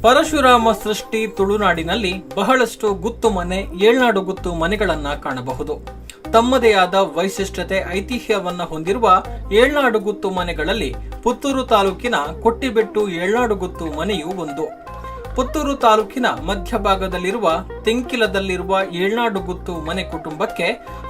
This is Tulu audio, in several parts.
ಪರಶುರಾಮ ಸೃಷ್ಟಿ ತುಳುನಾಡಿನಲ್ಲಿ ಬಹಳಷ್ಟು ಗುತ್ತು ಮನೆ, ಏಳ್ನಾಡು ಗುತ್ತು ಮನೆಗಳನ್ನ ಕಾಣಬಹುದು. ತಮ್ಮದೇ ಆದ ವೈಶಿಷ್ಟ್ಯತೆ, ಐತಿಹ್ಯವನ್ನ ಹೊಂದಿರುವ ಏಳ್ನಾಡು ಗುತ್ತು ಮನೆಗಳಲ್ಲಿ ಪುತ್ತೂರು ತಾಲೂಕಿನ ಕೊಟ್ಟಿಬೆಟ್ಟು ಏಳ್ನಾಡು ಗುತ್ತು ಮನೆಯೂ ಒಂದು. ಪುತ್ತೂರು ತಾಲೂಕಿನ ಮಧ್ಯಭಾಗದಲ್ಲಿರುವ ತೆಂಕಿಲದಲ್ಲಿರುವ ಏಳ್ನಾಡು ಗುತ್ತು ಮನೆ ಕುಟುಂಬಕ್ಕೆ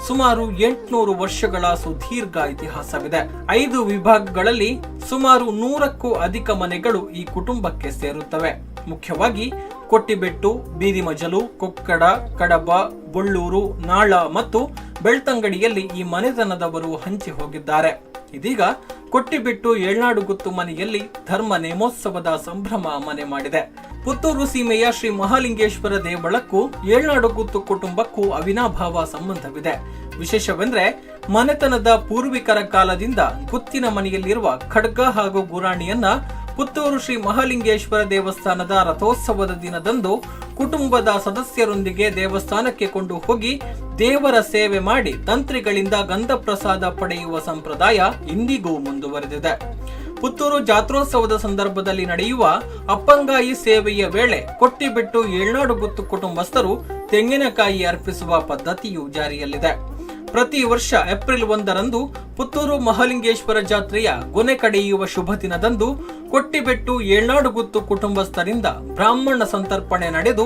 ಸುಮಾರು 800 ವರ್ಷಗಳ ಸುದೀರ್ಘ ಇತಿಹಾಸವಿದೆ. ಐದು ವಿಭಾಗಗಳಲ್ಲಿ ಸುಮಾರು 100ಕ್ಕೂ ಅಧಿಕ ಮನೆಗಳು ಈ ಕುಟುಂಬಕ್ಕೆ ಸೇರುತ್ತವೆ. ಮುಖ್ಯವಾಗಿ ಕೊಟ್ಟಿಬೆಟ್ಟು, ಬೀದಿಮಜಲು, ಕೊಕ್ಕಡ, ಕಡಬ, ಬೊಳ್ಳೂರು, ನಾಳ ಮತ್ತು ಬೆಳ್ತಂಗಡಿಯಲ್ಲಿ ಈ ಮನೆತನದವರು ಹಂಚಿ ಹೋಗಿದ್ದಾರೆ. ಇದೀಗ ಕೊಟ್ಟಿಬೆಟ್ಟು ಏಳ್ನಾಡು ಗುತ್ತು ಮನೆಯಲ್ಲಿ ಧರ್ಮ ನೇಮೋತ್ಸವದ ಸಂಭ್ರಮ ಮನೆ ಮಾಡಿದೆ. ಪುತ್ತೂರು ಸೀಮೆಯ ಶ್ರೀ ಮಹಾಲಿಂಗೇಶ್ವರ ದೇವಳಕ್ಕೂ ಏಳ್ನಾಡು ಗುತ್ತು ಕುಟುಂಬಕ್ಕೂ ಅವಿನಾಭಾವ ಸಂಬಂಧವಿದೆ. ವಿಶೇಷವೆಂದ್ರೆ, ಮನೆತನದ ಪೂರ್ವಿಕರ ಕಾಲದಿಂದ ಗುತ್ತಿನ ಮನೆಯಲ್ಲಿರುವ ಖಡ್ಗ ಹಾಗೂ ಗುರಾಣಿಯನ್ನ ಪುತ್ತೂರು ಶ್ರೀ ಮಹಾಲಿಂಗೇಶ್ವರ ದೇವಸ್ಥಾನದ ರಥೋತ್ಸವದ ದಿನದಂದು ಕುಟುಂಬದ ಸದಸ್ಯರೊಂದಿಗೆ ದೇವಸ್ಥಾನಕ್ಕೆ ಕೊಂಡು ಹೋಗಿ ದೇವರ ಸೇವೆ ಮಾಡಿ ತಂತ್ರಿಗಳಿಂದ ಗಂಧ ಪ್ರಸಾದ ಪಡೆಯುವ ಸಂಪ್ರದಾಯ ಇಂದಿಗೂ ಮುಂದುವರೆದಿದೆ. ಪುತ್ತೂರು ಜಾತ್ರೋತ್ಸವದ ಸಂದರ್ಭದಲ್ಲಿ ನಡೆಯುವ ಅಪ್ಪಂಗಾಯಿ ಸೇವೆಯ ವೇಳೆ ಕೊಟ್ಟಿಬೆಟ್ಟು ಏಳ್ನಾಡು ಗುತ್ತು ಕುಟುಂಬಸ್ಥರು ತೆಂಗಿನಕಾಯಿ ಅರ್ಪಿಸುವ ಪದ್ಧತಿಯು ಜಾರಿಯಲ್ಲಿದೆ. ಪ್ರತಿ ವರ್ಷ ಏಪ್ರಿಲ್ 1ರಂದು ಪುತ್ತೂರು ಮಹಾಲಿಂಗೇಶ್ವರ ಜಾತ್ರೆಯ ಗೊನೆ ಕಡಿಯುವ ಶುಭ ದಿನದಂದು ಕೊಟ್ಟಿಬೆಟ್ಟು ಏಳ್ನಾಡುಗುತ್ತು ಕುಟುಂಬಸ್ಥರಿಂದ ಬ್ರಾಹ್ಮಣ ಸಂತರ್ಪಣೆ ನಡೆದು,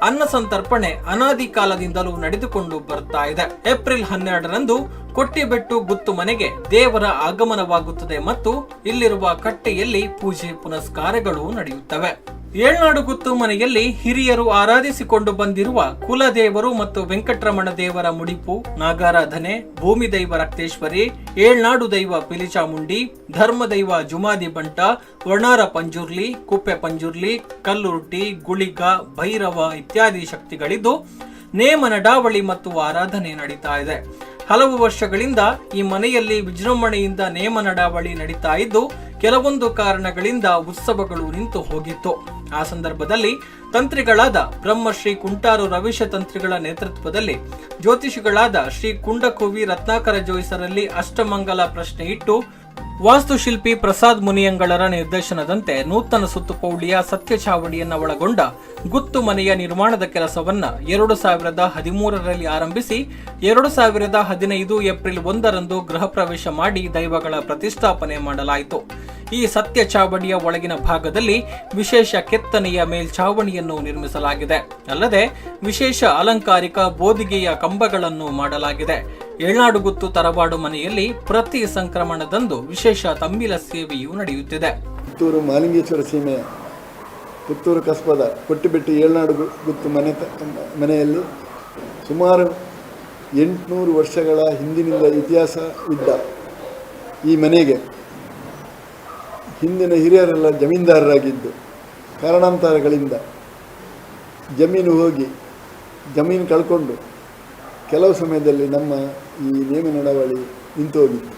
ಅನ್ನ ಸಂತರ್ಪಣೆ ಅನಾದಿ ಕಾಲದಿಂದಲೂ ನಡೆದುಕೊಂಡು ಬರ್ತಾ ಇದೆ. ಏಪ್ರಿಲ್ 12ರಂದು ಕೊಟ್ಟಿಬೆಟ್ಟು ಗುತ್ತು ಮನೆಗೆ ದೇವರ ಆಗಮನವಾಗುತ್ತದೆ ಮತ್ತು ಇಲ್ಲಿರುವ ಕಟ್ಟೆಯಲ್ಲಿ ಪೂಜೆ ಪುನಸ್ಕಾರಗಳು ನಡೆಯುತ್ತವೆ. ಏಳ್ನಾಡು ಗುತ್ತು ಮನೆಯಲ್ಲಿ ಹಿರಿಯರು ಆರಾಧಿಸಿಕೊಂಡು ಬಂದಿರುವ ಕುಲದೇವರು ಮತ್ತು ವೆಂಕಟರಮಣ ದೇವರ ಮುಡಿಪು, ನಾಗಾರಾಧನೆ, ಭೂಮಿ ದೈವ ರಕ್ತೇಶ್ವರಿ, ಏಳ್ನಾಡು ದೈವ ಪಿಲಿಚಾಮುಂಡಿ, ಧರ್ಮದೈವ ಜುಮಾದಿ ಬಂಟ, ವರ್ಣಾರ ಪಂಜುರ್ಲಿ, ಕುಪ್ಪೆ ಪಂಜುರ್ಲಿ, ಕಲ್ಲುರ್ಟಿ, ಗುಳಿಗ, ಭೈರವ ಇತ್ಯಾದಿ ಶಕ್ತಿಗಳಿದ್ದು ನೇಮ ನಡಾವಳಿ ಮತ್ತು ಆರಾಧನೆ ನಡೀತಾ ಇದೆ. ಹಲವು ವರ್ಷಗಳಿಂದ ಈ ಮನೆಯಲ್ಲಿ ವಿಜೃಂಭಣೆಯಿಂದ ನೇಮ ನಡಾವಳಿ ನಡೀತಾ ಇದ್ದು, ಕೆಲವೊಂದು ಕಾರಣಗಳಿಂದ ಉತ್ಸವಗಳು ನಿಂತು ಹೋಗಿತ್ತು. ಆ ಸಂದರ್ಭದಲ್ಲಿ ತಂತ್ರಿಗಳಾದ ಬ್ರಹ್ಮಶ್ರೀ ಕುಂಟಾರು ರವೀಶ ತಂತ್ರಿಗಳ ನೇತೃತ್ವದಲ್ಲಿ ಜ್ಯೋತಿಷಿಗಳಾದ ಶ್ರೀ ಕುಂಡಕೋವಿ ರತ್ನಾಕರ ಜೋಯಿಸರಲ್ಲಿ ಅಷ್ಟಮಂಗಲ ಪ್ರಶ್ನೆ ಇಟ್ಟು, ವಾಸ್ತುಶಿಲ್ಪಿ ಪ್ರಸಾದ್ ಮುನಿಯಂಗಳರ ನಿರ್ದೇಶನದಂತೆ ನೂತನ ಸುತ್ತುಪೌಳಿಯ ಸತ್ಯಚಾವಡಿಯನ್ನು ಒಳಗೊಂಡ ಗುತ್ತು ಮನೆಯ ನಿರ್ಮಾಣದ ಕೆಲಸವನ್ನ 2013ರಲ್ಲಿ ಆರಂಭಿಸಿ, 2015 ಏಪ್ರಿಲ್ 1ರಂದು ಗೃಹ ಪ್ರವೇಶ ಮಾಡಿ ದೈವಗಳ ಪ್ರತಿಷ್ಠಾಪನೆ ಮಾಡಲಾಯಿತು. ಈ ಸತ್ಯ ಚಾವಡಿಯ ಒಳಗಿನ ಭಾಗದಲ್ಲಿ ವಿಶೇಷ ಕೆತ್ತನೆಯ ಮೇಲ್ಛಾವಣಿಯನ್ನು ನಿರ್ಮಿಸಲಾಗಿದೆ. ಅಲ್ಲದೆ ವಿಶೇಷ ಅಲಂಕಾರಿಕ ಬೋದಿಗೆಯ ಕಂಬಗಳನ್ನು ಮಾಡಲಾಗಿದೆ. ಏಳ್ನಾಡುಗುತ್ತು ತರವಾಡು ಮನೆಯಲ್ಲಿ ಪ್ರತಿ ಸಂಕ್ರಮಣದಂದು ವಿಶೇಷ ತಂಬಿಲ ಸೇವೆಯು ನಡೆಯುತ್ತಿದೆ. ಪುತ್ತೂರು ಮಹಾಲಿಂಗೇಶ್ವರ ಸೀಮೆಯ ಪುತ್ತೂರು ಕಸ್ಬದ ಕೊಟ್ಟಿಬೆಟ್ಟು ಏಳ್ನಾಡು ಗುತ್ತು ಮನೆಯಲ್ಲಿ ಸುಮಾರು 800 ವರ್ಷಗಳ ಹಿಂದಿನಿಂದ ಇತಿಹಾಸವಿದ್ದ ಈ ಮನೆಗೆ ಹಿಂದಿನ ಹಿರಿಯರೆಲ್ಲ ಜಮೀನ್ದಾರರಾಗಿದ್ದು, ಕಾರಣಾಂತರಗಳಿಂದ ಜಮೀನು ಹೋಗಿ, ಜಮೀನು ಕಳ್ಕೊಂಡು ಕೆಲವು ಸಮಯದಲ್ಲಿ ನಮ್ಮ ಈ ನೇಮ ನಡಾವಳಿ ನಿಂತು ಹೋಗಿತ್ತು.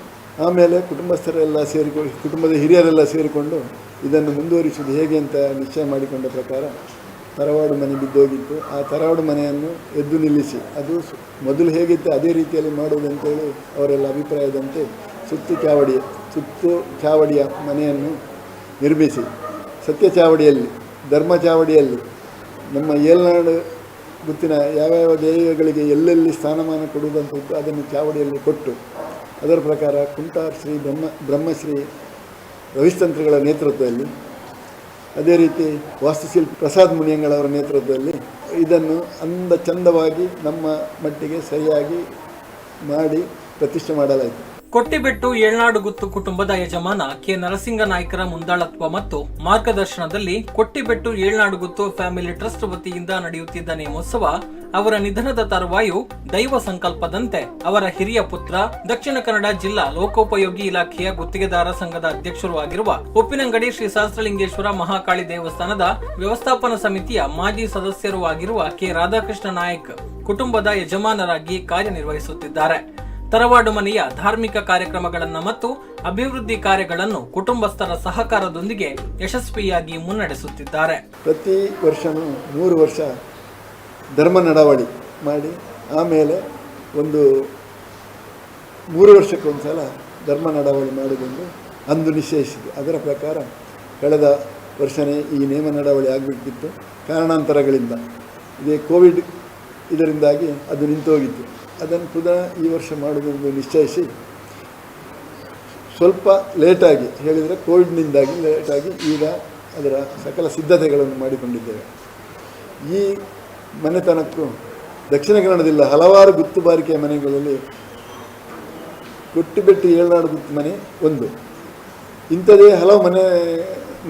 ಆಮೇಲೆ ಕುಟುಂಬಸ್ಥರೆಲ್ಲ ಸೇರಿಕೊಂಡು, ಕುಟುಂಬದ ಹಿರಿಯರೆಲ್ಲ ಸೇರಿಕೊಂಡು ಇದನ್ನು ಮುಂದುವರಿಸುವುದು ಹೇಗೆ ಅಂತ ನಿಶ್ಚಯ ಮಾಡಿಕೊಂಡ ಪ್ರಕಾರ ತರವಾಡು ಮನೆ ಬಿದ್ದೋಗಿತ್ತು. ಆ ತರವಾಡು ಮನೆಯನ್ನು ಎದ್ದು ನಿಲ್ಲಿಸಿ, ಅದು ಮೊದಲು ಹೇಗಿತ್ತು ಅದೇ ರೀತಿಯಲ್ಲಿ ಮಾಡುವುದಂತೇಳಿ ಅವರೆಲ್ಲ ಅಭಿಪ್ರಾಯದಂತೆ ಸುತ್ತು ಚಾವಡಿಯ ಮನೆಯನ್ನು ನಿರ್ಮಿಸಿ, ಸತ್ಯ ಚಾವಡಿಯಲ್ಲಿ, ಧರ್ಮ ಚಾವಡಿಯಲ್ಲಿ ನಮ್ಮ ಏಳ್ನಾಡು ಗುತ್ತಿನ ಯಾವ್ಯಾವ ದೈವಗಳಿಗೆ ಎಲ್ಲೆಲ್ಲಿ ಸ್ಥಾನಮಾನ ಕೊಡುವುದಂತ ಇತ್ತು, ಅದನ್ನು ಚಾವಡಿಯಲ್ಲಿ ಕೊಟ್ಟು, ಅದರ ಪ್ರಕಾರ ಕುಂಟಾರ್ ಶ್ರೀ ಬ್ರಹ್ಮಶ್ರೀ ರವಿಸ್ತಂತ್ರಿಗಳ ನೇತೃತ್ವದಲ್ಲಿ, ಅದೇ ರೀತಿ ವಾಸ್ತುಶಿಲ್ಪಿ ಪ್ರಸಾದ್ ಮುನಿಯಂಗಳವರ ನೇತೃತ್ವದಲ್ಲಿ ಇದನ್ನು ಅಂದ ಚಂದವಾಗಿ ನಮ್ಮ ಮಟ್ಟಿಗೆ ಸರಿಯಾಗಿ ಮಾಡಿ ಪ್ರತಿಷ್ಠೆ ಮಾಡಲಾಯಿತು. ಕೊಟ್ಟಿಬೆಟ್ಟು ಏಳ್ನಾಡು ಗುತ್ತು ಕುಟುಂಬದ ಯಜಮಾನ ಕೆ ನರಸಿಂಗ ನಾಯ್ಕರ ಮುಂದಾಳತ್ವ ಮತ್ತು ಮಾರ್ಗದರ್ಶನದಲ್ಲಿ ಕೊಟ್ಟಿಬೆಟ್ಟು ಏಳ್ನಾಡು ಗುತ್ತು ಫ್ಯಾಮಿಲಿ ಟ್ರಸ್ಟ್ ವತಿಯಿಂದ ನಡೆಯುತ್ತಿದ್ದ ನೇಮೋತ್ಸವ ಅವರ ನಿಧನದ ತರುವಾಯ ದೈವ ಸಂಕಲ್ಪದಂತೆ ಅವರ ಹಿರಿಯ ಪುತ್ರ, ದಕ್ಷಿಣ ಕನ್ನಡ ಜಿಲ್ಲಾ ಲೋಕೋಪಯೋಗಿ ಇಲಾಖೆಯ ಗುತ್ತಿಗೆದಾರ ಸಂಘದ ಅಧ್ಯಕ್ಷರು ಆಗಿರುವ, ಉಪ್ಪಿನಂಗಡಿ ಶ್ರೀ ಸಹಸ್ರಲಿಂಗೇಶ್ವರ ಮಹಾಕಾಳಿ ದೇವಸ್ಥಾನದ ವ್ಯವಸ್ಥಾಪನಾ ಸಮಿತಿಯ ಮಾಜಿ ಸದಸ್ಯರೂ ಆಗಿರುವ ಕೆ ರಾಧಾಕೃಷ್ಣ ನಾಯಕ್ ಕುಟುಂಬದ ಯಜಮಾನರಾಗಿ ಕಾರ್ಯನಿರ್ವಹಿಸುತ್ತಿದ್ದಾರೆ. ತರವಾಡು ಮನೆಯ ಧಾರ್ಮಿಕ ಕಾರ್ಯಕ್ರಮಗಳನ್ನು ಮತ್ತು ಅಭಿವೃದ್ಧಿ ಕಾರ್ಯಗಳನ್ನು ಕುಟುಂಬಸ್ಥರ ಸಹಕಾರದೊಂದಿಗೆ ಯಶಸ್ವಿಯಾಗಿ ಮುನ್ನಡೆಸುತ್ತಿದ್ದಾರೆ. ಪ್ರತಿ ವರ್ಷವೂ 3 ವರ್ಷ ಧರ್ಮ ನಡಾವಳಿ ಮಾಡಿ, ಆಮೇಲೆ ಒಂದು 3 ವರ್ಷಕ್ಕೊಂದು ಸಲ ಧರ್ಮ ನಡಾವಳಿ ಮಾಡುವುದೆಂದು ಅಂದು ನಿಶ್ಚಯಿಸಿದೆ. ಅದರ ಪ್ರಕಾರ ಕಳೆದ ವರ್ಷನೇ ಈ ನೇಮ ನಡಾವಳಿ ಆಗಬೇಕಿತ್ತು. ಕಾರಣಾಂತರಗಳಿಂದ, ಇದೇ ಕೋವಿಡ್ ಇದರಿಂದಾಗಿ ಅದು ನಿಂತು ಹೋಗಿತ್ತು. ಅದನ್ನು ಪುನಃ ಈ ವರ್ಷ ಮಾಡುವುದೆಂದು ನಿಶ್ಚಯಿಸಿ ಸ್ವಲ್ಪ ಲೇಟಾಗಿ ಹೇಳಿದರೆ ಕೋವಿಡ್ನಿಂದಾಗಿ ಲೇಟಾಗಿ ಈಗ ಅದರ ಸಕಲ ಸಿದ್ಧತೆಗಳನ್ನು ಮಾಡಿಕೊಂಡಿದ್ದೇವೆ. ಈ ಮನೆತನಕ್ಕೂ ದಕ್ಷಿಣ ಕನ್ನಡದಿಂದ ಹಲವಾರು ಗುತ್ತುಬಾರಿಕೆಯ ಮನೆಗಳಲ್ಲಿ ಕೊಟ್ಟಿಬೆಟ್ಟು ಏಳ್ನಾಡು ಗುತ್ತು ಮನೆ ಒಂದು. ಇಂಥದೇ ಹಲವು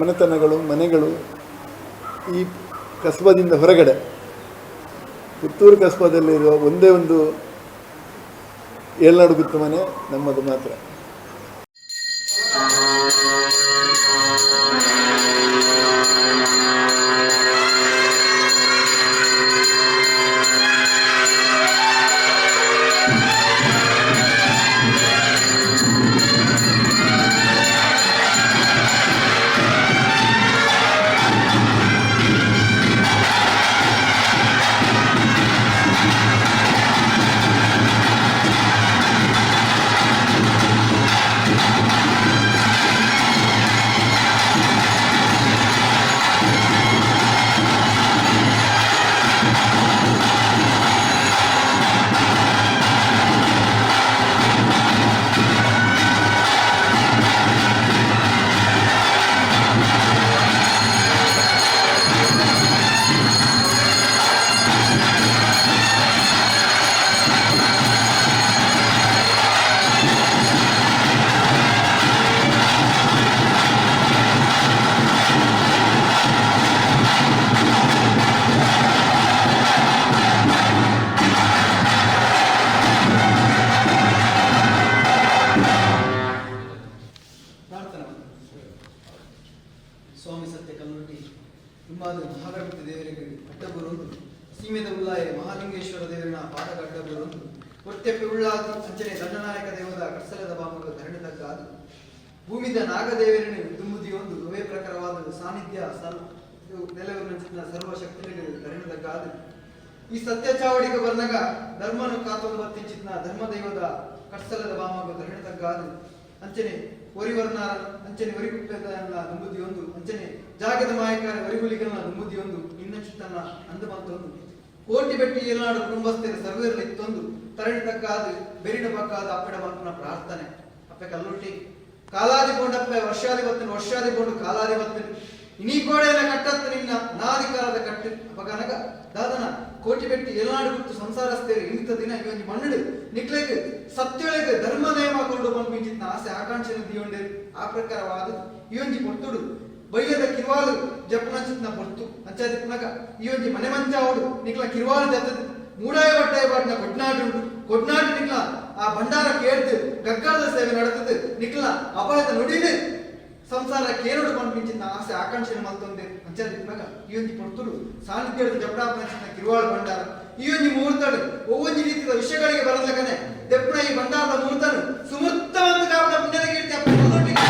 ಮನೆತನಗಳು, ಮನೆಗಳು ಈ ಕಸ್ಬದಿಂದ ಹೊರಗಡೆ ಪುತ್ತೂರು ಕಸ್ಬದಲ್ಲಿರುವ ಒಂದೇ ಒಂದು ಏಳ್ನಾಡು ಗುತ್ತು ಮನೆ ನಮ್ಮದು ಮಾತ್ರ. ಪ್ರಾರ್ಥನಾ. ಸ್ವಾಮಿ ಸತ್ಯ ಕಲ್ಲುಟ್ಟಿ ತುಂಬಾದ ಮಹಾಗಣಪತಿ ದೇವರಿಗೆ ಅಡ್ಡಬರುವುದು, ಸೀಮೆದ ಉಲ್ಲಾಯ ಮಹಾಲಿಂಗೇಶ್ವರ ದೇವರನ ಪಾದಕ ಅಡ್ಡಬರುವುದು, ಕೊರ್ತೆಪ್ಪೆ ಉಳ್ಳಾದಿ ಅಂಚನೆ ದಂಡನಾಯಕ ದೇವದ ಕಡ್ಸಲದ ಬಾಮಗ ಧರಣಿ ತಗ್ಗಾದು, ಭೂಮಿದ ನಾಗದೇವರನ್ನು ದುಂಬುದಿಯೊಂದು ಅವೇ ಪ್ರಕಾರವಾದ ಸಾನ್ನಿಧ್ಯ ನೆಲವಿನ ಸರ್ವಶಕ್ತಿಗಳಿಗೆ ಧರಣಿ ತಗ್ಗಾದು, ಈ ಸತ್ಯ ಚಾವಡಿಗೆ ಬರ್ನಗ ಧರ್ಮನು ಕಾತೊಂದು ಬತ್ತಿಂಚಿತ್ನ ಧರ್ಮದೈವದ ಕಟ್ಸಲದ ಬಾಮಗ ಧರಣಿ ತಗ್ಗಾದು, ಅಂಚನೆ ಒರಿವರ್ನಾರ ಅಂಚನೆ ಒರಿಗುಪ್ಪೆದನ್ನ ದುಂಬುದಿಯೊಂದು, ಅಂಚನೆ ಜಾಗದ ಮಾಯಕಾರ ಒರಿಗುಲಿಗನ ದುಂಬುದಿಯೊಂದು, ನಿನ್ನ ಚಿತ್ತನ ಅಂದು ಬಂತೊಂದು ಕೋಟಿ ಬೆಟ್ಟಿ ಏಲ್ನಾಡು ಕುಟುಂಬಸ್ಥರ ಸರ್ವೇರ್ಲಿ ಇತ್ತೊಂದು ತರಣಿ ತಗ್ಗಾದು ಬೆರಿನ ಬಕ್ಕಾದ ಅಪ್ಪಡ ಮಲ್ಪನ ಪ್ರಾರ್ಥನೆ. ಅಪ್ಪೆ ಕಲ್ಲುಟ್ಟಿ ಕಾಲಾದಿ ಕೊಂಡಪ್ಪೆ ವರ್ಷಾದಿ ಬತ್ತನು, ವರ್ಷಾದಿ ಕೊಂಡು ಕಾಲಾದಿ ಬತ್ತನು, ಇನಿ ಕೋಡೆನ ಕಟ್ಟತ್ತು ನಿನ್ನ ಅನಾದಿಕಾಲದ ಕಟ್ಟು. ಅಪಗನಗ ದಾದನ ಕೋಟಿ ಬೆಟ್ಟಿ ಏಲ್ನಾಡು ಗುತ್ತು ಸಂಸಾರಸ್ಥೇರು ಇಂತ ದಿನ ಈ ಒಂಜಿ ಮಣ್ಣುಡು ನಿಕ್ಲೆಗ್ ಸತ್ಯೊಳಗೆ ಧರ್ಮ ನೇಮ ಕೊಂಡು ಪನ್ಪಿಂಚಿತ್ನ ಆಸೆ ಆಕಾಂಕ್ಷೆನ ದಿಯೊಂಡೆ. ಆ ಪ್ರಕಾರವಾದ ಈ ಒಂಜಿ ಪೊರ್ತುಡು ಬಯ್ಯದ ಕಿರ್ವಾಲು ಜಪ್ಪನಂಚಿತ್ನ ಪೊರ್ತು. ಅಂಚಾದಿ ಪುನಗ ಈ ಒಂಜಿ ಮನೆ ಮಂಚಾವುಡು ನಿಕ್ಲ ಕಿರ್ವಾಲು ಜತ್ತದ ಮೂಡಾಯ ಬಟ್ಟಾಯ ಬಾಟ್ನ ಕೊಡ್ನಾಟು ಉಂಟು. ಕೊಡ್ನಾಟು ನಿಕ್ಲ ಆ ಭಂಡಾರ ಕೇಳ್ದು ಗಗ್ಗರದ ಸೇವೆ ನಡೆತದು. ನಿಕ್ಲ ಅಪಾಯದ ನುಡಿನು ಸಂಸಾರ ಕೇರಡು ಪನ್ಪಿಂಚಿತ್ನ ಆಸೆ ಆಕಾಂಕ್ಷೆನ ಮಲ್ತೊಂದೆ. ಅಂಚಾದಿ ಪುನಗ ಈ ಒಂಜಿ ಪೊರ್ತುಡು ಸಾನ್ನಿಧ್ಯದ ಜಪಡಾಪನಂಚಿತ್ನ ಕಿರ್ವಾಳು ಭಂಡಾರ ಈ ಒಂಜಿ ಮುಹೂರ್ತಡು ಒವ್ವೊಂಜಿ ರೀತಿಯ ವಿಷಯಗಳಿಗೆ ಬರಲಕನೆ ದೆಪ್ಪನ ಈ ಭಂಡಾರದ ಮುಹೂರ್ತನು ಸುಮೂರ್ತವನ್ನು ಕಾಪನ ಪುಣ್ಯದ ಕೀರ್ತಿ ಅಪ್ಪ ಕಲ್ಲುಟ್ಟಿಗೆ.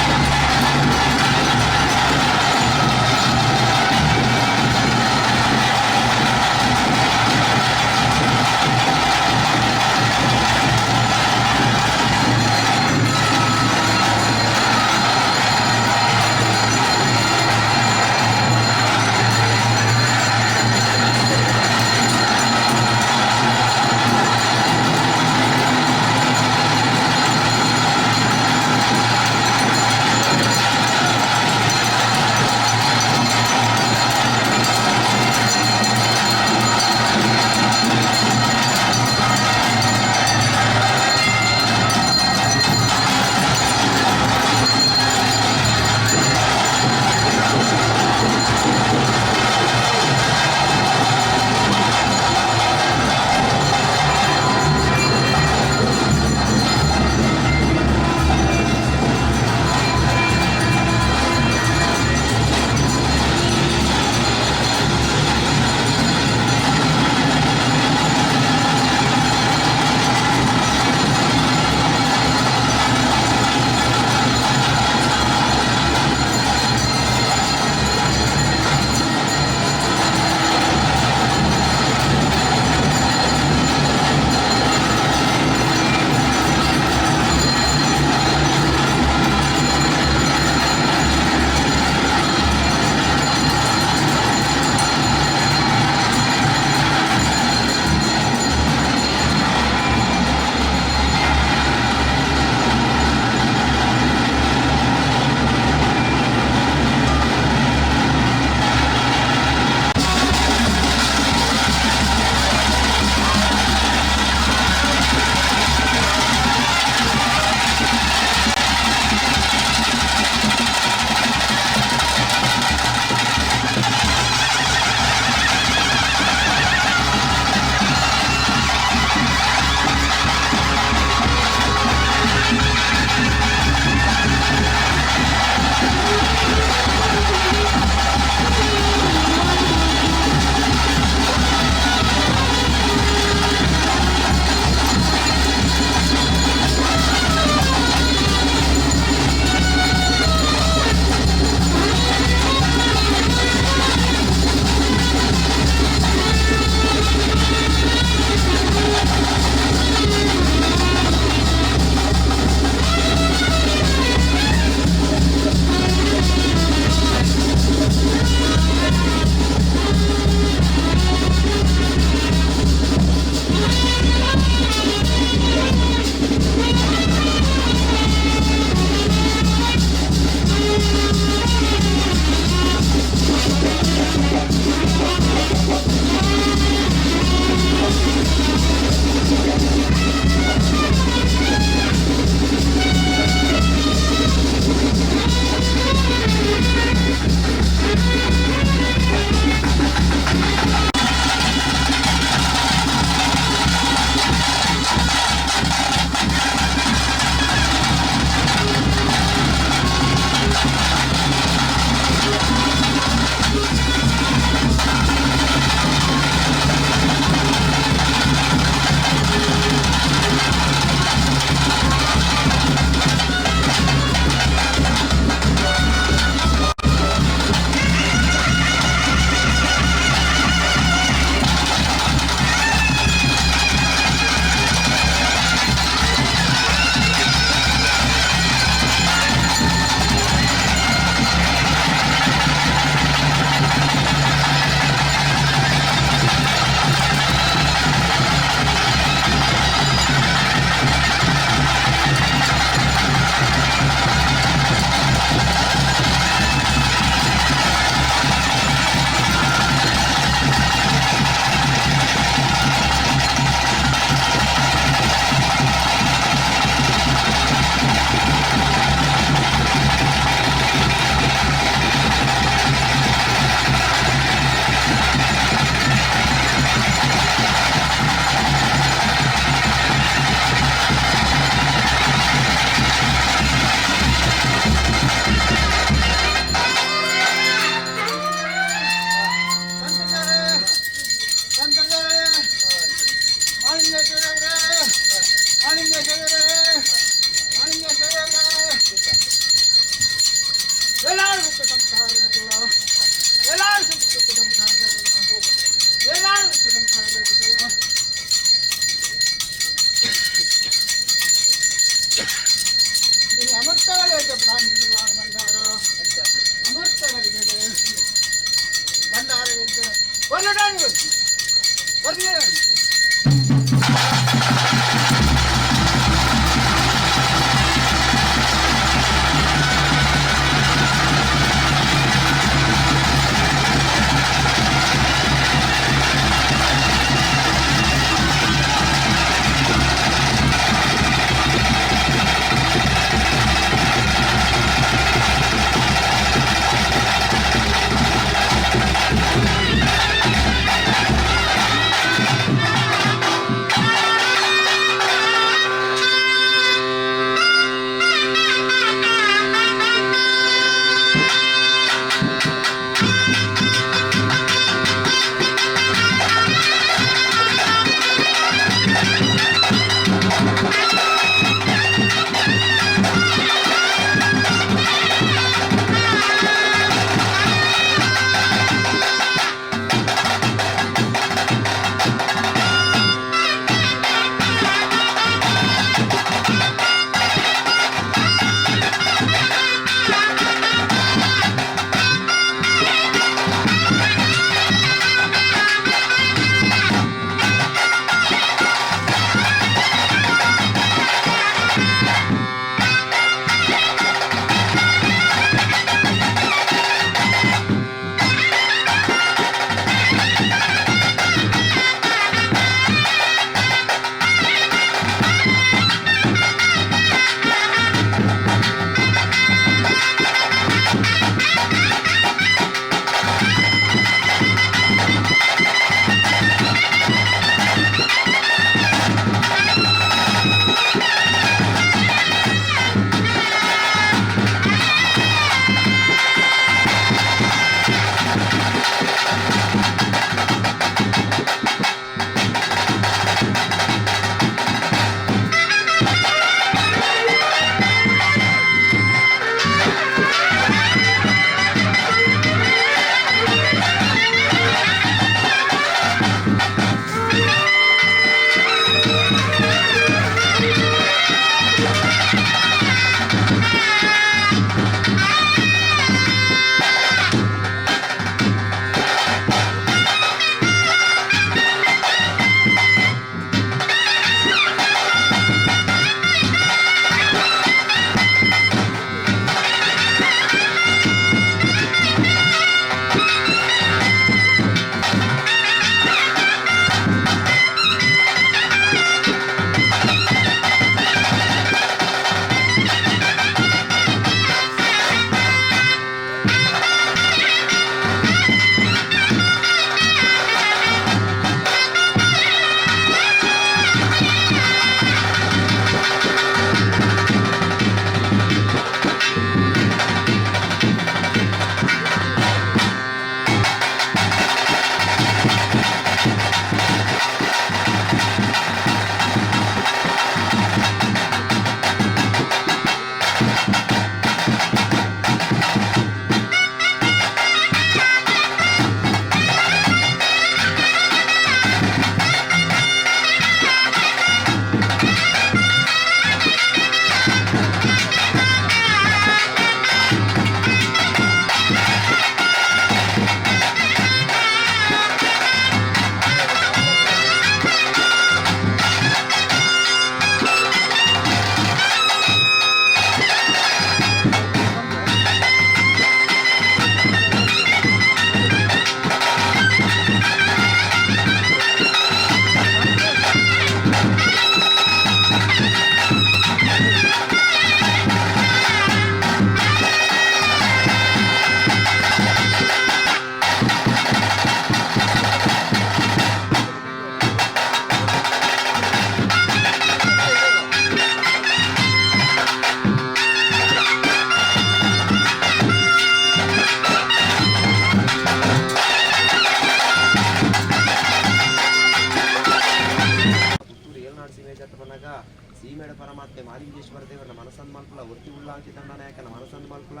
ದಂಡನಾಯಕನ ಮನಸ್ಸನ್ನು ಮಲ್ಪುಲ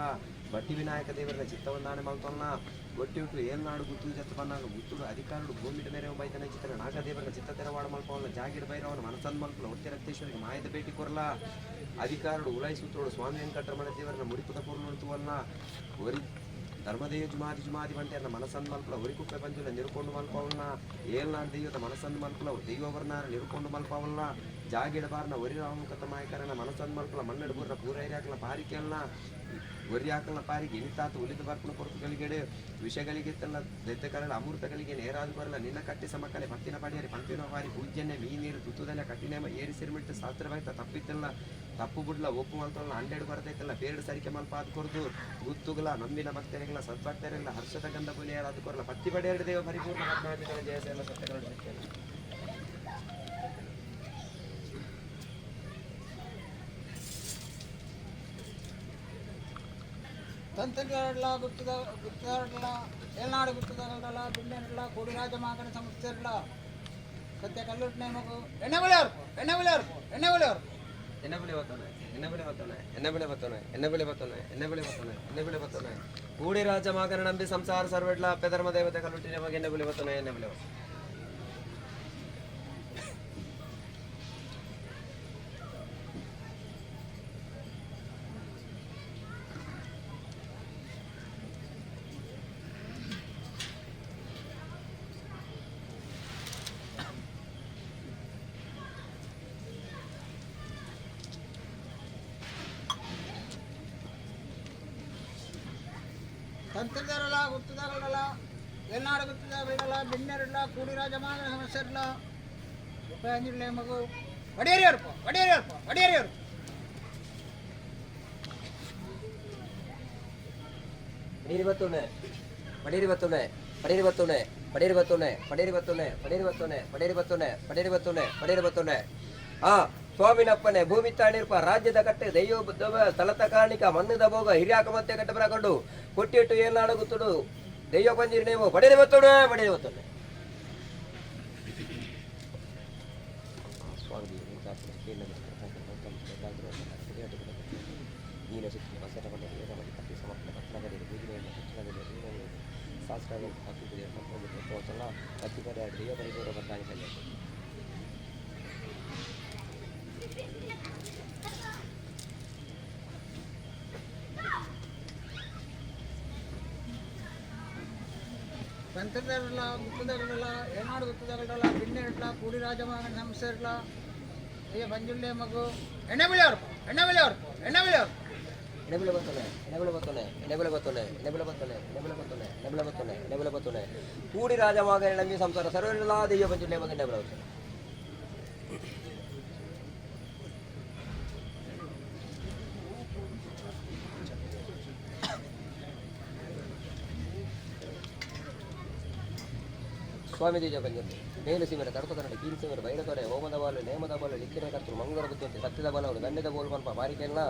ಬಟ್ಟಿ ವಿನಾಯಕ ದೇವರನ ಚಿತ್ತವಂದಾನೆ ಮಲ್ತೊಲ್ಲ ಒಟ್ಟಿ ಏಲ್ನಾಡು ಗುತ್ತು ಜತ್ತ ಬನ್ನಾಗ ಗುತ್ತುಡು ಅಧಿಕಾರುಡು ಭೂಮಿಡ ಮೇರೆ ಬೈತನ ಚಿತ್ರ ನಾಗದೇವರನ ಚಿತ್ತ ತೆರವಾಡ ಮಲ್ಪವಲ್ಲ ಜಾಗಿಡ ಭೈರವನ ಮನಸ್ಸನ್ನು ಮಲ್ಪುಲ ಒತ್ತಿ ರಕ್ತೇಶ್ವರಿಗೆ ಮಾಯದ ಭೇಟಿ ಕೊರಲ ಅಧಿಕಾರುಡು ಉಲಾಯಿ ಸೂತ್ರೋಡು ಸ್ವಾಮಿ ವೆಂಕಟರಮಣ ದೇವರನ ಮುಡಿಪುದ ಪೊರ್ಲು ಒರಿ ಧರ್ಮದೇವ ಜುಮಾದಿ ಜುಮಾದಿ ಬಂಟೆಯನ್ನ ಮನಸ್ಸನ್ನು ಮಲ್ಪಲ ಒರಿಕುಪ್ಪೆ ಬಂಜುಲ ನಿರುಕೊಂಡು ಮಲ್ಪವಲ್ಲ ಏಲ್ನಾಡು ದೈವದ ಮನಸ್ಸನ್ನು ಮಲ್ಪಲ ದೈವವರ್ಣಾರ ನಿರುಕೊಂಡು ಮಲ್ಪವಲ್ಲ ಜಾಗಿಡ ಬಾರ್ನ ಒರಿ ರಾಮಕತ ಮಾಯಕರನ ಮನಸ್ಸನ್ನು ಮಲ್ಪಲ ಮನ್ನಡು ಬುರ್ರ ಪೂರೈರಾಕಲ ಪಾರಿಕೆಲ್ನ ಒರಿ ಹಾಕಲ ಪಾರಿಗೆ ಇನಿತಾತ ಉಲಿದ ಬರ್ಪಣ ಪೊರ್ತುಗಳಿಗೆಡೆ ವಿಷಗಳಿಗೆತ್ತಲ್ಲ ದೈತ್ಯಕರಣ ಅಮೃತಗಳಿಗೆ ನೇರಾದ ಬರಲ್ಲ ನಿನ್ನ ಕಟ್ಟಿ ಸಮಕಲೆ ಪತ್ತಿನ ಪಡಿಯರಿ ಪಂಪಿನ ಬಾರಿ ಪೂಜ್ಯನ್ನೇ ಮೀ ನೀರು ತುತ್ತುದಲ್ಲ ಕಟ್ಟಿನೇಮ ಏರಿ ಸಿರ್ಮಿಟ್ಟು ಶಾಸ್ತ್ರವಾಯ್ತ ತಪ್ಪಿತ್ತಲ್ಲ ತಪ್ಪು ಬುಡ್ಲ ಒಪ್ಪು ಮಲ್ತಲ್ಲ ಹಂಡೆಡು ಬರ್ತೈತಲ್ಲ ಬೇರಡು ಸರಿಕೆ ಮಲ್ಪ ಅದು ಕೊರ್ದು ಗುತ್ತುಗಲ ನಂಬಿನ ಭಕ್ತರಿಗಳ ಸದ್ಭಕ್ತರಿಗಳ ಹರ್ಷದ ಗಂಧ ಪುಲಿಯರ ಅದು ಕೊರಲ ಪತ್ತಿ ಪಡೆಯರು ದೇವ ಪರಿಪೂರ್ಣ ಪದ್ಮಾಧಿಗಳ ಜಯಸೇನ ಸತ್ಯಗಳ ತಂತ್ರಜ್ಞರಲ್ಲ ಗುತ್ತದ ಗುತ್ತದಾರಲ್ಲ ಏಳ್ನಾಡು ಗುತ್ತದಾರಲ್ಲ ಬಿಂಡನಲ್ಲ ಕೋಡಿರಾಜ ಮಾಗಣ ಸಂಸ್ಥೆರಲ್ಲ ಸದ್ಯ ಕಲ್ಲುಟ್ಟು ನೇಮಕು ಎಣ್ಣೆ ಎಣ್ಣೆ ಎಣ್ಣೆ ಎಣ್ಣೆ ಬತ್ತಾನೆ ಎಣ್ಣೆ ಬತ್ತಾನೆ ಎಣ್ಣೆ ಬತ್ತಾನೆ ಎಣ್ಣೆ ಬತ್ತಾನೆ ಎಣ್ಣೆ ಬತ್ತಾನೆ ಎಣ್ಣೆ ಬತ್ತಾನೆ ಕೂಡಿ ರಾಜ ಮಗನ ನಂಬಿ ಸಂಸಾರ ಸರ್ವೆಡ್ಲ ಪೆಧರ್ಮ ದೇವತೆ ಕಲ್ಲುಟ್ಟಿನ ಮಗ ಎಣ್ಣೆ ಬತ್ತಾನೆ ಎಣ್ಣೆ ಬತ್ತಾನೆ. ತಂತ್ರದಾರಲ್ಲ ಗುತ್ತದಾರಲ್ಲ ಏಳ್ನಾಡು ಗುತ್ತದಾರಲ್ಲ ಬಿಂಡನಲ್ಲ ಕೂಡಿರಾಜ ಮಾಗಣ ಸಂಸ್ಥೆರಲ್ಲ ಉಪಯಾಂಜಿಲ್ಲ ಮಗು ಒಡೆಯರಿ ಅವ್ರಪ್ಪ ಒಡೆಯರಿ ಅವ್ರಪ್ಪ ಒಡೆಯರಿ ಅವ್ರಪ್ಪ. ಪಡೀರಿ ಬತ್ತುಣೆ ಪಡೀರಿ ಬತ್ತುಣೆ ಪಡೀರಿ ಬತ್ತುಣೆ ಪಡೀರಿ ಬತ್ತುಣೆ ಪಡೀರಿ ಬತ್ತುಣೆ ಪಡೀರಿ ಬತ್ತುಣೆ ಪಡೀರಿ ಬತ್ತುಣೆ ಪಡೀರಿ ಬತ್ತುಣೆ. ಆ ಸ್ವಾಮಿನಪ್ಪನೆ ಭೂಮಿ ತಾಣಿರ್ಪ ರಾಜ್ಯದ ಕಟ್ಟೆ ದೈವ ಸ್ಥಳತ ಕಾರಣಿಕ ಮಣ್ಣದ ಭೋಗ ಹಿರಿಯಾಕ ಮತ್ತೆ ಕಟ್ಟ ಬರಕೊಂಡು ಕೊಟ್ಟಿಟ್ಟು ಏನಾಡು ಗುತ್ತುಡು ದೈವ ಪಂಜಿರಿ ನೀವು ಪಡೀರಿ ಬತ್ತುಣೆ ಪಡೀರಿ ಬತ್ತುಣೆ. ಸ್ವಾಮಿ ತಂತ್ರದಾರಲ್ಲ ಗುತ್ತದಾರಲ್ಲ ಏಳ್ನಾಡು ಗುತ್ತದಾರಲ್ಲ ಬಿಂಡನಲ್ಲ ಕೂಡಿರಾಜ ಮಾಗಣ ಸಂಸ್ಥೆರಲ್ಲ ಅಯ್ಯ ಬಂಜುಳ್ಳೆ ಮಗು ಎಣ್ಣೆ ಅವರಪ್ಪ ಎಣ್ಣೆ ಅವರಪ್ಪ ಎಣ್ಣೆ ಅವರಪ್ಪ. ಎಣ್ಣೆ ಬತ್ತುಣೆ ಎಣ್ಣೆ ಬತ್ತುಣೆ ಎಣ್ಣೆ ಬತ್ತುಣೆ ಎಣ್ಣೆ ಬತ್ತುಣೆ ಎಣ್ಣೆ ಬತ್ತುಣೆ ಎಣ್ಣೆ ಬತ್ತುಣೆ ಎಣ್ಣೆ ಬತ್ತುಣೆ ಕೂಡಿ ರಾಜಮಾಗ ನಂಬಿ ಸಂಸಾರ ಸರ್ವರೆಲ್ಲ ದೈವ ಪಂಜುಳ್ಳೆ ಮಗ ಎಣ್ಣೆ ಬತ್ತುಣೆ. ಸ್ವಾಮಿ ತೇಜ ಪಂಜುರ್ಲಿ ಮೇಲು ಸೀಮರ ತಡಕ ಕನ್ನಡ ಕೀಲು ಸೀಮರ ಬೈರತೊರೆ ಹೋಮದ ಬಾಲು ನೇಮದ ಬಾಲು ಲಿಕ್ಕಿನ ಕರ್ತರು ಮಂಗರ ಬುದ್ಧಿವಂತೆ ಸತ್ಯದ ಬಲವರು ಗಂಡದ ಬೋಲು ಪನ್ಪ ಬಾರಿಕೆಲ್ಲ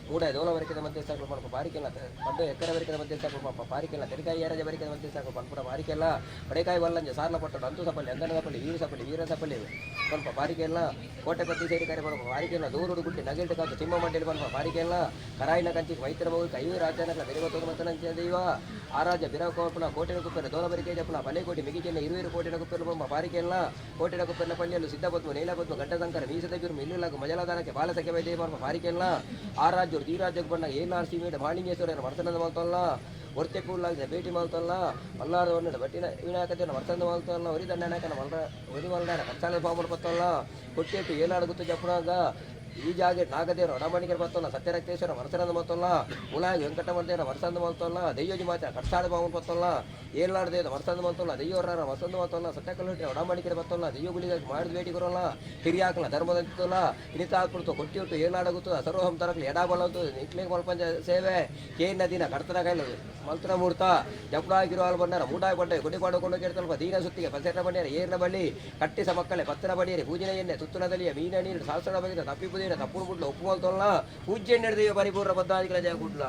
ಮೂಡ ದೋಲ ಬರಿಕೆದ ಮಧ್ಯಸ್ಥಾಕರು ಪನ್ಪ ಬಾರಿಕೆಲ್ಲ ಪಡ್ಡು ಎಕ್ಕರ ಬರಿಕೆದ ಮಧ್ಯಸ್ಥಾಕರು ಪನ್ಪ ಬಾರಿಕೆಲ್ಲ ತೆರಿಕಾಯಿ ಏರಜ ಬರಿಕೆದ ಮಧ್ಯಸ್ಥಾಕರು ಪನ್ಪುರ ಬಾರಿಕೆಲ್ಲ ಪಡೆಕಾಯಿ ವಲ್ಲಂಜ ಸಾರ್ಲ ಪಟ್ಟಡು ಅಂತು ಸಪಲ್ಲಿ ಅಂದನದ ಪಲ್ಲಿ ವೀರ ಸಪಲ್ಲಿ ವೀರ ಸಪಲ್ಲಿ ಪನ್ಪ ಬಾರಿಕೆಲ್ಲ ಕೋಟೆ ಪತ್ತಿ ಸೇರಿ ಕರೆ ಪನ್ಪ ಬಾರಿಕೆಲ್ಲ ದೂರುಡು ಗುಡ್ಡಿ ನಗೆಲ್ಟು ಕಾತು ತಿಮ್ಮ ಮಂಡಲಿ ಪನ್ಪ ಬಾರಿಕೆಲ್ಲ ಕರಾಯಿನ ಕಂಚಿ ವೈತರ ಮಗು ಕೈಯೂ ರಾಜನಕಲ ಬೆರಿಬತ್ತೋದು ಮತ್ತನಂಚಿನ ದೈವ ಆರಾಜ ಬಿರಕೋಪನ ಕೋಟೆನ ಕುಪ್ಪೆನ ದೋಲ ಬರಿಕೆ ಜಪನ ಬಲೆಕೋಟಿ ಮಿಗಿచెನ್ನ ಇರುವಿರು ಕೋಟೆನ ಕುಪ್ಪೆನ ಬೊಮ್ಮ ಬಾರಿಕೆಲ್ಲ ಕೋಟೆನ ಕುಪ್ಪೆನ ಪಲ್ಯಲು ಸಿದ್ಧಪದ್ಮ ನೀಲಪದ್ಮ ಘಂಟಶಂಕರ ಮೀಸದ ಬಿರು ಮಿಲ್ಲುಲಾಗು ಮಜಲದಾನಕ್ಕೆ ಬಾಲಸಖ್ಯ ವೈದ್ಯ ಪನ್ಪ ಬಾರಿಕೆಲ್ಲ ಆ ರಾಜ್ಯರು ಈ ರಾಜ್ಯಕ್ಕೆ ಬಂದಾಗ ಏನಾರ್ ಸೀಮೇಡ ಮಾಳಿಂಗೇಶ್ವರನ ವರ್ತನದ ಮಾಲ್ತಲ್ಲ ಒರ್ತೆ ಕೂಡಲಾಗಿದೆ ಭೇಟಿ ಮಾಲ್ತಲ್ಲ ಮಲ್ಲಾರದವನ್ನ ಬಟ್ಟಿನ ವಿನಾಯಕದೇವನ ವರ್ತನ ಮಾಲ್ತಲ್ಲ ಒರಿ ದಂಡನಾಯಕನ ಮಲ್ರ ಒರಿ ಮಲ್ಲಾರ ಕಚ್ಚಾಲ ಬಾಮುడు ಪತ್ತಲ್ಲ ಕೊಟ್ಟಿಟ್ಟು ಏನಾಡು ಗುತ್ತು ಜಪ್ಪುನಾಗ ಈ ಜಾಗೆ ನಾಗದೇವರ ಒಡಮಣಿಕರ ಬತ್ತಲ್ಲ ಸತ್ಯರಕ್ತೇಶ್ವರ ವರಸನದ ಮತ್ತಲ್ಲ ಉಲಾಗ ವೆಂಕಟಮರ್ದೇವರ ವರಸಂದ ಮಲ್ತಲ್ಲ ದೈಯೋಜಿ ಮಾತ್ರ ಕಟ್ಸಾಡ ಬಾಮುನ್ ಪತ್ತಲ್ಲ ಏಲ್ನಾಡು ವರಸಂದ ಮಲ್ತಲ್ಲ ದೈಯೋರ್ರ ವಸಂದ ಮಲ್ತಲ್ಲ ಸತ್ಯಕಲ್ಲುಟ್ಟಿ ಒಡಮಣಿಕರ ಬತ್ತಲ್ಲ ದೈಯೋಗುಲಿಗೆ ಮಾಡಿದ ಭೇಟಿ ಕೊರಲ್ಲ ಹಿರಿಯಾಕಲ ಧರ್ಮದಂತಲ್ಲ ಇನಿತ ಹಾಕ್ಬಿಡ್ತು ಕೊಟ್ಟಿಟ್ಟು ಏಲ್ನಾಡಗುತ್ತು ಸರ್ವಹಂ ತರಕ್ಲಿ ಎಡಾಬಲಂತು ನಿಕ್ಲಿಂಗ್ ಮಲ್ಪಂಜ ಸೇವೆ ಕೆ ನದಿನ ಕಡ್ತನ ಕೈಲು ಮಲ್ತನ ಮೂರ್ತ ಜಪ್ಡಾಗಿರೋ ಹಾಲು ಬಂಡಾರ ಮೂಟಾಯಿ ಬಂಡೆ ಗುಡಿ ಮಾಡಿಕೊಂಡು ಕೇಳ್ತಲ್ಪ ದೀನ ಸುತ್ತಿಗೆ ಪಸೆರ ಬಂಡ್ಯಾರ ಏರ್ನ ಬಳ್ಳಿ ಕಟ್ಟಿಸ ಮಕ್ಕಳೇ ಪತ್ತಿನ ಬಡಿಯರಿ ಪೂಜನೆ ಎಣ್ಣೆ ತುತ್ತುನದಲಿಯ ಮೀನ ನೀರು ಶಾಸ್ತ್ರ ಬಗೆದ ತಪ್ಪಿ ಪುದೀನ ತಪ್ಪುಡು ಬುಡ್ಲ ಉಪ್ಪು ಮಲ್ತೊಲ್ಲ ಪೂಜ್ಯ ನಡೆದೀವ ಪರಿಪೂರ್ಣ ಬದ್ಧಾದಿಗಳ ಜಯ ಕುಡ್ಲ.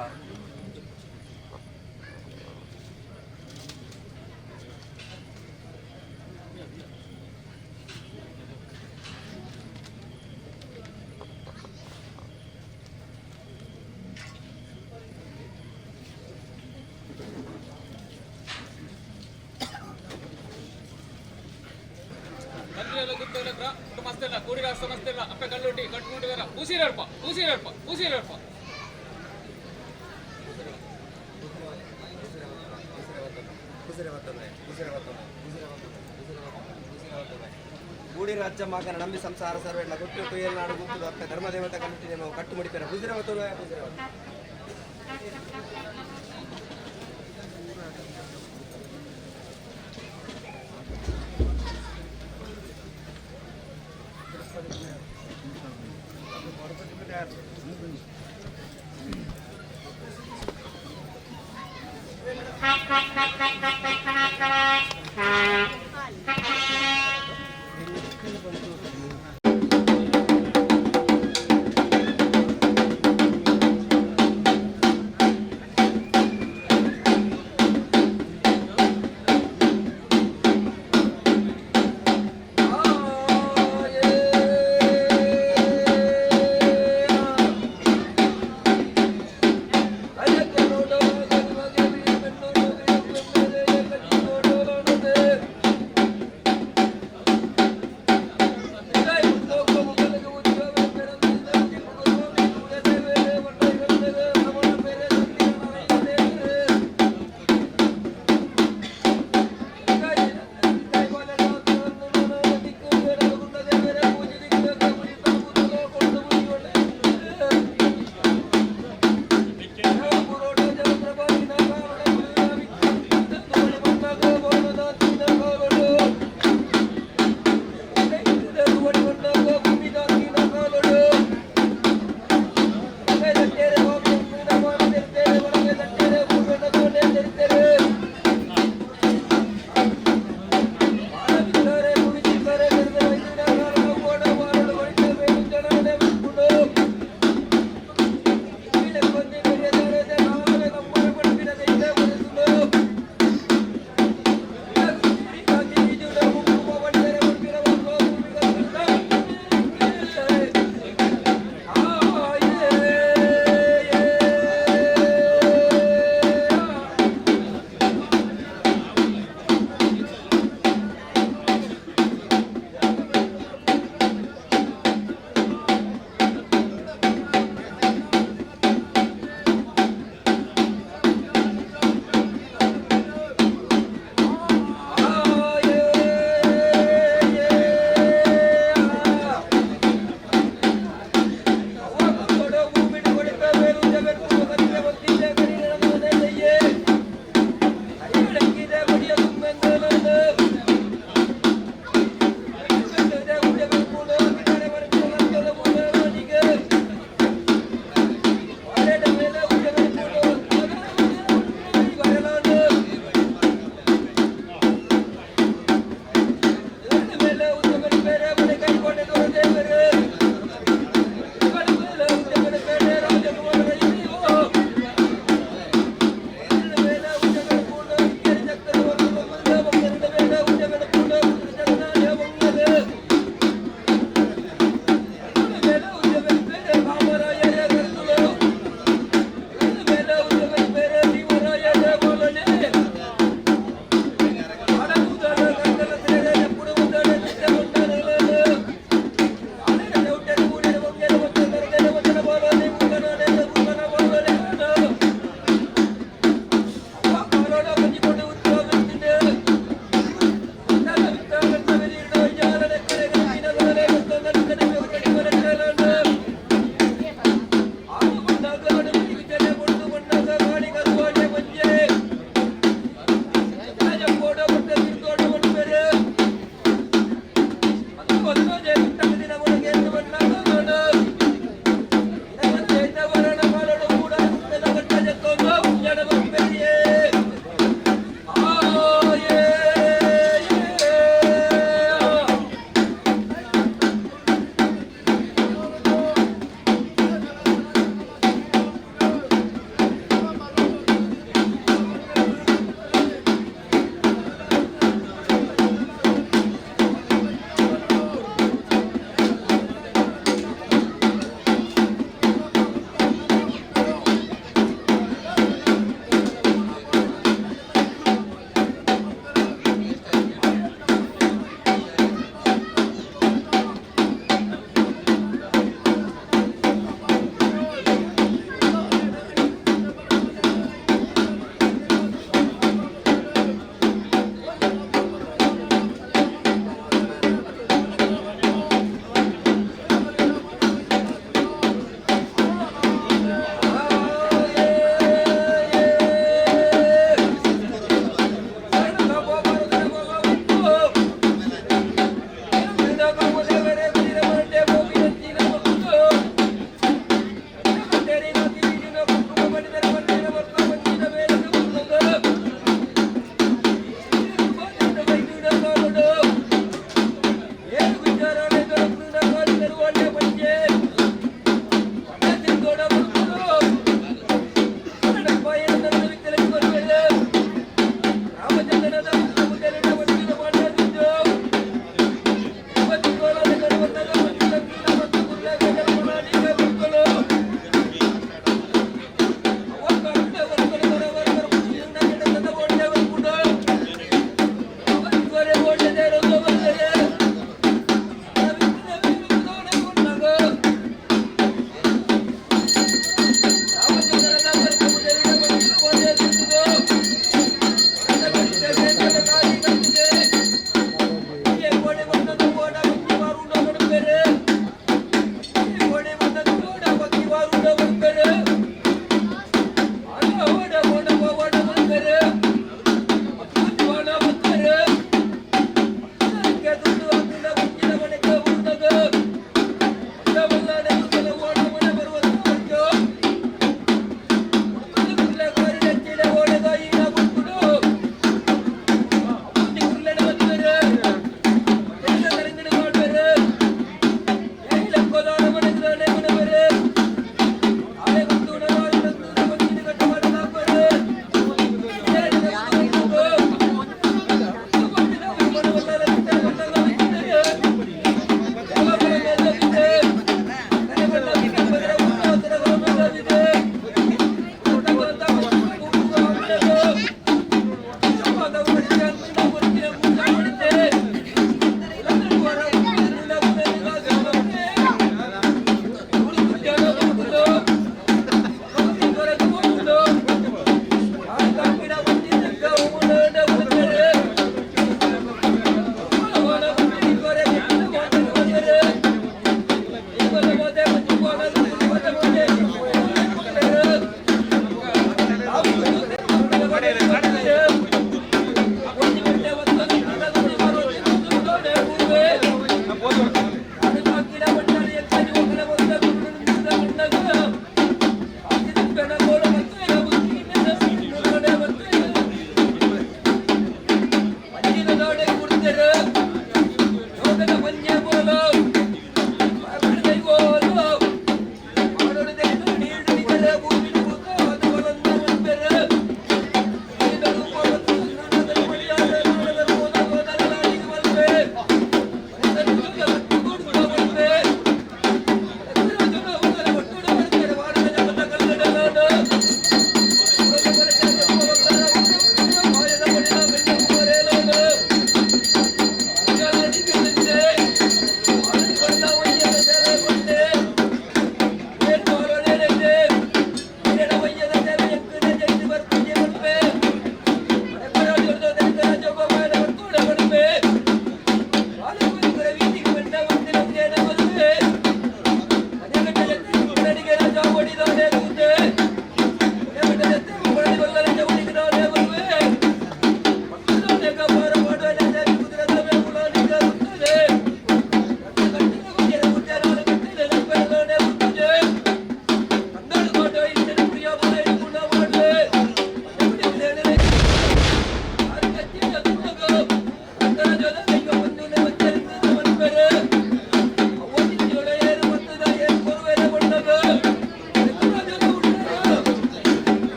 ಕೂಡಿರ ಸಮಸ್ತೆರ್ಲ ಅಪ್ಪೆ ಕಲ್ಲುಟ್ಟಿ ಕಟ್ಕೊಂಡಿದಾರ ಪೂಸಿರರ್ಪ ಪೂಸಿರರ್ಪ ಪೂಸಿರರ್ಪ. ಗೂಡಿರ ಅಜ್ಜ ಮಗನ ನಂಬಿ ಸಂಸಾರ ಸರ್ವೆಲ್ಲ ಗುಟ್ಟು ತುಯಲ್ನಾಡು ಗುತ್ತು ಅಪ್ಪೆ ಧರ್ಮದೇವತೆ ಕಲ್ಲುಟ್ಟಿ ನೇಮ ಕಟ್ಟು ಮುಡಿಪೆರ ಪೂಸಿರವತ್ತು ಪೂಸಿರವತ್ತು.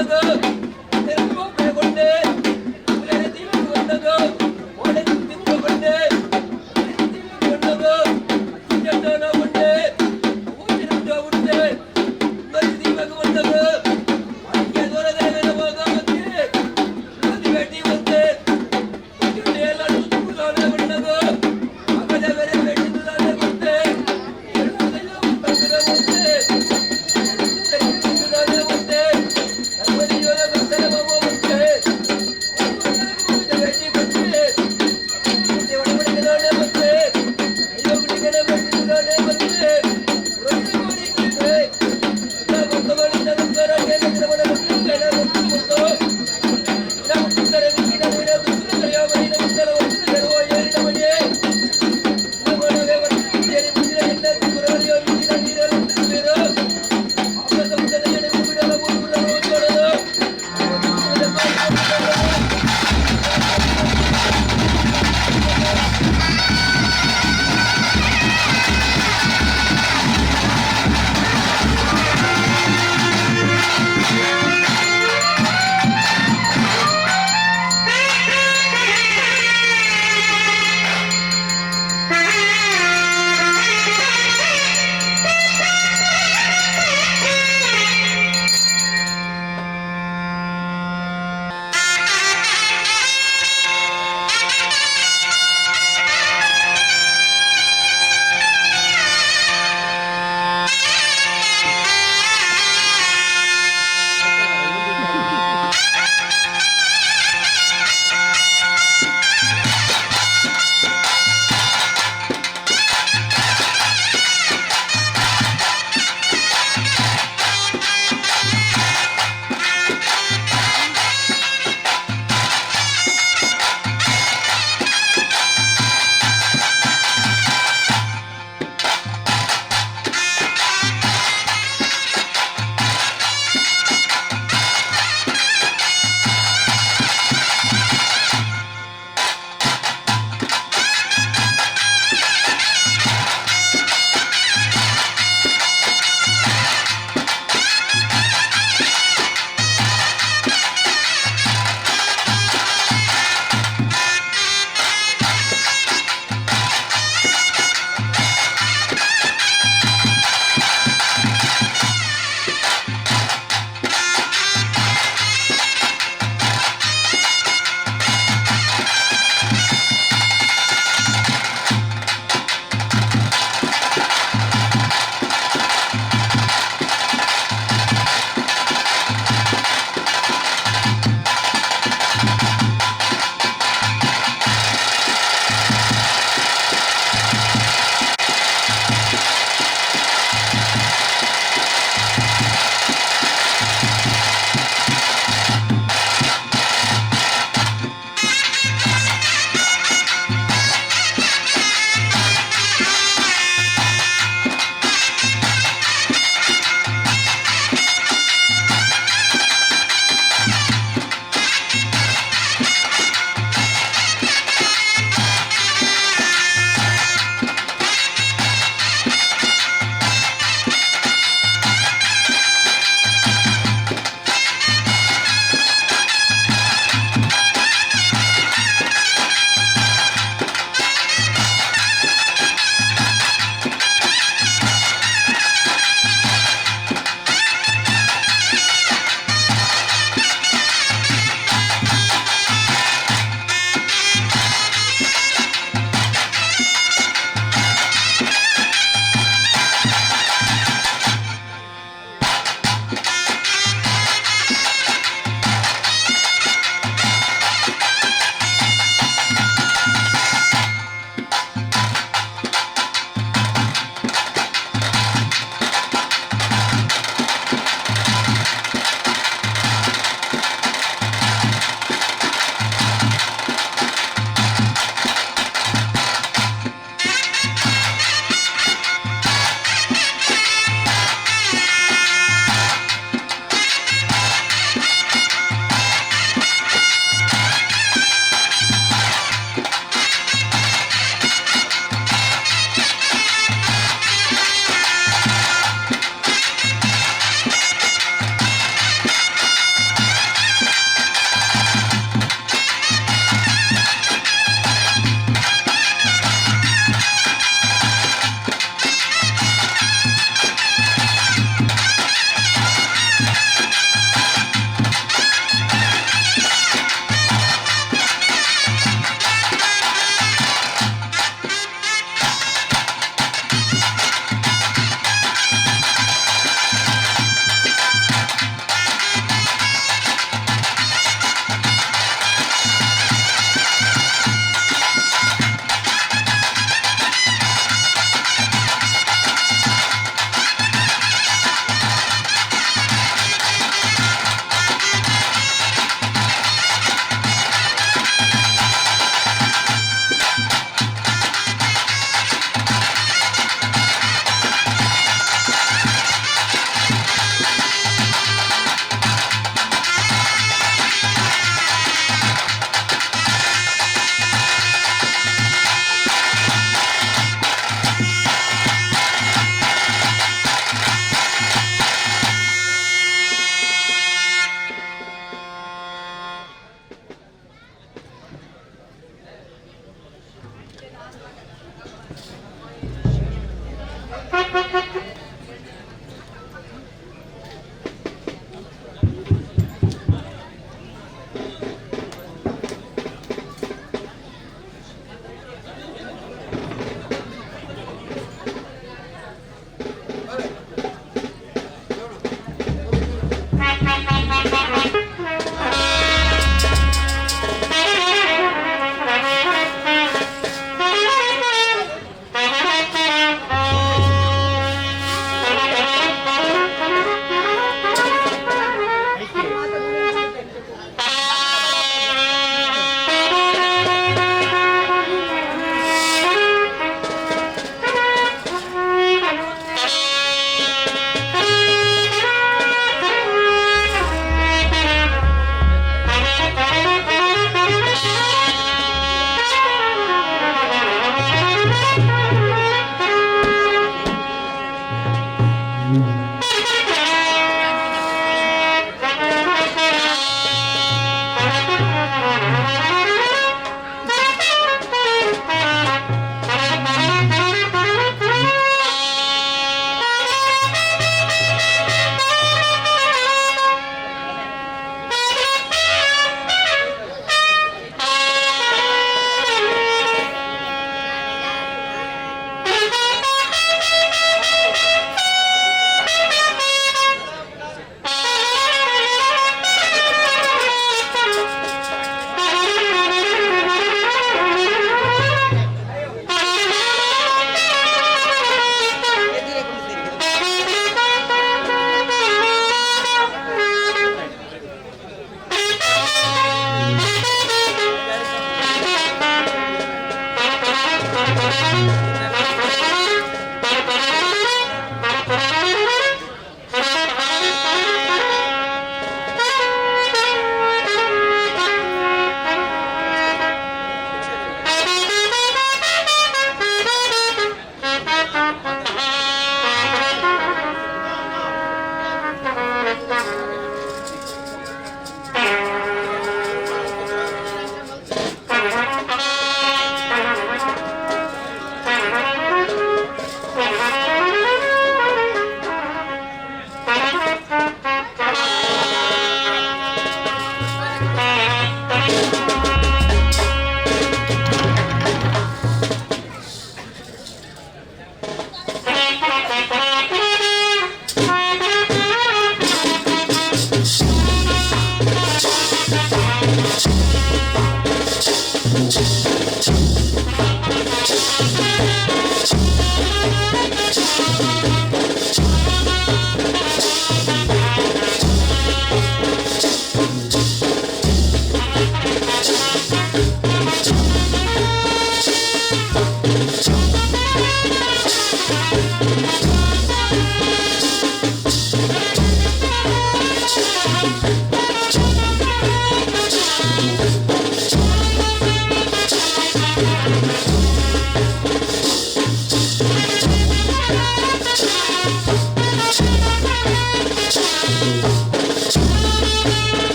Thank you.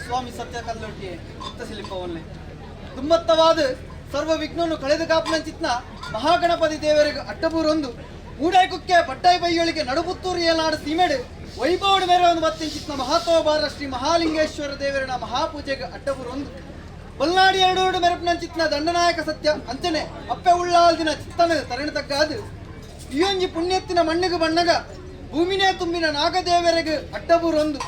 ಸ್ವಾಮಿ ಸತ್ಯ ಕಲ್ಲೊಟ್ಟಿಗೆ ಚಿತ್ತ ದುಮ್ಮತ್ತವಾದ ಸರ್ವ ವಿಘ್ನನು ಕಳೆದ ಕಾಪನಂಚಿತ್ನ ಮಹಾಗಣಪತಿ ದೇವರಿಗೆ ಅಟ್ಟಬೂರೊಂದು ಮೂಡಾಯ್ಕುಕ್ಕೆ ಪಟ್ಟಾಯಿ ಬೈಯೊಳಿಗೆ ನಡುಪುತ್ತೂರು ಏನಾಡು ಸೀಮೆಡು ವೈಭವಡು ಮೇರೆ ಮತ್ತಿಂಚಿತ್ನ ಮಹಾತೋಬಾರ ಶ್ರೀ ಮಹಾಲಿಂಗೇಶ್ವರ ದೇವರನ ಮಹಾಪೂಜೆಗೆ ಅಟ್ಟಬೂರೊಂದು ಬಲ್ನಾಡಿ ಎರಡೂಡು ಮೆರಪಿನಂಚಿತ್ನ ದಂಡನಾಯಕ ಸತ್ಯ ಅಂಚನೆ ಅಪ್ಪೆ ಉಳ್ಳಾಲ್ದಿನ ಚಿತ್ತನ ತರಣ ತಗ್ಗಾದು ಈಯೊಂಜಿ ಪುಣ್ಯತ್ತಿನ ಮಣ್ಣಿಗೆ ಬಣ್ಣಗ ಭೂಮಿನೇ ತುಂಬಿನ ನಾಗದೇವರಿಗೆ ಅಟ್ಟಬೂರೊಂದು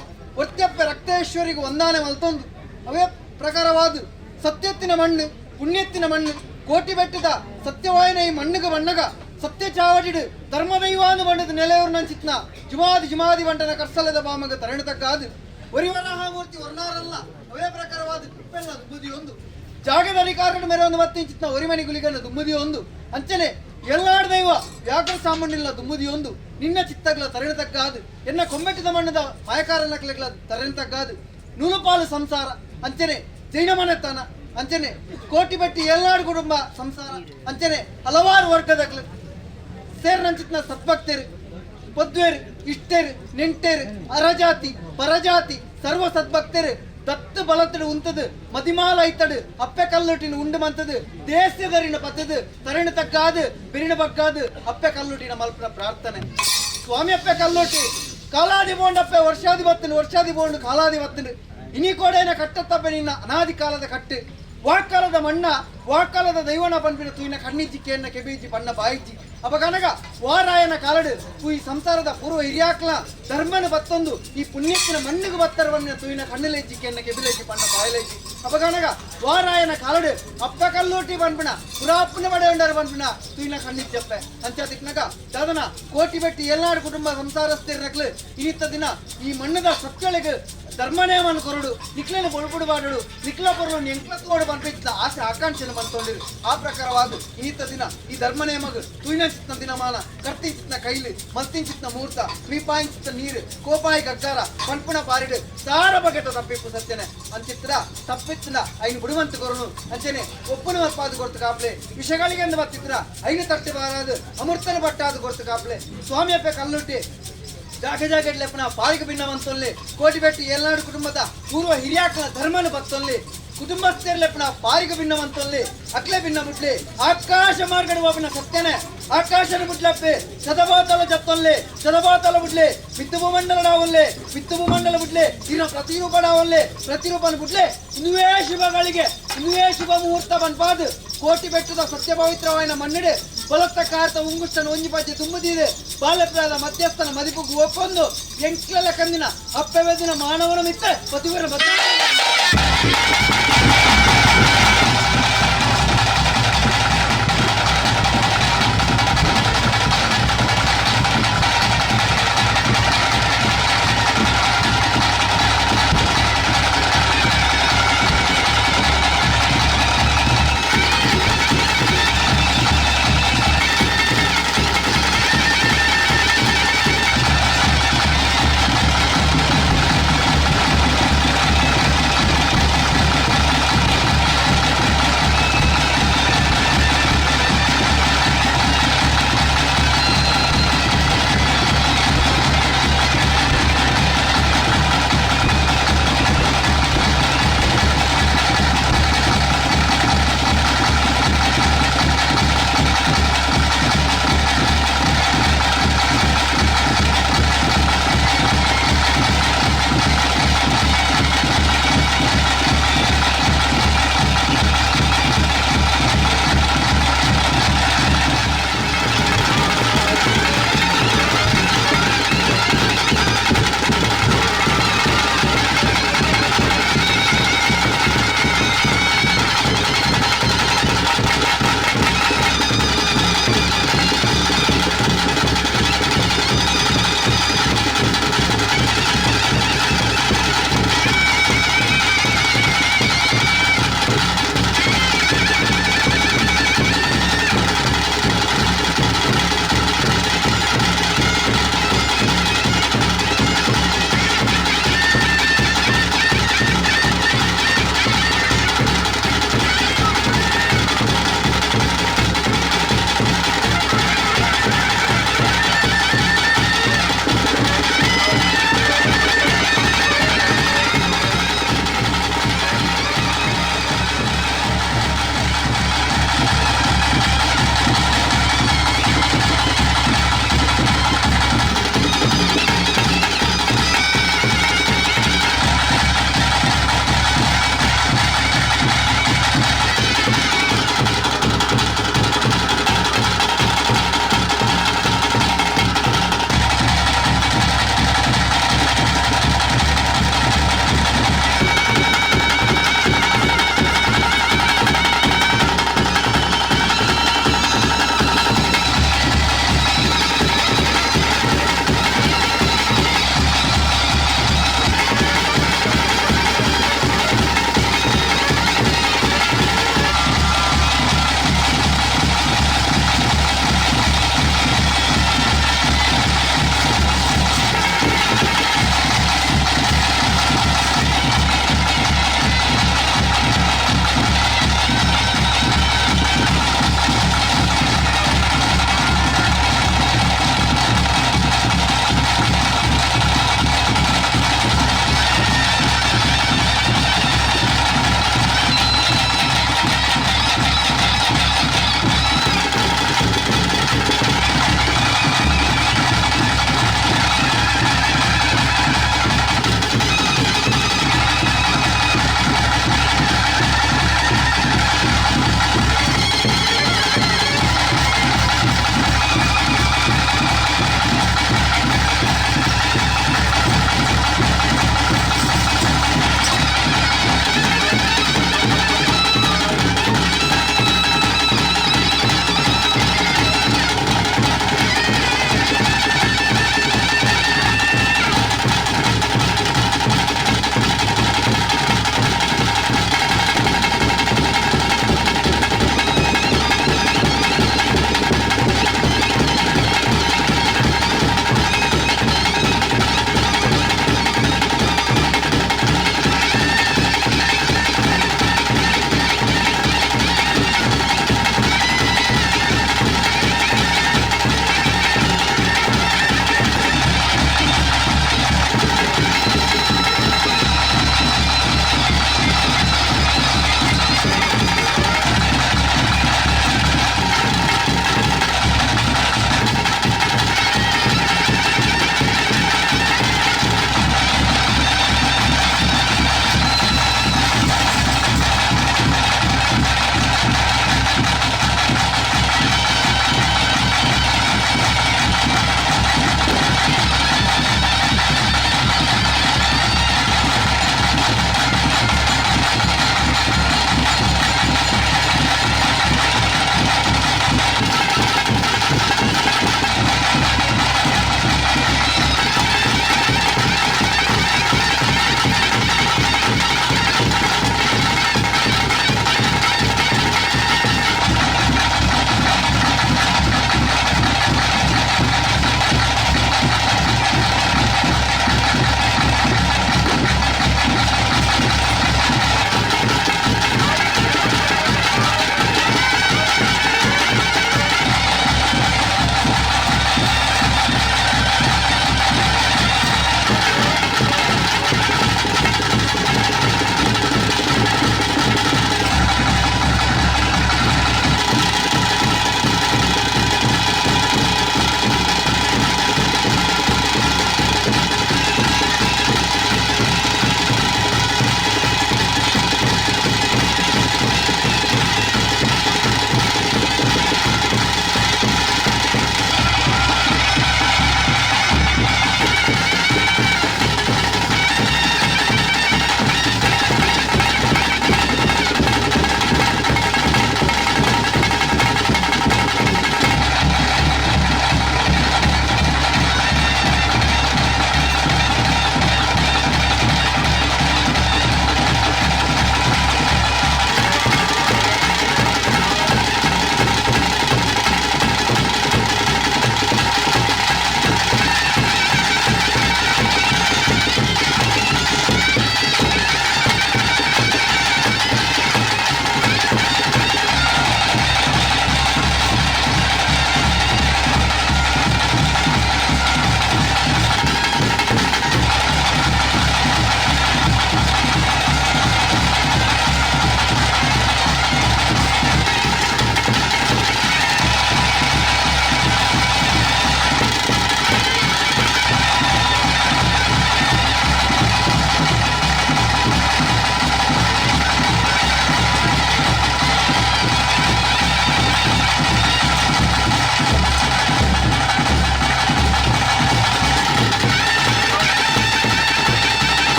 ಒತ್ಯಪ್ಪ ರಕ್ತೇಶ್ವರಿಗೆ ವಂದಾನೆ ಮಲ್ತೊಂದು ಅವೇ ಪ್ರಕಾರವಾದ ಸತ್ಯತ್ತಿನ ಮಣ್ಣು ಪುಣ್ಯತ್ತಿನ ಮಣ್ಣು ಕೋಟಿ ಬೆಟ್ಟದ ಸತ್ಯವಾಯನ ಈ ಮಣ್ಣಿಗೆ ಬಣ್ಣಗ ಸತ್ಯ ಚಾವಡಿಡು ಧರ್ಮದೈವಾನು ಬಣ್ಣದ ನೆಲೆಯೂರು ನಂಚಿತ್ನ ಜುಮಾದಿ ಜುಮಾದಿ ಬಂಟನ ಕರ್ಸಲದ ಬಾಮಗ ತರಣ ತಗ್ಗಾದು ಒರಿವರಹ ಮೂರ್ತಿ ವರ್ಣಾರಲ್ಲ ಅವೇ ಪ್ರಕಾರವಾದ ಕೃಪೆಲ್ಲ ದುಮ್ಮದಿ ಒಂದು ಜಾಗದ ಅಧಿಕಾರನ ಮೇರೆ ಒಂದು ಮತ್ತಿಂಚಿತ್ನ ಒರಿಮಣಿ ಗುಲಿಗನ ದುಮ್ಮದಿ ಒಂದು ಅಂಚನೆ ಎಲ್ಲಾಡ ದೈವ ವ್ಯಾಕರ ಸಾಮಾನ್ಯ ದುಮ್ಮದಿ ಒಂದು ನಿನ್ನ ಚಿತ್ತಗ್ಲ ತರಣ ತಗ್ಗಾದು ಎನ್ನ ಕೊಂಬೆಟ್ಟದ ಮಣ್ಣದ ಮಾಯಕಾರನ ಕಲೆಗಳ ತರಣ ತಗ್ಗಾದು ನೂಲುಪಾಲು ಸಂಸಾರ ಅಂಚನೆ ಜೈನ ಮನೆತನ ಅಂಚನೆ ಕೋಟಿ ಬಟ್ಟಿ ಎಲ್ಲಾಡು ಕುಟುಂಬ ಸಂಸಾರ ಅಂಚನೆ ಹಲವಾರು ವರ್ಗದಗ್ಲು ಸೇರ್ನಂಚಿತ್ನ ಸತ್ಭಕ್ತರು ಪದ್ವೇರು ಇಷ್ಟೇರು ನೆಂಟೇರು ಅರಜಾತಿ ಪರಜಾತಿ ಸರ್ವ ಸದ್ಭಕ್ತರು ದತ್ತು ಬಲತಡು ಉಂತದು ಮದಿಮಾಲ ಐತಡು ಅಪ್ಪೆ ಕಲ್ಲುಟಿನ ಉಂಡು ಮಂತದು ದೇಶದರಿನ ಪತ್ತದು ತರಣ ತಗ್ಗಾದು ಬಿರಿನ ಬಗ್ಗಾದು ಅಪ್ಪೆ ಕಲ್ಲುಟಿನ ಮಲ್ಪನ ಪ್ರಾರ್ಥನೆ. ಸ್ವಾಮಿ ಅಪ್ಪೆ ಕಲ್ಲುಟಿ ಕಾಲಾದಿ ಬೋಂಡಪ್ಪೆ ವರ್ಷಾದಿ ಬತ್ತನು ವರ್ಷಾದಿ ಬೋಂಡು ಕಾಲಾದಿ ಬತ್ತನು ಇನಿ ಕೋಡೇನ ಕಟ್ಟತ್ತಪ್ಪೆ ನಿನ್ನ ಅನಾದಿ ಕಾಲದ ಕಟ್ಟು ವಾಕಾಲದ ಮಣ್ಣ ವಾಕಾಲದ ದೈವನ ಪನ್ಪಿನ ತೂಯಿನ ಕಣ್ಣಿಜ್ಜಿ ಕೇನ್ನ ಕೆಬೀಜಿ ಬಣ್ಣ ಬಾಯಿಜ್ಜಿ ಅಪಗನಗ ವಾರಾಯನ ಕಾಲಡು ಈ ಸಂಸಾರದ ಪೂರ್ವ ಹಿರಿಯಾಕ್ಲ ಧರ್ಮನ ಬತ್ತೊಂದು ಈ ಪುಣ್ಯತ್ತಿನ ಮಣ್ಣಿಗೆ ಬತ್ತರವನ್ನ ತೂಯಿನ ಕಣ್ಣಲೆಜ್ಜಿ ಕೇನ್ನ ಕೆಬಿಲೆಜ್ಜಿ ಬಣ್ಣ ಬಾಯಿಲೆಜ್ಜಿ ಅಪಗನಗ ವಾರಾಯನ ಕಾಲಡು ಅಪ್ಪ ಕಲ್ಲೋಟಿ ಬನ್ಪಿನ ಪುರಾಪುನ ಬಡೆಯುಂಡರ ಬನ್ಪಿನ ತೂಯಿನ ಕಣ್ಣಿಜ್ಜಪ್ಪೆ ಅಂಚಾದಿಕ್ನಗ ದಾದನ ಕೋಟಿ ಬೆಟ್ಟಿ ಎಲ್ಲಾರು ಕುಟುಂಬ ಸಂಸಾರಸ್ಥಿರಕ್ಲು ಇನಿತ್ತ ದಿನ ಈ ಮಣ್ಣದ ಸತ್ಯಳಿಗೆ ಧರ್ಮನೇಮನ್ ಕೊರಡು ನಿಕ್ಲೇನು ಬೊಳ್ಬುಡು ಬಾಡಡು ನಿಕ್ಲ ಪೊರಡು ಎಂಕ್ಲ ತೋಡು ಪನ್ಪಿತ್ತ ಆಸೆ ಆಕಾಂಕ್ಷೆನ ಬಂತೊಂಡಿರು. ಆ ಪ್ರಕಾರವಾದ ಇನ್ನಿತ್ತ ದಿನ ಈ ಧರ್ಮನೇಮಗ್ ತುಯಿನ ಚಿತ್ನ ದಿನಮಾನ ಕರ್ತಿನ್ ಚಿತ್ನ ಕೈಲು ಮಲ್ತಿನ್ ಚಿತ್ನ ಮುಹೂರ್ತ ಮೀಪಾಯಿನ್ ಚಿತ್ತ ನೀರು ಕೋಪಾಯಿ ಗಗ್ಗಾರ ಪನ್ಪುಣ ಪಾರಿಡು ಸಾರ ಬಗೆಟ ತಪ್ಪಿಪ್ಪು ಸತ್ಯನೆ ಅಂಚಿತ್ರ ತಪ್ಪಿತ್ತಿನ ಐನು ಬುಡುವಂತ ಕೊರನು ಅಂಚನೆ ಒಪ್ಪುನ ಮರ್ಪಾದು ಕೊರ್ತು ಕಾಪ್ಲೆ ವಿಷಗಳಿಗೆ ಬತ್ತಿತ್ರ ಐನು ತಟ್ಟೆ ಬಾರಾದು ಅಮೃತನ ಬಟ್ಟಾದು ಕೊರ್ತು ಕಾಪ್ಲೆ ಸ್ವಾಮಿಯಪ್ಪೆ ಕಲ್ಲುಟ್ಟಿ ಜಾಗ ಜಾಗಡ್ಲೆಪ್ಪನ ಪಾಲಿಗೆ ಭಿನ್ನವಂತೊಲ್ಲಿ ಕೋಟಿಬೆಟ್ಟಿ ಏಲ್ನಾಡು ಕುಟುಂಬದ ಪೂರ್ವ ಹಿರಿಯಾಕನ ಧರ್ಮನ ಬತ್ತೊಲ್ಲಿ ಕುಟುಂಬಸ್ಥರ್ಲೆಪ್ಪನ ಪಾರಿಗೆ ಭಿನ್ನವಂತೊಲ್ಲಿ ಅಕ್ಲೆ ಭಿನ್ನ ಮುಟ್ಲಿ ಆಕಾಶ ಮಾರ್ಗಡ ಒಬ್ಬನ ಸತ್ಯನೆ ಆಕಾಶನ ಮುಟ್ಲಪ್ಪೆ ಸದಬಾತಲ ಜತ್ತೊಲ್ಲೆ ಸದಬಾತಲ ಮುಟ್ಲೆ ಮಿತ್ತುಬು ಮಂಡಲ ಡಾವಲ್ಲೆ ಮಿತ್ತುಬು ಮಂಡಲ ಮುಟ್ಲೆ ಇನ್ನ ಪ್ರತಿರೂಪ ಡಾವಲ್ಲೆ ಪ್ರತಿರೂಪನ ಮುಟ್ಲೆ ಇನ್ನುವೇ ಶುಭಗಳಿಗೆ ಇನ್ನುವೇ ಶುಭ ಮುಹೂರ್ತ ಬನ್ಪಾದು ಕೋಟಿ ಬೆಟ್ಟದ ಸತ್ಯ ಪವಿತ್ರವಾಯಿನ ಮಣ್ಣಿಡೆ ಬಲತ್ತ ಕಾರ್ತ ಉಂಗುಷ್ಟನ ಒಂಜಿ ಪಜ್ಜೆ ತುಂಬುದಿದೆ ಬಾಲಪ್ರಾದ ಮಧ್ಯಸ್ಥನ ಮದಿಪುಗು ಒಪ್ಪೊಂದು ಎಂಕ್ಲೆಲ್ಲ ಕಂದಿನ ಅಪ್ಪೆವೆದಿನ ಮಾನವನ ಮಿತ್ತ ಪತಿವರ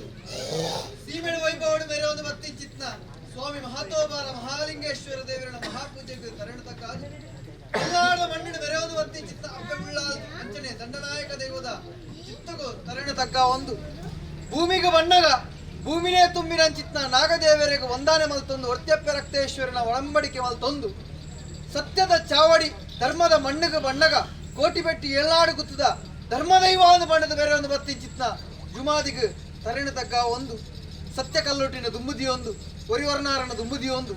ಬರೊಂದು ಸೀಮೆಡು ವೈಭವಡು ಮೆರೆಯೊಂದು ಬತ್ತಿಂಚಿತ್ನ ಸ್ವಾಮಿ ಮಹಾತೋಬಾರ ಮಹಾಲಿಂಗೇಶ್ವರ ದೇವರನ ಮಹಾಪೂಜೆಗೆ ತರಣತಕ್ಕಾದ ಎಲ್ಲಾಡ ಮಣ್ಣಿನ ಮೆರೆಯೋದು ಬತ್ತಿಂಚಿತ್ನ ಅಪ್ಪೆ ಉಳ್ಳ ಅಂಚನೆ ದಂಡನಾಯಕ ದೈವದ ಚಿತ್ತಗು ತರಣತಕ್ಕ ಒಂದು ಭೂಮಿಗೆ ಬಣ್ಣಗ ಭೂಮಿನೇ ತುಂಬಿನಂಚಿತ್ನ ನಾಗದೇವರಿಗೆ ವಂದಾನೆ ಮಲ್ತೊಂದು ಒರ್ತ್ಯಪ್ಪೆ ರಕ್ತೇಶ್ವರನ ಒಳಂಬಡಿಕೆ ಮಲ್ತೊಂದು ಸತ್ಯದ ಚಾವಡಿ ಧರ್ಮದ ಮಣ್ಣಿಗೆ ಬಣ್ಣಗ ಕೋಟಿಬೆಟ್ಟಿ ಏಳ್ನಾಡು ಗುತ್ತದ ಧರ್ಮದೈವಾದ ಬಣ್ಣದ ಬೇರೆ ಒಂದು ಬತ್ತಿಂಚಿತ್ನ ಜುಮಾದಿಗೆ ತರಿಣ ತಗ್ಗ ಒಂದು ಸತ್ಯ ಕಲ್ಲೊಟ್ಟಿನ ದುಂಬುದಿಯೊಂದು ಒರಿವರ್ಣಾರನ ದುಂಬುದಿಯೊಂದು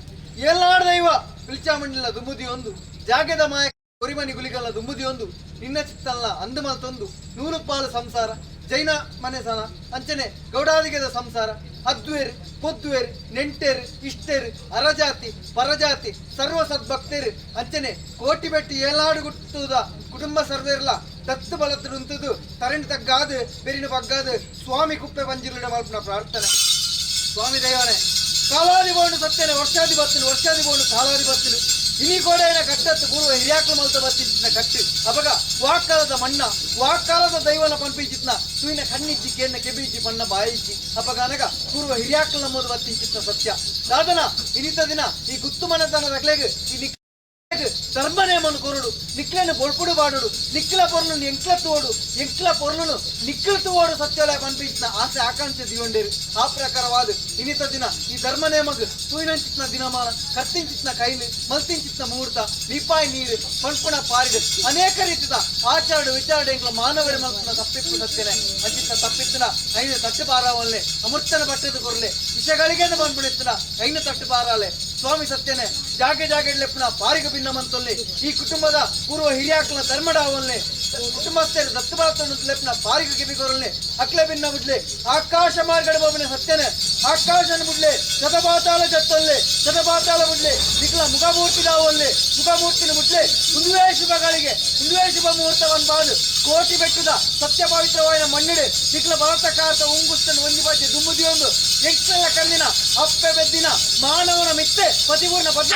ಏಳ್ನಾಡು ದೈವ ಪಿಲ್ಚಾಮಂಡಿಲ ದುಂಬುದಿಯೊಂದು ಜಾಗೆದ ಮಾಯ ಒರಿಮನಿ ಗುಲಿಗಲ್ಲ ದುಂಬುದಿಯೊಂದು ನಿನ್ನ ಚಿತ್ತಲ್ಲ ಅಂದು ಮಲ್ತೊಂದು ನೂಲು ಪಾಲು ಸಂಸಾರ ಜೈನ ಮನೆಸನ ಅಂಚನೆ ಗೌಡಾದಿಗೆದ ಸಂಸಾರ ಅದ್ವೇರು ಪೊದ್ವೇರು ನೆಂಟೇರು ಇಷ್ಟೇರು ಅರಜಾತಿ ಪರಜಾತಿ ಸರ್ವ ಸದ್ಭಕ್ತೇರು ಅಂಚನೆ ಕೋಟಿ ಬೆಟ್ಟಿ ಏಲಾಡು ಗುಟ್ಟುದ ಕುಟುಂಬ ಸರ್ವೇರ್ಲ ದತ್ತು ಬಲತ್ತುಂತದು ತರಣಿ ತಗ್ಗಾದು ಬೆರಿನ ಬಗ್ಗಾದು ಸ್ವಾಮಿ ಕುಪ್ಪೆ ಪಂಜಿರುಡ ಮಲ್ಪನ ಪ್ರಾರ್ಥನೆ. ಸ್ವಾಮಿ ದೈವನೇ, ಕಾಲಾದಿ ಬೋಂಡು ಸತ್ತೇನೆ, ವರ್ಷಾದಿ ಬತ್ತಿನ ವರ್ಷಾದಿ ಬೋಂಡು ಕಾಲಾದಿ ಬತ್ತಿನ ಇನಿ ಕೋಡೆಯನ ಕಟ್ಟತ್ತು ಪೂರ್ವ ಹಿರಿಯಾಕ್ಲ ಮಲ್ತ ಬತ್ತಿನ ಕಟ್ಟು ಅಪಗ ವಾಕಾಲದ ಮಣ್ಣ ವಾಕಾಲದ ದೈವನ ಪಂಪಿಂಚಿತ್ನ ತುಯಿನ ಕಣ್ಣಿಜ್ಜಿ ಕೇನ್ನ ಕೆಬಿಜ್ಜಿ ಪಣ್ಣ ಬಾಯಿಜ್ಜಿ ಅಪಗ ಅನಗ ಪೂರ್ವ ಹಿರಿಯಾಕ್ಲ ನಮ್ಮದು ಬತ್ತಿಂಚಿತ್ನ ಸತ್ಯ ಸಾಧನ. ಇನಿತ ದಿನ ಈ ಗುತ್ತು ಮನೆತನದ ಅಕ್ಲೆಗ್ ಈ ಧರ್ಮ ನೇಮನು ಕೊರಡು, ನಿಕ್ಲೆನ ಬೊಳ್ಪುಡು ಬಾಡುಡು, ನಿಕ್ಲ ಪೊರ್ಲು ಎಂಕ್ಲ ತೋಡು, ಎಂಕ್ಲ ಪೊರ್ಲುನು ನಿಕ್ಲ ತೋಡು ಸತ್ಯಲ ಪನ್ಪಿಂಚಿನ ಆಸೆ ಆಕಾಂಕ್ಷೆ ದಿವಂಡೇರು. ಆ ಪ್ರಕಾರವಾದ ಇನಿತ ದಿನ ಈ ಧರ್ಮ ನೇಮಗ್ ತೂಯಿನಂಚಿತ್ನ ದಿನಮಾನ, ಕರ್ತಿಂಚಿತ್ನ ಕೈಲು, ಮಲ್ತಿಂಚಿತ್ನ ಮುಹೂರ್ತ, ನೀಪಾಯಿ ನೀರು ಪಣ್ಪುಣ ಪಾರಿಡು ಅನೇಕ ರೀತಿದ ಆಚಾರ ವಿಚಾರ ಎಂಕ್ಲ ಮಾನವರ ಮಲ್ಪುನ ತಪ್ಪಿಪ್ಪು ಸತ್ಯನೆ. ಅಂಚಿತ್ನ ತಪ್ಪಿತ್ತಿನ ಐನ ತಟ್ಟು ಬಾರಾವಲ್ಲೆ, ಅಮೃತನ ಬಟ್ಟದ ಕೊರ್ಲೆ, ವಿಷಗಳಿಗೆ ಬಂದ್ಬಿಡಿತ್ತಿನ ಐನ ತಟ್ಟು ಬಾರಾಲೆ. ಸ್ವಾಮಿ ಸತ್ಯನೆ, ಜಾಗೆ ಜಾಗೆ ಲೆಪ್ಪುನ ಪಾರಿಗ ಭಿನ್ನ ಮಂತೊಲ್ಲೆ, ಈ ಕುಟುಂಬದ ಪೂರ್ವ ಹಿರಿಯಾಕ್ಲ ಧರ್ಮಡಾವಲ್ಲೆ, ಕುಟುಂಬಸ್ಥರು ದತ್ತು ಬಾತೊಂದು ಲೆಪ್ಪುನ ಪಾರಿಗ ಕಿಬಿಗೊರಲ್ಲೆ, ಅಕ್ಲೆ ಭಿನ್ನ ಬುಡ್ಲೆ, ಆಕಾಶ ಮಾರ್ಗಡ ಬಾಬುನೆ ಸತ್ಯನೆ, ಆಕಾಶನ ಬುಡ್ಲೆ, ಶತಪಾತಾಳ ಜತ್ತೊಲ್ಲೆ, ಶತಪಾತಾಳ ಬುಡ್ಲೆ, ನಿಕ್ಲ ಮುಖಮೂರ್ತಿ ದಾವಲ್ಲೆ, ಮುಖಮೂರ್ತಿನ ಬುಡ್ಲೆ, ಉಂದುವೇ ಶುಭಗಳಿಗೆ ಉಂದುವೇ ಶುಭ ಮುಹೂರ್ತವನ್ ಬಾದು ಕೋಟಿ ಬೆಟ್ಟದ ಸತ್ಯ ಪವಿತ್ರವಾದ ಮಣ್ಣಿಡೆ ನಿಕ್ಲ ಭರತ ಕಾತ ಉಂಗುಸ್ತನ್ ಒಂಜಿ ಬಾಜಿ ದುಮ್ಮುದಿಯೊಂದು ಎಂಕ್ಲ ಕಣ್ಣಿನ ಅಪ್ಪೆ ಬೆದ್ದಿನ ಮಾನವನ ಮಿತ್ತೆ ಪತಿಪೂರ್ಣ ಪದ್ಮ.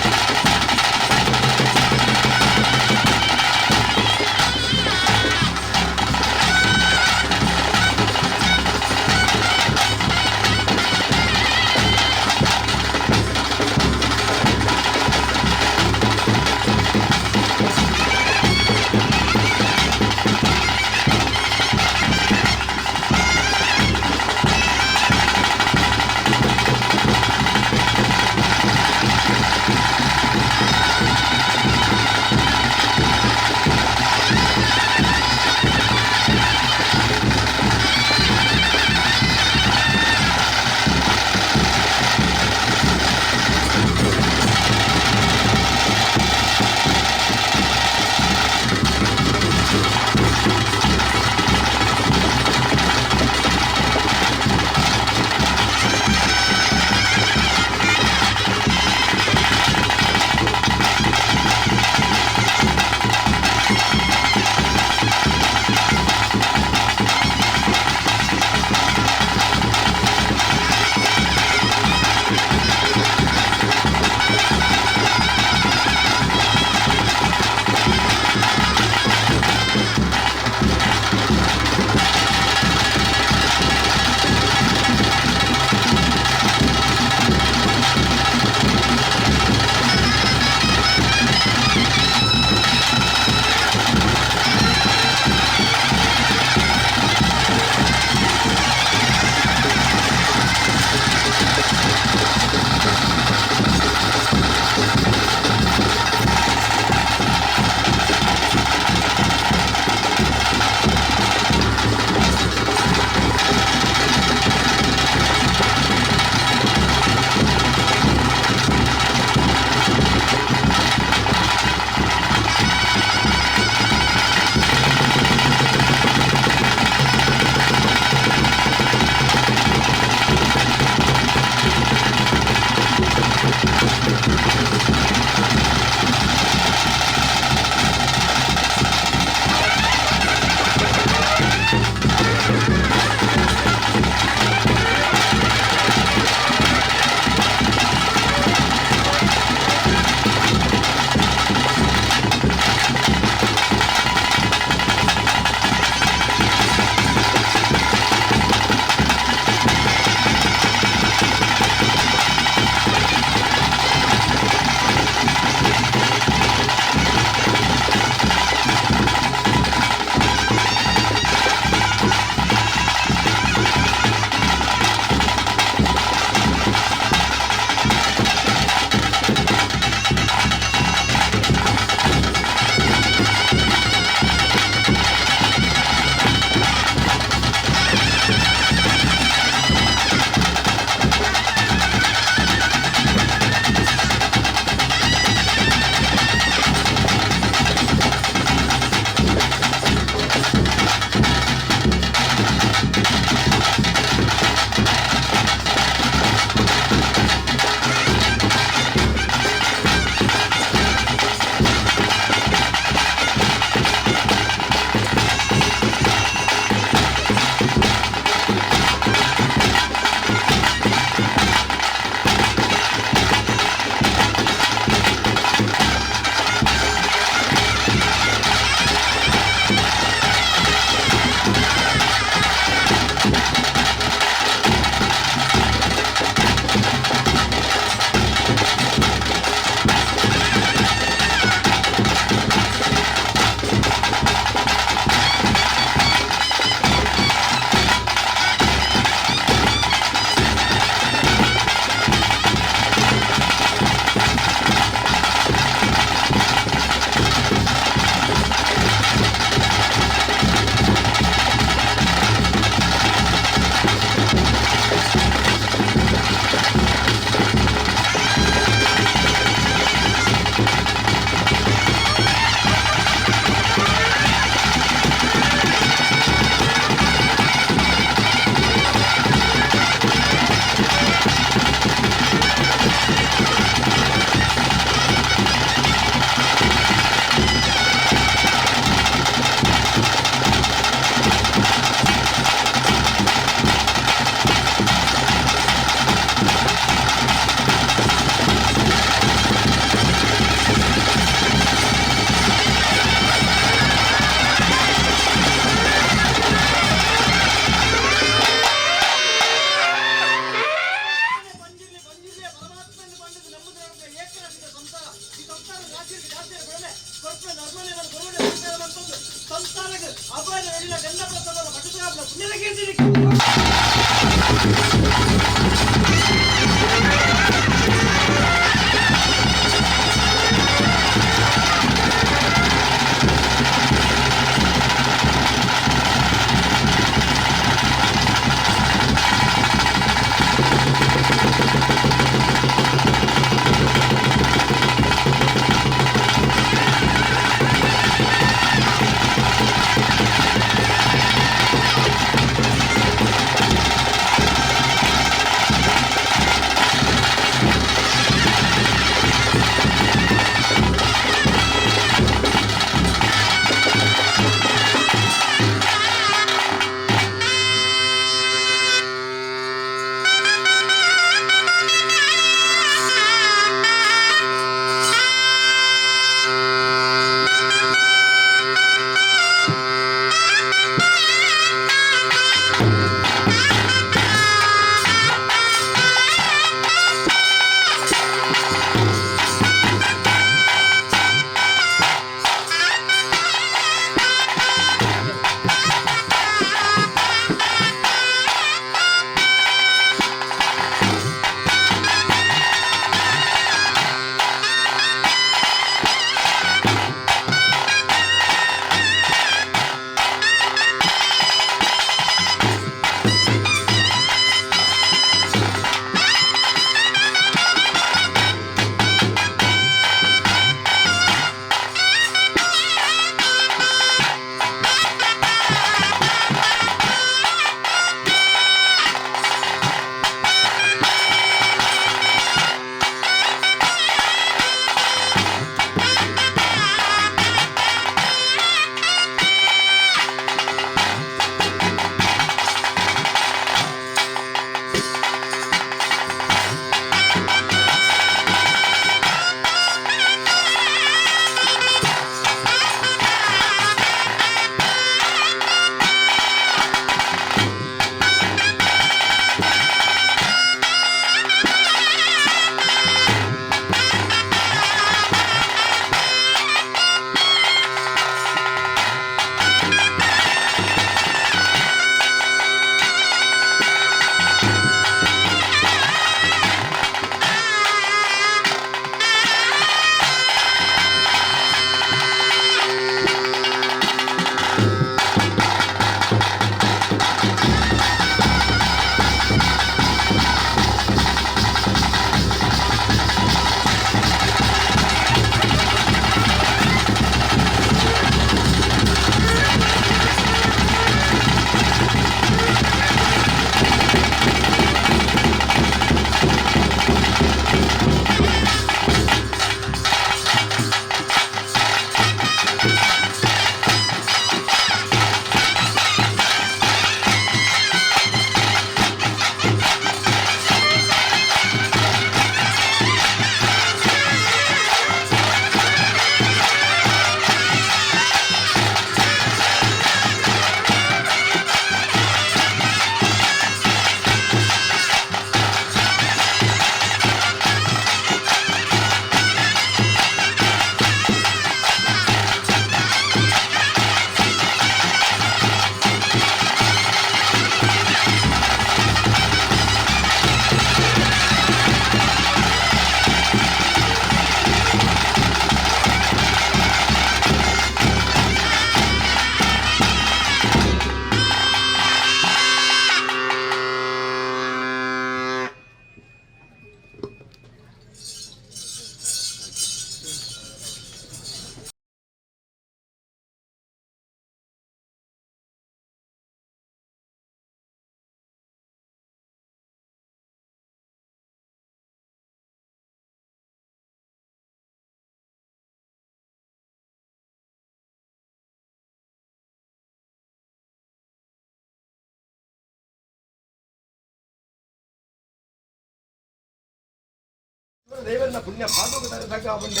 ದೇವರನ್ನ ಪುಣ್ಯ ಭಾಗವತರ ತಗ್ಗಾಪುಣ್ಯ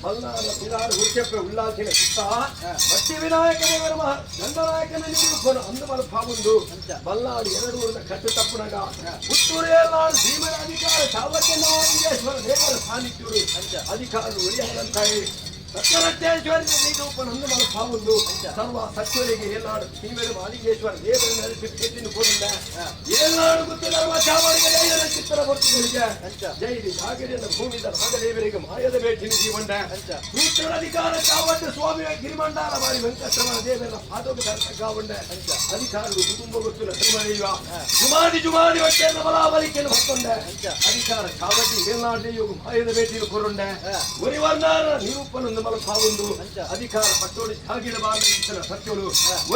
ಮಲ್ನಾಡ ಪಿಲಾರು ಉಚ್ಚಪ್ಪೆ ಉಲ್ಲಾಸಿನ ಸುತ್ತ ಭಟ್ಟಿ ವಿನಾಯಕ ದೇವರ ಮಹ ದಂಡನಾಯಕನ ನೀರು ಅಂದು ಮಲ ಭಾವುಂಡು ಮಲ್ನಾಡು ಎರಡು ಊರಿನ ಕಟ್ಟು ತಪ್ಪುನಗ ಪುತ್ತೂರೇಲ್ನಾಡು ಸೀಮನ ಅಧಿಕಾರ ಚಾವಕ್ಯನಾಂಗೇಶ್ವರ ದೇವರ ಸಾನ್ನಿಧ್ಯರು ಅಧಿಕಾರ ಉರಿಯಂತಾಯಿ. ಸತ್ಯರತ್ನೇಶ್ವರ ನೀರೂಪನಂದು ಮಲಪಾವುಂದು ಸರ್ವ ಸತ್ವರಿಗೆ ಏನಾಡು ಸೀಮೆರು ಮಾಲಿಂಗೇಶ್ವರ ದೇವರ ನಡೆಸಿ ಭೇಟಿಯನ್ನು ಕೊಡುಂಡ ಏನಾಡು ಗೊತ್ತು ಧರ್ಮ ಚಾವಡಿಗೆ ಜೈನ ಚಿತ್ತರ ಭಕ್ತರಿಗೆ ಜೈಲಿ ಜಾಗರಿಯ ಭೂಮಿದ ನಾಗದೇವರಿಗೆ ಮಾಯದ ಭೇಟಿನ ಜೀವಂಡ ಸೂತ್ರನ ಅಧಿಕಾರ ಚಾವಡ್ಡ ಸ್ವಾಮಿಯ ಗಿರಿಮಂಡಾಲ ಬಾರಿ ವೆಂಕಟರಮಣ ದೇವರ ಪಾದೋಗ ಗಾವಂಡ ಅಧಿಕಾರರು ಕುಟುಂಬ ಗೊತ್ತಿಲ್ಲ ಧರ್ಮದೈವ ಜುಮಾದಿ ಜುಮಾದಿ ಹೊಟ್ಟೆಯನ್ನು ಬಲಾಬಲಿಕೆಯನ್ನು ಹೊತ್ತೊಂಡ ಅಧಿಕಾರ ಚಾವಡಿ ಏನಾಡು ಯೋಗ ಮಾಯದ ಭೇಟಿಯನ್ನು ಕೊರುಂಡ ಒರಿವರ್ಣಾರ ನಿರೂಪನೊಂದು ಮಲಪಾವುಂದು ಅಧಿಕಾರ ಪಟ್ಟೋಡಿ ಜಾಗಿಡಬಾರದು ಇತ್ತನ ಸತ್ಯಳು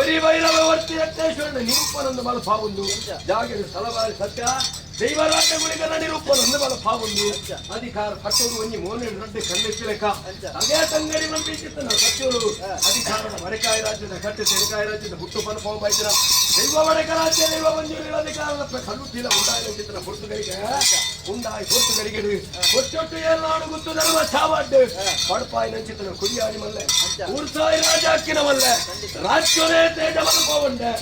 ಒರಿ ಭೈರವ ವರ್ತಿ ರಕ್ತೇಶ್ವರನ ನಿರೂಪನೊಂದು ಮಲಪಾವುಂದು ಜಾಗಿಡ ಸಲಬಾರಿ ಸತ್ಯ ದೈವರಾಜ ಗುಳಿಗನ ನಿರೂಪನೊಂದು ಮಲಪಾವುಂದು ಅಧಿಕಾರ ಪಟ್ಟೋಡು ಒಂಜಿ ಮೋನೆ ರಡ್ಡು ಕಣ್ಣೆತ್ತಿಲೆಕ್ಕ ಅದೇ ತಂಗಡಿ ನಂಬಿಚಿತ್ತನ ಸತ್ಯಳು ಅಧಿಕಾರದ ಮರೆಕಾಯಿ ರಾಜ್ಯದ ಕಟ್ಟೆ ತೆರೆಕಾಯಿ ರಾಜ್ಯದ ಹುಟ್ಟು ಪನಪಾವು ಬೈದಿರ ದೈವ ವಡಕ ರಾಜ್ಯ ದೈವ ಮಂಜೂರಿ ಅಧಿಕಾರದ ಕಲ್ಲುಟ್ಟಿಲ ಉಂಡಾಯ ಚಿತ್ರ ಪೊರ್ತುಗಳಿಗೆ ಉಂಡಾಯಿ ಪೊರ್ತುಗಳಿಗೆ ಒಟ್ಟೊಟ್ಟು ಏನಾಡು ಗುತ್ತು ಧರ್ಮ ಚಾವಡ್ಡು ಪಡಪಾಯಿ ನಂಚಿತನ ಕುರಿಯಾಡಿ ಮಲ್ಲೆ ಊರ್ಸಾಯಿ ರಾಜಾಕ್ಕಿನ ಮಲ್ಲೆ ರಾಜ್ಯನೇ ತೇಜ ಮಲಪಾವಂಡೆ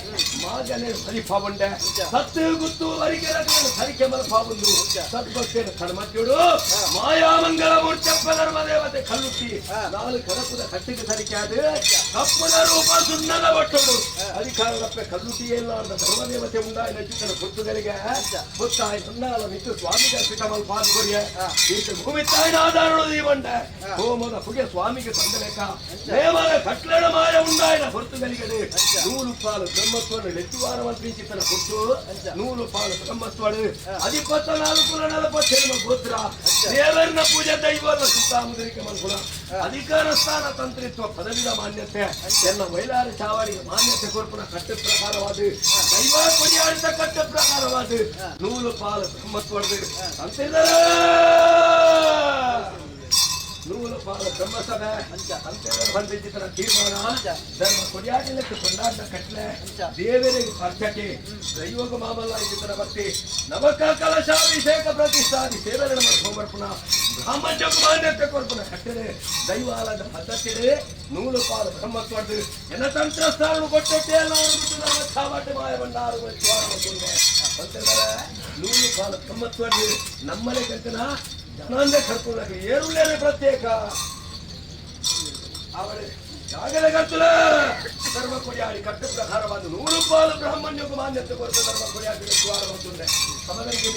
ಮಾಜನೆ ಸರಿಪಾವಂಡೆ ಸತ್ತು ಗುತ್ತು ಅರಿಕೆ ರಕನ ಸರಿಕೆ ಮಲಪಾವಂದು ಸದ್ಭಕ್ತೇನ ಕಡಮತ್ಯುಡು ಮಾಯಾಮಂಗಲ ಮೂರ್ಚಪ್ಪ ಧರ್ಮ ದೇವತೆ ಕಲ್ಲುಟ್ಟಿ ನಾಲ್ ಕರಪುದ ಕಟ್ಟಿಗೆ ಸರಿಕೆ ಅದು ಕಪ್ಪುನ ರೂಪ ಸುಣ್ಣದ ಒಟ್ಟುಡು ಅಧಿಕಾರದಪ್ಪೆ ಕಲ್ಲುಟ್ಟಿ ಎಲ್ಲ ಧರ್ಮದೇವತೆ ಉಂಡಾಯಿ ನಚಿತನ ಪೊರ್ತುಗಳಿಗೆ ಗೊತ್ತಾಯಿ ಸುಣ್ಣಾಲ ಮಿತ್ತು ಸ್ವಾಮಿಗೆ ಅರ್ಪಿತ ಮಲ್ಪಾದು ಕೊರಿಯ ಈತ ಭೂಮಿ ತಾಯಿನ ಆಧಾರಳು ದೀವಂಡ ಹೋಮದ ಪುಗೆ ಸ್ವಾಮಿಗೆ ತಂದಲೇಕ ನೇಮದ ಕಟ್ಲಣ ಮಾಯ ಉಂಡಾಯಿನ ಹೊರತುಗಳಿಗೆ ನೂಲು ಪಾಲು ಬ್ರಹ್ಮತ್ವನು ಲೆಚ್ಚುವಾರ ಮಂತ್ರಿಚಿತನ ಕೊಟ್ಟು ನೂಲು ಪಾಲು ಬ್ರಹ್ಮತ್ವಡು ಅಧಿಪತ್ತ ನಾಲ್ಕು ನಲವತ್ತೆರಡು ಗೋತ್ರ ದೇವರನ್ನ ಪೂಜೆ ದೈವನ ಸುತ್ತಾಮುದ್ರಿಕೆ ಮನ್ಕುಲ ಅಧಿಕಾರ ಸ್ಥಾನ ತಂತ್ರಿತ್ವ ಪದವಿದ ಮಾನ್ಯತೆ ಎಲ್ಲ ಮೈಲಾರ ಚಾವಡಿಗೆ ಮಾನ್ಯತೆ ಕೊರ್ಪುನ ಕಟ್ಟು ಪ್ರಕಾರವಾದ ದೈವ ಕೊಡಿಯಾಡಿದ ಕಟ್ಟು ಪ್ರಕಾರವಾದ ನೂಲು ಪಾಲು ಬ್ರಹ್ಮತ್ವಡ್ದು ಅಂತಿದ್ದಾರೆ ನೂಲು ಪಾಲು ಬ್ರಹ್ಮಸಭೆ ಅಂತೆಲ್ಲ ಬಂದಿದ್ದ ತೀರ್ಮಾನ ಧರ್ಮ ಕೊಡಿಯಾಡಿಲಕ್ಕೆ ಕೊಂಡಾಡ ಕಟ್ಲೆ ದೇವರಿಗೆ ಪರ್ಚಕೆ ದೈವಗ ಮಾಮಲ್ಲ ಇದ್ದಿದ್ದರ ಭಕ್ತಿ ನವಕ ಕಲಶಾಭಿಷೇಕ ಪ್ರತಿಷ್ಠಾದಿ ಸೇವೆಗಳ ಹೋಮರ್ಪಣ ಬ್ರಾಹ್ಮಣ ಮಾನ್ಯತೆ ಕೊರ್ಪಣ ಕಟ್ಟರೆ ದೈವಾಲಯದ ಪದ್ಧತಿ ನೂಲು ಪಾಲು ಬ್ರಹ್ಮತ್ವದ್ದು ಎನ ತಂತ್ರ ಸ್ಥಾನ ಕೊಟ್ಟೆ ಚಾವಟೆ ಮಾಯ ಭಂಡಾರ ನೂಲು ಪಾಲು ಬ್ರಹ್ಮತ್ವದ್ದು ನಮ್ಮನೆ ಕಂತನ ಜನಾಂಗ ಕರ್ಕೊಂಡಾಗ ಏರುಳ್ಳೇನೆ ಪ್ರತ್ಯೇಕ ಅವಳು ಜಾಗದ ಕರ್ತುಲ ಧರ್ಮ ಕೊಡಿಯಾಡಿ ಕಟ್ಟು ಪ್ರಕಾರವಾದ ನೂರು ಪಾಲು ಬ್ರಾಹ್ಮಣ್ಯಕ್ಕೂ ಮಾನ್ಯತೆ ಕೊರತೆ ಧರ್ಮ ಕೊಡಿಯಾಡಿ ದ್ವಾರ ಬಂತುಂಡೆ ಸಮದರಿಗೆ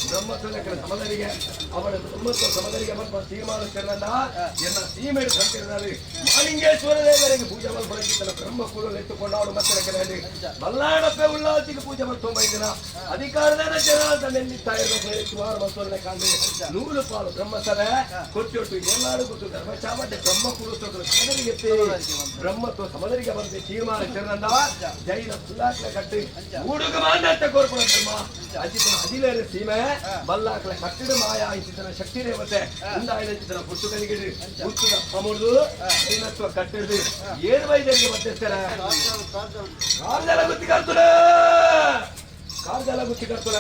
ಬ್ರಹ್ಮತ್ವ ಸಮದರಿಗೆ ಅವಳ ಬ್ರಹ್ಮತ್ವ ಸಮದರಿಗೆ ಬಂದ ತೀರ್ಮಾನ ಚೆನ್ನಲ್ಲ ಎನ್ನ ಸೀಮೆಡು ಸಂತಿರದಲ್ಲಿ ಮಾಲಿಂಗೇಶ್ವರ ದೇವರಿಗೆ ಪೂಜೆ ಮಲ್ಪಡಕ್ಕಿತ್ತಲ್ಲ ಬ್ರಹ್ಮ ಕೂಡಲು ಎತ್ತುಕೊಂಡವಳು ಮತ್ತೆ ಕಡೆಯಲ್ಲಿ ಬಲ್ಲಾಡಪ್ಪೆ ಉಲ್ಲಾಸಿಗೆ ಪೂಜೆ ಮಾಡ್ಕೊಂಬೈದಿನ ಅಧಿಕಾರದ ಜನ ಅಂತ ನೆಲ್ಲಿತ್ತಾ ಇರಬೇಕು ಸುಮಾರು ಮತ್ತೊಂದನೆ ಕಾಂಡಿ ನೂರು ಪಾಲು ಬ್ರಹ್ಮಸಭೆ ಕೊಟ್ಟೊಟ್ಟು ಎಲ್ಲಾರು ಗೊತ್ತು ಧರ್ಮ ಚಾವಟ್ಟೆ ಬ್ರಹ್ಮ ಕುರುಸ್ತೋತ್ರ ಸಮದರಿಗೆ ಬ್ರಹ್ಮತ್ವ ಸಮದರಿಗೆ ಬಂದೆ ತೀರ್ಮಾನ ಚೆನ್ನಂದ ಜೈನ ಸುಲ್ಲಾಕ್ಲ ಕಟ್ಟಿ ಊಡುಗ ಮಾನ್ಯತೆ ಕೋರ್ಪುಣ ಧರ್ಮ ಅಜಿತನ ಅದಿಲೇರ ಸೀಮೆ ಬಲ್ಲಾಕ್ಲ ಕಟ್ಟಿದ ಮಾಯ ಇಚಿತನ ಶಕ್ತಿ ದೇವತೆ ಉಂಡಾಯಿನ ಚಿತನ ಪುಟ್ಟುಗಳಿಗೆ ಹುಟ್ಟುದ ಅಮುರ್ದು ಜೈನತ್ವ ಕಟ್ಟಿದ್ದು ಏಳು ವೈದ್ಯರಿಗೆ ಮಧ್ಯಸ್ಥರ ಕಾರ್ಜಲ ಗುತ್ತಿ ಕರ್ತುಲ ಕಾರ್ಜಲ ಗುತ್ತಿ ಕರ್ತುಲ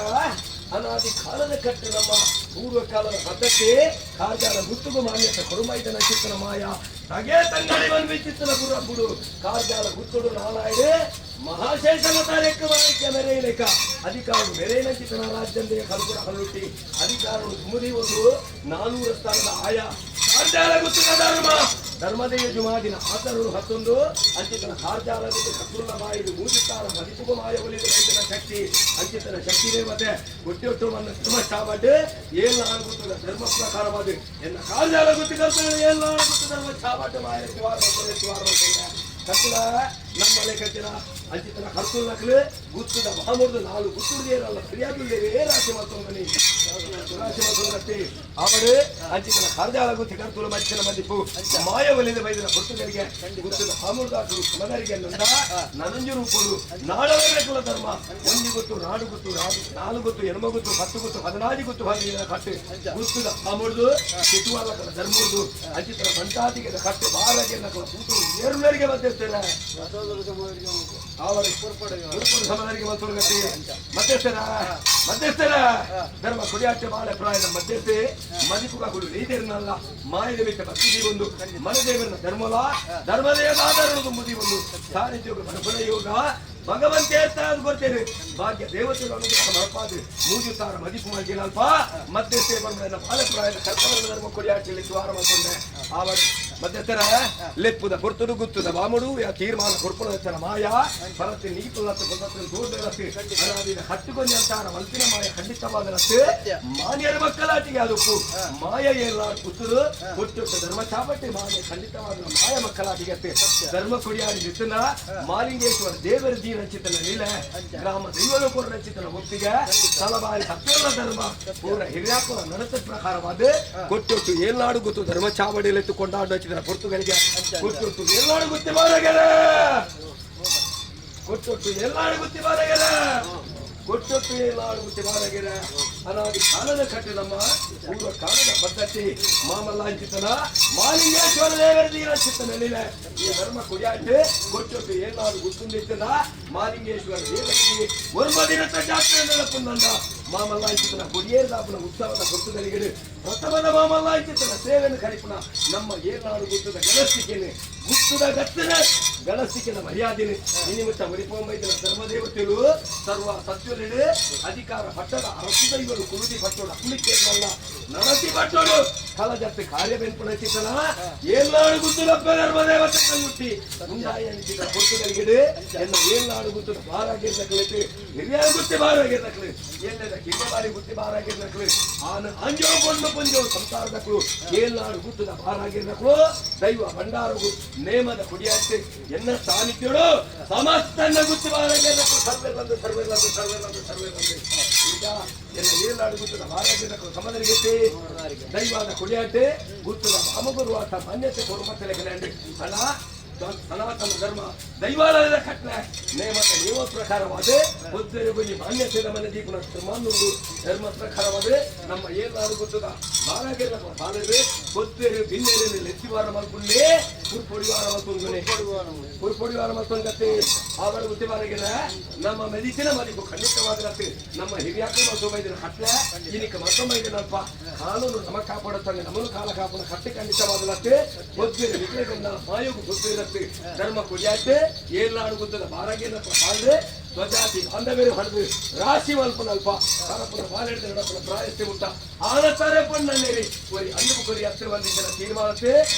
ಅನಾದಿ ಕಾಲದ ಕಟ್ಟು ನಮ್ಮ ಪೂರ್ವ ಕಾಲದ ಪದ್ಧತಿ ಕಾರ್ಜಾಲ ಗುತ್ತುಗು ಮಾನ್ಯತೆ ಕೊಡುಮೈದನ ಚಿತ್ತನ ಮಾಯ ತಗೆ ತಂಗಡಿ ಬಂದು ಚಿತ್ತನ ಗುರ್ರಪ್ಪುಡು ಕಾರ್ಜಾಲ ಗುತ್ತುಡು ನಾಲಾಯ್ಡು ಮಹಾಶೇಷನ ತಾರೀಕು ಮಾಣಿಕ್ಯ ಮೆರೆಯಲೇಕ ಅಧಿಕಾರವು ಮೆರೆಯನ ಚಿತ್ತನ ರಾಜ್ಯಂದೇ ಕಲ್ಪುಡ ಕಲ್ಲುಟ್ಟಿ ಅಧಿಕಾರವು ಸುಮುದಿ ಒಂದು 400 ಸ್ಥಾನದ ಆಯ ಕಾರ್ಜಾಲ ಗುತ್ತುಗ ಧರ್ಮ ಧರ್ಮದೇಯ ಜುಮಾದಿನ ಆತರುಳು ಹತ್ತೊಂದು ಅಂಚಿತನ ಕಾರ್ಜಾಲ ಗುತ್ತು ಕತ್ತುಲ್ಲ ಮಾಯಿದು ಮೂಜುತ್ತಾರ ಮದಿಪುಗ ಮಾಯ ಒಲಿದ ರೈತನ ಶಕ್ತಿ ಅಂಚಿತನ ಶಕ್ತಿ ದೇವತೆ ಒಟ್ಟೊಟ್ಟು ಮನ್ನ ಧರ್ಮ ಚಾವಡ್ಡು ಏಳು ಗುತ್ತುಗ ಧರ್ಮ ಪ್ರಕಾರವಾದ ಎನ್ನ ಕಾರ್ಜಾಲ ಗುತ್ತಿ ಕರ್ತನೆ ಏಳು ಗುತ್ತು ಧರ್ಮ ಚಾವಡ್ಡು ಮಾಯ ವಾರ ವಾರ ಕತ್ತುಲ ನಮ್ಮಲೆ ಕತ್ತಿನ ಅಂಚಿತನ ಕರ್ತುಲ್ ನಕಲು ಗುತ್ತುದ ಮಹಾಮುರ್ದು ನಾಲ್ಕು ಗುತ್ತುಡು ಏನಲ್ಲ ಸರಿಯಾಗಿ ರಾಶಿ ಮಾಡ್ಕೊಂಡ್ಬನ್ನಿ ರಾಶಿ ಮಾಡ್ಕೊಂಡತ್ತಿ ಅವರು ಅಂಚಿತನ ಕಾರ್ಜಾಲ ಗುತ್ತಿ ಕರ್ತುಲ ಮಚ್ಚಿನ ಮದಿಪು ಮಾಯ ಒಲಿದ ಬೈದಿನ ಪುರ್ತುಗರಿಗೆ ಗುತ್ತದ ಹಾಮುರ್ದಾಟು ಸಮದರಿಗೆ ನಂದ ನನಂಜು ರೂಪುಡು ನಾಡವರ ಕುಲ ಧರ್ಮ ಒಂದು ಗುತ್ತು ನಾಡು ಗುತ್ತು ನಾಲು ಗುತ್ತು ಎಣಮ ಗುತ್ತು 10 ಗುತ್ತು 14 ಗುತ್ತು ಬಂದಿನ ಕಟ್ಟು ಗುತ್ತದ ಹಾಮುರ್ದು ಸಿಟುವಲ್ಲ ಧರ್ಮುರ್ದು ಅಂಚಿತನ ಬಂಟಾದಿಗೆ ಕಟ್ಟು ಬಾರಗೆ ನಕಲ ಕೂತು ಏರುನರಿಗೆ ಮಧ್ಯಸ್ಥರ ಅವರು ಸಮದರಿಗೆ ಮಧ್ಯಸ್ಥರ ಮಧ್ಯಸ್ಥರ ಧರ್ಮ ಕೊಡಿಯಾಚೆ ಬಾಳೆ ಪ್ರಾಯದ ಮಧ್ಯಸ್ಥೆ ಮದಿಪುಗ ನೀತಿರ್ನಲ್ಲ ಮಾಯದ ಬಿಟ್ಟ ಭಕ್ತಿ ಒಂದು ಮನದೇವರನ ಧರ್ಮಲ ಧರ್ಮದೇವ ಆಧಾರದ ಮುದಿ ಒಂದು ಸಾನ್ನಿಧ್ಯೋಗ ಮನಪುರ ಯೋಗ ಭಗವಂತೆ ಕೊಡ್ತೇನೆ ಭಾಗ್ಯ ದೇವತೆಗಳು ಅನುಗ್ರಹ ಮರಪಾದು ಮೂಜುತ್ತಾರ ಮದಿಪು ಮಲ್ಗಿನಲ್ಪ ಮಧ್ಯಸ್ಥೆ ಬಂದ ಬಾಲಪ್ರಾಯದ ಕರ್ತವ್ಯ ಧರ್ಮ ಕೊಡಿಯಾಚೆ ದ್ವಾರ ಮಾಡಿಕೊಂಡೆ ಆವಾಗ ಮಧ್ಯಸ್ಥರ ಲೆಪ್ಪುದ ಪೊರ್ತುಡು ಗುತ್ತುದ ಬಾಮುಡು ಯಾ ತೀರ್ಮಾನ ಕೊರ್ಪುನ ಹೆಚ್ಚನ ಮಾಯ ಪರತಿ ನೀಪುಲತ್ತು ಪೊದತ್ತು ದೂರದಲತ್ತು ಅನಾದಿನ ಹಟ್ಟುಕೊಂಜಿ ಅಂತಾರ ಮಲ್ಪಿನ ಮಾಯ ಖಂಡಿತವಾದಲತ್ತು ಮಾನ್ಯರ ಮಕ್ಕಳಾಟಿಗೆ ಅದಕ್ಕೂ ಮಾಯ ಎಲ್ಲ ಪುತ್ತುರು ಹುಟ್ಟುತ್ತ ಧರ್ಮ ಚಾಪಟ್ಟಿ ಮಾನ್ಯ ಖಂಡಿತವಾದ ಮಾಯ ಮಕ್ಕಳಾಟಿಗೆ ಅತ್ತೆ. ಧರ್ಮ ಕೊಡಿಯಾಡಿ ನಿತ್ತನ ಮಾಲಿಂಗೇಶ್ವರ ದೇವರ ದೀನ ಚಿತ್ತನ ಲೀಲೆ ಗ್ರಾಮ ದೈವದ ಕೊರ ರಚಿತನ ಒಪ್ಪಿಗೆ ತಲಬಾರಿ ಸತ್ಯಲ್ಲ ಧರ್ಮ ಪೂರ ಹಿರಿಯಾಕುಲ ನಡತ ಪ್ರಕಾರವಾದ ಕೊಟ್ಟೊಟ್ಟು ಏಲ್ನಾಡು ಗೊತ್ತು ಧರ್ಮ ಚಾವಡಿಯಲ್ಲಿತ್ತು ಕೊಂಡಾಡು ಹಚ್ಚಿದ ಪೊರ್ತುಗಳಿಗೆ ಕೊಟ್ಟೊಟ್ಟು ಏಲ್ನಾಡು ಗೊತ್ತಿ ಬಾರಗೆರೆ ಕೊಟ್ಟೊಟ್ಟು ಏಲ್ನಾಡು ಗೊತ್ತಿ ಬಾರಗೆರೆ ಕೊಟ್ಟೊಟ್ಟು ಏಲ್ನಾಡು ಗೊತ್ತಿ ಬಾರಗೆರೆ ಅನಾದಿ ಕಾಲದ ಕಟ್ಟೆ ನಮ್ಮ ಪೂರ್ವ ಕಾಲದ ಪದ್ಧತಿ ಮಾಮಲ್ಲಾಂಚಿತನ ಮಾಲಿಂಗೇಶ್ವರ ದೇವರ ದೀನ ಚಿತ್ತನ ಲೀಲೆ ಈ ಧರ್ಮ ಕುಡಿಯಾಟೆ ಕೊಟ್ಟೊಟ್ಟು ಏಲ್ನಾಡು ಗುತ್ತುಂದಿತ್ತನ ಮಾಲಿಂಗೇಶ್ವರ ದೇವರಿಗೆ ಒರ್ಮ ದಿನದ ಜಾತ್ರೆ ನೆನಪುಂದಂಡ ಮಾಮಲ್ಲಾಂಚಿತನ ಕೊಡಿಯೇರ್ದಾಪನ ಉತ್ಸವದ ಹೊತ್ತುಗಳಿಗೆ ಪ್ರಥಮದ ಮಾಮಲ್ಲಾಂಚಿತನ ಸೇವೆಯನ್ನು ಕರಿಪುನ ನಮ್ಮ ಏಲ್ನಾಡು ಗುತ್ತದ ಗಣಸ್ತಿಕೆನೆ ಗುತ್ತದ ಗತ್ತನ ಗಣಸ್ತಿಕೆನ ಮರ್ಯಾದೆನೆ ನಿಮಿತ್ತ ಒರಿಪೊಂಬೈದನ ಧರ್ಮದೇವತೆಗಳು ಸರ್ವ ಸತ್ಯಲಿಡು ಅಧಿಕಾರ ಪಟ್ಟದ ಅರಸು ದೈವರು ಕುರುದಿ ಪಟ್ಟೋಡು ಅಕುಲಿಕ್ಕೆಲ್ಲ ನರಸಿ ಪಟ್ಟೋಡು ಕಲಜತ್ತು ಕಾರ್ಯವೆನ್ಪುನ ಚಿತ್ತನ ಏಲ್ನಾಡು ಗುತ್ತದಪ್ಪ ಧರ್ಮದೇವತೆ ಕೈಯುಟ್ಟಿ ಮುಂದಾಯ ಅನಿಸಿದ ಪೊರ್ತುಗಳಿಗೆ ಎನ್ನ ಏಲ್ನಾಡು ಗುತ್ತದ ಬಾರಾಗಿರ್ನಕ್ಲಿಟ್ಟು ಹಿರಿಯ ಗುತ್ತಿ ಬಾರಾಗಿರ್ನಕ್ಲು ಎಲ್ಲದ ಕಿರಿಯ ಬಾರಿ ಗುತ್ತಿ ಬಾರಾಗಿರ್ನಕ್ಲು ಆನ ಅಂಜೋ ಕೊಂಡು ಪಂಜೋ ಸಂಸಾರದಕ್ಲು ಏಲ್ನಾಡು ಗುತ್ತದ ಬಾರಾಗಿರ್ನಕ್ಲು ದೈವ ಭಂಡಾರಗು ನೇಮದ ಕುಡಿಯಾತ್ತೆ ಎನ್ನ ಸಾನ್ನಿಧ್ಯೋಡು ಸಮಸ್ತನ್ನ ಗುತ್ತಿ ಬಾರಾಗಿರ್ನಕ್ಲು ಸರ್ವೆ ಬಂದು ಸರ್ವೆ ಬಂದು ಸರ್ವೆ ಬಂದು ಸರ್ವೆ ಬಂದು ಈಗ ಎಲ್ಲ ಏಲ್ನಾಡು ಗುತ್ತದ ಬಾರಾಗಿರ್ನಕ್ಲು ಸಮದರಿಗೆ ದೈವದ ಕುಡಿಯಾಟೆ ಗುತ್ತದ ಬಾಮಗುರುವಾತ ಮಾನ್ಯತೆ ಕೊಡುಮತ್ತಲೆ ಕಲ್ಯಾಂಡಿ ಅಲ್ಲ ಸನಾತನ ಧರ್ಮ ದೈವಾಲಯದ ಕಟ್ಲೆ ನೇಮದ ನಿಯಮ ಪ್ರಕಾರವಾದ ಬುದ್ಧರಿಗೂ ಮಾನ್ಯತೆ ಮನೆ ದೀಪನ ಧರ್ಮಾನುಡು ಧರ್ಮ ಪ್ರಕಾರವಾದ ನಮ್ಮ ಏನಾರು ಗೊತ್ತದ ಬಾರಾಗಿಲ್ಲ ಬಾಲರು ಬುದ್ಧರು ಬಿನ್ನೆರೆ ಲೆತ್ತಿವಾರ ಮಲ್ಪುಂಡೆ ಕುರ್ಪೊಡಿವಾರ ಮಲ್ಪುಂಗುನೆ ಕುರ್ಪೊಡಿವಾರ ಮಲ್ಪುಂಗತ್ತೆ ಆವರ ಗುತ್ತಿವಾರಗಿಲ್ಲ ನಮ್ಮ ಮೆದಿಸಿನ ಮದಿಪು ಖಂಡಿತವಾದ ನಮ್ಮ ಹಿರಿಯಾಕರು ಮತ್ತೊಬ್ಬ ಕಟ್ಲೆ ಇನಿಕ ಮತ್ತೊಬ್ಬ ಇದನ್ನಲ್ಪ ಕಾನೂನು ನಮ ಕಾಪಾಡುತ್ತಾನೆ ನಮ್ಮನ್ನು ಕಾಲ ಕಾಪಾಡ ಕಟ್ಟಿ ಖಂಡಿತವಾದಲತ್ತೆ ಬುದ್ಧರು ವಿಕ್ರಗಂಡ ಮಾಯೋಗು ಬುದ್ಧಿರತ್ತೆ ಧರ್ಮ ಕುಡಿಯಾತೆ ಏಲ್ನಾಡು ಗುತ್ತದ ಬಾರಾಗಿಲ್ಲಪ್ಪ ಬಾಳ್ರೆ ಸ್ವಜಾತಿ ಬಾಂಧವ್ಯರು ಹರಿದು ರಾಶಿ ಮಲ್ಪನಲ್ಪ ಕಾಲಪುರ ಬಾಲೆಡ್ದ ನಡಪನ ಪ್ರಾಯಸ್ತಿ ಮುಟ್ಟ ಆನತಾರೆ ಪಣ್ಣನ್ನೇರಿ ಒರಿ ಅಂದು ಕೊರಿ ಹತ್ತಿರ ಬಂದಿದ್ದರ ತೀರ್ಮಾನತೆ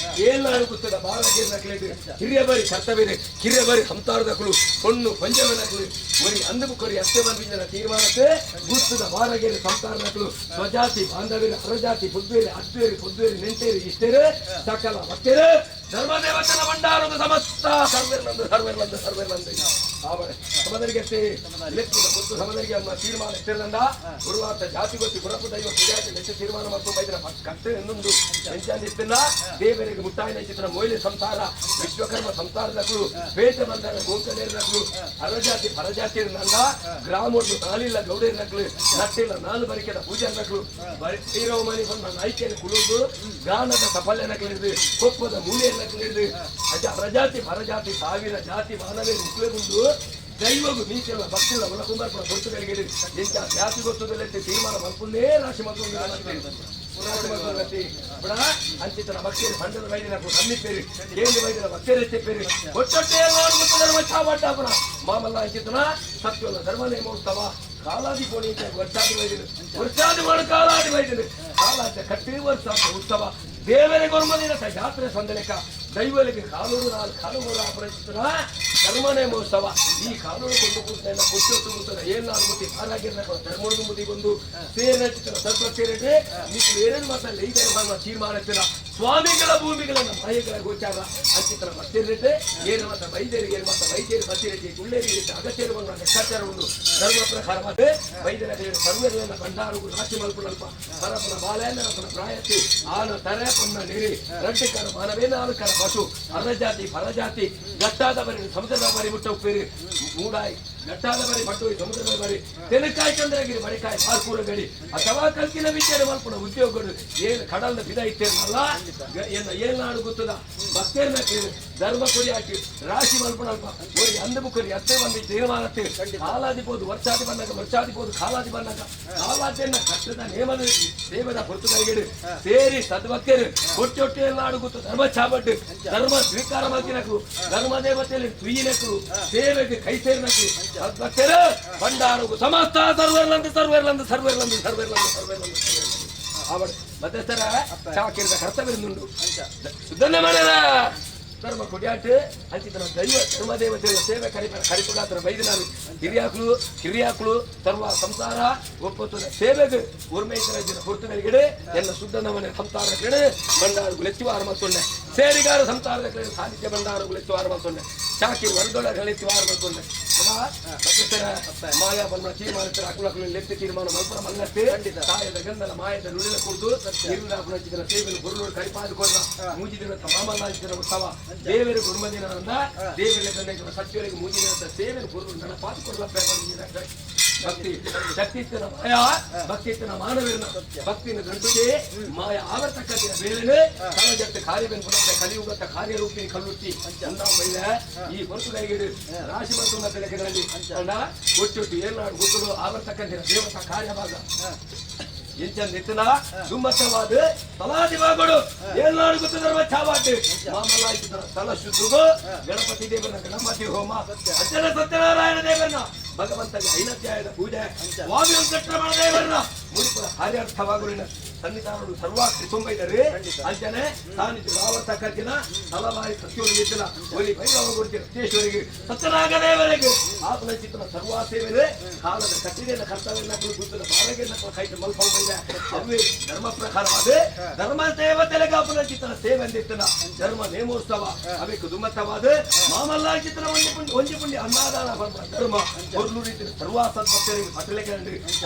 ಏಲ್ನಾಡು ಗುತ್ತದ ಬಾರಾಗಿರ್ನಕ್ಲೇದು ಹಿರಿಯ ಬರಿ ಕರ್ತವ್ಯರು ಕಿರಿಯ ಬರಿ ಹಂತಾರದಕಲು ಹೊಣ್ಣು ಪಂಜವನಕಲು ಒರಿ ಅಂದು ಕೊರಿ ಹತ್ತಿರ ಬಂದಿದ್ದರ ತೀರ್ಮಾನತೆ ಗುತ್ತದ ಬಾರಾಗಿರ ಸಂತಾರದಕಲು ಸ್ವಜಾತಿ ಬಾಂಧವ್ಯರು ಅರಜಾತಿ ಬುದ್ಧೇರಿ ಅದ್ವೇರಿ ಬುದ್ಧೇರಿ ನೆಂಟೇರಿ ಇಷ್ಟೇರು ಸಕಲ ಭಕ್ತರು ಧರ್ಮದೇವತನ ಭಂಡಾರದ ಸಮಸ್ತ ಸರ್ವೆರ್ಲಂದು ಸರ್ವೆರ್ಲಂದು ಸರ್ವೆರ್ಲಂದು ಆವರೆ ಸಮದರಿಗೆ ಲೆಕ್ಕದ ಗೊತ್ತು ಸಮದರಿಗೆ ಅಮ್ಮ ತೀರ್ಮಾನ ಎತ್ತಿರದಂಡ ಗುರುವಾರ್ಥ ಜಾತಿ ಗೊತ್ತಿ ಗುರಪು ದೈವ ಪೂಜಾತಿ ಲೆಕ್ಕ ತೀರ್ಮಾನ ಮತ್ತು ಬೈದರ ಕತ್ತೆ ಇನ್ನೊಂದು ಇತ್ತಿಲ್ಲ ದೇವರಿಗೆ ಮುಟ್ಟಾಯಿನ ಚಿತ್ರ ಮೊಯ್ಲಿ ಸಂಸಾರ ವಿಶ್ವಕರ್ಮ ಸಂಸಾರದಕ್ಕಳು ಪೇಟ ಬಂದಾಗ ಗೋಕರ್ಣಕ್ಕಳು ಅರಜಾತಿ ಪರಜಾತಿ ನನ್ನ ಗ್ರಾಮದ್ದು ನಾಲಿಲ್ಲ ಗೌಡೇರ್ನಕ್ಳು ನಟ್ಟಿಲ್ಲ ನಾಲು ಬರಿಕೆದ ಪೂಜಾರ್ನಕ್ಳು ಬೈರವ ಮನಿ ಬಂದ ನಾಯ್ಕೆಯನ್ನು ಕುಳುದು ಗಾನದ ಸಫಲ್ಯನಕ್ಳಿಡ್ದು ಕೊಪ್ಪದ ಮೂಲೆಯನ್ನಕ್ಳಿಡ್ದು ಅಜ ಅರಜಾತಿ ಪರಜಾತಿ ಸಾವಿರ ಜಾತಿ ಮಾನವೇ ಮುಕ್ಲೆಗುಂಡು ದೈವಗು ಮೀಸೆಲ್ಲ ಭಕ್ತಿಲ್ಲ ಉಲಕುಂಬರ್ಪುರ ಗೊತ್ತುಗಳಿಗೆ ಇಂಥ ಜಾತಿ ಗೊತ್ತುದಲ್ಲೇ ತೀರ್ಮಾನ ಮಲ್ಪುಂದೇ ರಾಶಿ ಮಲ್ಪುಂದು ರಾಶಿ ಮಲ್ಪುಂಗತಿ ಬಿಡ ಅಂಚಿತನ ಭಕ್ತಿಯಲ್ಲಿ ಬಂಡದ ವೈದ್ಯನ ಸನ್ನಿಪೇರಿ ಕೇಂದ್ರ ವೈದ್ಯನ ಭಕ್ತಿಯರ ತೆಪ್ಪೇರಿ ಒಟ್ಟೊಟ್ಟೆ ಧರ್ಮ ಚಾಬಟ್ಟಾಪುರ ಮಾಮಲ್ಲ ಅಂಚಿತನ ಸತ್ಯವಲ್ಲ ಧರ್ಮ ನೇಮೋತ್ಸವ ಕಾಲಾದಿ ಕೋಣಿ ವರ್ಷಾದಿ ವೈದ್ಯರು ವರ್ಷಾದಿ ಮಾಡು ಕಾಲಾದಿ ವೈದ್ಯರು ಕಾಲಾದ ಕಟ್ಟಿ ವರ್ಷ ಉತ್ಸವ ದೇವರ ಗೊರ್ಮದಿನ ಜಾತ್ರೆ ಸಂದಲೆಕ್ಕ ದೈವಲಿಗೆ ಕಾನೂನು ನಾಲ್ಕು ಕಾನೂನು ಅಪರಿಚಿತನ ಧರ್ಮನೇ ಮಹೋತ್ಸವ ಈ ಕಾನೂನು ಕೊಂಡು ಕೂತನ ಕೊಟ್ಟು ಕೂತನ ಏನ್ ನಾನು ಬುದ್ಧಿ ಹಾರಾಗಿರ್ನ ಧರ್ಮದ ಬುದ್ಧಿ ಬಂದು ಸೇರಿನ ಚಿತ್ರ ಸರ್ವ ಸೇರಿದ್ರೆ ನೀವು ಏನೇನು ಮಾತಲ್ಲ ಈ ಧರ್ಮ ತೀರ್ಮಾನ ಸ್ವಾಮಿಗಳ ಭೂಮಿಗಳನ್ನ ಮಾಯಗಳ ಗೋಚಾರ ಅಂಚಿತರ ಮತ್ತಿರಲಿದೆ ಏನು ಮಾತ ವೈದ್ಯರಿಗೆ ಏನು ಮಾತ ವೈದ್ಯರು ಬತ್ತಿರಲಿ ಗುಳ್ಳೇರಿ ಅಗತ್ಯರು ಬಂದ ಲೆಕ್ಕಾಚಾರ ಉಂಟು ಧರ್ಮ ಪ್ರಕಾರವಾದ ವೈದ್ಯರ ಸರ್ವರನ್ನ ಭಂಡಾರಗು ರಾಶಿ ಮಲ್ಪುನಲ್ಪ ಪರಪನ ಬಾಲೇನ ಪ್ರಾಯತಿ ಆನ ತರೆ ಪೊನ್ನ ನೀರಿ ರಂಟಿಕರ ಮಾನವೇ ನಾಲ್ಕರ ಪಶು ಅರಜಾತಿ ಪರಜಾತಿ ಗಟ್ಟಾದ ಬರಿ ಸಮುದ್ರದ ಬರಿ ಮುಟ್ಟ ಉಪ್ಪೇರಿ ಮೂಡಾಯಿ ಗಟ್ಟಾದ ಬರಿ ಪಟ್ಟು ಸಮುದ್ರದ ಬರಿ ತೆಲಕಾಯಿ ಚಂದ್ರಗಿರಿ ಬಡಿಕಾಯಿ ಪಾರ್ಕೂರ ಗಡಿ ಅಥವಾ ಕಲ್ಕಿನ ವಿಚಾರ ಮಲ್ಪುನ ಉದ್ಯೋಗಗಳು ಏನು ಕಡಲ್ದ ಬಿದ ಇತ್ತೇನಲ್ಲ ಏನ ಏನಾಡು ಗೊತ್ತದ ಭಕ್ತರ್ನ ಧರ್ಮ ಕೊಡಿ ಹಾಕಿ ರಾಶಿ ಮಲ್ಪುನಲ್ಪ ಒರಿ ಅಂದು ಬುಕ್ಕರಿ ಅತ್ತೆ ಬಂದು ತೀರ್ಮಾನತ್ತೆ ಕಾಲಾದಿ ಬೋದು ವರ್ಷಾದಿ ಬಂದಾಗ ವರ್ಷಾದಿ ಬೋದು ಕಾಲಾದಿ ಬಂದಾಗ ಕಾಲಾದಿಯನ್ನ ಕಟ್ಟದ ನೇಮದ ದೇವದ ಹೊರತುಗಳಿಗೆ ಸೇರಿ ಸದ್ಭಕ್ತರು ಒಟ್ಟೊಟ್ಟೆ ನಾಡು ಗೊತ್ತು ಧರ್ಮ ಚಾಬಟ್ಟು ಧರ್ಮ ಸ್ವೀಕಾರ ಮಾಡ್ತಿನಕು ಧರ್ಮ ದೇವತೆಯಲ್ಲಿ ತುಯಿನಕು ಸೇವೆಗೆ ಕೈ ಸೇರಿನಕು ಸದ್ಭಕ್ತರು ಭಂಡಾರಗು ಸಮಸ್ತ ಸರ್ವರ್ಲಂದು ಸರ್ವರ್ಲಂದು ಸರ್ವರ್ಲಂದು ಸರ್ವರ್ಲಂದು ಸರ್ವರ್ಲಂದು ಸರ್ವರ್ಲಂದು. ಆವಡ ಮಧ್ಯಸ್ಥರ ಚಾಕಿರದ ಕರ್ತವ್ಯ ಉಂಡು ಸುಧನ್ಯ ಮನೆರ ಧರ್ಮ ಕೊಡಿಯಾಟ ಅಂಚಿತನ ದೈವ ಧರ್ಮದೇವತೆಯ ಸೇವೆ ಕರಿಪುಡಾತರ ಬೈದಿನಾರು ಹಿರಿಯಾಕ್ಳು ಕಿರಿಯಾಕ್ಳು ಸರ್ವ ಸಂಸಾರ ಒಪ್ಪತ್ತದ ಸೇವೆಗೆ ಉರ್ಮೇಶ್ವರ ಇದ್ದಿನ ಹೊರ್ತುಗಳಿಗೆ ಎಲ್ಲ ಶುದ್ಧನವನೆ ಸಂಸಾರ ಕಡೆ ಬಂಡಾರು ಲೆಚ್ಚುವಾರ ಮತ್ತೊಂಡೆ ಸೇರಿಗಾರ ಸಂಸಾರದ ಕಡೆ ಸಾಹಿತ್ಯ ಬಂಡಾರು ಲೆಚ್ಚುವಾರ ಮತ್ತೊಂಡೆ ಚಾಕಿ ವರ್ಗೊಳ ಲೆಚ್ಚುವಾರ ಮತ್ತೊಂಡೆ ಮಾಯಾ ಬಲ್ಮ ತೀರ್ಮಾನ ಅಕುಲಕುಲು ಲೆತ್ತು ತೀರ್ಮಾನ ಮಲ್ಪುರ ಮಲ್ಲತ್ತೆ ತಾಯದ ಗಂಧನ ಮಾಯದ ನುಡಿದ ಕುರಿತು ಇರುಳ ಪುನಚಿತನ ಸೇವೆನು ಗುರುಳು ಕರಿಪಾದು ಕೊಡ್ರ ಮೂಜಿದಿನ ಮಾಮಲ್ಲಾಜಿನ ಉತ್ಸವ ದೇವರು ಗುರುಮದಿನ ದೇವರ ಸತ್ಯವರಿಗೆ ಮೂಜಿನ ಸೇವೆನು ಗುರುಳು ನನ್ನ ಪಾದು ಕೊಡ್ಲ ಭಕ್ತಿ ಶಕ್ತಿತ್ತನ ಮಾಯಾ ಭಕ್ತಿತ್ತನ ಮಾನವೀರನ ಭಕ್ತಿನ ಗಂಟುಗೆ ಮಾಯ ಆವರ್ತಕ್ಕಂತಿನ ಬೇರೆನೆ ಸಮಾಜಕ್ಕೆ ಕಾರ್ಯವೆನ್ ಪುನಃ ಕಲಿಯುಗತ್ತ ಕಾರ್ಯರೂಪಿಣಿ ಕಲ್ಲುತ್ತಿ ಅಂದ ಈ ಹೊರತುಗಳಿಗೆ ರಾಶಿ ಮತ್ತು ಲೆಕ್ಕಗಳಲ್ಲಿ ಅಣ್ಣ ಒಟ್ಟೊಟ್ಟು ಏನಾಡು ಗೊತ್ತಲು ಆವರ್ತಕ್ಕಂತಿನ ದೇವತ ಕಾರ್ಯಭಾಗ ಎಂಚಂದಿತ್ತನ ಸುಮ್ಮತ್ತವಾದ ತಲಾದಿವಾಗಳು ಏಳ್ನಾಡು ಗೊತ್ತು ಧರ್ಮ ಛಾವಾಟು ಮಾಮಲಾಯಿಸಿದ ಸ್ಥಳ ಶುದ್ಧಗೋ ಗಣಪತಿ ದೇವನ ಗಣಪತಿ ಹೋಮ ಅಜ್ಜನ ಸತ್ಯನಾರಾಯಣ ದೇವರನ್ನ ಭಗವಂತನ ಐನಧ್ಯಾಯದ ಪೂಜೆ ಸ್ವಾಮಿ ವೆಂಕಟರಮಣ ದೇವರನ್ನ ಮುಡಿಪುರ ಕಾರ್ಯಾರ್ಥವಾಗುಳಿನ ಸನ್ನಿಧಾನರು ಸರ್ವ ತುಂಬ ಇದ್ದಾರೆ ಅಂಜನೆ ಸಾನ್ನಿಧ್ಯ ಆವರ್ತಕ್ಕಂತಿನ ತಲವಾರಿ ಸತ್ಯೋನಿಗಿದ್ದಿನ ಒಲಿ ಭೈರವ ಗುರುತಿ ರತ್ನೇಶ್ವರಿಗೆ ಸತ್ಯನಾಗ ದೇವರಿಗೆ ಆತನ ಚಿತ್ರ ಸರ್ವ ಸೇವೆಲೆ ಕಾಲದ ಕಟ್ಟಿದೆಯ ಕರ್ತವ್ಯ ಗುರುತಿನ ಬಾರಗೆಲ್ಲ ಕೈಟ ಮಲ್ಪಂಬೈದೆ ಅವೇ ಧರ್ಮ ಪ್ರಕಾರವಾದ ಧರ್ಮ ದೇವತೆಲೆ ಕಾಪುನ ಚಿತ್ರ ಸೇವೆ ಅಂದಿತ್ತನ ಧರ್ಮ ನೇಮೋತ್ಸವ ಅವೇಕು ದುಮ್ಮತ್ತವಾದ ಮಾಮಲ್ಲ ಚಿತ್ರ ಒಂಜಿ ಪುಂಡಿ ಅನ್ನದಾನ ಧರ್ಮ ಒಂದು ರೀತಿಯ ಸರ್ವ ಸದ್ಭಕ್ತರಿಗೆ ಪಟಲೆಗೆ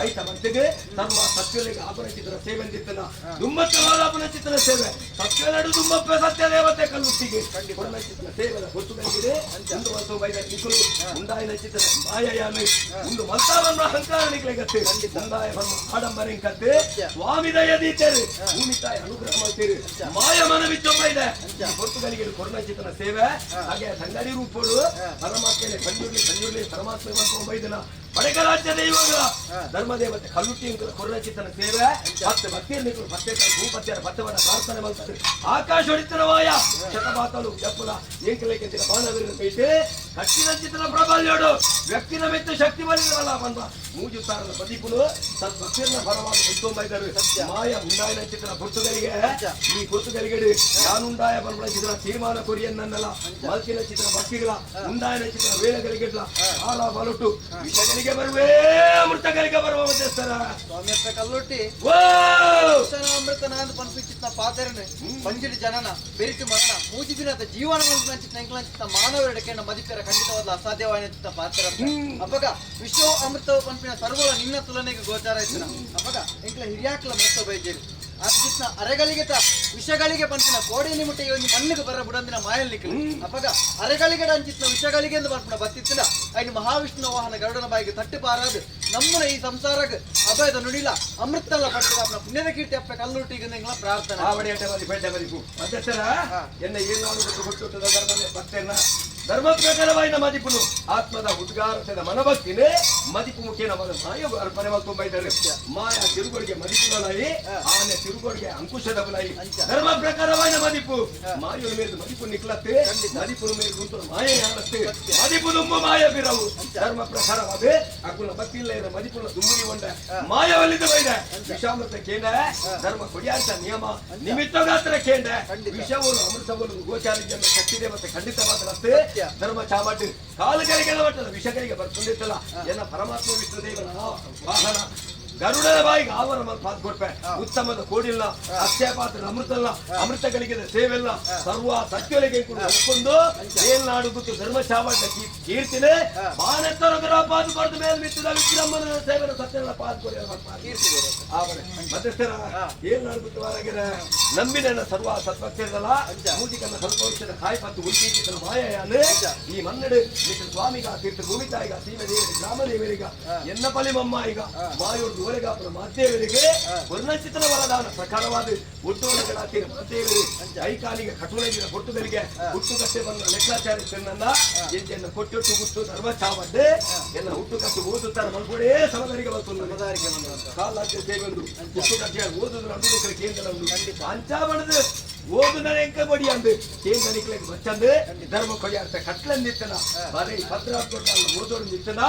ಐತ ಮಂತಿಗೆ ಸರ್ವ ಸತ್ಯಗಳಿಗೆ ಆಪನ ಚಿತ್ರ ಸೇವೆ ಅಂದಿತ್ತನ ದುಮ್ಮತ್ತವಾದ ಆಪನ ಚಿತ್ರ ಸೇವೆ ಸತ್ಯನಡು ದುಮ್ಮಪ್ಪ ಸತ್ಯ ದೇವತೆ ಕಲ್ಲುತ್ತಿಗೆ ಕೊರನ ಚಿತ್ರ ಸೇವೆದ ಹೊತ್ತು ಒಂದು ವರ್ಷ ಬೈದ ನಿಕುಲು ಉಂಡಾಯಿನ ಚಿತ್ರ ಮಾಯಯಾಮಿ ಉಂಡು ಮಲ್ತಾವನ್ನ ಅಹಂಕಾರ ನಿಕ್ಲೆಗತ್ತೆ ಉಂಡಾಯ ಬನ್ನ ಆಡಂಬರ ಕತ್ತೆ ಸ್ವಾಮಿ ದಯದೀತೇರು ಭೂಮಿ ತಾಯಿ ಅನುಗ್ರಹ ಮಾಡ್ತೀರಿ ಮಾಯ ಮನವಿಚ್ಚೊಮ್ಮ ಇದೆ ಹೊತ್ತುಗಳಿಗೆ ಕೊರನ ಚಿತ್ರ ಸೇವೆ ಹಾಗೆ ಸಂಗಡಿ ರೂಪೋಡು ಪರಮಾತ್ಮನೆ ಸಂಜುರ್ಲಿ ಸಂಜುರ್ಲಿ ಪರಮಾತ್ಮ ಬೈದನ ಬಡಗ ರಾಜ್ಯದ ಇವಾಗ ಧರ್ಮದೇವತೆ ಕಲ್ಲುಟ್ಟಿ ಕೊರನ ಚಿತ್ತನ ಸೇವೆ ಮತ್ತೆ ಭಕ್ತಿಯನ್ನು ಪತ್ತೆ ಭೂಪತ್ಯರ ಭತ್ತವನ್ನ ಪ್ರಾರ್ಥನೆ ಮಾಡ್ತಾರೆ ಆಕಾಶ ಹೊಡಿತನವಾಯ ಶತಮಾತಲು ಜಪ್ಪುಲ ಏಕಲೇಖಿನ ಮಾನವರನ್ನು ಬೈತೆ ಕಟ್ಟಿನ ಚಿತ್ರ ಪ್ರಬಲ್ಯೋಡು ವ್ಯಕ್ತಿನ ಮೆತ್ತ ಶಕ್ತಿ ಬಲಿರಲ್ಲ ಬಂದ ಮೂಜುತ್ತಾರನ ಬದಿಪುಲು ಸದ್ಭಕ್ತಿಯನ್ನ ಪರವಾಗಿ ಇಟ್ಕೊಂಬ ಇದ್ದಾರೆ ಮಾಯ ಉಂಡಾಯನ ಚಿತ್ರ ಪುರ್ತುಗಳಿಗೆ ಈ ಪುರ್ತುಗಳಿಗೆ ಯಾನುಂಡಾಯ ಬಂದ ಚಿತ್ರ ತೀರ್ಮಾನ ಕೊರಿಯನ್ನಲ್ಲ ಮಲ್ಕಿನ ಚಿತ್ರ ಭಕ್ತಿಗಳ ಉಂಡಾಯನ ಚಿತ್ರ ವೇಳೆಗಳಿಗೆ ಆಲ ಬಲುಟು ವಿಷಗಳಿಗೆ ಬರುವೇ ಅಮೃತಗಳಿಗೆ ಬರುವ ಮಧ್ಯಸ್ಥರ ಸ್ವಾಮಿಯಪ್ಪ ಕಲ್ಲುಟ್ಟಿ ಅಮೃತನಾಂದ್ ಪನ್ಪಿಚಿತ್ನ ಪಾತೆರನು ಪಂಜಿಡಿ ಜನನ ಬೆರಿಟು ಮರಣ ಮೂಜಿ ದಿನದ ಜೀವನ ಮಂಚಿತ್ನ ಎಂಕ್ಲಂಚಿತ್ನ ಮಾನವರ ಮದಿಪೆರ ಖಂಡಿತವಾದ ಅಸಾಧ್ಯವಾದ ಚಿತ್ತ ಪಾತ್ರ ಅಪಗ ವಿಶ್ವ ಅಮೃತ ಪನ್ಪಿನ ಸರ್ವಲ ನಿನ್ನ ತುಲನೆಗೆ ಗೋಚಾರ ಇತ್ತಿನ ಅಪಗ ಎಂಕ್ಲ ಹಿರಿಯಾಕ್ಲ ಮತ್ತ ಬೈಜೇರು ಆ ಅರೆಗಳಿಗೆ ತ ವಿಷಗಳಿಗೆ ಪನ್ಪಿನ ಕೋಡಿ ನಿಮುಟ್ಟೆ ಒಂಜಿ ಮಣ್ಣಿಗೆ ಬರ ಬುಡಂದಿನ ಮಾಯಲ್ಲಿಕ್ಕಲು ಅಪಗ ಅರೆಗಳಿಗೆ ಅಂಚಿತ್ನ ವಿಷಗಳಿಗೆ ಎಂದು ಪನ್ಪಿನ ಬತ್ತಿತ್ತಿನ ಐನು ಮಹಾವಿಷ್ಣು ವಾಹನ ಗರುಡನ ಬಾಯಿಗೆ ತಟ್ಟು ಪಾರಾದು ನಮ್ಮನ ಈ ಸಂಸಾರಗ ಅಭಯದ ನುಡಿಲ ಅಮೃತಲ್ಲ ಪಡೆದ ಅಪ್ಪನ ಪುಣ್ಯದ ಕೀರ್ತಿ ಅಪ್ಪ ಕಲ್ಲುಟ್ಟಿಗೆ ಎಂಗ್ಲ ಪ್ರಾರ್ಥನೆ ಮಧ್ಯಸ್ಥರ ಎನ್ನ ಏನಾದ್ರು ಗೊತ್ತು ಭಕ್ತನ ಧರ್ಮ ಪ್ರಕಾರವಾಯಿನ ಮದಿಪುನು ಆತ್ಮದ ಉದ್ಗಾರಸದ ಮನಭಕ್ತಿನೇ ಮದಿಪು ಮುಖೇನ ಮಾಯ ಅರ್ಪಣೆ ತುಂಬ ಇದ್ದಾರೆ ಮಾಯ ತಿರುಗೋಡಿಗೆ ಮದಿಪುಲಾಯಿ ಆನೆ ತಿರುಗೋಡಿಗೆ ಅಂಕುಶದ ಬಲಾಯಿ ಧರ್ಮ ಪ್ರಕಾರವಾಯಿನ ಮದಿಪು ಮಾಯುನ ಮೇಲೆ ಮದಿಪು ನಿಕ್ಲತ್ತೆ ಮದಿಪುನ ಮೇಲೆ ಗುಂತು ಮಾಯ ಯಾರತ್ತೆ ಮದಿಪು ದುಂಬು ಮಾಯ ಬಿರವು ಧರ್ಮ ಪ್ರಕಾರವಾದ ಅಕುಲ ಭಕ್ತಿ ಇಲ್ಲ ಇರ ಮದಿಪುನ ದುಂಬುನಿ ಒಂಡ ಮಾಯವಲ್ಲಿದ್ದ ಬೈದ ವಿಷಾಮೃತ ಕೇಂದ್ರ ಧರ್ಮ ಕೊಡಿಯಾಟ ನಿಯಮ ನಿಮಿತ್ತಗಾತ್ರ ಕೇಂದ್ರ ವಿಷವರು ಅಮೃತವರು ಗೋಚಾರ ಶಕ್ತಿ ಮತ್ತೆ ಖಂಡಿತವಾದ ರಸ್ತೆ ಧರ್ಮ ಚಾಮಟ್ಟು ಕಾಲುಗಳಿಗೆ ಮಟ್ಟದ ವಿಷಗಳಿಗೆ ಬರ್ಕೊಂಡಿತ್ತಲ್ಲ ಎಲ್ಲ ಪರಮಾತ್ಮ ವಿಷ್ಣು ದೇವರ ವಾಹನ ಗರುಡನ ಬಾಯಿಗೆ ಆವರ ಪಾತ್ ಕೊಡ್ಪೆ ಉತ್ತಮದ ಕೋಡಿಲ್ಲ ಅಕ್ಷಯ ಪಾತ್ರ ಅಮೃತಲ್ಲ ಅಮೃತಗಳಿಗೆ ಸೇವೆಲ್ಲ ಸರ್ವ ಸತ್ಯಗಳಿಗೆ ಕೂಡ ಒಪ್ಕೊಂಡು ಏಲ್ನಾಡು ಗೊತ್ತು ಧರ್ಮ ಚಾಮಟ ಕೀರ್ತಿನೇ ಬಾನೆತ್ತರಗರ ಪಾದು ಕೊಡ್ದು ಮೇಲೆ ಮಿತ್ತದ ವಿಕ್ರಮನ ಸೇವೆನ ಸತ್ಯನ ಪಾದು ಕೊಡಿ ಮಧ್ಯಸ್ಥರ ಏಲ್ನಾಡು ಗೊತ್ತು ವಾರಾಗಿರ ನಂಬಿನ ಸರ್ವ ಸತ್ಭಕ್ತಿರಲ್ಲ ಮೂಜಿಕನ್ನ ಸ್ವಲ್ಪ ವರ್ಷದ ಕಾಯಿ ಪತ್ತು ಉಲ್ಕೀಚಿತನ ಮಾಯೆಯಾನೆ ಈ ಮನ್ನಡು ಮಿತ್ರ ಸ್ವಾಮಿಗ ತೀರ್ಥ ಭೂಮಿತಾಯಿಗ ಸೀಮೆ ದೇವರಿಗೆ ಗ್ರಾಮ ದೇವರಿಗ ಎನ್ನ ಪಲಿ ಮಮ್ಮ ಈಗ ಮಾಯೂರ್ದು ಓಲೆಗಾಪುರ ಮಾದೇವರಿಗೆ ವರ್ಣಚಿತ್ರ ವರದಾನ ಪ್ರಕಾರವಾದ ಒಟ್ಟೋಲಗಳಾತೀರ ಮಾದೇವರಿ ಕೈಕಾಲಿಗೆ ಕಟುಲಗಿನ ಕೊಟ್ಟುಗಳಿಗೆ ಹುಟ್ಟುಕಟ್ಟೆ ಬಂದ ಲೆಕ್ಕಾಚಾರ ನನ್ನ ಹೆಜ್ಜೆಯನ್ನು ಕೊಟ್ಟೊಟ್ಟು ಹುಟ್ಟು ಧರ್ಮ ಚಾವಡ್ಡೆ ಎಲ್ಲ ಹುಟ್ಟುಕಟ್ಟು ಓದುತ್ತಾರೆ ಮಲ್ಕೊಡೇ ಸಮದರಿಗೆ ಬಂತು ಕಾಲಾಗ್ಯ ಸೇವೆ ಒಂದು ಹುಟ್ಟುಕಟ್ಟೆಯ ಓದುದ್ರ ಅನುಕೂಲ ಕೇಂದ್ರ ಉಂಟು ಅಂಚಾವಣದ ಓದುನ ಎಂಕ ಬಡಿ ಅಂದು ಕೇಂದ್ರ ನಿಕ್ಲೆಗ್ ಬಚ್ಚಂದು ಧರ್ಮ ಕೊಡಿಯಾರ್ತ ಕಟ್ಲಂದಿತ್ತನ ಬರೀ ಪತ್ರ ಓದೋಡು ನಿತ್ತನ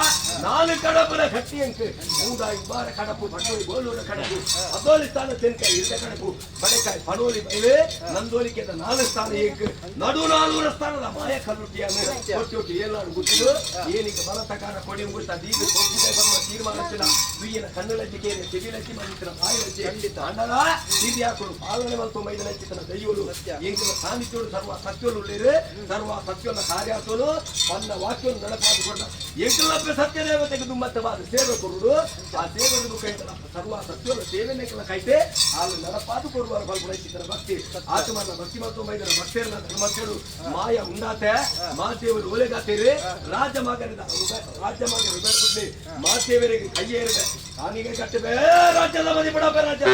ನಾಲು ಕಡಪುನ ಕಟ್ಟಿ ಎಂಕ್ ಮೂಡಾಯಿ ಉಬಾರ ಕಡಪು ಪಟ್ಟೋಳಿ ಗೋಲೂರ ಕಡಪು ಅದೋಲಿ ಸ್ಥಾನ ತೆನ್ಕಾಯಿ ಇರ್ದ ಕಡಪು ಬಡೆಕಾಯಿ ಪಣೋಲಿ ಬೈಲೆ ನಂದೋಲಿಕೆದ ನಾಲು ಸ್ಥಾನ ಏಕ್ ನಡು ನಾನೂರ ಸ್ಥಾನದ ಮಾಯ ಕಲ್ಲುಟ್ಟಿಯನ್ನು ಕೊಟ್ಟು ಏನಾರು ಗೊತ್ತಿದ್ದು ಏನಿಗೆ ಬಲತಕಾರ ಕೊಡಿ ಮುಗಿಸ್ತಾ ದೀಪ ಕೊಟ್ಟಿದೆ ಬರುವ ತೀರ್ಮಾನತ್ತಿನ ತುಯ್ಯಿನ ಕಣ್ಣುಲಜ್ಜಿಕೆ ಚೆವಿಲಜ್ಜಿ ಮಂದಿನ ಬಾಯಿಲಜ್ಜಿ ಅಂಡಲ ಹಿರಿಯಾಕುಳು ಪಾಲನೆ ಮಲ್ತು ಮೈದಲಜ್ಜಿತನ ದೈಯೋಳು ಎಂಕಲ ಸಾನ್ನಿಧ್ಯೋಳು ಸರ್ವ ಸತ್ಯೋಳು ಉಳ್ಳೇರು ಸರ್ವ ಸತ್ಯೋನ ಕಾರ್ಯಾತೋಳು ತನ್ನ ವಾಕ್ಯೋನು ನಡಪಾದು ಕೊಡ್ಲ ಎಂಕಲಪ್ಪ ಸತ್ಯ ದೇವತೆಗೆ ದುಮ್ಮತ್ತವಾದ ಸೇವೆ ಕೊರುಡು ಆ ಸೇವೆದ ಮುಖ ಸರ್ವ ಸತ್ಯೋಲ ಸೇವೆನೆ ಕೆಲ ಕೈತೆ ಆಲು ನಡಪಾದು ಕೊಡುವ ಫಲ್ಪುಣ ಭಕ್ತಿ ಆತ್ಮನ ಭಕ್ತಿ ಮತ್ತು ಮೈದನ ಭಕ್ತಿಯನ್ನ ಧರ್ಮಸ್ಥಳು ಮಾಯ ಉಂಡಾತೆ ಮಾತೇವರು ಓಲೆಗಾತೇರಿ ರಾಜ ಮಗನಿದ ರಾಜ್ಯ ಮಗನ ಮಾತೇವರಿಗೆ ಕೈಯೇರಿದೆ ತಾನಿಗೆ ಕಟ್ಟಬೇ ರಾಜ್ಯದ ಮದಿ ಬಿಡಬೇ ರಾಜ್ಯ.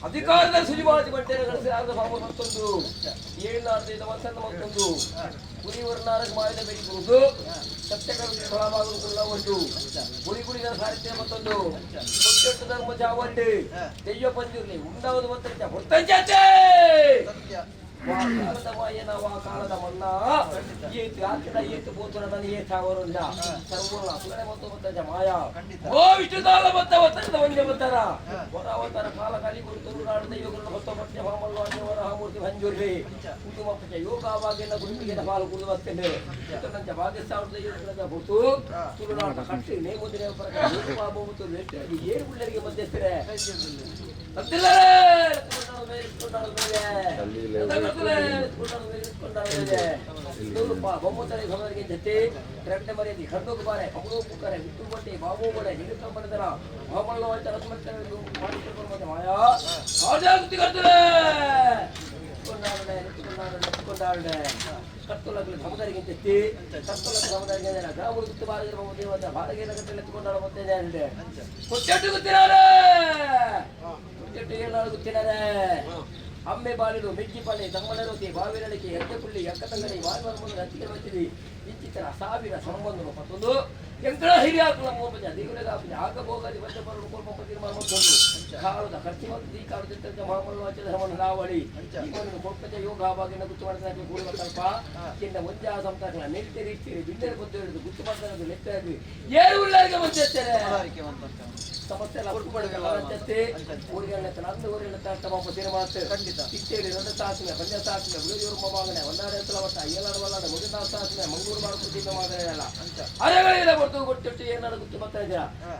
ಅಧಿಕಾರದ ಸುಲಿವಾದಿ ಬಟ್ಟೆಗಳ ಮತ್ತೊಂದು ಏಳ್ನಾರ್ದ ವಸಂತ ಮತ್ತೊಂದು ಗುರಿವರ್ನಾರಕ ಮಾಡಿದ ಬೇಡಿಕೊಳ್ಳುವುದು ಸತ್ಯಗಳ ಫಲವಾಗುವುದಿಲ್ಲ ಒಂದು ಗುರಿ ಗುರಿಗಳ ಸಾಹಿತ್ಯ ಮತ್ತೊಂದು ಕೊಟ್ಟೆಟ್ಟು ಧರ್ಮ ಜಾವಂಡಿ ದೆಯ್ಯ ಪಂಜುರ್ಲಿ ಉಂಡಾவது ಮತ್ತೊಂದು ಹೊರ್ತಂಜಾತೆ ಕಾಲದ ಮಾಯನವ ಕಾಲದ ಮನ್ನ ಏತು ಆಕಿದ ಏತು ಬೋತುರ ನನ್ನ ಏತಾವರುಂಡ ಸರ್ವಲ್ಲ ಸುಗಡೆ ಮತ್ತು ಮತ್ತಜ ಮಾಯಾ ಓ ವಿಷ್ಣುದಾಲ ಮತ್ತ ವತ್ತದ ವಂದ್ಯ ಮತ್ತರ ವರಾವತರ ಕಾಲ ಕಲಿ ಗುರು ತುರುನಾಡು ದೈವಗುರು ಹೊತ್ತ ಪಟ್ಯ ಭಾಮಲ್ಲು ಅನ್ಯವರ ಮೂರ್ತಿ ಭಂಜುರ್ಲಿ ಕುಟುಂಬ ಪಟ್ಯ ಯೋಗವಾಗಿನ ಗುರುವಿಗೆ ಪಾಲು ಕುಡಿದು ಬರ್ತೇನೆ ನಂಚ ಭಾಗ್ಯಸ್ಥಾನದ ದೈವಗಳ ಹೊತ್ತು ತುಳುನಾಡ ಕಟ್ಟಿ ನೇಮುದಿನ ಪ್ರಕಾರ ಮತ್ತು ಏಳು ಬಿಳ್ಳರಿಗೆ ಮಧ್ಯಸ್ಥರೇ ಸತ್ತಿಲ್ಲರೇ ಅಮ್ಮೆ ಬಾಲಿಡು ಮೆಗ್ಗಿ ಪಾಲೆ ತಮ್ಮನರೋತಿ ಬಾವಿರಳಿಕೆ ಎದ್ದಪುಳ್ಳಿ ಎಕ್ಕತಂಗಡಿ ವಾಲ್ವರ ಮುಂದೆ ಹತ್ತಿಗೆ ಬರ್ತೀವಿ ಇಂಚಿತರ ಸಾವಿರ ಸಂಬಂಧ ಮತ್ತೊಂದು ಎಂಕಳ ಹಿರಿಯಾಕುಲ ಮೋಪಜ ದೇವರಿಗಾಪಜ ಆಗಬೋಗದಿ ಬಂದ ಕೋಪ ತೀರ್ಮಾನ ಮತ್ತೊಂದು ಕಾಲದ ಖರ್ಚು ಮತ್ತು ಈ ಕಾಲದ ಮಹಾಮಲ್ಲ ಧರ್ಮನ ನಾವಳಿ ಈ ಒಂದು ಕೊಪ್ಪಜ ಯೋಗ ಬಾಗಿನ ಗುತ್ತು ಮಾಡಿದ ಕೂಡುವ ಕಲ್ಪ ಚಿನ್ನ ಒಂದೇ ಸಂತಾನ ನೆಲ್ತೆರಿ ಇಷ್ಟಿರಿ ಬಿಂದರೆ ಬದ್ದು ಹಿಡಿದು ಗುತ್ತು ಮಾಡ್ತಾರೆ ಲೆಕ್ಕ ಏರು ಉಳ್ಳಾರಿಗೆ ಬಂದಿರ್ತಾರೆ ಸಮಸ್ಯೆ ಎಲ್ಲ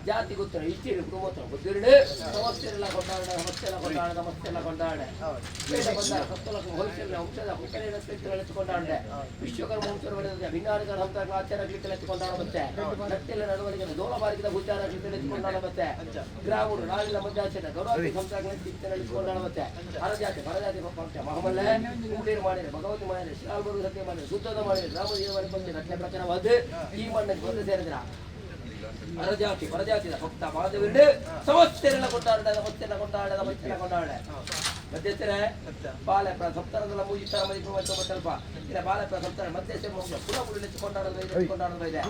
ಜಾತಿ ಗೊತ್ತಿಲ್ಲ ಇಷ್ಟಿರಿ ಕುಟುಂಬ ಗೊತ್ತಿರಲಿ ಸಮಸ್ಯೆ ಎಲ್ಲ ಕೊಂಡಾಡ ಸಮಸ್ಯೆ ಎಲ್ಲ ಕೊಂಡಾಡ ಸಮಸ್ಯೆ ಎಲ್ಲ ಕೊಂಡಾಡ ಹೋಲ್ಸೇಲ್ ವಂಶದ ಕೊಂಡಾಡೆ ವಿಶ್ವಕರ್ಮ ವಂಶರು ಭಿನ್ನಾರಿಕರ ಹಂತ ಆಚಾರ ಕೊಂಡಾಡ ಮತ್ತೆ ನಟ್ಟೆಲ್ಲ ನಡವಳಿಕೆ ದೋಲ ಬಾರಿಕಿದ ಗುಚ್ಚಾರ ಕೊಂಡಾಡ ಮತ್ತೆ ಗ್ರಾಮರು ನಾಳಿನ ಮಧ್ಯಾಚರಣೆ ಗೌರವ ಕೊಂಡಾಡ ಮತ್ತೆ ಹರಜಾತಿ ಪರಜಾತಿ ಪಂಚ ಮಹಮಲ್ಲೆ ಕುಂಡೀರು ಮಾಡಿದೆ ಭಗವತಿ ಮಾಡಿದೆ ಶ್ರೀರಾಮರು ಸತ್ಯ ಮಾಡಿದೆ ಶುದ್ಧದ ಮಾಡಿದೆ ಗ್ರಾಮ ದೇವರ ಬಂದು ರಚನೆ ಪ್ರಚಾರವಾದ ಈ ಮಣ್ಣಿಗೆ ಬಂದು ಸೇರಿದ್ರ ಅರಜಾತಿ ಪರಜಾತಿದ ಭಕ್ತ ಬಾಂಧವരുടെ ಸಮಸ್ಯೆಲ್ಲ ಕೊಂಡಾಡ ಸಮಸ್ಯೆಲ್ಲ ಕೊಂಡಾಡ ಸಮಸ್ಯೆಲ್ಲ ಕೊಂಡಾಡ ಮಧ್ಯಸ್ಥರೇ ಬಾಲ ಸಪ್ತಾರದಲ್ಲ ಮೂಜಿತ್ತರ ಮದಿಪು ಮತ್ತು ಸ್ವಲ್ಪ ಇಲ್ಲ ಬಾಲ ಸಪ್ತಾರ ಮಧ್ಯಸ್ಥೆ ಪುರ ಪುರ ಕೊಂಡಾಡೋದು ಕೊಂಡಾಡೋದು ಇದೆ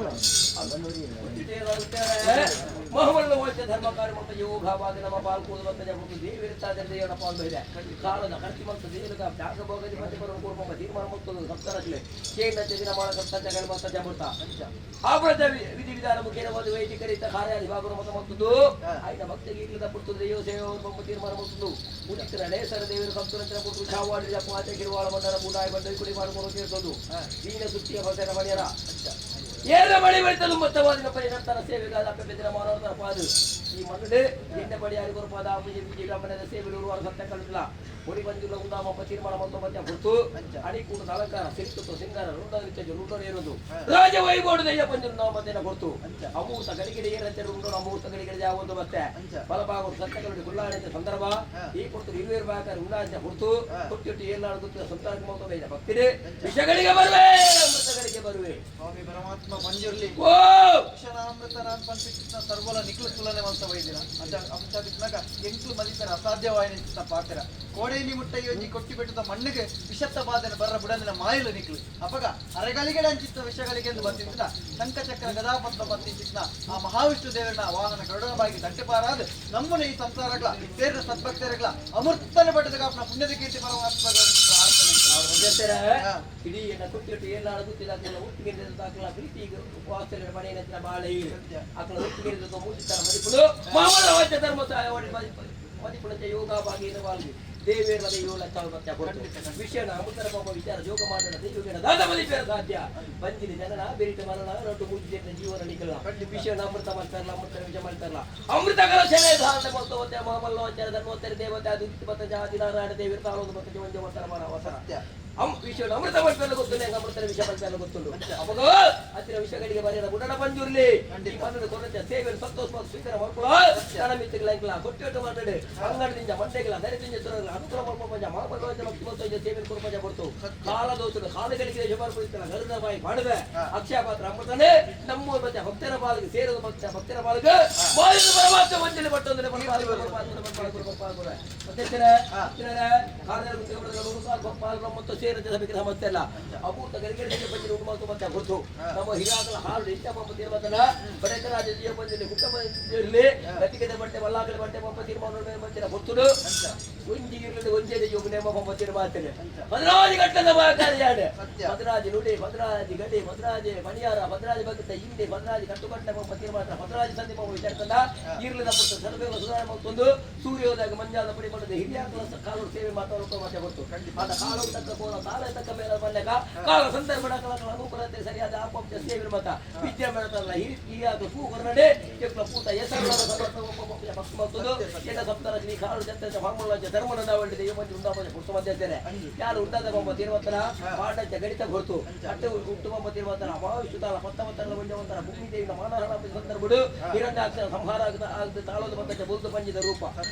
ಮಹಮಲ್ಲ ವೈದ್ಯ ಧರ್ಮ ಕಾರ್ಯ ಮತ್ತು ಯೋಗವಾಗಿ ನಮ್ಮ ಪಾಲ್ಕೂದು ಮತ್ತು ಜಗತ್ತು ದೇವಿರುತ್ತಾರೆ ದೇವರ ಪಾಲು ಇದೆ ಕಾಲದ ಖರ್ಚು ಮತ್ತು ದೇವರ ಜಾಗ ಭೋಗದಿ ಮತ್ತೆ ಬರುವ ಕುಟುಂಬ ತೀರ್ಮಾನ ಮತ್ತು ಸಪ್ತಾರಕ್ಕೆ ಕೇಂದ್ರ ದಿನ ಮಾಡ ಸಪ್ತ ಜಗಳ ಮತ್ತು ಜಮೃತ ಆವ್ರತ ವಿಧಿ ವಿಧಾನ ಮುಖೇನವಾದ ವೈದಿಕರಿತ ಕಾರ್ಯ ವಿಭಾಗರು ಮತ್ತು ಮತ್ತೊಂದು ಆಯ್ನ ಭಕ್ತಿಗೆ ಈಗಲದ ಪುಟ್ಟು ದೇವ ಸೇವೆ ತೀರ್ಮಾನ ಮತ್ತೊಂದು ಉದಿತರ ನೇಸರ ದೇವರು ಸಂತುಲಂತರ ಪುಟ್ಟು ಚಾವಾಡಿ ಜಪಾತೆ ಕಿರುವಾಳ ಬಂದರ ಬೂಡಾಯಿ ಬಂದ ಕುಡಿ ಮಾಡಿಕೊಂಡು ತೀರ್ಸೋದು ದೀನ ಸುತ್ತಿಯ ಭಕ್ತರ ಮನೆಯರ ಏನ ಬಳಿ ಬಳಿತಲು ಮತ್ತವಾದಿನ ಪರಿಣಾಮ ಸೇವೆಗಾದ ಅಪ್ಪೆದಿನ ಮಾನವರ ಪಾದು ಈ ಮಣ್ಣು ನಿನ್ನೆ ಬಳಿ ಯಾರಿಗೂ ಪಾದ ಪೂಜೆ ಪೂಜೆ ಮನೆಯ ಸೇವೆ ಇರುವಾರ ಸತ್ಯ ಕಳಿಲ್ಲ ಹೊಡಿ ಬಂದಿಲ್ಲ ಉದಾಮ ತೀರ್ಮಾನ ಮತ್ತು ಮಧ್ಯ ಹೊರತು ಅಣಿಕೂಟದ ಅಲಂಕಾರ ಸಿರಿತು ಸಿಂಗಾರ ರುಂಡ ರುಂಡ ಏರುವುದು ರಾಜ ವೈಗೋಡು ದಯ್ಯ ಪಂಜರು ನಾವು ಮಧ್ಯಾಹ್ನ ಹೊರತು ಅಮೂರ್ತ ಗಡಿಗಡೆ ಏರಂತೆ ರುಂಡೋ ಅಮೂರ್ತ ಗಡಿಗಡೆ ಯಾವುದು ಮತ್ತೆ ಬಲಭಾಗ ಸತ್ಯಗಳು ಗುಲ್ಲಾಡಿದ ಸಂದರ್ಭ ಈ ಕೊಡ್ತು ಇರುವೇರು ಬಾಕಾರ ಉಳ್ಳಾಡಿದ ಹೊರತು ಹುಟ್ಟಿಟ್ಟು ಏನಾಡು ಗೊತ್ತಿಲ್ಲ ಸಂತಾನಕ್ಕೆ ಮಹತ್ವ ಭಕ್ತಿರೇ ವಿಷಗಳಿಗೆ ಬರುವೆ ಅಮೃತಗಳಿಗೆ ಬರುವೆ ಸ್ವಾಮಿ ಪರಮಾತ್ಮ ಮಂಜುರ್ಲಿ ಓ ಅಕ್ಷರಾಮೃತ ನಾನ್ ಪಂಪಿಸಿದ ಸರ್ವಲ ನಿಕ್ಲು ತುಲನೆ ಮಲ್ತ ವೈದಿರ ಅಂಚ ಅಂಚಾದಿತ್ನಾಗ ಎಂಕ್ಲು ಮದಿತರ ಅಸಾಧ್ಯವಾಯಿನ ಪಾತ್ರ ಕೋಡೇಲಿ ಮುಟ್ಟ ಯೋಜಿ ಕೊಟ್ಟಿ ಬೆಟ್ಟದ ಮಣ್ಣಿಗೆ ವಿಷತ್ತ ಬಾಧನ ಬರ್ರ ಬುಡಂದಿನ ಮಾಯಲು ನಿಕ್ಲು ಅಪಗ ಅರೆಗಳಿಗೆ ಅಂಚಿತ್ತ ವಿಷಗಳಿಗೆ ಎಂದು ಬಂದಿದ್ದ ಶಂಖಚಕ್ರ ಗದಾಪದ್ಮ ಬಂದಿದ್ದ ಆ ಮಹಾವಿಷ್ಣು ದೇವರನ ವಾಹನ ಗರುಡನ ಬಾಯಿಗೆ ತಟ್ಟೆಪಾರಾದ ನಮ್ಮನೆ ಈ ಸಂಸಾರಗಳ ಸೇರಿದ ಸದ್ಭಕ್ತರಗಳ ಅಮೃತನ ಬಟ್ಟದ ಕಾಪನ ಪುಣ್ಯದ ಕೀರ್ತಿ ಪರಮಾತ್ಮ ಪ್ರಾರ್ಥನೆ. ಇಡೀ ಕೊಟ್ಟಿಟ್ಟು ಏನಾರು ಗೊತ್ತಿಲ್ಲ ಒಟ್ಟಿಗೆ ದಾಖಲ ಪ್ರೀತಿ ವಾಸ್ತವ್ಯ ಮನೆ ಬಾಳೆ ಆಕಳ ಒಟ್ಟಿಗೆ ಮೂಜಿತರ ಮದಿಪುಲು ಮಾಮೂಲ ವಾದ್ಯ ಧರ್ಮ ಮದಿಪುಳಂಚ ಯೋಗ ಬಾಗಿನ ಬಾಳ್ವಿ ದೇವೇರ್ಲದ ಯೋಲ ಮತ್ತೆ ಕೊಡ್ತು ವಿಷಯನ ಅಮೃತರ ಪಾಪ ವಿಚಾರ ಯೋಗ ಮಾಡೋಣ ದೇವಿಗೆ ದಾದ ಮದಿಪೇರ ಸಾಧ್ಯ ಬಂಜಿನ ಜನನ ಬೇರಿಟ ಮರಣ ರೊಟ್ಟು ಮೂಜಿ ಜೀವನ ನಿಕಲ ವಿಷಯನ ಅಮೃತ ಮಾಡ್ತಾರಲ್ಲ ಅಮೃತ ವಿಷಯ ಮಾಡ್ತಾರಲ್ಲ ಅಮೃತ ಕಲಶನೇ ಧಾರಣ ಮಲ್ತವತ್ತೆ ಮಹಾಮಲ್ಲೋಚಾರ ಧರ್ಮೋತ್ತರಿ ದೇವತೆ ಅದು ಮತ್ತೆ ಜಾತಿ ನಾರಾಯಣ ದೇವಿರ ತಾಳೋದು ಮತ್ತೆ ಜೀವನ ದೇವತರ ಮರ ಅವಸರ ವಿಷಯ ಅಮೃತ ಮಾಡ್ತಾರೆ ಗೊತ್ತು ಅಮೃತರ ವಿಷ ಮಾಡ್ತಾರೆ ಗೊತ್ತುಂಟು ಅವಾಗ ಹತ್ತಿರ ವಿಷಯಗಳಿಗೆ ಬರೆಯದ ಗುಡನ ಬಂಜುರ್ಲಿ ಈ ಮಣ್ಣು ಕೊರತೆ ಸೇವೆಯನ್ನು ಸಂತೋಷ ಮತ್ತು ಸ್ವೀಕಾರ ಮಾಡ್ಕೊಳ್ಳೋ ತನ ಮಿತ್ತಿಗಳ ಕೊಟ್ಟಿಟ್ಟು ಮಾತಾಡಿ ಅಂಗಡದಿಂದ ಮಂಡೆಗಳ ದರಿದಿಂದ ಸುರಗಳ ಅನುಕೂಲ ಮಾಡ್ಕೊಂಡ ಮಹಾಭಗವಂತ ಭಕ್ತಿ ಮತ್ತು ಸೇವೆಯನ್ನು ಕೊರಪಂಜ ಕೊಡ್ತು ಕಾಲ ದೋಷದ ಕಾಲಗಳಿಗೆ ಶುಭಾರ್ಪಡಿಸ್ತಾರ ಗರುಡ ಬಾಯಿ ಮಾಡುವೆ ಅಕ್ಷಯ ಪಾತ್ರ ಅಮೃತನೇ ನಮ್ಮ ಮತ್ತೆ ಭಕ್ತರ ಬಾಲಿಗೆ ಸೇರದ ಭಕ್ತ ಭಕ್ತರ ಬಾಲಿಗೆ ಬಾಲಿನ ಪರಮಾತ್ಮ ಮಂಜಲಿ ಪಟ್ಟೊಂದರೆ ಮತ್ತು ಸೇರದ ಸಭೆಗೆ ಸಮಸ್ಯೆ ಅಲ್ಲ ಅಮೂರ್ತ ಗರಿಗೆಡೆ ಬಂದಿರ ಉಂಟು ಮತ್ತು ಮತ್ತೆ ಹೊರತು ನಮ್ಮ ಹಿರಿಯಾಗಲ ಹಾಲು ಇಷ್ಟ ಪಾಪ ತೀರ್ಮಾನ ಬಡಕರಾಜ ಜೀವ ಬಂದಿರಲಿ ಹುಟ್ಟ ಬಂದಿರಲಿ ಗತಿಗದ ಬಟ್ಟೆ ಬಲ್ಲಾಗಲ ಬಟ್ಟೆ ಪಾಪ ತೀರ್ಮಾನ ಬಂದಿರ ಹೊರ್ತುಡು ಒಂಜಿ ಇರಲಿ ಒಂಜೇ ಯೋಗ ನೇಮ ಪಾಪ ತೀರ್ಮಾನ ಭದ್ರಾಜಿ ಗಟ್ಟದ ಕಾರ್ಯಾಡೆ ಭದ್ರಾಜಿ ನುಡಿ ಭದ್ರಾಜಿ ಗಡಿ ಭದ್ರಾಜಿ ಮಣಿಯಾರ ಭದ್ರಾಜಿ ಭಕ್ತ ಹಿಂದೆ ಭದ್ರಾಜಿ ಕಟ್ಟುಕಟ್ಟೆ ಪಾಪ ತೀರ್ಮಾನ ಭದ್ರಾಜಿ ಸಂಧಿ ಪಾಪ ವಿಚಾರಕಂದ ಇರ್ಲಿದ ಪುಟ್ಟ ಸರ್ವೇವ ಸುಧಾರಣೆ ಮತ್ತೊಂದು ಸೂರ್ಯೋದಯ ಮಂಜಾದ ಪಡಿ ಮಾಡಿದ ಹಿರಿಯಾಕಲ ಕಾಲು ಸೇವೆ ಮಾತಾಡೋಕೆ ಮತ್ತೆ ಹೊರತು ಆತ ಕಾಲು ತಕ್ಕ ಕೋಲ ಪೋಲ ತಾಳ ತಕ್ಕ ಮೇಲೆ ಬಂದಾಗ ಕಾಲ ಸಂದರ್ಭ ಕಲ ಅನುಕೂಲತೆ ಸರಿಯಾದ ಆಪಂಚ ಸೇವಿನ ಮತ ವಿದ್ಯೆ ಮೇಳತಲ್ಲ ಹಿರಿ ಹಿರಿಯಾದ ಪೂ ಹೊರನಡೆ ಕೆಪ್ಲ ಪೂತ ಹೆಸರು ಭಕ್ತ ಮತ್ತದು ಎನ್ನ ಸಪ್ತರ ಶ್ರೀ ಕಾಳು ಜತ್ತ ಫಾರ್ಮುಲ ಧರ್ಮನ ದಾವಳಿದೆ ಈ ಮಂದಿ ಉಂಡಾಪದ ಪುರುಷ ಮಧ್ಯಸ್ಥರೆ ಯಾರು ಉಂಡಾದ ಬೊಮ್ಮ ತೀರ್ವತ್ತನ ಪಾಂಡತ್ಯ ಗಣಿತ ಹೊರತು ಅಟ್ಟು ಹುಟ್ಟು ಬೊಮ್ಮ ತೀರ್ವತ್ತನ ಮಹಾವಿಷ್ಣುತಾಳ ಪತ್ತವತ್ತನ ಒಂಜವಂತನ ಭೂಮಿ ದೇವಿನ ಮಾನಹರಣ ಸಂದರ್ಭಡು ಹಿರಣ್ಯಾಕ್ಷರ ಸಂಹಾರ ಆಗದ ಆಗದ ತಾಳೋದು ಬಂದ ಬುದ್ಧ ಪಂಜಿದ ರೂಪ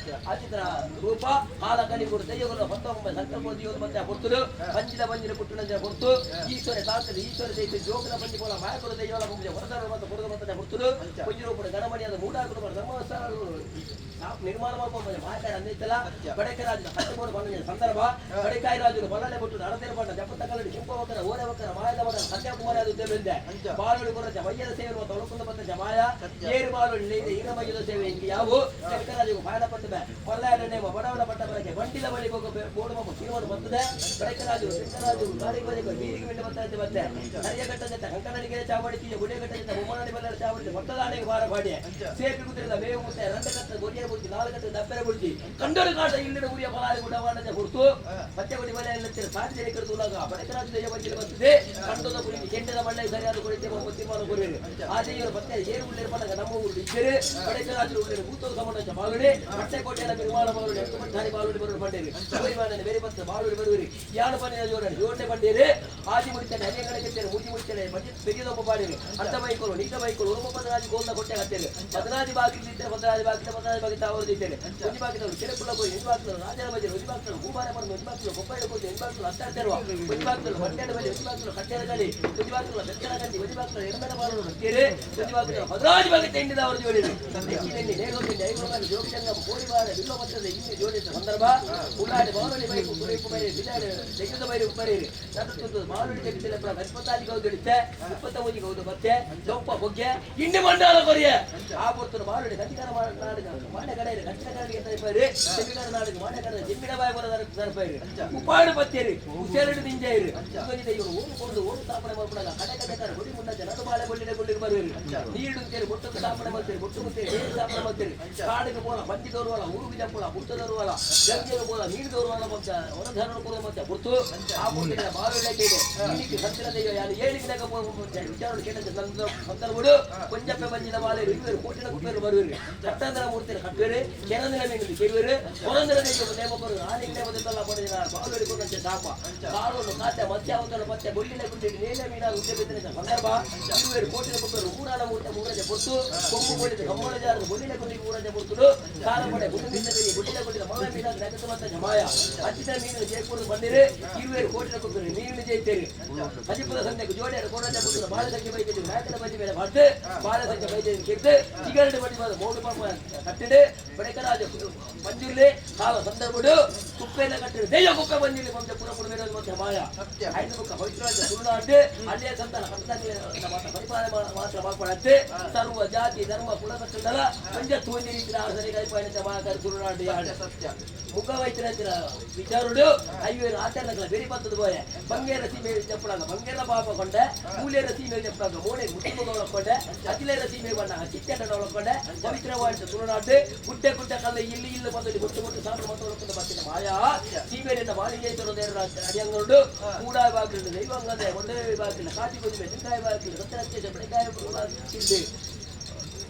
ಅಚಿತ್ರ ರೂಪ ಕಾಲ ಕಲಿಗುರು ದೈವಗುರು ಪತ್ತೊಂಬ ಸಂಕಲ್ಪ ದೇವರು ಮತ್ತೆ ಹೊರ್ತುಡು ಪಂಜಿದ ಪಂಜಿನ ಪುಟ್ಟುನಂಜ ಹೊರ್ತು ಈಶ್ವರ ತಾತದ ಈಶ್ವರ ದೈವ ಜೋಗನ ಪಂಜಿ ಕೋಲ ಮಾಯಕುರು ದೈವಲ ಪಂಜ ಹೊರದಾರ ಮತ್ತು ಹೊರದ ಮತ್ತೆ ಹೊರ್ತುಡು ಪಂಜಿ ರೂಪದ ಗಣಮಣಿಯಾದ ಮೂಡಾಗುರು ಧರ್ಮಸ್ಥಳ ನಿರ್ಮಾಣ ಮಾಡ್ಕೊಂಡು ಮಾತಾಡ ಅಂದಿತ್ತಲ್ಲ ಬಡಕರಾಜು ಹತ್ತು ಬಂದ ಸಂದರ್ಭ ಬಡಕಾಯಿ ರಾಜರು ಬಲ್ಲನೆ ಬಿಟ್ಟು ಅಡತೆರ ಬಂಡ ಜಪತ ಕಲ್ಲಡಿ ಕೆಂಪ ಒಕ್ಕರ ಓರೆ ಒಕ್ಕರ ಮಾಯದ ಮರ ಕನ್ಯಾಕುಮಾರಿ ಅದು ಬೆಂದೆ ಬಾಲುಡಿ ಕೊರಚ ವಯ್ಯದ ಸೇವೆ ಮತ್ತು ಒಳಕೊಂಡ ಬಂದ ಜಮಾಯ ಏರು ಬಾಲುಡಿ ಇದೆ ಈರಮಯ್ಯದ ಸೇವೆ ಹಿಂಗೆ ಯಾವು ಶಂಕರಾಜಿಗೂ ಪಾಯಣ ಪಟ್ಟದೆ ಕೊಲ್ಲಾಯ ನೇಮ ಬಡವನ ಪಟ್ಟ ಬರಕ್ಕೆ ಬಂಡಿಲ ಬಳಿ ಹೋಗ ಬೋಡು ಮಮ್ಮ ತೀರ್ಮಾನ ಬರ್ತದೆ ಬಡಕರಾಜು ಶಂಕರಾಜು ಗಾಳಿಗೆ ಬಳಿಕ ಬೀರಿಗೆ ಬಿಟ್ಟು ಬರ್ತಾ ಮತ್ತೆ ಹರಿಯ ಕಟ್ಟ ಜೊತೆ ಕಂಕಣನಿಗೆ ಚಾವಡಿ ತೀಯ ಗುಡಿಯ ಕಟ್ಟ ಜೊತೆ ಬೊಮ್ಮನಡಿ ಬಲ್ಲರ ಚಾವಡಿ ಹೊಟ್ಟದಾನೆಗೆ ಭಾರ ಪಾಡಿ ಸೇಪಿ ಕುದುರೆದ ಮೇವು ಮುತ್ತೆ ರಂಡ ಕಟ್ಟ ಗೊರಿಯ ಬುಡ್ಜಿ ನಾಲ್ಕು ಕಟ್ಟ ದಪ್ಪೆರ ಬುಡ್ಜಿ ಕಂಡರು ಕಾಟ ಇಲ್ಲಿನ ಉರಿಯ ಫಲಾರಿ ಗುಡವಾಡದ ಹೊರತು ಮತ್ತೆ ಗುಡಿ ಮನೆ ಎಲ್ಲ ಸಾಧ್ಯ ಕರೆದು ಬಡಕರಾಜು ದೈವ ಬಂದಿಲ್ಲ ಬರ್ತದೆ ಕಂಡದ ಗುಡಿ ಕೆಂಡದ ಮಳ್ಳೆ ಸರಿಯಾದ ಗುಡಿ ತೀರ್ಮಾನ ಕೊರಿಯರು ಆ ದೇವರು ಮತ್ತೆ ಏರು ಉಳ್ಳೇರು ಪಡಗ ನಮ್ಮ ಊರು ಇದ್ದರೆ ಬಡಕರಾಜರು ಉಳ್ಳೇರು ಭೂತದ ಸಮಾನ ಬಾಳುಡೆ ಮಟ್ಟೆಕೋಟೆಯ ನಿರ್ಮಾಣ ಬಾಳುಡೆ ಎಟ್ಟು ಬಾಳುಡಿ ಬರುವ ಪಂಡೇರಿ ಸೂರಿಮಾನನೆ ಬೇರೆ ಪತ್ರ ಬಾಳುಡಿ ಬರುವಿರಿ ಯಾರು ಪನ್ನಿನ ಜೋಡಣೆ ಜೋಡಣೆ ಪಂಡೇರಿ ಆದಿ ಮುಡಿತಾನೆ ಹರಿಯಂಗಣಕ್ಕೆ ಮೂಜಿ ಮುಡಿತಾನೆ ಮಧ್ಯ ಪೆರಿಯದೊಬ್ಬ ಪಾಡೇರಿ ಅರ್ಧ ಬೈಕೋಲು ನೀಟ ಬೈಕೋಲು ಒಬ್ಬ ಪದರಾಜಿ ಗೋಲ್ದ ಕೊಟ್ಟೆ ಹತ್ತೇರಿ ಪದರಾಜಿ ಬಾಗಿಲು ಇದ್ದರೆ ಪದರಾಜಿ ಬಾಗಿಲು ಪದರಾಜಿ ಬಾಗಿ ತಾವರದು ಇದ್ದೇನೆ ಒಂಜಿ ಬಾಗಿಲು ಕೆರೆಕುಳ ಹೋಗಿ ಒಂದು ಬಾಗಿಲು ರಾಜರ ಬಜೆ ಒಂದು ಬಾಗಿಲು ಹೂಬಾರ ಬರೋದು ಒಂದು ಬಾಗಿಲು ಕೊಬ್ಬರಿ ಹೋಗಿ ಒಂದು ಬಾಗಿಲು ಹತ್ತಾಡ್ತಿರುವ ಒಂದು ಬಾಗಿಲು ಹೊಟ್ಟೆಡ ಬಲಿ ಒಂದು ಬಾಗಿಲು ಕಟ್ಟೆರ ಗಲಿ ಒಂದು ಬಾಗಿಲು ಬೆಕ್ಕರ ಗಂಜಿ ಒಂದು ಬಾಗಿಲು ಎಡಮೆಡ ಬಾರಲು ಹತ್ತೀರಿ ಒಂದು ಬಾಗಿಲು ಪದರಾಜಿ ಬಾಗಿ ತೆಂಡಿದ ಅವರು ಜೋಡಿರಿ ನೆಕ್ಕಿನಲ್ಲಿ ನೇರೋದಿಂದ ಐವರು ಜೋಗಿಜಂಗ ಕೋಡಿವಾರ ಬಿಲ್ವ ಪತ್ರದ ಇಲ್ಲಿ ಜೋಡಿಸಿದ ಸಂದರ್ಭ ಉಳ್ಳಾಡಿ ಬಾವಲಿ ಬೈಕು ಕುರಿಪು ಬೈರಿ ಬಿದಾಡಿ ತೆಗೆದ ಬೈರಿ ಉಪ್ಪರೀರಿ ನಡುತ್ತದ್ದು ಬಾವಲಿ ತೆಗೆದಿಲ್ಲ ಗಣಪತಾದಿ ಗೌದಿಡುತ್ತೆ ಇಪ್ಪತ್ತ ಊಜಿಗೆ ಹೌದು ಮತ್ತೆ ದೊಪ್ಪ ಬೊಗ್ಗೆ ಇಂಡಿ ಮಂಡಲ ಕೊರಿಯ ಆ ಪೊರ್ತರು ಬಾವಲಿ ಕತ್ತಿಕರ ನಾಡಿಗೆ ಮಾಡೆ ಕಡೆ ಕಟ್ಟಿನ ಕಡೆಗೆ ತರಿಪೈರಿ ಚೆಮ್ಮಿಕರ ನಾಡಿಗೆ ಮಾಡೆ ಕಡೆ ಜೆಮ್ಮಿನ ಬಾಯಿ ಬರ ತರಿಪೈರಿ ಉಪಾಡು ಪತ್ತೇರಿ ಉಸೇರಡು ದಿಂಜೈರಿ ಇವರು ಓಡು ಕೊಡು ಓಡು ಸ್ಥಾಪನೆ ಮಾಡ್ಕೊಡಲ್ಲ ಕಡೆ ಕಡೆ ಕಡೆ ಗುಡಿ ಮುಂದೆ ನಡು ಬಾಳೆ ಗುಳ್ಳಿನ ಗುಳ್ಳಿಗೆ ಬರುವಿರಿ ನೀರು ಅಂತೇಳಿ ಬೊಟ್ಟು ಸ್ಥಾಪನೆ ಮಾಡ್ತೀರಿ ಬೊಟ್ಟು ಮುತ್ತೇರಿ ನೀರು ಸ್ಥಾಪನೆ ಮಾಡ್ತೀರಿ ಕಾಡಿಗೆ ಪೋಲ ಬಂಜಿ ದೋರುವಲ್ಲ ಊರಿಗೆ ಜಪ್ಪುಲ ಬುಟ್ಟ ದೋರುವಲ್ಲ ಜಂಗಿಗೆ ಪೋಲ ನೀರು ದೋರುವಲ್ಲ ಮತ್ತೆ ಹೊರಧರಣ ಕೊಡುವ ಮತ್ತೆ ಬುರ್ತು ಆ ಬುಟ್ಟಿನ ಬಾವಿಗೆ ಇದೆ ಇನ್ನಿಕ್ಕೆ ಸಂತಿನ ದೈವ ಯಾರು ಏಳಿಗೆ ವಿಚಾರ ಕೇಳಿದ ಸಂದರ್ಭಗಳು ಕೊಂಜಪ್ಪೆ ಬಂಜಿನ ಬಾಳೆ ಇರುವರು ಕೋಟಿನ ಕುಪ್ಪೇರು ಬರುವಿರಿ ಕಟ್ಟಂದ್ರ ಮೂರ್ತಿನ ಕಟ್ಟುವಿರಿ ಕೆರಂದಿನ ಮೀನು ಕೆರುವಿರಿ ಹೊರಂದಿನ ದೈವ ನೇಮಕರು ಆನಿಗೆ ನೇಮದಲ್ಲ ಪಡೆದಿನ ಬಾವಲಿ ಕೊಟ್ಟಂತೆ ಶಾಪ ಕಾಲನ್ನು ಕಾತೆ ಮತ್ಸ್ಯ ಅವತಾರ ಮತ್ತೆ ಗುಳ್ಳಿನ ಗುಂಡಿ ನೇಲೆ ಮೀನ ಉದ್ದೆ ಬಿದ್ದಿನ ಸಂದರ್ಭ ಇರುವರು ಕೋಟಿನ ಕುಪ್ಪೇರು ಊರಾನ ಮೂರ್ತಿ ಮೂರಜ ಪೊತ್ತು ಕೊಂಬು ಕೊಡಿದ ಕಂಬಳ ಜಾರದ ಗುಳ್ಳಿನ ಗುಂಡಿಗೆ ಊರಜ ಪೊತ್ತುಡು ಕಾಲಪಡೆ ಗುಂಡು ಮೀನ ಗುಳ್ಳಿನ ಗುಂಡಿನ ಮಗಳ ಮೀನ ನಗದು ಮತ್ತೆ ಜಮಾಯ ಹಚ್ಚಿದ ಮೀನು ಜಯಪುರದ ಬಂದಿರಿ ಇರುವರು ಕೋಟಿನ ಕುಪ್ಪೇರು ನೀರಿನ ಜಯಿತೇರಿ ಹಜಿಪುರ ಸಂಧ್ಯೆ ಜೋಡಿಯರ ಕೋಡಜ ಪುತ್ರ ಬಾಳ ಸಂಖ್ಯೆ ಬೈದಿದ್ದು ನಾಯಕನ ಬಜಿ ಮೇಲೆ ಹೊಟ್ಟು ಬಾಳ ಸಂಖ್ಯೆ ಬೈದಿದ್ದು ಕಿರ್ದು ಚಿಗರಡು ಬಡಿ ಬಂದ ಮೋಡು ಪಾಪ ಕಟ್ಟಿಡು ಬಡಕರಾಜ ಮಂಜುರ್ಲಿ ಕಾಲ ಸಂದರ್ಭಡು ಕುಪ್ಪೆನ ಕಟ್ಟಿಡು ದೈವ ಕುಪ್ಪೆ ಬಂದಿಲ್ಲಿ ಬಂದ ಪುರ ಮೇಲೆ ಮತ್ತೆ ಮಾಯ ಐದು ಮುಖ ಪವಿತ್ರವಾದ ಸುಳ್ಳು ಅಲ್ಲಿಯ ಸಂತಾನ ಕಟ್ಟದಾಗಲೇ ಮಾತ್ರ ಪರಿಪಾಲನೆ ಮಾತ್ರ ಮಾಡ್ಕೊಳ್ಳತ್ತೆ ಸರ್ವ ಜಾತಿ ಧರ್ಮ ಕುಲ ಕಟ್ಟದಲ್ಲ ಪಂಚ ತೂಂದಿ ರೀತಿಯ ಆಸರಿ ಕೈಪಾಯಿನ ಮಾತಾಡ ಸುಳ್ಳುನಾಡು ಸತ್ಯ ಮುಖ ವೈದ್ಯರ ವಿಚಾರುಡು ಐವೇರು ಆಚರಣೆಗಳ ಬೇರೆ ಬರ್ತದ ಬೋಯೆ ಬಂಗೇರ ಸೀಮೆ ಚಪ್ಪಳಾಗ ಬಂಗೇರ ಪಾಪ ಕೊಂಡೆ ಮೂಲೇರ ಸೀಮೆ ಚಪ್ಪಳಾಗ ಮೋಡೆ ಮುಟ್ಟಿಕೊಂಡೆ ಅತಿಲೇರ ಸೀಮೆ ಬಣ್ಣ ಚಿಟ್ಟೆಡ ಒಳಕೊಂಡೆ ಪವಿತ್ರವಾದ ತುಳುನಾಡು ಗುಡ್ಡೆ ಗುಡ್ಡೆ ಕಲ್ಲ ಇಲ್ಲಿ ಇಲ್ಲಿ ಬಂದಲ್ಲಿ ಗುಟ್ಟು ಗುಟ್ಟು ಸಾರು ಮತ್ತು ಒಳಕೊಂಡು ಬರ್ತೀನಿ ಮಾಯಾ ಸೀಮೆಯಿಂದ ಮಾಲಿಂಗೇಶ್ವರ ದೇವರ ಅಡಿಯಂಗರುಡು ಕೂಡಾಯ ಬಾಗಿಲು ದೈವಂಗದೆ ಒಂದೇ ಬಾಗಿಲು ಕಾಟಿ ಗುಜ್ಮೆ ತಿಂದಾಯ ಬಾಗಿಲು ಸತ್ಯರಕ್ಷೇಶ ಬೆಳಕಾಯ ತಿಂದು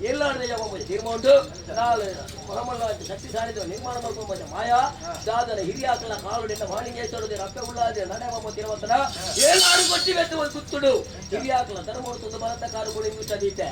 ಎಲ್ಲಾರು ತೀರ್ಮಾಂಡು ನಾಳೆ ಹೊರಮಲ್ಲ ಶಕ್ತಿ ಸಾರಿದ ನಿರ್ಮಾಣ ಮಾಡ್ಕೊಂಡ್ ಮಾಯಾ ದಾದನ ಹಿರಿಯಾಕಲ ಕಾಲುಡಿಂದ ಮಾಲಿಂಗೇಶ್ವರ ದೇವರ ಅಪ್ಪೆ ಉಳ್ಳಾದ ನಡೆವ ತಿರುವತ್ತನ ಏಲಾರು ಕೊಟ್ಟಿ ಬೆತ್ತು ಒಂದು ಸುತ್ತುಡು ಹಿರಿಯಾಕಲ ಧರ್ಮೋತ್ಸವದ ಬಲತ ಕಾರುಗಳು ಇಂಗು ಚದೀತೆ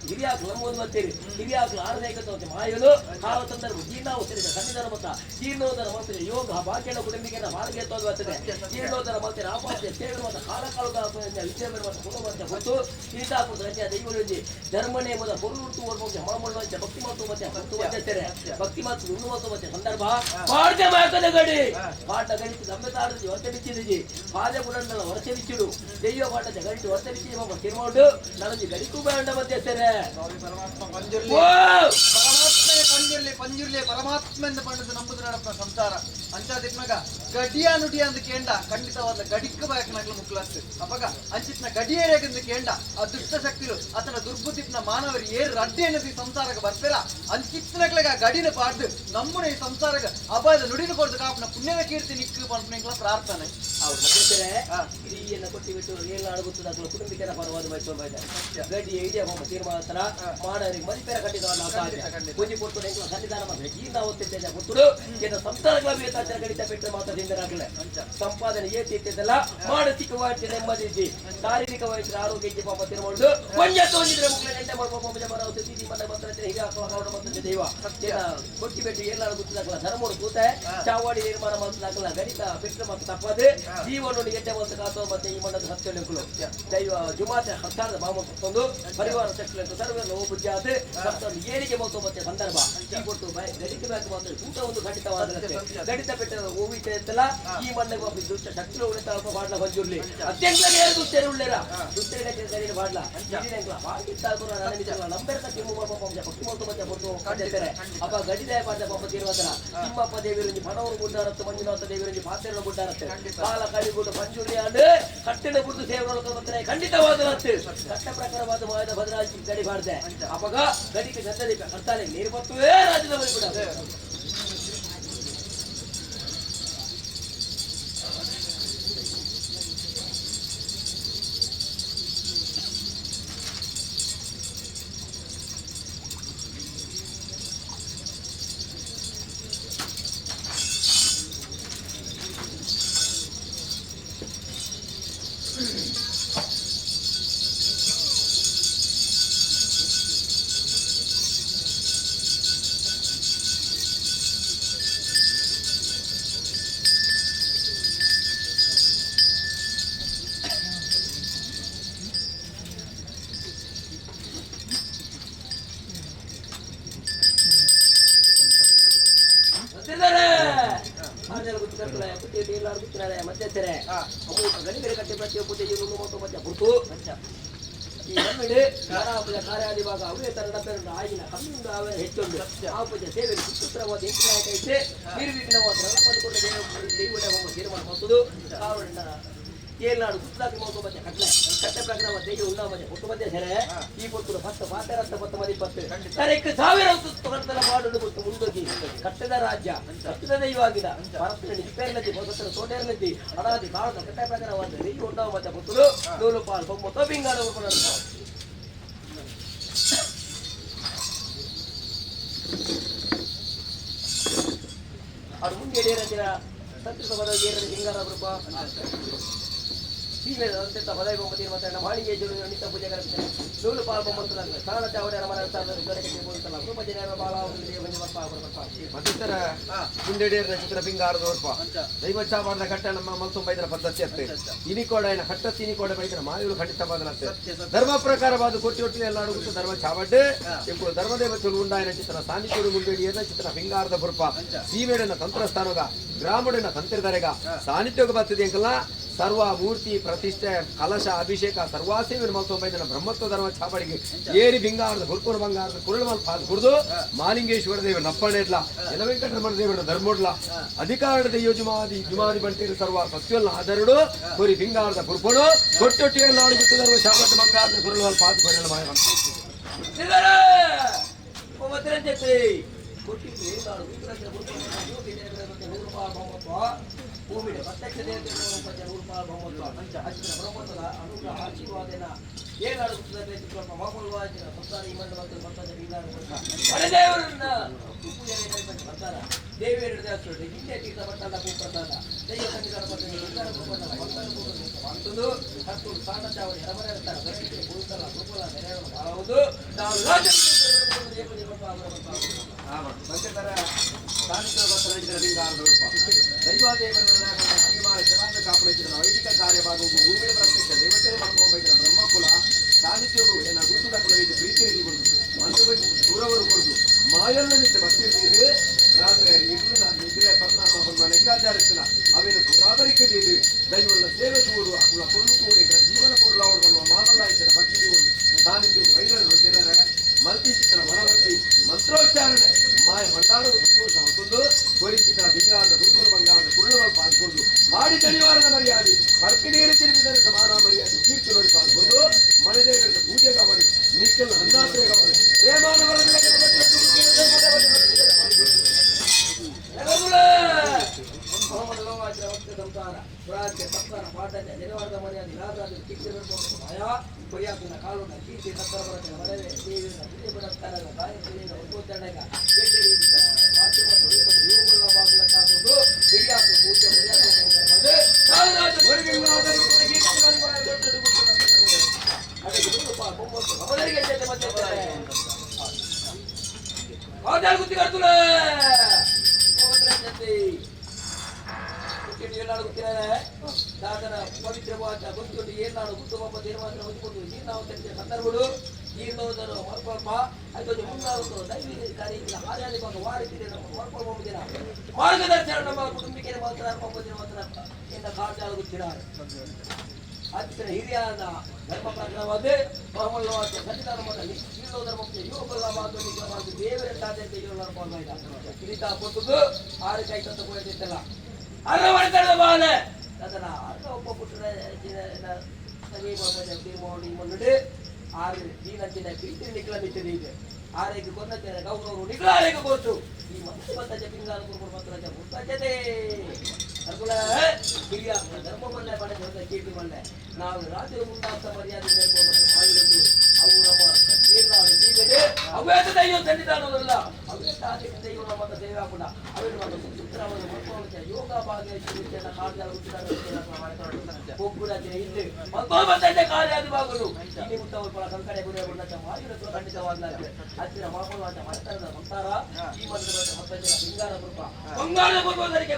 ಹಿರಿಯಾಕಲ ನಮ್ಮದು ಬರ್ತೀರಿ ಹಿರಿಯಾಕಲ ಆರನೇಕತ್ತ ಮಾಯಲು ಕಾಲ ಸಂದರ್ಭ ಜೀರ್ಣಾವಸ್ಥೆ ಸನ್ನಿಧಾನ ಮತ್ತ ಜೀರ್ಣೋದರ ಮಾಡ್ತಾರೆ ಯೋಗ ಬಾಕ್ಯನ ಕುಟುಂಬಿಗೆ ಬಾಳಿಗೆ ತೋದು ಬರ್ತದೆ ಜೀರ್ಣೋದರ ಮಾಡ್ತಾರೆ ಆಪಾಸ್ಯ ಸೇವೆ ಮತ್ತು ಕಾಲ ಕಾಲದ ವಿದ್ಯೆ ಮತ್ತು ಗುಣ ಮತ್ತೆ ಹೊತ್ತು ಸೀತಾಪುರ ರಜೆ ದೈವರುಜಿ ಧರ್ಮ ನೇಮದ ಹೊರಳುಟ್ಟು ಮಳಮಳ್ಳ ಭಕ್ತಿ ಮಾತು ಮತ್ತೆ ಹೊತ್ತು ಮತ್ತೆ ಭಕ್ತಿ ಮಾತು ನುಣ್ಣು ಮತ್ತು ಮತ್ತೆ ಸಂದರ್ಭ ಪಾಡ್ದೆ ಮಾಕದ ಗಡಿ ಪಾಠ ಗಣಿತ ದಮ್ಮೆತಾಡದಿ ಹೊರತೆ ಬಿಚ್ಚಿದಿಜಿ ಪಾದ ಗುಣಂಡಲ ಹೊರತೆ ಬಿಚ್ಚಿಡು ದೈವ ಪಾಠದ ಗಣಿತ ಹೊರತೆ ಬಿಚ್ಚಿ ಮಮ್ಮ ತಿರುಮೌಡು ನನಗೆ ಗಡಿಕು ಬೇಡ ಮತ್ತೆ ಸೇರೆ ಸ್ವಾಮಿ ಪರಮಾತ್ಮ ಪಂಜುರ್ಲಿ ಓ ಪರಮಾತ್ಮನೇ ಪಂಜುರ್ಲಿ ಪಂಜುರ್ಲಿ ಪರಮಾತ್ಮ ಎಂದು ಪಂಡದು ನಂಬುದು ನಡಪ ಸಂಸಾರ. ಅಂಚಾದಿತ್ನಾಗ ಗಡಿಯ ನುಡಿಯ ಅಂದ್ ಕೇಂಡ ಖಂಡಿತವಾದ ಗಡಿಕ್ಕ ಬಯಕನಾಗ್ಲ ಮುಕ್ಲತ್ತು ಅಪಗ ಅಂಚಿತ್ನ ಗಡಿಯೇರೆಗಂದು ಕೇಂಡ ಆ ದುಷ್ಟ ಶಕ್ತಿಲು ಆತನ ದುರ್ಬುದ್ಧಿಪ್ನ ಮಾನವರು ಏರ್ ರಡ್ಡೆ ಅನ್ನೋದು ಈ ಸಂಸಾರಗ ಬರ್ಪೇರ ಅಂಚಿತ್ನಗ್ಲಗ ಆ ಗಡಿನ ಪಾಡ್ದು ನಮ್ಮನೆ ಈ ಸಂಸಾರಗ ಅಪಾಯದ ನುಡಿನ ಕೊಡ್ದು ಕಾಪನ ಪುಣ್ಯದ ಕೀರ್ತಿ ನಿಕ್ಕು ಪನ್ಪನೆಂಕ್ಲ ಪ್ರಾರ್ಥನೆ. ಅವ್ರು ಮಧ್ಯಸ್ಥರೇ ಇಡಿಯನ್ನು ಕೊಟ್ಟಿ ಬಿಟ್ಟು ಏಳ್ನಾಡು ಗೊತ್ತದಾಗಲು ಕುಟುಂಬಿಕರ ಪರವಾದ ಮೈಸೂರು ಬೈತಾರೆ ಗಡಿ ಐಡಿಯಾ ಹೋಮ ತೀರ್ಮಾನ ಮಾಡರಿಗೆ ಮದಿಪೇರ ಖಂಡಿತವಾದ ಸಾಧ್ಯ ಪೂಜೆ ಕೊಟ್ಟು ಎಂಕ್ಲ ಸನ್ನಿಧಾನ ಮಾತ್ರ ಜೀರ್ಣ ಒತ್ತಿದ್ದ ಕೊಟ್ಟುಡು ಏನ ಸಂಸಾರಗಳ ವೇತಾಚಾರ ಗಡಿತ ಪೆಟ್ಟು ಮಾತ್ರ ಹಿಂದರಾಗಲ್ಲ ಸಂಪಾದನೆ ಏತಿದ್ದಲ್ಲ ಮಾನಸಿಕವಾಗಿ ನೆಮ್ಮದಿ ಇದ್ದಿ ಶಾರೀರಿಕವಾಗಿ ಆರೋಗ್ಯ ಇದ್ದಿ ಪಾಪ ತೀರ್ಮಾಡು ಒಂಜ ತೋಜಿದ್ರೆ ಮುಕ್ಲ ನೆಂಟೆ ಮಾಡ್ಕೊ ಪಾಪ ಮರ ತಿಥಿ ಮನೆ ಬಂದ್ರೆ ಹೀಗೆ ಹಾಕುವ ಬಂದ್ರೆ ದೈವ ಏನ ಕೊಟ್ಟಿ ಬೆಟ್ಟು ಏಳ್ನಾಡು ಗೊತ್ತದಾಗಲ್ಲ ಧರ್ಮೋಡು ಕೂತೆ ಚಾವಾಡಿ ನಿರ್ಮಾಣ ಮಾಡ್ತಾಗಲ್ಲ ಗಣಿತ ಪೆಟ್ಟು ಮತ್ತು ತಪ್ಪದೆ ಜೀವನ ಎಡ್ಡೆ ಮತ್ತು ಕಾತೋ ಮತ್ತೆ ಈ ಮಣ್ಣದ ಸತ್ಯಗಳು ದೈವ ಜುಮಾತೆ ಹತ್ತಾರದ ಭಾವ ತಂದು ಪರಿವಾರ ಸೆಟ್ಲ್ ಸರ್ವ ನೋವು ಬುದ್ಧಿಯಾದ ಸತ್ತನ್ನು ಏಳಿಗೆ ಮತ್ತು ಮತ್ತೆ ಸಂದರ್ಭ ಈ ಕೊಟ್ಟು ಗಣಿತ ಬೇಕು ಮಾತ್ರ ಊಟ ಒಂದು ಖಂಡಿತವಾದ ಗಣಿತ ಪೆಟ್ಟ ಹೂವಿಟ್ಟೆ ಅಂತಲ್ಲ ಈ ಮಣ್ಣಿಗೆ ಒಬ್ಬ ದುಷ್ಟ ಶಕ್ತಿ ಉಳಿತ ಬಾಡ್ಲ ಬಂಜುರ್ಲಿ ಅತ್ಯಂತ ದುಷ್ಟರು ಉಳ್ಳೇರ ದುಷ್ಟರ ಗಡಿನ ಬಾಡ್ಲ ನಂಬೆರ್ತ ಕಿಮ್ಮು ಭಕ್ತಿ ಮತ್ತು ಮತ್ತೆ ಕೊಟ್ಟು ಕಂಡಿದ್ದಾರೆ ಅಪ್ಪ ಗಡಿದಾಯ ಪಾದ ಪಾಪ ತೀರ್ವತರ ತಿಮ್ಮಪ್ಪ ದೇವಿರಂಜಿ ಪಣವರು ಗುಡ್ಡಾರತ್ತು ಮಂಜುನಾಥ ದೇವಿರಂಜಿ ಪಾತ್ರೆಗಳ ಗುಡ್ಡಾರತ್ತೆ ಕಾಲ ಕಳಿಗುಡ್ಡ ಮಂಜುರ್ಲಿ ಅಂಡ್ ಕಟ್ಟಿನ ಗುಡ್ದು ಸೇವನೊಳಕ ಬರ್ತಾರೆ ಖಂಡಿತವಾದ ಕಟ್ಟ ಪ್ರಕಾರವಾದ ಮಾಯದ ಭದ್ರಾಜಿ ಗಡಿ ಬಾಡ್ದೆ ಅಪಗ ಗಡಿಗೆ ಚಂದದೀಪ ಕರ್ತಾನೆ ನೀರು ಬರ್ತುವೇ ರಾಜ್ಯದ ಬಳಿ ಕೂಡ. ಬಂದಿದ್ದಾರೆ. ಆರ್ಜನ ಗುತ್ತು ಕರ್ತಲೆ, ಪುಟ್ಟಿ ಎಲ್ಲಾರು ಗುತ್ತಿದ್ದಾರೆ, ಮಧ್ಯಸ್ಥರೇ. ಅಮೂಕ ಗಣಿಗರಿ ಕಟ್ಟಿ ಪ್ರತಿಯೊಬ್ಬ ಪೂಜೆಯು ಮತ್ತು ಮಧ್ಯ ಹುಟ್ಟು. ಈ ನಮ್ಮಿಡು ನರಾಪುಜ ಕಾರ್ಯಾದಿವಾಗ ಅವೇ ತನ್ನ ಪೆರುಂಡು ಆಯಿನ ಕಮ್ಮಿಂದು ಅವೇ ಹೆಚ್ಚೊಂದು ಆ ಪೂಜೆ ಸೇವೆ ಸುತ್ತುತ್ತರವಾದ ಎಂಟು ಐತೆ ನಿರ್ವಿಘ್ನವಾದ ರಣಪಂದುಕೊಂಡ ದೈವಡ ಹೋಮ ತೀರ್ಮಾನ ಹೊತ್ತದು ಕಾರುಣ್ಣ ಏಳ್ನಾಡು ಗುತ್ತಾಕಿ ಮೌತು ಮಧ್ಯೆ ಕಟ್ಲೆ ಕಟ್ಟೆ ಪ್ರಕರಣ ದೈವ ಉಣ್ಣ ಮಧ್ಯೆ ಹುಟ್ಟು ಮಧ್ಯೆ ಸೆರೆ ಈ ಪೊತ್ತು ಪತ್ತು ಪಾತೆರತ್ತ ಪತ್ತು ಮದಿ ಪತ್ತು ತರಕ್ಕೆ ಸಾವಿರ ಕರ್ತನ ಮಾಡುದು ಗೊತ್ತು ಮುಂದೋಗಿ ಕಟ್ಟದ ರಾಜ್ಯ ಕಟ್ಟದ ದೈವ ಆಗಿದ ಭರತನ ನಿಪ್ಪೇರ್ನದಿ ಹೊಸತರ ತೋಟೇರ್ನದಿ ಅನಾದಿ ಕಾಲದ ಕಟ್ಟೆ ಪ್ರಕರಣವಾದ ದೈವ ಉಂಡವ ಮಧ್ಯೆ ಪುತ್ತುಡು ನೂಲು ಪಾಲ್ ಬೊಮ್ಮ ತೋಪಿಂಗಾಡ ಅವ್ರು ಮುಂದೆ ಏನಿರ ಸಂತೃಪ್ತ ಪದ ಏನಿರ ಸಿಂಗಾರ ಕೃಪ ಸೀಮೆ ಸಂತೃಪ್ತ ಪದವಿ ಬೊಮ್ಮತಿ ಮತ್ತೆ ಮಾಳಿಗೆ ಜರು ನಿತ್ಯ ಪೂಜೆ ಕರೆಸ್ತಾರೆ ನೂಲು ಪಾಲ್ ಬೊಮ್ಮಂತಲಾಗ ಸ್ಥಾನ ಚಾವಡಿ ಅರಮನೆ ದೊರಕಕ್ಕೆ ಬೋಲ್ತಲ್ಲ ಕೃಪ ಜನರ ಬಾಲ ಮತ್ತಿತರ ಮುಂದೆಡಿಯರ ಚಿತ್ರ ಪಿಂಗಾರದ ಓರ್ಪ ದೈವ ಚಾವಾಡದ ಕಟ್ಟ ನಮ್ಮ ಮಲ್ತೊಂಬೈದರ ಪದ್ಧತಿ ಅತ್ತೆ ಇನಿಕೋಡ ಏನ ಕಟ್ಟ ತಿನಿಕೋಡ ಬೈದರ ಮಾಯುಳು ಖಂಡಿತ ಬಾದಲತ್ತೆ ಧರ್ಮ ಪ್ರಕಾರವಾದ ಕೊಟ್ಟಿ ಒಟ್ಟಿನ ಎಲ್ಲ ಅಡುಗುತ್ತ ಧರ್ಮ ಚಾವಡ್ಡೆ ಇಂಪುಳು ಧರ್ಮದೇವತೆಗಳು ಉಂಡಾಯನ ಚಿತ್ರ ಸಾನಿಕೋಡು ಮುಂದೆಡಿಯರ ಚಿತ್ರ ಪಿಂಗಾರದ ಬುರ್ಪ ಸೀಮೆಡನ ತಂತ್ರಸ್ಥಾನಗ ಗ್ರಾಮಡಿನ ತಂತ್ರಿದರೆಗ ಸಾನ್ನಿಧ್ಯೋಗ ಬರ್ತದೆ ಅಂಕಲ್ಲ ಸರ್ವ ಮೂರ್ತಿ ಪ್ರತಿಷ್ಠೆ ಕಲಶ ಅಭಿಷೇಕ ಸರ್ವಾಸೇವೆ ಮಲ್ತೊಂಬೈದನ ಬ್ರಹ್ಮತ್ವ ಧರ್ಮ ಚಾಪಡಿಗೆ ಏರಿ ಬಿಂಗಾರದ ಹುರ್ಕುರು ಬಂಗಾರದ ಕುರುಳು ಮಲ್ಪ ಕುಡಿದು ಮಾಲಿಂಗೇಶ್ವರ ದೇವ ನಪ್ಪಣೆಡ್ಲ ಯಲವೆಂಕಟರಮಣ ದೇವರ ಧರ್ಮೋಡ್ಲ ಅಧಿಕಾರದ ಯೋಜುಮಾದಿ ಜುಮಾದಿ ಬಂಟಿರು ಸರ್ವ ಸತ್ಯಲ್ಲ ಆದರಡು ಕೊರಿ ಬಿಂಗಾರದ ಕುರ್ಪಣು ಕೊಟ್ಟೊಟ್ಟಿ ಎಲ್ಲ ಆಡುಗುತ್ತ ಧರ್ಮ ಚಾಪಟ್ಟು ಬಂಗಾರದ ಕುರುಳು ಮಲ್ಪ ಪಾದ ಕೊರಳು ಮಾಯ ಭೂಮಿಯ ಪ್ರತ್ಯಕ್ಷ ದೇವತೆ ನೂರು ಪಾಲ್ ಬಹುಮತ್ವ ಅಚ್ಚಿನ ಬ್ರಹ್ಮತ್ವದ ಅನುಗ್ರಹ ಆಶೀರ್ವಾದನ ಏನಾಡುತ್ತದೆ ಸಂಸಾರ ಈ ಮಂಡ ಮತ್ತು ಭಕ್ತದ ದೇವರನ್ನ ಪೂಜೆ ಬರ್ತಾರ ದೇವಿಯರ ದೇವಸ್ಥಾನ ಹಿಂದೆ ತೀರ್ಥ ಪಟ್ಟಣ ಪ್ರಸಾದ ದೈವ ಸನ್ನಿಧಾನ ಪಟ್ಟಣ ಮಾಡ್ತದ್ದು ಹತ್ತು ಸಾಣ ಚಾವಡಿ ಎರಮನೆ ಇರ್ತಾರೆ ದೊರಕಿಗೆ ಗುರುತಲ ಗುರುಕುಲ ನೆರೆಯನ್ನು ಬಾಳುವುದು ನಾವು ರಾಜ್ಯ ದೈವಾದೇವರ ಕಾಪಡಿಸಿದ ವೈದಿಕ ಕಾರ್ಯವಾಗುವ ಭೂಮಿಯ ಪ್ರತ್ಯಕ್ಷ ದೇವತೆಯ ಮಕ್ಕಳ ಬ್ರಹ್ಮಕುಲ ಸಾಹಿತ್ಯವು ಏನ ಗುರುತುದ ಕುಲವಿಗೆ ಪ್ರೀತಿ ನೀಡಿಕೊಂಡು ಮನಸ್ಸು ದೂರವರು ಕೊಡುದು ಮಾಯಲ್ಲ ನಿತ್ಯ ಭಕ್ತಿ ರಾತ್ರಿ ಇರ್ಲಿಲ್ಲ ನಿದ್ರೆ ಪರಿಣಾಮ ಬಂದ ಲೆಕ್ಕಾಚಾರಿಸಿನ ಅವೇನು ಪುರಾಬರಿಕೆ ದೀದು ದೈವಲ್ಲ ಸೇವೆ ತೂಡು ಅಕುಲ ಕೊಲ್ಲು ತೂಡು ಇಕರ ಜೀವನ ಪೂರ್ಲ ಬರುವ ಮಾಮಲ್ಲ ಇತರ ಭಕ್ತಿ ಒಂದು ಸಾನ್ನಿಧ್ಯ ವೈದ್ಯರು ಹೊಂದಿದ್ದಾರೆ ಮಲ್ತಿಚಿತನ ವರಭಕ್ತಿ ಮಂತ್ರೋಚ್ಚಾರಣೆ ಮಾಯ ಭಂಡಾರ ಸಂತೋಷ ಹೊತ್ತೊಂದು ಕೊರಿಂಚಿತನ ಬಿಂಗಾರದ ಗುರುಕುಲ ಬಂಗಾರದ ಪರ್ಕ ನೀರು ತಿರುಗಿದರೆ ಸಮಾನ ಮರ್ಯಾದೆ ಕೀರ್ತಿ ನೋಡಿ ಪಾಲ್ಬೋದು ಮನೆದೇವರ ಪೂಜೆ ಕಾವಡಿ ನಿಕ್ಕಲ್ ಅನ್ನಾಶ್ರಯ ಕಾವಡಿ ಪವಿತ್ರವಾದ ಗೊತ್ತುಂಟು ಏನಾಡು ಗುತ್ತು ಪಾಪ ತೀರ್ಮಾನ ಹೊಂದಿಕೊಂಡು ಜೀರ್ಣಾವ ಸಂದರ್ಭಗಳು ಜೀರ್ಣೋದರ ಮರ್ಕೊಲ್ಪ ಅದೊಂದು ಮುಂದಾಗುತ್ತು ದೈವಿಕ ಕಾರ್ಯ ಆರಾಧಿಕ ವಾರಿಸಿದೆ ನಮ್ಮ ಮರ್ಕೊಳ್ಬಹುದಿನ ಮಾರ್ಗದರ್ಶನ ನಮ್ಮ ಕುಟುಂಬಕ್ಕೆ ಮಾತ್ರ ಮಾತ್ರ ಎನ್ನ ಕಾರ್ಯಾಲ ಗೊತ್ತಿದ್ದಾರೆ ಅತ್ತಿನ ಹಿರಿಯರ ಧರ್ಮ ಪ್ರಕರಣವಾದ ಬಹುಮೂಲ್ಯವಾದ ಸನ್ನಿಧಾನ ಮಠ ಜೀರ್ಣೋದರ ಮುಖ್ಯ ಯುವಕರ ಮಾತು ದೇವರ ಸಾಧ್ಯತೆ ಕಿರಿತಾ ಕೊಟ್ಟದ್ದು ಆರು ಕೈ ತಂದು ಹೋಯ್ತಿತ್ತಲ್ಲ ಅರ್ಧ ಬಾಲೆ ಅದನ್ನ ಅರ್ಧ ಒಬ್ಬ ಪುಟ್ಟದ ತೀರ್ಮಾನ ಆರು ದೀನಂಚಿನ ಪ್ರೀತಿ ನಿಕ್ಲ ಮಿತ್ತಿದೆ ಆರೈಕೆ ಕೊನ್ನಚೆ ಗೌರವರು ನಿಕ್ಲ ಆರೈಕೆ ಕೊಟ್ಟು ಈ ಮತ್ತೆ ಮತ್ತಜ ಪಿಂಗಾಲ ಕುರುಬರು ಮತ್ತಜ ಮುತ್ತಜತೆ ಅರ್ಕುಲ ಹಿರಿಯ ಧರ್ಮ ಮಲ್ಲೆ ಪಡೆದ ಕೀರ್ತಿ ಮಲ್ಲೆ ನಾವು ರಾಜ್ಯದ ಮುಂದಾದ ಮರ್ಯಾದೆ ಮಾಡಿದ್ದು ಅವು ನಮ್ಮ ಏನಾದ್ರು ಜೀವನೆ ಅವ್ಯಾತ ದೈವ ಸನ್ನಿಧಾನವಲ್ಲ ಅವ್ಯಾತ ಆದಿ ದೈವ ನಮ್ಮ ಸೇವೆ ಹಾಕುಣ ಅವೆಲ್ಲ ನಮ್ಮ ಸೂತ್ರವನ್ನು ಮಲ್ಕೊಳ್ಳುತ್ತೆ ಯೋಗ ಭಾಗ್ಯ ಒಬ್ಬುಡತೆ ಇಲ್ಲಿ ಮಲ್ಕೋ ಕಾರ್ಯಾದಿ ಬಾಗುಲು ಇಲ್ಲಿ ಮುತ್ತವರು ಕಂಕಡೆ ಗುರಿಯ ಗುಣದ ಮಾಯುರ ಖಂಡಿತವಾದ ಹತ್ತಿರ ಮಾಪುವಾದ ಮತ್ತರದ ಸಂಸಾರ ಈ ಮಂತ್ರದ ಹಬ್ಬದ ಸಿಂಗಾರ ಕೃಪ ಬಂಗಾರದ ಕೃಪದರಿಗೆ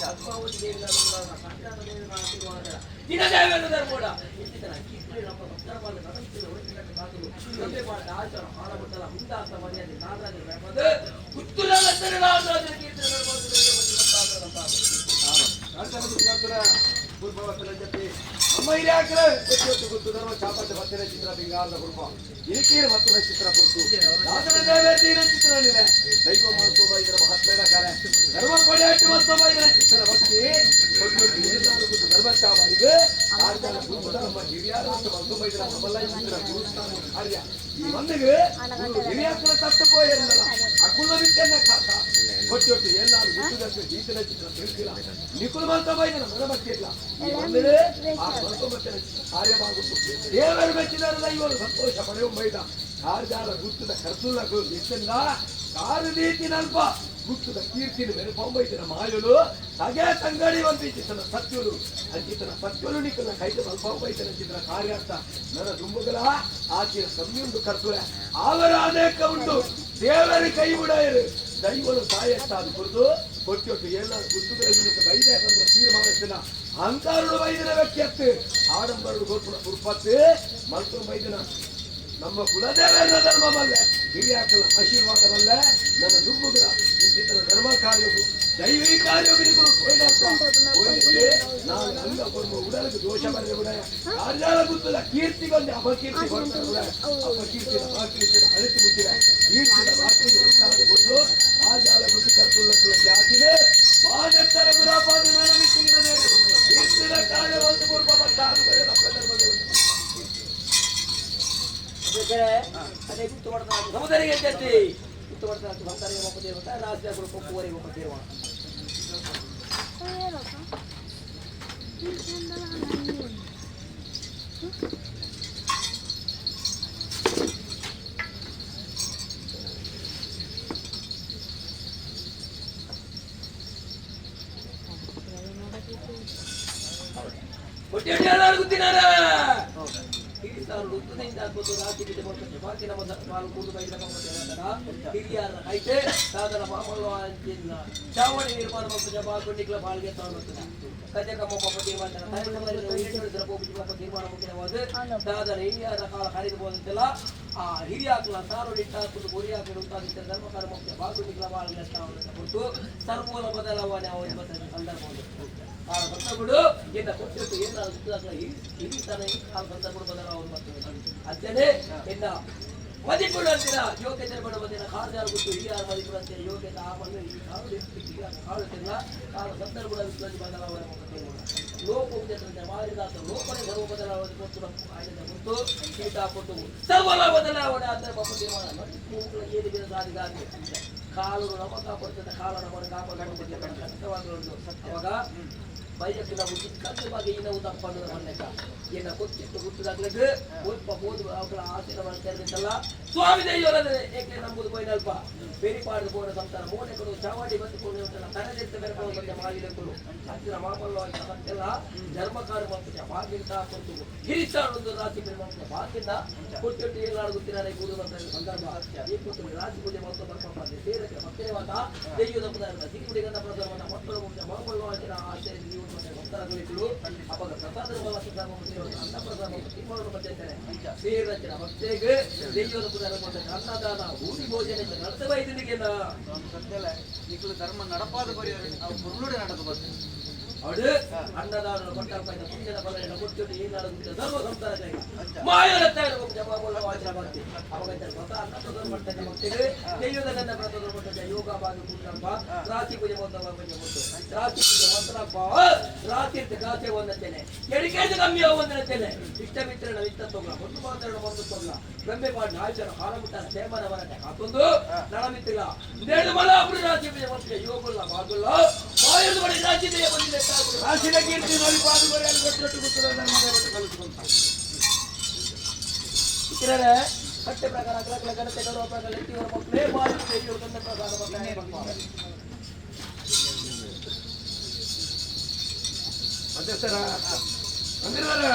ಅಲ್ಪಾವಧಿ ದೇವಿನ ಸನ್ನಿಧಾನ ದೇವಿನ ಆಶೀರ್ವಾದ ದಿನದೇವನ ಧರ್ಮೋಡ ಇಂತಿತರ ಕೀರ್ತಿ ನಮ್ಮ ಸಂಸಾರವನ್ನು ನಡೆಸುತ್ತಿರುವ ಒಳಿತಿನ ಕಾತುರು ತಂದೆ ಮಾಡಿದ ಆಚಾರ ಹಾಳಬಿಟ್ಟಲ ಮುಂದಾಸ ಮರ್ಯಾದೆ ನಾಗರಾಜರ ವ್ಯಾಪದ ಉತ್ತರ ನಾಗರಾಜರ ಕೀರ್ತನೆ ನಮ್ಮ ಹಿರಿಯಾಕರ ಗೊತ್ತು ಗೊತ್ತು ಧರ್ಮ ಚಾಪಟ್ಟ ಭತ್ತನ ಚಿತ್ರ ಬಿಂಗಾರದ ಕುರುಪ ಇರಿಕೀರ ಭತ್ತನ ಚಿತ್ರ ಕೊಟ್ಟು ದಾಸನ ದೇವೇತೀರ ಚಿತ್ರ ದೈವ ಮಹತ್ವ ಇದರ ಮಹಾತ್ಮೇನ ಕಾಲ ಧರ್ಮ ಕೊಡೆಯಾಟಿ ಮಹತ್ವ ಇದರ ಚಿತ್ರ ಭಕ್ತಿ ಕೊಟ್ಟು ಎಲ್ಲರೂ ಗೊತ್ತು ಧರ್ಮ ಚಾವಳಿಗೆ ಆರ್ಜನ ಗುರು ನಮ್ಮ ಹಿರಿಯರ ಮತ್ತು ಮಹತ್ವ ಇದರ ನಮ್ಮಲ್ಲ ಚಿತ್ರ ಗುರುಸ್ಥಾನ ಕಾರ್ಯ ಈ ಒಂದಿಗೆ ಹಿರಿಯಾಕರ ತಟ್ಟು ಪೋಯಿರಲ್ಲ ಅಕುಲ ಬಿಟ್ಟನ್ನ ಖಾತ ಕೊಟ್ಟು ಎಲ್ಲರೂ ಗುರುದಕ್ಕೆ ಗೀತನ ಚಿತ್ರ ತಿಳಿಸಿಲ್ಲ ನಿಕುಲ ಮಹತ್ವ ಇದರ ಮನ ಇಲ್ಲ ಈ ಒಂದಿಗೆ ಆ ಮಹತ್ವ ಕಾರ್ಯವಾಗುತ್ತು ದೇವರು ಮೆಚ್ಚಿದರಲ್ಲ ಇವರು ಸಂತೋಷ ಪಡೆಯುವ ಮೈದ ಕಾರ್ಯಾಲ ಗುತ್ತದ ಕರ್ತುಲ್ಲಕು ಎತ್ತಲ್ಲ ಕಾರು ನೀತಿನಲ್ಪ ಗುತ್ತದ ಕೀರ್ತಿನ ಮೆರುಪೊಂಬೈತಿನ ಮಾಯಲು ಸಗೆ ತಂಗಡಿ ಒಂದಿಚಿತನ ಸತ್ಯಲು ಅಂಚಿತನ ಸತ್ಯಲು ನಿಕ್ಕಲ ಕೈತ ಮಲ್ಪೊಂಬೈತನ ಚಿತ್ರ ಕಾರ್ಯಾರ್ಥ ನನ್ನ ದುಂಬುಗಳ ಆಚಿನ ಸಮ್ಯುಂಡು ಕರ್ತುಲೆ ಅವರ ಅನೇಕ ಉಂಟು ದೇವರ ಕೈ ಬಿಡಯರು ದೈವರು ಸಾಯತ್ತಾದ ಕುರಿತು ಕೊಟ್ಟೊಟ್ಟು ಎಲ್ಲ ಗುತ್ತುಗಳ ಬೈದೆ ಬಂದ ತೀರ್ಮಾನತ್ತಿನ ಅಹಂಕಾರುಡು ಬೈದಿನ ವ್ಯಕ್ತಿಯತ್ತು ಆಡಂಬರಡು ಗೊತ್ತುಡ ಕುರುಪತ್ತು ಮಲ್ತು ಬೈದಿನ ನಮ್ಮ ಕುಲದೇವರ ಧರ್ಮ ಬಲ್ಲೆ ಹಿರಿಯಾಕಲ ಆಶೀರ್ವಾದ ಬಲ್ಲೆ ನನ್ನ ದುಂಬುಗಳ ಇಂಚಿತರ ಧರ್ಮ ಕಾರ್ಯವು ದೈವಿ ಕಾರ್ಯವು ಹೋಯ್ತು ನಾನು ಅಂಗ ಕೊಡುವ ಉಡಲಿಗೆ ದೋಷ ಬರದೆ ಉಡ ಕಾರ್ಯಾಲ ಗುತ್ತದ ಕೀರ್ತಿಗೊಂದು ಅಪಕೀರ್ತಿ ಕೊಡ್ತಾರೆ ಉಡ ಅಪಕೀರ್ತಿನ ಅಪಕೀರ್ತಿನ ಅಳಿತು ಮುಚ್ಚಿದ ಕೀರ್ತಿನ ಮಾತಿಗೆ ಗೊತ್ತು ಆಜಾಲ ಗುತ್ತು ಕರ್ತುಲ್ಲಕ್ಕಲ ಜಾತಿನೇ ಮಾನೆತ್ತರ ಗುರಾಪಾದ ಕೀರ್ತಿನ ಕಾರ್ಯವಂತ ಕುರುಪ ಬಟ್ಟಾದು ಅದೇ ಗುತ್ತು ಮಾಡ್ತಾರೆ ಸಮುದರಿಗೆ ಜೊತೆ ಗುತ್ತು ಮಾಡ್ತಾರೆ ಸಂಸಾರಿಗೆ ಒಪ್ಪ ತೀರ್ಮಾನ ರಾಷ್ಟ್ರೀಯ ಕೊಪ್ಪುವರಿಗೆ ಒಪ್ಪ ತೀರ್ಮಾನ ಹೊಟ್ಟೆ ಎಲ್ಲರೂ ಗುತ್ತಿನಾರ ಹಿರಿಸಾರು ಉತ್ತದಿಂದ ಕೂತು ರಾತ್ರಿ ಬಿಟ್ಟು ಮಾಡ್ತಾರೆ ಬಾಕಿ ನಮ್ಮ ಪಾಲು ಕೂಡು ಬೈದ ಹಿರಿಯರ ಐತೆ ಸಾಧನ ಮಾಮೂಲು ಅಂಚಿನ ಚಾವಣಿ ನಿರ್ಮಾಣ ಮಾಡ್ತಾರೆ ಬಾಗುಂಡಿಗಳ ಬಾಳ್ಗೆ ತಾಳುತ್ತದೆ ಕಜಕಮ್ಮ ಪಾಪ ತೀರ್ಮಾನ ಪಾಪ ತೀರ್ಮಾನ ಮುಖ್ಯವಾದ ಸಾಧನ ಹಿರಿಯರ ಕಾಲ ಕರೆದು ಹೋದಂತೆಲ್ಲ ಆ ಹಿರಿಯಾಕ್ಲ ಸಾರು ಇಟ್ಟ ಗುರಿಯಾಕಲು ಉಂಟಾಗಿದ್ದ ಧರ್ಮ ಕರ್ಮ ಮುಖ್ಯ ಬಾಗುಂಡಿಗಳ ಬಾಳ್ಗೆ ಕೊಟ್ಟು ಸರ್ವೂಲ ಬದಲಾವಣೆ ಅವಧಿ ಸಂದರ್ಭ ಆ ಸಂದರ್ಭಗಳು ಎನ್ನ ಕೊಟ್ಟಿದ್ದು ಏನಾದ್ರು ಹಿರಿತನ ಆ ಸಂದರ್ಭಗಳು ಬದಲಾವಣೆ ಬರ್ತದೆ ಅಂತಾನೆ ಎನ್ನ ಮದಿಪುರಂತಿರ ಯೋಗ್ಯತೆ ಬಡವದಿನ ಕಾರ್ಯಾರ ಗೊತ್ತು ಹಿರಿಯಾರ ಮದಿಪುರಂತಿರ ಯೋಗ್ಯತೆ ಆ ಮಣ್ಣು ಈ ಕಾಲು ಕಾಲು ಕಾಲ ಸಂದರ್ಭ ವಿಶ್ವಾಸ ಬದಲಾವಣೆ ಲೋಕ ಮಾರಿದಾತ ಲೋಕನೇ ಸರ್ವ ಬದಲಾವಣೆ ಗೊತ್ತು ಆಯ್ದ ಗೊತ್ತು ಸೀತಾ ಕೊಟ್ಟು ಸರ್ವಲ ಬದಲಾವಣೆ ಆದ ತೀರ್ಮಾನ ಏನಿದೆ ಸಾಧಿಗಾಗಿ ಕಾಲು ನಮ ಕಾಪಾಡ್ತದೆ ಕಾಲ ನಮ್ಮನ್ನು ಕಾಪಾಡ್ತದೆ ಕಷ್ಟವಾಗಲು ಅವಾಗ ಬೈಯಕ್ಕೆ ನಾವು ಚಿಕ್ಕಂದು ಬಗ್ಗೆ ನಾವು ತಪ್ಪನ್ನು ಮನ್ನೆಕ ಏನ ಗೊತ್ತಿತ್ತು ಗುತ್ತದಾಗ್ಲಗ್ ಒಲ್ಪ ಬೋದು ಅವಳ ಆಸೆನ ಮಾಡ್ತಾ ಸ್ವಾಮಿ ದೈವಲದರೆ ಏಕೆ ನಂಬುದು ಪೋಯಿನಲ್ಪ ಬೇರಿಪಾಡು ಪೋನ ಸಂಸಾರ ಮೋನೆ ಕೊಡು ಚಾವಾಡಿ ಬಂದು ಕೊಡು ತನದೆತ್ತ ಬೆರಪೋ ಬಂದ ಮಾಗಿದಕ್ಕಳು ಹತ್ತಿರ ಮಾಮಲ್ಲ ಮತ್ತೆಲ್ಲ ಧರ್ಮಕಾರ ಮಾಡ್ತದೆ ಬಾಗಿಂತ ಕೊಟ್ಟು ಹಿರಿಸಾಡೊಂದು ರಾಶಿ ಪೂಜೆ ಮಾಡ್ತದೆ ಬಾಗಿಂದ ಕೊಟ್ಟಿಟ್ಟು ಏನಾರು ಗೊತ್ತಿದ್ದಾರೆ ಗುರು ಬಂದ ಸಂದರ್ಭ ಈ ಕೊಟ್ಟು ರಾಶಿ ಪೂಜೆ ಮಾಡ್ತಾ ಬರ್ಪ ಸೇರಕ್ಕೆ ಮತ್ತೆ ಮಾತ ದೈವದ ಪದಾರ್ಥ ಸಿರಿಗುಡಿಗಂಧ ಪ್ರಸಾದವನ್ನ ಮಕ್ಕಳು ಮುಂದೆ ಮಾಮಲ್ಲ ಆಸೆ ಜೀವನ ಭಕ್ತರಗಳಿಗಳು ಅವಾಗ ಪ್ರಸಾದ ಅನ್ನ ಪ್ರಸಾದ ತೀರ್ಮಾನ ಬಂದಿದ್ದಾರೆ ಸೇರಂಚಿನ ಭಕ್ತಿಗೆ ದೈವದ ಪದಾರ್ಥ ಕೊಡ್ತಾರೆ ಅನ್ನದಾನ ಹೂಡಿ ಭೋಜನ ನಡೆಸ ಬೈದಿನಿಗೆ ಸದ್ಯಲ್ಲ ನಿಕ್ಲು ಧರ್ಮ ನಡಪಾದ ಬರೆಯೋರು ನಾವು ಪುರ್ಲುಡೆ ನಡೆದು ಬರ್ತೇವೆ. ಅವಳು ಅನ್ನದಾನ ಕೊಟ್ಟ ಪುಣ್ಯದ ಫಲ ಕೊಟ್ಟು ಏನಾದ್ರು ಸರ್ವ ಸಂಸಾರ ಮಾಯರ ವಾಚನ ಭಕ್ತಿ ಅವಾಗ ಸ್ವತಃ ಅನ್ನ ಪ್ರಸಾದ ಮಾಡ್ತಾರೆ ಭಕ್ತಿಗೆ ದೈವದ ಗಂಧ ಪ್ರಸಾದ ಕೊಟ್ಟ ಯೋಗ ಬಾಗಿ ಕೂತ್ರಪ್ಪ ರಾತ್ರಿ ಪೂಜೆ ಮೊತ್ತ ಪೂಜೆ ಕೊಟ್ಟು ರಾತ್ರಿ ಪೂಜೆ ಮಂತ್ರಪ್ಪ ರಾತ್ರಿ ಗಾಸೆ ಒಂದಂತೇನೆ ಎಡಿಕೇಜು ಕಮ್ಮಿ ಒಂದಂತೇನೆ ಇಷ್ಟ ಮಿತ್ರನ ಇತ್ತ ತೊಗ್ಲ ಒಂದು ಮಾತ್ರ ಒಂದು ತೊಗ್ಲ ಬ್ರಹ್ಮೆ ಪಾಡ್ ನಾಲ್ಚರ ಹಾಲಮುಟ್ಟನ ಸೇಮನ ಮರಟೆ ಕಾತೊಂದು ನಳಮಿತ್ತಿಲ್ಲ ನೇಳು ಮಲಾಪುರಿ ರಾತ್ರಿ ಪೂಜೆ ಮಾಡ್ತೀವಿ ಯೋಗುಲ್ಲ ಬಾಗುಲ್ಲ ಮಾಯದ ಬಳಿ ರಾಜ್ಯ ಬಂದಿದೆ. ರಾಶಿನ ಕೀರ್ತಿ ನೋಡಿ ಪಾದು ಬರೆಯಲು ಕೊಟ್ಟು ಗೊತ್ತದ ಧರ್ಮದೇವತೆ ಕಲಿಸುವಂತ ಇತ್ತಿರರೆ ಕಟ್ಟೆ ಪ್ರಕಾರ ಅಗ್ಲಗ್ಲ ಗಣತೆ ಗೌರವ ಪ್ರಕಾರ ಎತ್ತಿಯವರ ಮಕ್ಕಳೇ ಮಾಡಿ ತಂದೆ ಪ್ರಸಾದ ಮಕ್ಕಳೇ. ಮಧ್ಯಸ್ಥರ ಮಂದಿರದರ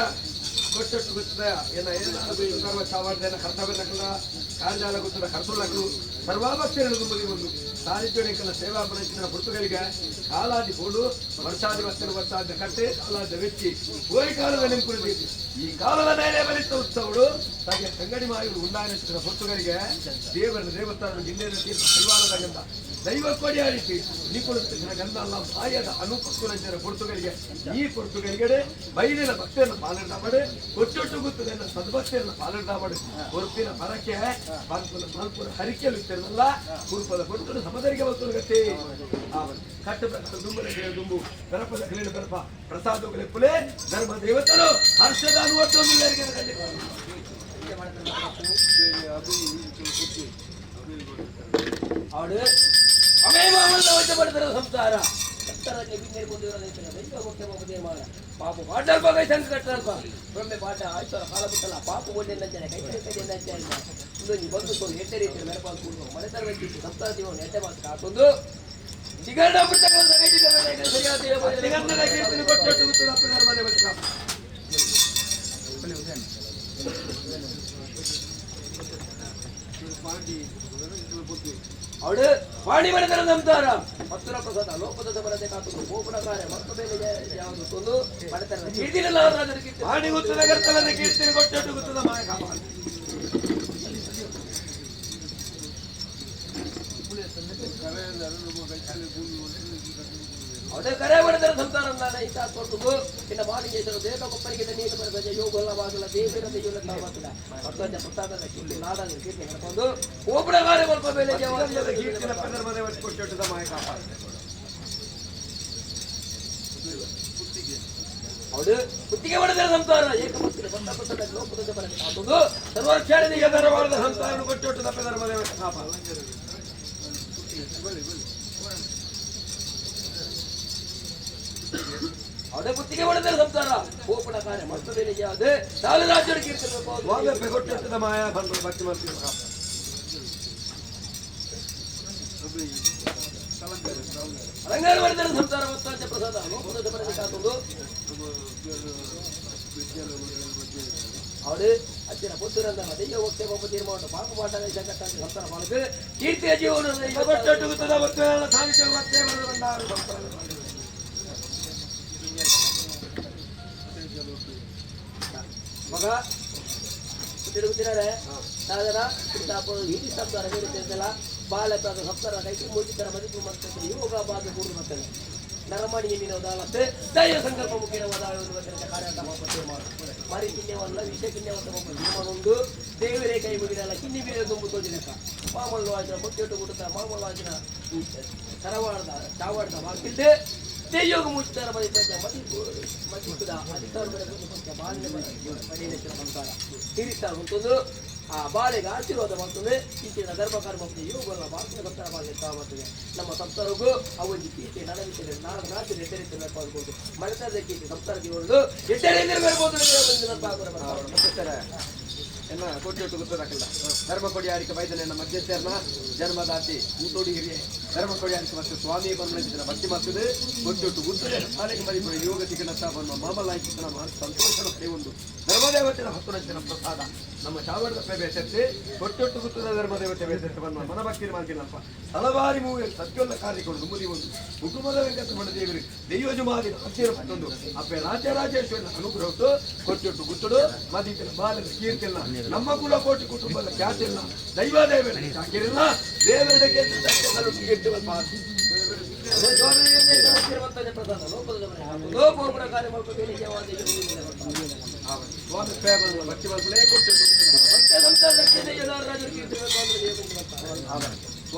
ಕೊಟ್ಟೊಟ್ಟು ಗೊತ್ತದ ಏನ ಏನಾದ್ರು ಧರ್ಮ ಚಾವಾಡ್ದೇನ ಕರ್ತವ್ಯ ನಕಲ ಕಾರ್ಯಾಲ ಗೊತ್ತದ ಕರ್ತುಲಕಲು ಸರ್ವಾಭಕ್ತಿಯನ್ನು ತುಂಬದಿ ಒಂದು ಸಾಹಿತ್ಯಕಲ ಸೇವಾ ಪ್ರಯತ್ನ ಪುರ್ತುಗಳಿಗೆ ಕಾಲಾದಿ ಬೋಡು ವರ್ಷಾದಿ ಭಕ್ತರು ವರ್ಷಾದ ಕಟ್ಟೆ ಕಾಲಾದ ವೆಚ್ಚಿ ಕೋರಿ ಕಾಲದ ನೆಂಪುಳಿದಿ ಈ ಕಾಲದ ಮೇಲೆ ಬಲಿತ ಉತ್ಸವಗಳು ಹಾಗೆ ತಂಗಡಿ ಮಾಯುಗಳು ಉಂಡಾಯನ ಪುರ್ತುಗಳಿಗೆ ದೇವರ ದೇವಸ್ಥಾನ ಜಿಲ್ಲೆಯ ತೀರ್ಥ ದೈವಾಲದ ಗಂಧ ದೈವ ಕೊಡಿ ರೀತಿ ನಿಕುಳುತ್ತಿನ ಗಂಧ ಅಲ್ಲ ಮಾಯದ ಅನುಪಕ್ಕುಲಂಜನ ಪುರ್ತುಗಳಿಗೆ ಈ ಪುರ್ತುಗಳಿಗೆ ಬೈಲಿನ ಭಕ್ತಿಯನ್ನು ಪಾಲನೆ ಮಾಡಿ ಕೊಟ್ಟೊಟ್ಟು ಗುತ್ತದನ್ನ ಸದ್ಭಕ್ತಿಯನ್ನು ಪಾಲನೆ ಮಾಡಿ ಕೊರ್ಪಿನ ಮರಕ್ಕೆ ಮಲ್ಪುರ ಮಲ್ಪುರ ಹರಿಕೆಯಲ್ಲಿ ಇತ್ತಿರಲ್ಲ ಕುರುಪದ ಕೊಟ್ಟು ಸಮದರಿಗೆ ಬರ್ತದೆ ಗತಿ ಕಟ್ಟು ಪ್ರಕಾರ ದುಂಬನ ದುಂಬು ಬೆರಪದ ಕಲಿನ ಬೆರಪ ಪ್ರಸಾದಗಳೆಪ್ಪುಲೆ ಧರ್ಮ ದೇವತರು ಹರ್ಷದ ಅನುವತ್ತೊಂದು ಖಂಡಿತ. ಅವಳು ಅಮೇಮಾವಲ್ಲ ವಶಪಡಿತರ ಸಂಸಾರ ಸತ್ತರಲ್ಲಿ ಬಿನ್ನೇರು ದೈವ ಮುಖ್ಯ ತೀರ್ಮಾನ ಪಾಪ ಪಾಠಲ್ಪ ಕೈ ಸಂಘ ಕಟ್ಟಲ್ಪ ಬ್ರಹ್ಮೆ ಪಾಠ ಆಯ್ತು ಕಾಲ ಬಿಟ್ಟಲ್ಲ ಪಾಪ ಒಳ್ಳೆ ಕೈ ಕೈ ಕೈ ಬಂದು ಎಟ್ಟೆ ರೀತಿಯ ಮೆರಪಾಲ್ ಕೂಡುವ ಮನೆ ತರಬೇತಿ ಸಂಸಾರ ಜೀವನ ಎಟ್ಟೆ ಮಾತು ಕಾಕೊಂದು ಸಿಗರಣ ಸರಿಯಾದ ಸಿಗಂಧದ ಕೀರ್ತನೆ ಕೊಟ್ಟೊಟ್ಟು ಗುತ್ತದ ಧರ್ಮ ದೇವತೆ ಅವಳು ವಾಣಿ ಮನೆತರ ನಂಬ್ತಾರ ಮತ್ತುರ ಪ್ರಸಾದ ಲೋಕದ ಬರದೆ ಕಾತುದು ಗೋಪುರ ಕಾರ್ಯ ಮತ್ತು ಬೇರೆ ಯಾವುದು ತೊಂದು ಮನೆತನ ಹಿಡಿದಿರಲ್ಲ ಅವರ ಕೀರ್ತಿ. ವಾಣಿ ಗುತ್ತದ ಕರ್ತವ್ಯದ ಕೀರ್ತನೆ ಕೊಟ್ಟೊಟ್ಟು ಗುತ್ತದ ಮಾಯ ಕಾಪಾಡ. ಅವಳೇ ಕರೆ ಮಾಡಿದರೆ ಸಂಸಾರ ಈತ ಕೊಟ್ಟುದು ಇನ್ನು ಬಾಣಿಗೇಶ್ವರ ದೇಹ ಕೊಪ್ಪರಿಗೆ ನೀರು ಬರಬೇಕು ಯೋಗಲ್ಲ ಬಾಗಲ್ಲ ದೇವಿರ ದೈವಲ್ಲ ಮಾತಿಲ್ಲ ಮತ್ತೊಂದು ಪ್ರಸಾದದ ಕೀರ್ತಿ ನಾಡಾದ ಕೀರ್ತಿ ನಡ್ಕೊಂಡು ಗೋಪುರ ಕಾರ್ಯ ಸ್ವಲ್ಪ ಮೇಲೆ ಸಿಗಂಧದ ಕೀರ್ತಿನ ಧರ್ಮ ದೇವತೆ ಕೊಟ್ಟೊಟ್ಟದ ಮಾಯ ಕಾಪಾಡ. ಅವಳು ಕುತ್ತಿಗೆ ಮಾಡಿದರೆ ಸಂಸಾರ ಏಕಮುಕ್ತಿ ಬಂದ ಪ್ರಸಾದ ಲೋಕದ ಬರಬೇಕು ಕಾತುದು ಸರ್ವಕ್ಷಣದ ಎದರವಾದ ಸಂಸಾರ ಕೊಟ್ಟೊಟ್ಟದ ಧರ್ಮ ದೇವತೆ ಕಾಪಾಡ. ಅವಳೇ ಕುತ್ತಿಗೆ ಮಾಡಿದರೆ ಸಂಸಾರ ಗೋಪುರ ಕಾರ್ಯ ಮತ್ತು ಬೇರೆ ಯಾವುದು ನಾಲ್ಕು ರಾಜ್ಯದ ಕೀರ್ತಿ ವಾದಪ್ಪೆ ಕೊಟ್ಟೊಟ್ಟದ ಮಾಯ ಬಂದು ಭಕ್ತಿ ಮಾಡ್ತೀವಿ ಕಾಪಾಡ. ಅಲಂಕಾರ ಮಾಡಿದರೆ ಸಂಸಾರ ಮತ್ತು ಪ್ರಸಾದ ಲೋಕದ ಬರಬೇಕು ಕಾತುದು ಅವಳು ಅಚ್ಚಿನ ಪುತ್ತೂರಂದ ದೈವ ಹೋಗ್ತೇ ಒಬ್ಬ ತೀರ್ಮಾನ ಪಾಪ ಪಾಠ ಸಂಕಟ ಸಂಸಾರ ಮಾಡಬೇಕು ಕೀರ್ತಿಯ ಜೀವನ ಕೊಟ್ಟೊಟ್ಟು ಗುತ್ತದ ಮತ್ತೆ ಸಾಹಿತ್ಯ ಮತ್ತೆ ಬರೆದು ಬಂದಾರು ಸಂಸಾರ. ಮಗ ತಿರುಗುತ್ತಿದ್ದಾರೆ ಸಾಧನ ಹಿಡಿ ಸಂಸಾರ ಹೇಳುತ್ತಿದ್ದಲ್ಲ ಬಾಲ ಸಂಸಾರ ಕೈಗೆ ಮುಗಿತರ ಬದುಕು ಮಾಡ್ತಾರೆ ಯೋಗ ಬಾಧ ಕೂಡು ಮಾಡ್ತಾರೆ. ನರಮಣಿ ಎನ್ನಿನ ದಾಲತೆ ದೈವ ಸಂಕಲ್ಪ ಮುಖೇನ ಕಾರ್ಯಾಟ ಮರಿ ಕಿನ್ಯವಲ್ಲ ವಿಷ ಕಿನ್ಯವಂತ ತೀರ್ಮಾನ ದೇವರೇ ಕೈ ಮುಗಿದಲ್ಲ ಕಿನ್ನಿ ಬೀರ ತುಂಬು ತೋಜಿನಕ ಮಾಮಲ್ಲು ಆಚಿನ ಕೊಟ್ಟೆಟ್ಟು ಕೊಡುತ್ತ ಮಾಮಲ್ಲು ಆಚಿನ ತರವಾಡದ ಚಾವಾಡದ ವಾಕಿಲ್ದೆ ದೆಯ್ಯೋಗ ಮುಚ್ಚಾರ ಮದಿ ಪಂಚ ಮದಿ ಮದಿಪುದ ಅಧಿಕಾರ ಪಂಚ ಬಾಲ್ಯ ಮಡಿನ ಸಂಸಾರ ಹಿರಿತ ಉಂಟು ಆ ಬಾಲೆಗೆ ಆಶೀರ್ವಾದ ಮಾಡ್ತದೆ. ಈಚಿನ ಧರ್ಮಕರ್ಮ ಯೋಗ ಬಾಲ್ಯ ಸಂಸಾರ ಬಾಲ್ಯ ಮಾಡ್ತದೆ. ನಮ್ಮ ಸಂಸಾರಕ್ಕೂ ಅವೊಂದು ಕೀರ್ತಿ ನನವಿಷಯ ನಾನು ರಾತ್ರಿ ಎಟ್ಟರೆ ಬರ್ಬೋದು ಮಳೆತದ ಕೀರ್ತಿ ಸಂಸಾರ ಜೀವನದು ಎಟ್ಟರೆ ಬರ್ಬೋದು. ಎನ್ನ ಕೊಟ್ಟಿಟ್ಟು ಗೊತ್ತದಾಕಲ್ಲ ಧರ್ಮ ಕೊಡಿಯಾರಿಕೆ ಬೈದನ ಮಧ್ಯಸ್ಥರನ ಜನ್ಮದಾತಿ ಊಟೋಡಿ ಹಿರಿಯ ಧರ್ಮ ಕೊಡಿಯಾರಿಕೆ ಮತ್ತು ಸ್ವಾಮಿ ಬಂದ ಭಕ್ತಿ ಮಾಡ್ತದೆ. ಕೊಟ್ಟಿಟ್ಟು ಗುರ್ತದೆ ಶಾಲೆಗೆ ಮರಿಪುರ ಯೋಗ ತಿಗಣತ ಬಂದ ಮಾಮಲಾಯಿಸಿದ ಸಂತೋಷದ ಒಂದು ಧರ್ಮದೇವತೆಯ ಹತ್ತು ಪ್ರಸಾದ ನಮ್ಮ ಚಾವರದ ಬೇಸತ್ತೆ ಕೊಟ್ಟೊಟ್ಟು ಗುತ್ತದ ಧರ್ಮದೇವತೆ ಬೇಸತ್ತೆ ಬಂದ ಮನಭಕ್ತಿ ಮಾಡ್ತಿಲ್ಲಪ್ಪ ಹಲವಾರಿ ಮೂವರು ಸತ್ಯೊಲ್ಲ ಕಾರ್ಯಗಳು ದುಮ್ಮದಿ ಒಂದು ಕುಟುಂಬದ ವೆಂಕಟರಮಣ ದೇವರು ದೈವಜುಮಾದಿನ ಹತ್ತಿರ ಮತ್ತೊಂದು ಅಪ್ಪೆ ರಾಜರಾಜೇಶ್ವರನ ಅನುಗ್ರಹತ್ತು ಕೊಟ್ಟೊಟ್ಟು ಗುತ್ತಡು ಮದಿತಿನ ಬಾಲದ ಕೀರ್ತಿಲ್ಲ ನಮ್ಮ ಕುಲ ಕೋಟಿ ಕುಟುಂಬದ ಖ್ಯಾತಿಲ್ಲ ದೈವ ದೇವರ ಚಾಕಿರಿಲ್ಲ ದೇವರಿಗೆ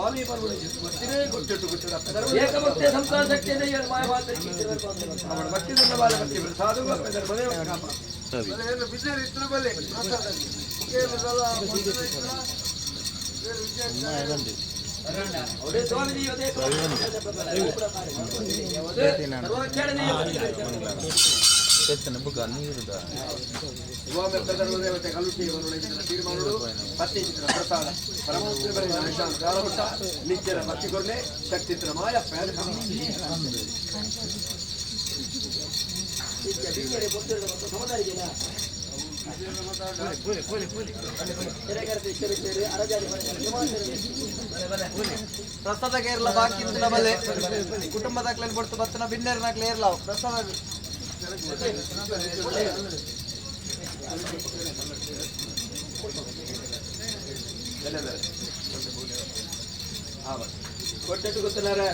ಸ್ವಾಮಿ ಪ್ರಸಾದ ನಿತ್ಯರ ಭಕ್ತಿ ಕೊರ್ಲೆ ಶಕ್ತಿತ್ರ ಮಾಯ ಪ್ರಸಾದ ಕೇರಳ ಬಾಕಿ ಇತ್ತಿನ ಬಲ್ಲೆ ಕುಟುಂಬದಾಕ್ಲೇನು ಬಡ್ತು ಬತ್ತನ ಬಿನ್ನೇರ್ನಾಕ್ಲೆ ಏರ್ಲ ಪ್ರಸಾದ ಕೊಟ್ಟೆಟ್ಟು ಗೊತ್ತಿಲ್ಲಾರೆ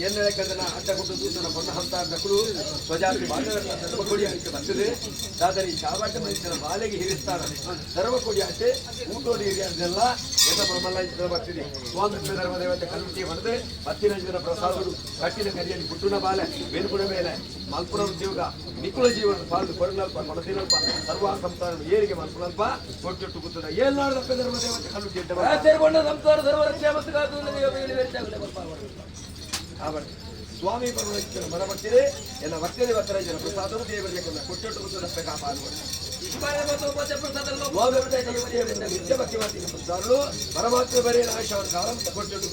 ಏನ್ ಹೇಳಕ್ಕಂದ್ರೆ ಅಡ್ಡ ಕೊಟ್ಟು ದೂತನ ಬೊನ್ನ ಹಂತ ನಕಲು ಸ್ವಜಾತಿ ಬಾಂಧವರ ಧರ್ಮ ಕೊಡಿ ಅಂತ ಬರ್ತದೆ. ದಾದರಿ ಚಾವಾಟ ಮನುಷ್ಯನ ಬಾಲೆಗೆ ಹಿರಿಸ್ತಾರ ಧರ್ಮ ಕೊಡಿ ಆಚೆ ಊಟೋಡಿ ಹಿರಿಯದೆಲ್ಲ ಎಲ್ಲ ಬ್ರಹ್ಮಲ್ಲ ಬರ್ತಿದೆ. ಸ್ವಾತಂತ್ರ್ಯ ಧರ್ಮ ದೇವತೆ ಕಲ್ಲುಟ್ಟಿ ಹೊಡೆದು ಹತ್ತಿನ ಜನ ಪ್ರಸಾದರು ಕಟ್ಟಿನ ಕರಿಯಲ್ಲಿ ಪುಟ್ಟುನ ಬಾಲೆ ವೆನುಕುನ ಮೇಲೆ ಮಲ್ಪುನ ಉದ್ಯೋಗ ನಿಕುಳ ಜೀವನ ಪಾಲು ಕೊರನಲ್ಪ ಕೊಡತಿನಲ್ಪ ಸರ್ವ ಸಂಸಾರ ಏರಿಗೆ ಮಲ್ಪುನಲ್ಪ ಕೊಟ್ಟಿಟ್ಟು ಕೂತದ ಏಲ್ನಾಡದಪ್ಪ ಧರ್ಮ ದೇವತೆ ಕಲ್ಲುಟ್ಟಿ ಸಂಸಾರ ಧರ್ಮ ರಕ್ಷೆ ಮತ್ತು ಸ್ವಾಮಿ ಪರಮೇಶ್ವರ ಮನ ಭಕ್ತಿದೆ ಎಲ್ಲ ಭಕ್ತಿದೆ ಭಕ್ತರ ಪ್ರಸಾದವು ದೇವರಿಗೆ ಕೊಟ್ಟಿಟ್ಟು ಕೂತದಪ್ಪ ಕಾಪಾಡುವ ನಿತ್ಯ ಭಕ್ತಿ ಮಾಡ್ತೀನಿ ಪ್ರಸಾದಗಳು ಪರಮಾತ್ಮ ಬರೇ ನಾಶವನ್ನು ಕಾಲಂ ಕೊಟ್ಟಿಟ್ಟು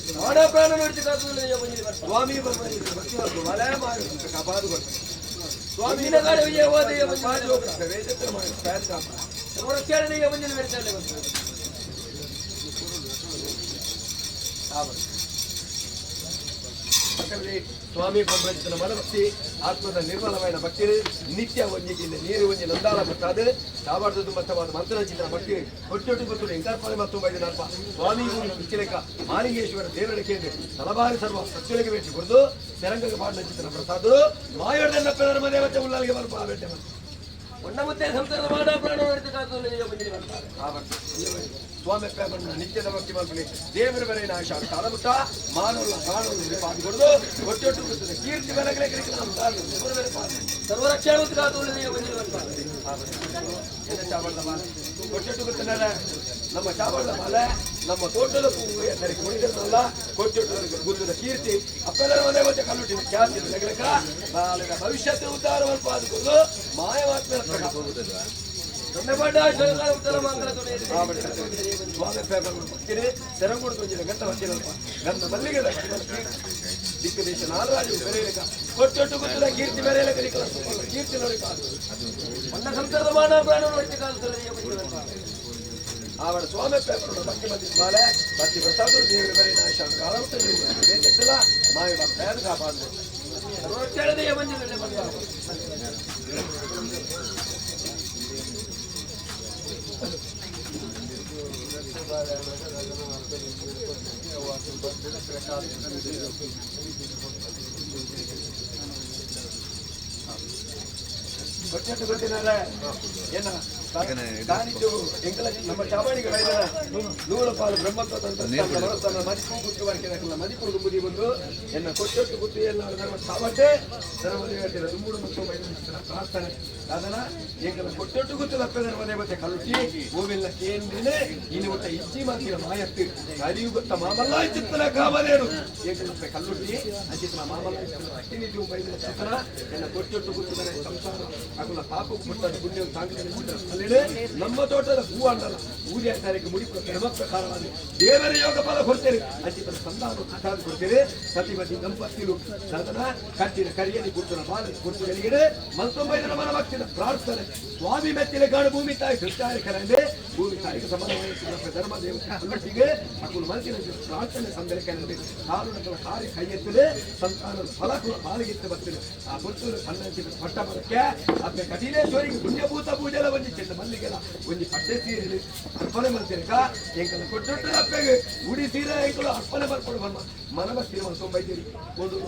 ಪ್ರಾಣ ಸ್ವಾಮಿ ಪರಮೇಶ್ವರ ಭಕ್ತಿ ಮತ್ತು ವಲಯ ಮಾಡಿ ಕಾಪಾಡುವ ಸ್ವಾಮಿ ಸ್ವಾಮಿ ಪರಮೇಶ್ವರನ ಮನಭಕ್ತಿ ಆತ್ಮದ ನಿರ್ಮಲವಾದ ಭಕ್ತಿ ನಿತ್ಯ ಒಂಜಿಗೆ ನೀರು ಒಂಜಿ ನಂದಾಲ ಪ್ರಸಾದ ಚಾವಾಡದ ಮತ್ತವಾದ ಮಂತ್ರಚಿತ್ರ ಭಕ್ತಿ ಹೊಟ್ಟೊಟ್ಟು ಗೊತ್ತು ಎಂಕರ್ಪಣೆ ಮತ್ತು ಬೈದಿನಲ್ಪ ಸ್ವಾಮಿ ವಿಚಿಲೇಖ ಮಾಲಿಂಗೇಶ್ವರ ದೇವರ ಕೇಂದ್ರ ತಲಬಾರಿ ಸರ್ವ ಸತ್ಯಗಳಿಗೆ ಭೇಟಿ ಕೊಡದು ತೆರಂಗಕ್ಕೆ ಪಾಡಿನ ಚಿತ್ರ ಪ್ರಸಾದರು ಮಾಯೋಡನ್ನ ಧರ್ಮ ದೇವತೆ ಉಲ್ಲಾಲಿಗೆ ಬಲ್ಪ ಬೇಟೆ ಒಣ್ಣ ಸಂಸಾರದ ಮಾಡ ಪ್ರಾಣ ಸ್ವಾಮಿ ಪ್ರೇಮನ್ನ ನಿತ್ಯದ ಭಕ್ತಿ ಮಲ್ಪಲಿ ದೇವರ ಬರೆ ನಾಶ ಕಾಲಮುಟ್ಟ ಮಾನವನ ಪ್ರಾಣವನ್ನು ಪಾದುಕೊಡದು ಒಟ್ಟೊಟ್ಟು ಗೊತ್ತದೆ ಕೀರ್ತಿ ಬೆಳಗಲೆ ಸರ್ವ ರಕ್ಷಣೆ ಮತ್ತು ಚಾವಳದ ಮಾಲೆ ಕೊಟ್ಟೊಟ್ಟು ಗೊತ್ತಿಲ್ಲ ನಮ್ಮ ಚಾವಳದ ಮಾಲೆ ನಮ್ಮ ತೋಟದ ಹೂವು ಎತ್ತರಕ್ಕೆ ಕುಣಿದ್ರಲ್ಲ ಕೊಟ್ಟೊಟ್ಟು ಗುದ್ದದ ಕೀರ್ತಿ ಅಪ್ಪೆಲ್ಲರ ಮನೆ ಮತ್ತೆ ಕಲ್ಲುಟ್ಟಿನ ಖ್ಯಾತಿ ಬೆಳಗಲಕ ಬಾಲದ ಭವಿಷ್ಯದ ಉದ್ಧಾರವನ್ನು ಪಾದುಕೊಂಡು ಮಾಯವಾತ್ಮ ಸೆರಂಗುಡು ತೊಂಜಿನ ಗಂಧ ಭಕ್ತಿರಲ್ಪ ಗಂಧ ಮಲ್ಲಿಗೆ ದಿಕ್ಕು ದೇಶ ನಾಲ್ರಾಜು ಬೆರೆಯಲಕ ಕೊಟ್ಟೊಟ್ಟು ಗುತ್ತದ ಕೀರ್ತಿ ಬೆರೆಯಲಕ ಕೀರ್ತಿ ನೋಡಿ ಒಣ್ಣ ಸಂಸಾರದ ಮಾಡ ಪ್ರಾಣ ಆವಡ ಸ್ವಾಮಿ ಪೇಪರು ಭಕ್ತಿ ಮಂದಿ ಮಾಲೆ ಭಕ್ತಿ ಪ್ರಸಾದ ದೇವರ ಬರೀ ನಾಶ ಕಾಲ ಮಾಯ ಭಕ್ತ ಕಾಪಾಡು ಸರ್ವ ರಕ್ಷಣೆ ಮಂಜು ಕೊಟ್ಟೆಟ್ಟು ಗೊತ್ತಿನಾರ ಏನ ತಾನಿದ್ದು ಎಂಕಲ ನಮ್ಮ ಚಾವಣಿಗೆ ಬೈದನ ನೂಲಪಾಲು ಬ್ರಹ್ಮತ್ವ ತಂತ್ರಸ್ಥಾನ ಮನಸ್ಥಾನ ಮದಿಪು ಗುತ್ತು ವರ್ಕೆದಕಲ್ಲ ಮದಿಪುರು ದುಂಬುದಿ ಬಂದು ಎನ್ನ ಕೊಟ್ಟೊಟ್ಟು ಗುತ್ತು ಎಲ್ಲ ಧರ್ಮ ಸಾವಟ್ಟೆ ಧರ್ಮ ದೇವತೆಯ ದುಂಬುಡು ಮತ್ತು ಬೈದನ ಪ್ರಾರ್ಥನೆ ಅದನ್ನ ಎಂಕಲ ಕೊಟ್ಟೊಟ್ಟು ಗುತ್ತು ಲಪ್ಪ ಧರ್ಮ ದೇವತೆ ಕಲುಟಿ ಓವೆಲ್ಲ ಕೇಂದ್ರನೇ ಇನ್ನು ಒಟ್ಟ ಇಚ್ಚಿ ಮಾತಿನ ಮಾಯತ್ತು ಕಲಿಯುಗತ್ತ ಮಾಮಲ್ಲ ಚಿತ್ತನ ಕಾಮಲೇನು ಎಂಕಲಪ್ಪೆ ಕಲ್ಲುಟ್ಟಿ ಅಂಚಿತನ ಮಾಮಲ್ಲ ಚಿತ್ತನ ಬೈದನ ಚಿತ್ತನ ಎನ್ನ ಕೊಟ್ಟೊಟ್ಟು ಗುತ್ತು ಸಂಸಾರ ಅಗುಲ ಪಾಪಕ್ಕೆ ಮುಟ್ಟದ ಪುಣ್ಯ ತಾಂಗಿದ ನಮ್ಮ ತೋಟದ ಹೂ ಅನ್ನಲ್ಲ ಊರ್ಯಾಚಾರ್ಯಕ್ಕೆ ಮುಡಿಪು ಕ್ರಮ ಪ್ರಕಾರವಾದ ದೇವರ ಯೋಗ ಫಲ ಕೊಡ್ತೇನೆ ಅಂಚಿತನ ಸಂಧಾನ ಕಥಾದ ಕೊಡ್ತೇನೆ ಸತಿಪತಿ ದಂಪತಿಲು ಸಾಧನ ಕಟ್ಟಿನ ಕರಿಯಲಿ ಗುರ್ತನ ಬಾಲ ಗುರ್ತುಗಳಿಗೆ ಮಲ್ತೊಂಬೈದನ ಮನ ಭಕ್ತಿನ ಪ್ರಾರ್ಥನೆ ಸ್ವಾಮಿ ಮೆತ್ತಿನ ಕಾಡು ಭೂಮಿ ತಾಯಿ ಸೃಷ್ಟಾಯಕರಂದೆ ಭೂಮಿ ತಾಯಿಗೆ ಸಮಾನವಾದ ಧರ್ಮ ದೇವತೆ ಕಲ್ಲಟ್ಟಿಗೆ ಅಕುಲು ಮನಸ್ಸಿನ ಪ್ರಾರ್ಥನೆ ಸಂದರ್ಭ ಕಾರುಣಗಳ ಕಾರ್ಯ ಕೈ ಎತ್ತದೆ ಸಂತಾನದ ಫಲ ಬಾಲಿಗಿತ್ತು ಬರ್ತದೆ ಆ ಗುರ್ತುಲು ಸಣ್ಣ ಪಟ್ಟ ಬರಕ್ಕೆ ಅಪ್ಪೆ ಕಟೀಲೇಶ್ವರಿಗೆ ಪುಣ್ಯಭೂತ ಪೂಜೆಲ ಒಂಜಿ ಚೆಂದ ಮಲ್ಲಿಗೆಲ ಒಂಜಿ ಪಟ್ಟೆ ಸೀರೆ ಅರ್ಪಣೆ ಮಾಡ್ತೇನೆ ಎಂಕಲ ಕೊಟ್ಟೊಟ್ಟು ಅಪ್ಪೆಗೆ ಉಡಿ ಸೀರೆ ಎಂಕಲು ಅರ್ಪಣೆ ಬರ್ಕೊಂಡು ಬರ್ಮ ಮನವ ಸೀರೆ ಮಲ್ಕೊಂಬೈತೀರಿ ಒಂದು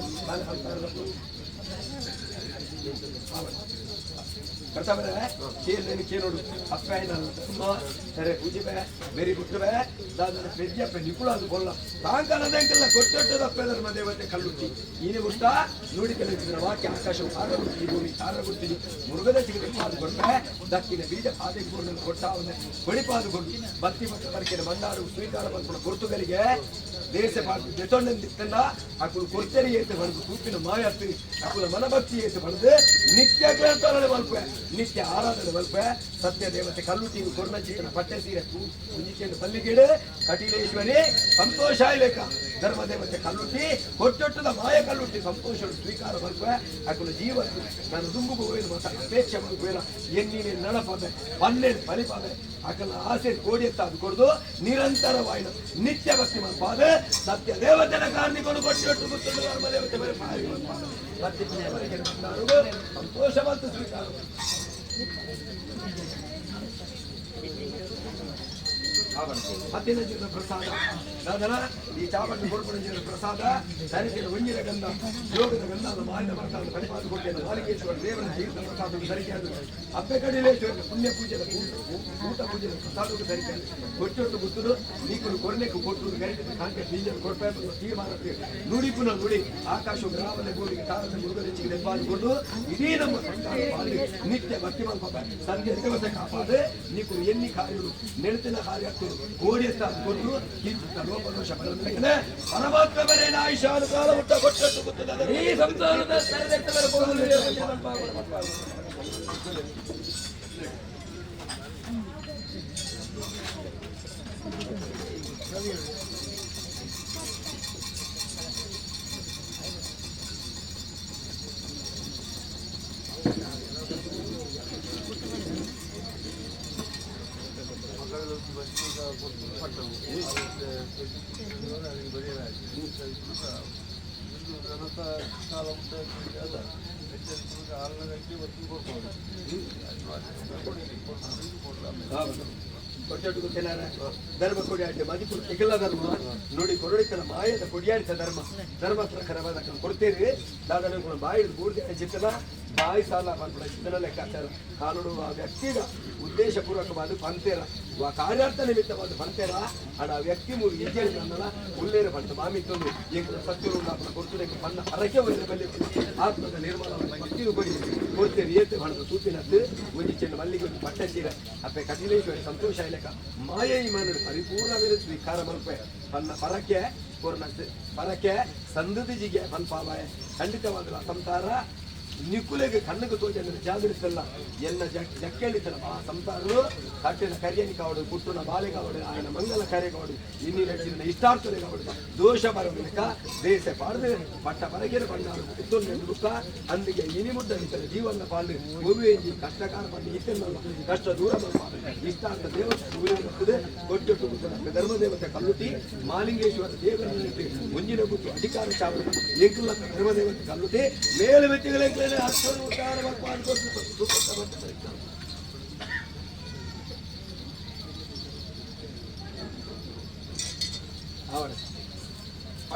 ಕರ್ತವ್ಯ ಕೇಳಿ ಕೇಳೋಡು ಅಪ್ಪ ಧರ್ಮ ಸರೆ ಪೂಜಿಬೆ ಬೆರಿ ಗುಟ್ಟುವೆ ದಾದನ ಪೆಜ್ಜಪ್ಪೆ ನಿಕುಳ ಅದು ಕೊಲ್ಲ ತಾಂಕನದ ಎಂಕಲ್ಲ ಕೊಟ್ಟೊಟ್ಟದ ಅಪ್ಪೆ ಧರ್ಮ ದೇವತೆ ಕಲ್ಲುಟ್ಟಿ ನೀನೆ ಮುಟ್ಟ ನುಡಿ ಕಲಿಸಿದ ವಾಕ್ಯ ಆಕಾಶವು ತಾರ ಗುಡ್ತಿ ಭೂಮಿ ತಾರ ಗುಡ್ತೀನಿ ಮುರುಗದ ಚಿಗಿತೆ ಪಾದು ಕೊಟ್ಟೆ ದಕ್ಕಿನ ಬೀಜ ಪಾದಕ್ಕೆ ಕೊಂಡು ಕೊಟ್ಟ ಅವನ ಕೊಡಿಪಾದು ಕೊಟ್ಟು ಬತ್ತಿ ಮತ್ತು ಬರಕಿನ ಬಂಡಾರು ಸ್ವೀಕಾರ ಬಂದ್ಕೊಂಡು ಗುರ್ತುಗಳಿಗೆ ದೇಶ ದೆತೊಂಡೆಂದಿತ್ತಲ್ಲ ಅಕುಲು ಕೊರ್ತೆರಿ ಏತೆ ಬಡದು ತೂಪಿನ ಮಾಯತ್ತಿ ಅಕುಲ ಮನಭಕ್ತಿ ಏತೆ ಬಡದು ನಿತ್ಯ ಗ್ರಂಥಾಲನೆ ಮಲ್ಪೆ ನಿತ್ಯ ಆರಾಧನೆ ಮಲ್ಪೆ ಸತ್ಯ ದೇವತೆ ಕಲ್ಲುಟಿ ಕೊರ್ಣ ಚಿಕ್ಕನ ಪಟ್ಟೆ ಸೀರೆ ಕುಂಜಿಕೆಯನ್ನು ಪಲ್ಲಿಗೇಡು ಕಟೀಲೇಶ್ವರಿ ಸಂತೋಷ ಲೇಖ ಧರ್ಮ ದೇವತೆ ಕಲ್ಲುಟ್ಟಿ ಕೊಟ್ಟೊಟ್ಟದ ಮಾಯ ಕಲ್ಲುಟ್ಟಿ ಸಂತೋಷ ಸ್ವೀಕಾರ ಮಲ್ಪೆ ಅಕುಲ ಜೀವ ನಾನು ದುಂಬುಗು ಹೋಯ್ದು ಮಾತ ಅಪೇಕ್ಷೆ ಮಲ್ಪೇನ ಎನ್ನಿನೇ ನಡಪದೆ ಪನ್ನೇನು ಫಲಿಪದೆ ಅಕಲ ಆಸೆ ಕೋಡಿ ಅದು ಕೊಡುದು ನಿರಂತರವಾಯಿನ ನಿತ್ಯ ಭಕ್ತಿ ಮಲ್ಪಾದೆ ಸತ್ಯ ದೇವತೆನ ಕಾರ್ಣಿಕೊಂಡು ಕೊಟ್ಟೊಟ್ಟು ಗೊತ್ತುಂಡು ಧರ್ಮ ದೇವತೆ ಬರೆ ಪಾರಿ ಮಲ್ಪಾದೆ ಭಕ್ತಿ ಪುಣ್ಯ ಬರಕೆ ಸಂತೋಷ ಮತ್ತು ಸ್ವೀಕಾರ ಹತ್ತಿನ ಜೀವನ ಪ್ರಸಾದ ದಾದನ ಈ ಚಾವಟ್ಟು ಕೊಡ್ಪಣ ಜೀವನ ಪ್ರಸಾದ ಸರಿಸಿದ ಒಂಜಿನ ಗಂಧ ಯೋಗದ ಗಂಧ ಮಾಲಿನ ಪ್ರಸಾದ ಪರಿಪಾದ ಕೊಟ್ಟಿದ್ದ ಮಾಲಿಕೇಶ್ವರ ದೇವರ ತೀರ್ಥ ಪ್ರಸಾದ ಸರಿಕೆಯಾದ ಅಪ್ಪೆ ಕಡಿಲೇಶ್ವರ ಪುಣ್ಯ ಪೂಜೆದ ಊಟ ಪೂಜೆದ ಪ್ರಸಾದಕ್ಕೆ ಸರಿಕೆ ಕೊಟ್ಟೊಟ್ಟು ಗುತ್ತುದು ನೀಕುಲು ಕೊರ್ನೆಕ್ಕು ಕೊಟ್ಟು ಗರಿಟಿದ ಕಾಂಕೆ ಬೀಜ ಕೊಡ್ಪೆ ತೀರ್ಮಾನ ನುಡಿ ಪುನಃ ನುಡಿ ಆಕಾಶ ಗ್ರಾಮದ ಭೂಮಿಗೆ ತಾರದ ಮುರುಗದ ಚಿಗೆ ದೆಬ್ಬಾದು ಕೊಟ್ಟು ಇಡೀ ನಮ್ಮ ಸಂಸಾರ ನಿತ್ಯ ಭಕ್ತಿ ಮಲ್ಪ ಸಂಧ್ಯ ದೇವತೆ ಕಾಪಾದೆ ನೀಕು ಎನ್ನಿ ಕಾರ್ಯಗಳು ನೆಲತಿನ ಕಾರ್ಯ ಕೋಡಿಯತ್ತ ಕೊಟ್ಟು ಲೋಪದೋಷ ಪರಮಾತ್ಮ ಬರೇ ಆಯುಷಾನು ಕಾಲ ಹುಟ್ಟ ಕೊಟ್ಟದ್ದು ಗೊತ್ತದ ಈ ಸಂಸಾರದ ಧರ್ಮ ಕೊಡಿಯಾಡಿ ಮದಿಪುರ ಕೆಗಲ ಧರ್ಮ ನೋಡಿ ಕೊರಡಿತನ ಮಾಯದ ಕೊಡಿಯಾಡಿತ ಧರ್ಮ ಧರ್ಮ ಪ್ರಕಾರವಾದ ಕೊಡ್ತೇರಿ ದಾದನ ಬಾಯಿ ಬೂರ್ದಿ ಚಿತ್ತನ ಬಾಯಿ ಸಾಲ ಬಂದ್ಬಿಡ ಚಿತ್ತನ ಲೆಕ್ಕಾಚಾರ ಕಾನೂನು ಆ ವ್ಯಕ್ತಿಗ ಉದ್ದೇಶಪೂರ್ವಕವಾದ ಪಂತೇರ ಆ ಕಾರ್ಯಾರ್ಥ ನಿಮಿತ್ತವಾದ ಪಂತೇರ ಅಡ ಆ ವ್ಯಕ್ತಿ ಮೂರು ಹೆಜ್ಜೆ ನನ್ನಲ್ಲ ಉಲ್ಲೇರ ಪಂತ ಮಾಮಿತ್ತೊಂದು ಎಂಕುಲ ಸತ್ಯರು ಉಂಡಾಪನ ಕೊಡ್ತದೆ ಪನ್ನ ಹರಕೆ ಒಂದು ಬಲ್ಲಿ ಆತ್ಮದ ನಿರ್ಮಲ ಭಕ್ತಿಯು ಕೊಡಿ ಕೊಡ್ತೇರಿ ಏತೆ ಬಣದ ತೂಪಿನದ್ದು ಒಂಜಿ ಚೆಂಡು ಮಲ್ಲಿಗೆ ಒಂದು ಪಟ್ಟ ಚೀರ ಅಪ್ಪೆ ಕಟಿಲೇಶ್ವರಿ ಸಂತೋಷ ಇಲಕ ಮಾಯ ಈ ಮಾನಡು ಪರಿಪೂರ್ಣವಿರ ಸ್ವೀಕಾರ ಮಲ್ಪೆ ಪನ್ನ ಪರಕೆ ಪೂರ್ಣ ಪರಕೆ ಸಂದತಿ ಜಿಗೆ ಪನ್ಪಾವಾಯ ಖಂಡಿತವಾದ ಸಂಸಾರ ನಿಕುಲೆಗೆ ಕಣ್ಣಿಗೆ ತೋಚಂದ್ರೆ ಜಾಗರಿಸಲ್ಲ ಎಲ್ಲ ಜಕ್ಕೆಳಿತಲ್ಲ ಆ ಸಂಸಾರರು ಕಟ್ಟಿನ ಕರಿಯನಿ ಕಾವಡು ಪುಟ್ಟುನ ಬಾಲೆ ಕಾವಡು ఆయన ಮಂಗಲ ಕಾರ್ಯ ಕಾವಡು ಇನ್ನಿನ ಚಿನ್ನ ಇಷ್ಟಾರ್ಥಲೆ ಕಾವಡು ದೋಷ ಬರಬೇಕು ದೇಶ ಪಾಡ್ದು ಪಟ್ಟ ಪರಗೆನ ಬಂಡಾರು ಇತ್ತೊಂದು ದುಃಖ ಅಂದಿಗೆ ಇನಿ ಮುದ್ದ ಇತ್ತಲ್ಲ ಜೀವನ ಪಾಲು ಭೂಮಿಯಂಜಿ ಕಷ್ಟಕಾರ ಬಂದು ಇತ್ತೆನ್ನಲ್ಲ ಕಷ್ಟ ದೂರ ಮಲ್ಪಾಡು ಇಷ್ಟಾರ್ಥ ದೇವತೆ ಸೂರ್ಯ ಬರ್ತದೆ ಕೊಟ್ಟೊಟ್ಟು ಗುತ್ತದ ಧರ್ಮದೇವತೆ ಕಲ್ಲುಟಿ ಮಾಲಿಂಗೇಶ್ವರ ದೇವರನ್ನಿಟ್ಟು ಮುಂಜಿನ ಗುತ್ತು ಅಧಿಕಾರ ಚಾವಡಿ ಏಕಲ್ಲ ಧರ್ಮದೇವತೆ ಕಲ್ಲುಟಿ ಮೇಲು ಮೆತ್ತಿಗಳ ಅಷ್ಟೊಂದು ಉದ್ಧಾರ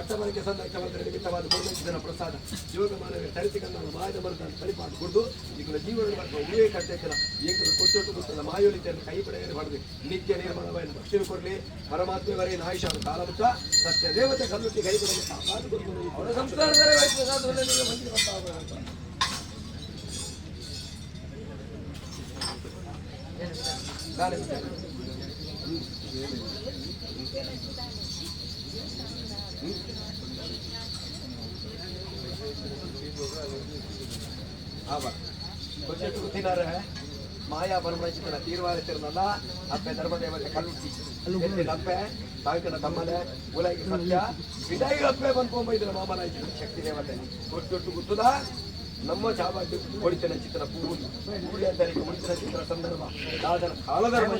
ಪಟ್ಟಮರಕ್ಕೆ ಸಂದರ್ಭ ನಿಮಿತ್ತವಾದ ಕೊಡುತ್ತಿದ್ದನ ಪ್ರಸಾದ ಯೋಗ ಮಾನವ ತರಿಸಿಕಂದ ಮಾಯದ ಮರದ ಕಳಿಪಾಡು ಕೊಡು ಈಗಲ ಜೀವನ ಉಳಿಯೇ ಕಟ್ಟೆಕ್ಕನ ಏಕಲ ಕೊಟ್ಟು ಗೊತ್ತದ ಮಾಯೋಲಿತೆಯನ್ನು ಕೈ ಪಡೆಯಲು ಹೊಡೆದು ನಿತ್ಯ ನಿರ್ಮಾಣವನ್ನು ಭಕ್ತಿರು ಕೊಡಲಿ ಪರಮಾತ್ಮೆವರೇ ನಾಯಿಷ ಕಾಲಮುತ್ತ ಸತ್ಯ ದೇವತೆ ಕಲ್ಲುಟ್ಟಿ ಕೈ ಪಡೆಯಲು ಕಾಪಾಡು ಕೊಡ್ತಾರೆ. ಅವರ ಸಂಸ್ಕಾರದಲ್ಲೇ ಮಾಯಾ ಪರಮಚಿತನ ತೀರ್ಮಾನಿಸಿರಲ್ಲ ಅಪ್ಪೆ ಧರ್ಮದೇವತೆ ಕಲ್ಲುಟ್ಟಿ ಅಪ್ಪೆ ತಾಂಕನ ತಮ್ಮನೆ ಉಲೈಗೆ ಸತ್ಯ ವಿದಾಯಿ ಅಪ್ಪೆ ಬಂದ್ಕೊಂಬೈದ್ರ ಮಾಮನ ಶಕ್ತಿ ದೇವತೆ ಕೊಟ್ಟೊಟ್ಟು ಗುತ್ತದ ನಮ್ಮ ಚಾಬಾಟಿ ಹೊಡಿತನ ಚಿತ್ರ ಪೂವು ಕೂಲಿ ಹೊಡಿತನ ಚಿತ್ರ ಸಂದರ್ಭ ದಾದನ ಕಾಲಧರ್ಮ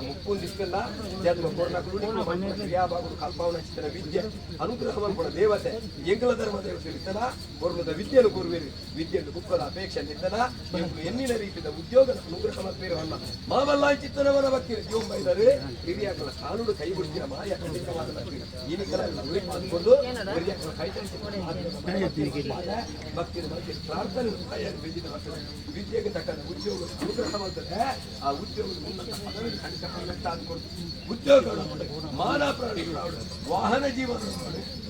ಮುಪ್ಪುಂದಿಕ್ಕಲ್ಲ ಜನ್ಮ ಕೊರ್ನಕುಲು ಕ್ರಿಯಾಭಾಗುಡು ಕಲ್ಪಾವನ ಚಿತ್ರ ವಿದ್ಯೆ ಅನುಗ್ರಹ ಕೂಡ ದೇವತೆ ಎಂಕಲ ಧರ್ಮ ದೇವತೆ ಇರ್ತದ ಕೊರ್ಲದ ವಿದ್ಯೆಯನ್ನು ಕೊರುವಿರಿ ವಿದ್ಯೆಯನ್ನು ಬುಕ್ಕದ ಅಪೇಕ್ಷೆ ನಿದ್ದನ ಎಂಬು ಎನ್ನಿನ ರೀತಿಯ ಉದ್ಯೋಗದ ಅನುಗ್ರಹ ಮಲ್ಪೇರು ಅನ್ನ ಮಾಮಲ್ಲ ಚಿತ್ತನವನ ಭಕ್ತಿ ಇದ್ದಾರೆ ಹಿರಿಯಾಕಲ ಕಾಲುಡು ಕೈ ಬಿಡ್ತೀರ ಮಾಯ ಖಂಡಿತವಾದ ಭಕ್ತಿ ಈನಿಕಲ ಉರಿ ಮಾಡಿಕೊಂಡು ಹಿರಿಯಾಕಲ ಕೈ ಭಕ್ತಿ ಭಕ್ತಿ ಪ್ರಾರ್ಥನೆ ಮಾಯ ಬೇಜಿದ ಬರ್ತದೆ ವಿದ್ಯೆಗೆ ತಕ್ಕಂತ ಉದ್ಯೋಗ ಅನುಗ್ರಹ ಮಾಡ್ತಾರೆ. ಆ ಉದ್ಯೋಗದ ಉನ್ನತ ಪದವಿ ಖಂಡಿತ ಉದ್ಯೋಗ ಮಾನ ಪ್ರಾಣಿಗಳು ವಾಹನ ಜೀವನ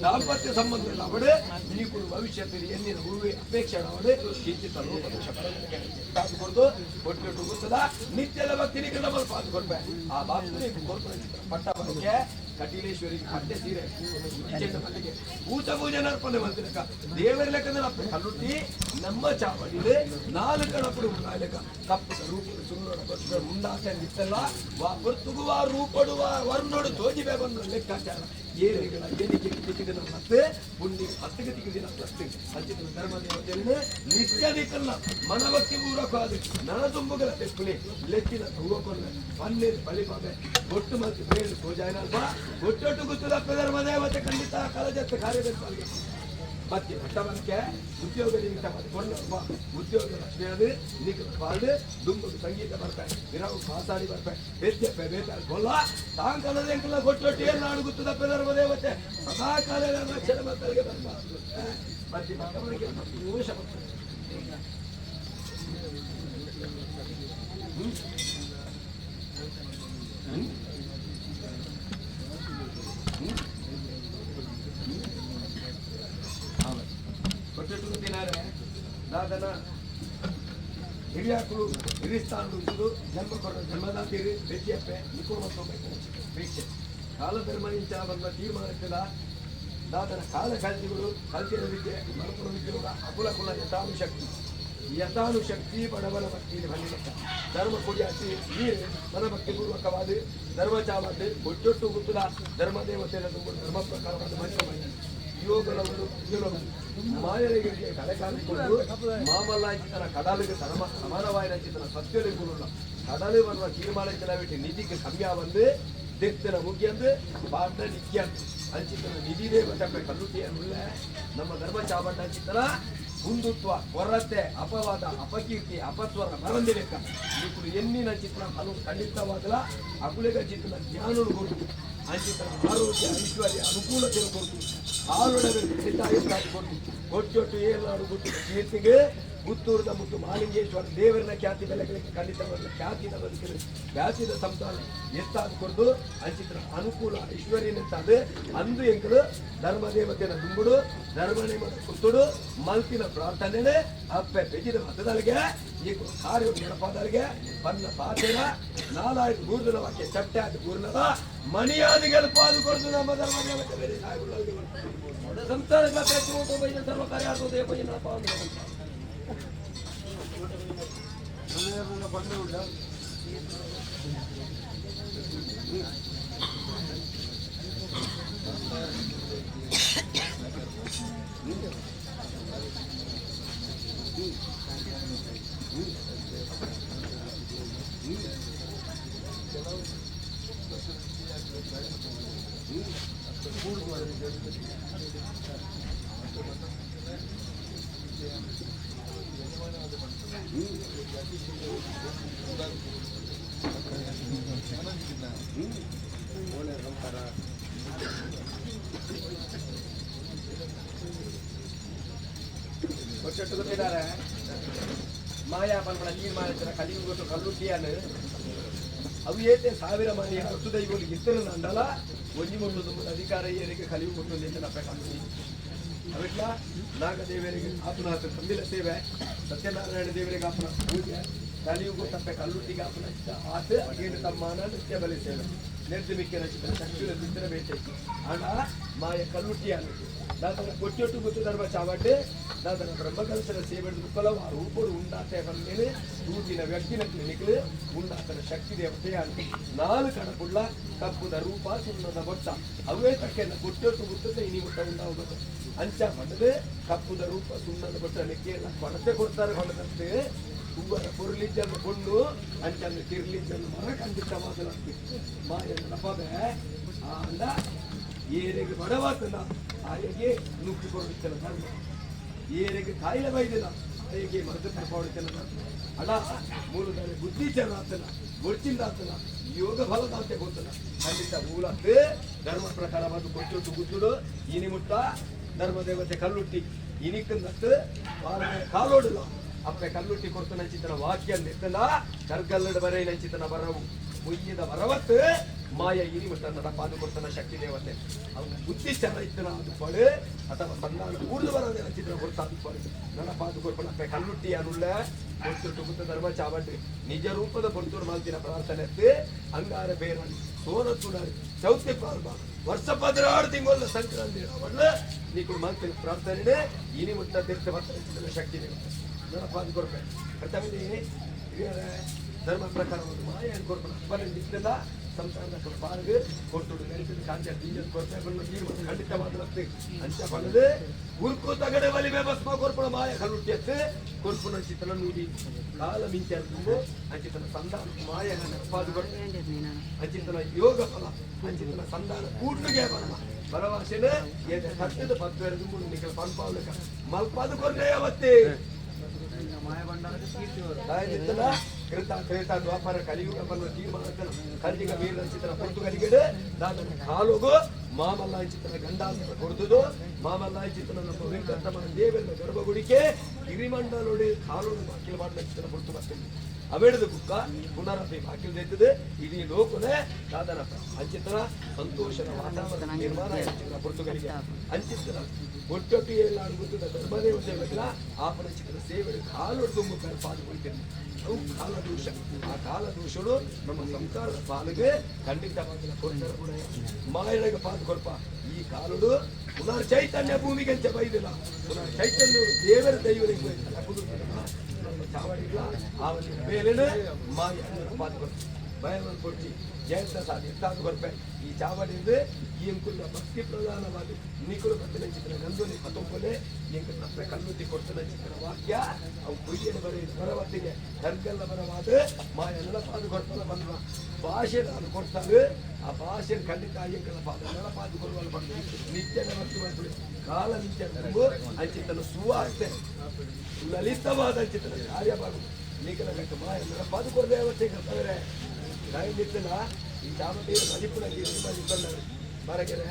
ದಾಂಪತ್ಯ ಸಂಬಂಧ ಅವಡೆ ನೀಕುಡು ಭವಿಷ್ಯದಲ್ಲಿ ಎನ್ನಿನ ಹೂವೆ ಅಪೇಕ್ಷೆ ಅವಡೆ ಕಿಂಚಿತ ಲೋಕದೋಷ ಕೊಡ್ದು ಕೊಟ್ಟು ಗೊತ್ತದ ನಿತ್ಯದ ಭಕ್ತಿ ನಿಗಡ ಪಾದು ಕೊಡ್ಬೆ ಆ ಬಾಪ್ತಿ ಕೊರ್ಪುರ ಪಟ್ಟ ಬರಕ್ಕೆ ಕಟೀಲೇಶ್ವರಿಗೆ ಪಟ್ಟೆ ಸೀರೆ ಮಲ್ಲಿಗೆ ಭೂತ ಪೂಜೆ ನರ್ಪಣೆ ಮಾಡ್ತಿರಕ ದೇವರ ಲೆಕ್ಕದ ಅಪ್ಪೆ ಕಲ್ಲುಟ್ಟಿ ನಮ್ಮ ಚಾವಡಿಲೆ ನಾಲ್ಕು ಕಣಪುಡು ಲೆಕ್ಕ ಕಪ್ಪು ರೂಪದ ಸುಳ್ಳೋಡ ಬಸ್ಸುಗಳ ಮುಂದಾಸೆ ನಿತ್ತಲ್ಲ ವಾ ಗುರ್ತುಗುವ ರೂಪಡುವ ವರ್ಣೋಡು ತೋಜಿಬೆ ಬಂದು ಲೆಕ್ಕಾಚಾರ ಏರಿಗಳ ಏನಿಗೆ ತಿಕ್ಕಿದ ಮತ್ತೆ ಪುಣ್ಯ ಹತ್ತಿಗೆ ತಿಕ್ಕಿದಿನ ಪ್ಲಸ್ ಅಂಚಿನ ಧರ್ಮ ದೇವತೆಯನ್ನು ನಿತ್ಯ ನಿಕ್ಕಲ್ಲ ಮನಭಕ್ತಿ ಪೂರ್ವಕವಾದ ನನ ತುಂಬುಗಳ ತೆಪ್ಪುಲಿ ಲೆಕ್ಕಿನ ಹೂವ ಪನ್ನೀರ್ ಬಳಿಪಾದೆ ಒಟ್ಟು ಮತ್ತು ಬೇಡು ಪೂಜಾಯನಲ್ಪ ಒಟ್ಟೊಟ್ಟು ಗುತ್ತದಪ್ಪ ಧರ್ಮ ದೇವತೆ ಖಂಡಿತ ಕಲಜತ್ತೆ ಕಾರ್ಯದಲ್ಲಿ ಮತ್ತೆ ಪಟ್ಟಮಕ್ಕೆ ಉದ್ಯೋಗ ನಿಮಿತ್ತ ಕೊಂಡಪ್ಪ ಉದ್ಯೋಗ ಲಕ್ಷ್ಮಿ ನೀಕು ಪಾಡು ದುಂಬು ಸಂಗೀತ ಬರ್ತಾರೆ ವಿರಾವು ಪಾಸಾಡಿ ಬರ್ತಾರೆ ಬೇತ್ಯಪ್ಪೆ ಬೇತ ಗೊಲ್ಲ ತಾಂಕಲದ ಕೊಟ್ಟೊಟ್ಟು ಏನು ನಾಡು ಗುತ್ತದಪ್ಪ ಧರ್ಮ ದೇವತೆ ಸದಾ ಕಾಲ ರಕ್ಷಣೆ ಮಕ್ಕಳಿಗೆ ಬರ್ಬಾರ್ದು ಮತ್ತೆ ಮಕ್ಕಳಿಗೆ ದೋಷ ಬರ್ತದೆ. ಕೊಟ್ಟಿಟ್ಟು ತಿನ್ನಾರೆ ದಾದನ ಹಿರಿಯಾಕುಳು ಹಿರಿಸ್ಥಾನಗಳು ಜನ್ಮ ಕೊಟ್ಟ ಜನ್ಮದಾತಿರಿ ಬೆತ್ತಿಯಪ್ಪೆ ನಿಕುಳು ಮತ್ತು ಪರೀಕ್ಷೆ ಕಾಲಧರ್ಮ ಇಂಚ ಬಂದ ತೀರ್ಮಾನಕ್ಕೆಲ್ಲ ದಾದನ ಕಾಲ ಕಲ್ತಿಗಳು ಕಲ್ತಿನ ವಿದ್ಯೆ ಮರುಪುರ ವಿದ್ಯೆಗಳ ಅಕುಲ ಕುಲ ಯಥಾನುಶಕ್ತಿ ಯಥಾನುಶಕ್ತಿ ಬಡವನ ಭಕ್ತಿ ಬನ್ನಿ ಧರ್ಮ ಕೊಡಿಯಾಸಿ ನೀರು ಮನಭಕ್ತಿ ಪೂರ್ವಕವಾದ ಧರ್ಮಚಾವಾದ ಒಟ್ಟೊಟ್ಟು ಗುತ್ತದ ಧರ್ಮ ದೇವತೆಯ ಧರ್ಮ ಪ್ರಕಾರವಾದ ಮಹಿಮ ಯೋಗಲವರು ಮಾಯರಿಗೆ ಕಲೆಕಾಲಿಕೊಂಡು ಮಾಮಲ್ಲಾಂಚಿತನ ಕಡಲಿಗೆ ಸಮಾನವಾಯಿನಂಚಿತನ ಸತ್ಯಲಿಗೆ ಕಡಲು ಬರುವ ತೀರ್ಮಾನ ಬಿಟ್ಟು ನಿಧಿಗೆ ಕಮ್ಮಿಯ வந்து ದಿಕ್ತಿನ ಮುಗಿಯಂದು ಪಾಟ್ನ ನಿತ್ಯಂದು ಅಂಚಿತನ ನಿಧಿನೇ ಬತ್ತಪ್ಪೆ ಕಲ್ಲುಟಿಯನ್ನುಳ್ಳ ನಮ್ಮ ಧರ್ಮ ಚಾಬಣ್ಣ ಅಂಚಿತನ ಹಿಂದುತ್ವ ಕೊರತೆ ಅಪವಾದ ಅಪಕೀರ್ತಿ ಅಪಸ್ವರ ಬರಂದಿ ಲೆಕ್ಕ ఇప్పుడు ಎನ್ನಿನ ಚಿತ್ರ ಹಲವು ಖಂಡಿತವಾದಲ ಅಕುಲಿಗ ಚಿತ್ರ ಜ್ಞಾನನು ಕೊಟ್ಟು ಅಂಚಿತನ ಆರೋಗ್ಯ ಐಶ್ವರ್ಯ ಅನುಕೂಲತೆ ಕೊಟ್ಟು ಹಾಲುಡವೆ ಕೊಟ್ಟು ಕೊಟ್ಟೊಟ್ಟು ಏನಾಡು ಗುಟ್ಟು ಕೀರ್ತಿಗೆ ಪುತ್ತೂರದ ಮುತ್ತು ಮಹಾಲಿಂಗೇಶ್ವರ ದೇವರನ ಖ್ಯಾತಿ ಬೆಲೆಗಳಿಗೆ ಖಂಡಿತವಾದ ಖ್ಯಾತಿನ ಬದುಕಿನ ಖ್ಯಾತಿದ ಸಂತಾನ ಎತ್ತಾದ ಕೊಡ್ದು ಅಂಚಿತ್ರ ಅನುಕೂಲ ಐಶ್ವರ್ಯನೆತ್ತಾದ ಅಂದು ಎಂಕಲು ಧರ್ಮದೇವತೆನ ದುಂಬುಡು ಧರ್ಮ ನೇಮದ ಕುತ್ತುಡು ಮಲ್ತಿನ ಪ್ರಾರ್ಥನೆ ಅಪ್ಪೆ ಬೆಜಿದ ಮತದಲ್ಲಿಗೆ ಈ ಕಾರ್ಯ ನೆನಪಾದಲ್ಲಿಗೆ ಬನ್ನ ಪಾತೆನ ನಾಲಾಯ್ತು ಗೂರ್ದನ ವಾಕ್ಯ ಚಟ್ಟೆ ಆದ ಗೂರ್ನದ ಮಣಿಯಾದ ಗೆಲ್ಪಾದು ಕೊಡ್ದು ನಮ್ಮ ಧರ್ಮದೇವತೆ ಬೇರೆ ಸಂಸಾರ ಸರ್ವ ಕಾರ್ಯ ಒಟ್ಟೊಟ್ಟು ಗೊತ್ತಿದ್ದಾರೆ ಮಾಯಾ ಪನ್ಪಣ ತೀರ್ಮಾನ ಕಲಿಯುಗಟ್ಟು ಕಲ್ಲುಟ್ಟಿಯಾನು ಅವು ಏತೆ ಸಾವಿರ ಮನೆಯ ಹತ್ತು ದೈವಗಳು ಇತ್ತರು ನಂಡಲ ಒಂಜಿ ಮುಟ್ಟು ಅಧಿಕಾರ ಏರಿಗೆ ಕಲಿಯುಗಟ್ಟು ನಿಂತನಪ್ಪ ಕಮ್ಮಿ ಅವಿಟ್ಲ ನಾಗದೇವರಿಗೆ ಆಪನ ತಂಬಿಲ ಸೇವೆ, ಸತ್ಯನಾರಾಯಣ ದೇವರಿಗೆ ಆಪನ ಪೂಜೆ, ಕಲಿಯುಗ ತಪ್ಪೆ ಕಲ್ಲುಟ್ಟಿಗೆ ಆಪನ ಆತ ಏನು ತಮ್ಮನ ನಿತ್ಯ ಬಲಿ ಸೇವೆ ನೆದ್ದು ಮಿಕ್ಕ ರಚಿತ ಶಕ್ತಿಯ ಬಿತ್ತರ ಬೇಟೆ ಆಂಡ ಮಾಯ ಕಲ್ಲುಟ್ಟಿ ಅನ್ನೋದು ದಾತನ ಕೊಟ್ಟೊಟ್ಟು ಗೊತ್ತು ಧರ್ಮ ಚಾವಟ್ಟೆ ದಾತನ ಬ್ರಹ್ಮಕಲಶದ ಸೇವೆ ಮುಕ್ಕಲ ಆ ರೂಪಡು ಉಂಡಾತೆ ಬಂದೇನೆ ದೂತಿನ ವ್ಯಕ್ತಿನ ಕ್ಲಿನಿಕ್ಲು ಉಂಡಾತನ ಶಕ್ತಿ ದೇವತೆ ಅನ್ನು ನಾಲ್ಕು ಕಣಪುಳ್ಳ ಕಪ್ಪುದ ರೂಪ ಸುಣ್ಣದ ಬೊಟ್ಟ ಅವೇ ತಕ್ಕೆಲ್ಲ ಕೊಟ್ಟೊಟ್ಟು ಗುತ್ತದ ಇನಿ ಮುಟ್ಟ ಉಂಡಾവുന്നത് ಅಂಚ ಪಂಡದು ಕಪ್ಪುದ ರೂಪ ಸುಣ್ಣದ ಬೊಟ್ಟ ಲೆಕ್ಕೆಲ್ಲ ಕೊಡತೆ ಕೊಡ್ತಾರೆ ಕೊಡದಂತೆ ಹೂವರ ಪೊರ್ಲಿಜ್ಜನ್ನು ಕೊಂಡು ಅಂಚನ್ನು ಕಿರ್ಲಿಜ್ಜನ್ನು ಮರ ಕಂಡಿಟ್ಟ ಮಾತನಾಡ್ತಿ ಮಾಯನ ನಪದೆ ಆಂಡ ಏರೆಗೆ ಬಡವಾತನ ಆಯಗೆ ನುಗ್ಗಿ ಕೊಡುತ್ತಿಲ್ಲ ಧರ್ಮ, ಏರೆಗೆ ಕಾಯಿಲೆ ಬೈದಿಲ್ಲ ಆಯಗೆ ಮರದ ತರ್ಪಾಡುತ್ತಿಲ್ಲ ಧರ್ಮ. ಅಡ ಮೂಲದಲ್ಲಿ ಬುದ್ಧಿ ಚರಾತನ ಗೊಡ್ಚಿಂದಾತನ ಯೋಗ ಫಲದಾಂತೆ ಗೊತ್ತನ ಖಂಡಿತ ಮೂಲಕ್ಕೆ ಧರ್ಮ ಪ್ರಕಾರವಾದ ಕೊಟ್ಟೊಟ್ಟು ಗುದ್ದುಡು ಇನಿ ಮುಟ್ಟ ಧರ್ಮದೇವತೆ ಕಲ್ಲುಟ್ಟಿ ಇನಿಕ್ಕಂದತ್ತು ಕಾಲೋಡಲ್ಲ ಅಪ್ಪೆ ಕಲ್ಲುಟ್ಟಿ ಕೊಡ್ತ ನಂಚಿತನ ವಾಕ್ಯ ನಿತ್ತನ ಕರ್ಗಲ್ಲಡ ಬರೇ ನಂಚಿತನ ಬರವು ಮುಯ್ಯದ ಬರವತ್ತು ಮಾಯ ಇನಿ ಮುಟ್ಟ ನಡಪಾದು ಕೊಡ್ತನ ಶಕ್ತಿ ದೇವತೆ ಅವನ ಬುದ್ಧಿ ಚರ ಇತ್ತನ ಅದು ಪಡು ಅಥವಾ ಸಂಧಾನ ಕೂಡಲು ಬರೋದೇ ನಂಚಿತನ ಕೊಡ್ತಾ ಅದು ಪಡು ನಡಪಾದು ಕೊಡ್ಪಣ ಅಪ್ಪೆ ಕಲ್ಲುಟ್ಟಿ ಅನುಳ್ಳ ಕೊಟ್ಟು ಗುತ್ತ ಧರ್ಮ ಚಾವಟ್ಟು ನಿಜ ರೂಪದ ಪೊರ್ತೂರು ಮಾಲ್ತಿನ ಪ್ರಾರ್ಥನೆ ಅಂಗಾರ ಬೇರನ್ ಸೋನತ್ತುಡಾರಿ ಚೌತಿ ಪಾರ್ಬ ವರ್ಷ ಪದಿನಾರು ತಿಂಗಳ ಸಂಕ್ರಾಂತಿ ಅವಳ ನೀ ಮಾಲ್ತಿನ ಪ್ರಾರ್ಥನೆ ಇನಿ ಮುಟ್ಟ ತೀರ್ಥ ಬರ್ತಾರೆ ಶಕ್ತಿ ದೇವತೆ ನಡಪಾದು ಕೊಡ್ಬೇಕು ಕರ್ತವ್ಯ ಹಿರಿಯರ ಧರ್ಮ ಪ್ರಕಾರ ಒಂದು ಮಾಯ ಕೊಡ್ಬೇಕು ಅಪ್ಪನ ನಿತ್ಯದ ಸಂಸಾರದ ಪಾರ್ಗ ಕೊಟ್ಟು ನೆನಪಿನ ಕಾಂಚ ಬೀಜದ ಕೊರತೆ ಬಂದು ತೀರ್ಮಾನ ಖಂಡಿತವಾದ ಅಂಚ ಪಡೆದು ಉರ್ಕು ತಗಡೆ ಬಲಿ ಭಸ್ಮ ಕೊರ್ಪಣ ಮಾಯ ಕಲ್ಲುಟ್ಟಿ ಎತ್ತು ಕೊರ್ಪುನ ಚಿತನ ನೂಡಿ ಕಾಲ ಮಿಂಚ ತುಂಬು ಅಂಚಿತನ ಸಂಧಾನ ಮಾಯ ನೆನಪಾದು ಕೊಟ್ಟು ಅಂಚಿತನ ಯೋಗ ಫಲ ಅಂಚಿತನ ಸಂಧಾನ ಕೂಡ್ಲಿಗೆ ಬರಲ್ಲ ಬರವಾಸೆನ ಏತೆ ಸತ್ಯದ ಪತ್ವೇರ ದುಂಬು ನಿಖಲ್ ಪನ್ಪಾವಲಕ ಮಲ್ಪಾದು ಕೊರ್ನೆ ಯಾವತ್ತೇ ಕೃತ ತ್ರೇತ ದ್ವಾಪರ ಕಲಿಯುಗ ಬರುವ ತೀರ್ಮಾನ ಕಲಿಯುಗ ವೀರ ಪೊರ್ತುಗಲಿಗಡೆ ದಾದನ ಕಾಲುಗು ಮಾಮಲ್ಲ ಅಂಚಿತನ ಗಂಡಾಸನ ಕೊಡ್ದುದು ಮಾಮಲ್ಲ ಅಂಚಿತನ ನಮ್ಮ ವೆಂಕಟರಮಣ ದೇವರ ಗರ್ಭಗುಡಿಕೆ ಗಿರಿಮಂಡಲೋಡಿ ಕಾಲೋಡು ಬಾಕಿಲ್ ಮಾಡಿದ ಅಂಚಿತನ ಪೊರ್ತು ಬರ್ತೀನಿ ಅವೆಡದ ಬುಕ್ಕ ಪುನರಪಿ ಬಾಕಿಲ್ ದೆತ್ತದೆ ಇಡೀ ಲೋಕನೇ ದಾದನ ಅಂಚಿತನ ಸಂತೋಷದ ವಾತಾವರಣ ನಿರ್ಮಾಣ ಅಂಚಿತನ ಪೊರ್ತುಗಲಿಗೆ ಅಂಚಿತನ ಒಟ್ಟೊಟ್ಟು ಎಲ್ಲ ಗೊತ್ತದ ಧರ್ಮದೇವತೆ ಗೊತ್ತಿಲ್ಲ ಆಪನ ಚಿತ್ರ ಸೇವೆ ಕಾಲು ತುಂಬ ಪಾದು ಹೋಯ್ತೇನೆ ಅವು ಕಾಲದೋಷ. ಆ ಕಾಲದೋಷಗಳು ನಮ್ಮ ಸಂಸಾರದ ಪಾಲಿಗೆ ಖಂಡಿತವಾಗಿಲ್ಲ ಕೊಡ್ತಾರೆ ಕೂಡ ಮಾಯಳಗೆ ಪಾಲು ಕೊಡ್ಪ ಈ ಕಾಲುಡು ಪುನರ್ ಚೈತನ್ಯ ಭೂಮಿಗೆ ಅಂಚ ಬೈದಿಲ್ಲ ಪುನರ್ ಚೈತನ್ಯ ದೇವರ ದೈವರಿಗೆ ನಮ್ಮ ಚಾವಡಿಗಳ ಆವಲಿನ ಮೇಲೆ ಮಾಯ ಪಾಲು ಕೊಡ್ಪ ಭಯವನ್ನು ಕೊಡ್ತಿ ಜಯಂತ ಸಾಧಿ ಎತ್ತಾದು ಕೊರ್ಪೆ ಈ ಚಾವಡಿಂದ ಎಂಕುಲ್ಲ ಭಕ್ತಿ ಪ್ರಧಾನವಾದ ನಿಕುಲು ಬತ್ತಿನ ಚಿತ್ರ ಗಂಧೋಲಿ ಪತೊಪ್ಪಲೆ ಎಂಕು ತಪ್ಪೆ ಕಲ್ಲುತ್ತಿ ಕೊಡ್ತನ ಚಿತ್ರ ವಾಕ್ಯ ಅವು ಕುಯ್ಯನ ಬರೆ ಬರವತ್ತಿಗೆ ಕರ್ಗಲ್ಲ ಬರವಾದ ಮಾಯ ನೆನಪಾದು ಕೊಡ್ತಲ್ಲ ಬಂದ ಭಾಷೆ ನಾನು ಕೊಡ್ತಾರೆ ಆ ಭಾಷೆ ಖಂಡಿತ ಎಂಕಲ ಪಾದ ನೆನಪಾದು ಕೊಡುವಲ್ಲ ಬಂದು ನಿತ್ಯ ಭಕ್ತಿ ಮಾಡ್ತಾರೆ ಕಾಲ ನಿತ್ಯ ತುಂಬು ಅಂಚಿತನ ಸುವಾರ್ತೆ ಲಲಿತವಾದ ಅಂಚಿತನ ಕಾರ್ಯವಾಗುದು ನಿಕಲ ಮಾಯ ನೆನಪಾದು ಕೊಡದೆ ಅವತ್ತೇ ಕರ್ತವ್ರೆ ನಿತ್ತಲ ಈ ಚಾಮದೇವ ಮಲಿಪುನ ಬರಗೆರೆ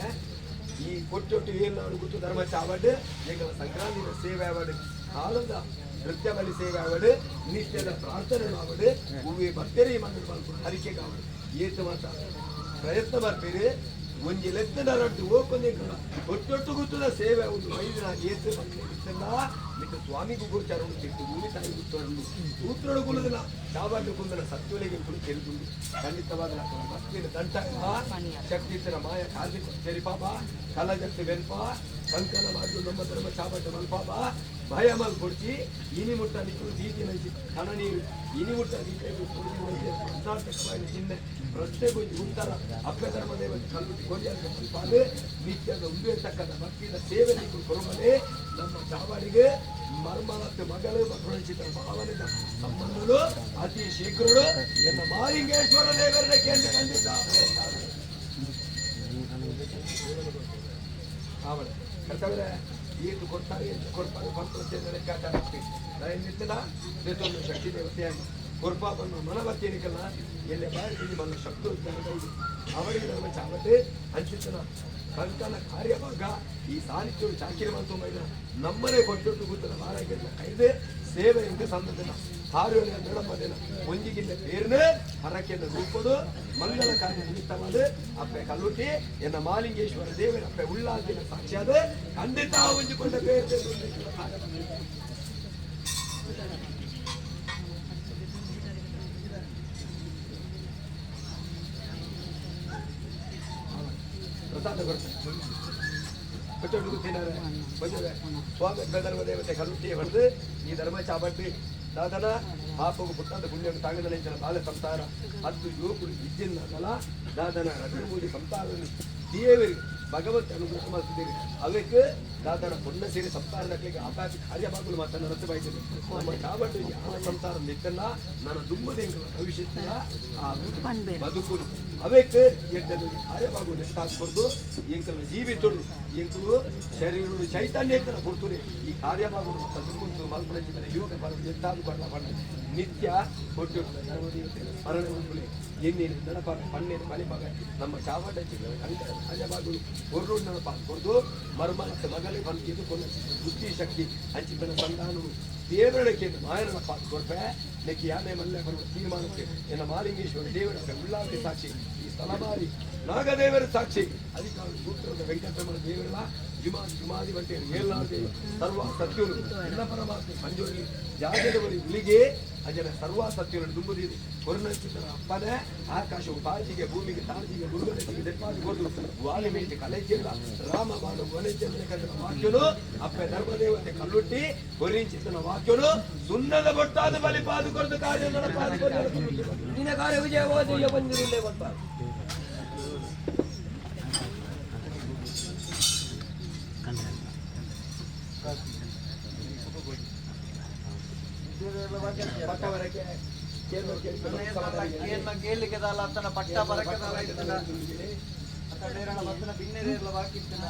ಈ ಕೊಟ್ಟೊಟ್ಟು ಏನಾಡು ಗೊತ್ತು ಧರ್ಮ ಚಾವಡ್ ಎಂಗಳ ಸಂಕ್ರಾಂತಿನ ಸೇವೆ ಆವಡ್ ಕಾಲದ ನೃತ್ಯ ಬಲಿ ಸೇವೆ ಆವಡ್ ನಿತ್ಯದ ಪ್ರಾರ್ಥನೆ ಆವಡ್ ಹೂವೆ ಭಕ್ತರೇ ಮಂದಿರ ಮಲ್ಪುನ ಹರಿಕೆ ಕಾವಡ್ ಏತು ಮಾತ ಪ್ರಯತ್ನ ಬರ್ತೀರಿ ಒಂಜಿ ಲೆತ್ತ ನರಡ್ದು ಓಕೊಂದೇ ಒಟ್ಟೊಟ್ಟು ಗುತ್ತದ ಸೇವೆ ಒಂದು ವೈದ್ಯನ ಏತು ಬಂದಿತ್ತಲ್ಲ ಮಿಕ್ಕ ಸ್ವಾಮಿಗೂ ಗೋಚಾರ ಉಂಟು ಭೂಮಿ ತಾಯಿ ಗುತ್ತರನ್ನು ಸೂತ್ರಡು ಕುಲದಿಲ್ಲ ಚಾವಾಟ ಕುಂದನ ಸತ್ವಲಿಗೆ ಕುಲು ತಿಳಿದುಂಡು ಖಂಡಿತವಾದ ಭಕ್ತಿನ ದಂಟ ಶಕ್ತಿ ಇತ್ತರ ಮಾಯ ಕಾರ್ಮಿಕ ಚರಿಪಾಪ ಕಲಜಕ್ತಿ ವೆನ್ಪ ಕಂಕಣ ಮಾಡು ನಮ್ಮ ಧರ್ಮ ಚಾಬಾಟ ಮಲ್ಪಾಪ ಭಯ ಮಲ್ ಕೊಡ್ಚಿ ಇನಿ ಮುಟ್ಟ ನಿಕ್ಕಲು ದೀತಿ ನಂಚಿ ಕಣ ನೀರು ಇನಿ ಮುಟ್ಟ ಕರ್ನಾಟಕ ಚಿಹ್ನೆ ಪ್ರಶ್ನೆ ಗೊಂಜಿ ಉತ್ತರ ಅಪ್ಪೆ ಧರ್ಮ ದೇವತೆ ಕಲ್ಲು ಕೊರಿಯಾದ ಮಲ್ಪಾಲು ನಿತ್ಯದ ಉಂಬೆ ತಕ್ಕದ ಭಕ್ತಿಯ ಸೇವೆ ನಿಕ್ಕಲು ಕೊರುಮನೆ ನಮ್ಮ ಚಾವಡಿಗೆ ಮರ್ಮಲತ್ತು ಮಗಳು ಮಕ್ಕಳ ಭಾವನೆಯ ಸಂಬಂಧಗಳು ಅತಿ ಶೀಘ್ರಡು ಎನ್ನ ಮಾಲಿಂಗೇಶ್ವರ ದೇವರ ಕೇಂದ್ರ ಖಂಡಿತ ಆವಳೆ ಕರ್ತವ್ರೆ ಏತು ಕೊಡ್ತಾರೆ ಎಂತ ಕೊಡ್ತಾರೆ ಪಂಪಂತೆ ಲೆಕ್ಕಾಚಾರ ನಿತ್ತಲ ದೇತೊಂದು ಶಕ್ತಿ ದೇವತೆಯನ್ನು ಕೊರ್ಪ ಬನ್ನು ಮನವತ್ತೇನಿಕಲ್ಲ ಎಲ್ಲೆ ಬಾರಿ ಇಲ್ಲಿ ಮನ ಶಕ್ತಿ ಅವಳಿಗೆ ನಮ್ಮ ಚಾವಟೆ ಅಂಚಿತನ ಕಂಕಣ ಕಾರ್ಯಭಾಗ ಈ ಸಾಹಿತ್ಯ ಚಾಕಿರಿ ಮಂತು ನಮ್ಮನೆ ಕೊಟ್ಟು ಗೊತ್ತಲ್ಲ ಮಾರಾಯಕ್ಕೆ ಕೈದೆ ಸೇವೆ ಎಂದು ಸಂದದಿನ ಕಾರ್ಯೋನ ನಡಪದಿನ ಒಂಜಿಗಿಲ್ಲ ಪೇರ್ನೆ ಹರಕೆನ ರೂಪದು ಮಂಗಲ ಕಾರ್ಯ ನಿಮಿತ್ತವಾದ ಅಪ್ಪೆ ಕಲ್ಲುಟ್ಟಿ ಎನ್ನ ಮಾಲಿಂಗೇಶ್ವರ ದೇವರ ಅಪ್ಪೆ ಉಳ್ಳಾದಿನ ಸಾಕ್ಷಿಯಾದ ಖಂಡಿತ ಒಂಜಿಕೊಂಡ ಪೇರ್ ಪ್ರಸಾದ ಕೊಡ್ತಾರೆ ಕೊಚ್ಚೊಟ್ಟು ಸ್ವಾಮಿ ಧರ್ಮ ದೇವತೆ ಕಲ್ಲುಟ್ಟಿಯ ಹೊಡೆದು ಈ ಧರ್ಮ ಚಾಬಟ್ಟಿ ದಾದನ ಪಾಪವು ಪುಟ್ಟದ ಪುಣ್ಯವು ತಾಂಗದಲೆ ಬಾಲ ಸಂಸಾರ ಹತ್ತು ಯುವಕರು ಇಜ್ಜಿನ್ನಲ್ಲ ದಾದನ ರಘುಮೂಲಿ ಸಂಸಾರ ದೇವರಿಗೆ ಭಗವಂತ ಅನುಗ್ರಹ ಮಾಡ್ತಿದ್ದೀರಿ ಅದಕ್ಕೆ ದಾದನ ಪುಣ್ಯ ಸೇರಿ ಸಂಸಾರ ನಕ್ಕಲಿಗೆ ಆಪಾಪಿ ಕಾರ್ಯಭಾಗಲು ಮಾತ್ರ ನಡತೆ ಬಾಯ್ತದೆ ನಮ್ಮ ಚಾಬಟ್ಟು ಯಾವ ಸಂಸಾರ ನಿತ್ತಲ್ಲ ನನ್ನ ದುಮ್ಮದೆ ಭವಿಷ್ಯತ್ತಿನ ಆ ಬದುಕು ಅವಕ್ಕೆ ಎಡ್ಡಲು ಕಾರ್ಯಭಾಗು ನೆಟ್ಟಾಕ್ಬಾರ್ದು ಎಂಕಲ ಜೀವಿತುಡು ಎಂಕಲು ಶರೀರ ಚೈತನ್ಯ ಇತ್ತನ ಕೊಡ್ತುರಿ ಈ ಕಾರ್ಯಭಾಗು ಮತ್ತು ದುಮ್ಮುಂದು ಮಲ್ಪಣೆ ಯೋಗ ಬರ ಎತ್ತಾದು ಕೊಡಲ ಬಣ್ಣ ನಿತ್ಯ ಕೊಟ್ಟು ಸ್ಮರಣೆ ಉಂಟುಲೆ ಎಣ್ಣೆ ನಡಪ ಪಣ್ಣೆ ಬಲಿಪಾಗ ನಮ್ಮ ಚಾವಟ ಕಾರ್ಯಭಾಗಗಳು ಹೊರಡು ನಡಪ ಕೊಡ್ದು ಮರ್ಮ ಮಗಲಿ ಬಂದು ಇದು ಬುದ್ಧಿ ಶಕ್ತಿ ಹಂಚಿಪನ ಸಂಧಾನವು ದೇವರಕ್ಕೆ ಮಾಯನ ಪಾತ್ ಕೊಡ್ಪೆ ನೆಕ್ಕಿ ಯಾಮೆ ಮಲ್ಲೆ ಬರುವ ತೀರ್ಮಾನಕ್ಕೆ ಎನ್ನ ಮಾಲಿಂಗೇಶ್ವರ ದೇವರ ಉಳ್ಳಾದಿ ಸಾಕ್ಷಿ ಈ ಸ್ಥಳಮಾರಿ ನಾಗದೇವರ ಸಾಕ್ಷಿ ಅಧಿಕಾರ ಸೂತ್ರದ ವೆಂಕಟರಮಣ ದೇವರ ಜುಮಾ ಜುಮಾದಿ ಬಂಟೆ ಏಲ್ನಾದೇವ ಸರ್ವ ಸತ್ಯರು ಎಲ್ಲ ಪರಮಾತ್ಮ ಸಂಜೋರಿ ಜಾಗದವರಿ ಉಳಿಗೆ ಅಜನ ಸರ್ವ ಸತ್ಯರು ದುಂಬುದಿದೆ ಕೊರನಚಿತರ ಅಪ್ಪನೇ ಆಕಾಶವು ಬಾಜಿಗೆ ಭೂಮಿಗೆ ತಾಜಿಗೆ ಗುರುಗನಿಗೆ ದೆಪ್ಪಾದಿ ಕೊರ್ದು ವಾಲಿ ಕಲೆಜಿಲ್ಲ ರಾಮ ಬಾನು ವನಚಂದ್ರ ವಾಕ್ಯನು ಅಪ್ಪೆ ಧರ್ಮದೇವತೆ ಕಲ್ಲುಟ್ಟಿ ಕೊರಿಂಚಿತನ ವಾಕ್ಯನು ಸುಣ್ಣದ ಬೊಟ್ಟಾದ ಬಲಿಪಾದು ಕೊರ್ದು ಕಾರ್ಯ ನಡಪಾದು ಕೊರ್ದು ನಿನ್ನ ಕಾರ್ಯ ವಿಜಯವಾದ ಬಂದಿರಲೇ ಬರ್ತಾರೆ. ಕೇಳಲಿಕ್ಕೆ ದಾಲ ಅತ್ತನ ಪಟ್ಟ ಬರಕ್ಕೆ ದಾಲ ಇತ್ತನ ಅತ್ತ ಬತ್ತನ ಬಿನ್ನೆರೆ ಎಲ್ಲ ಬಾಕಿ ಇತ್ತನ.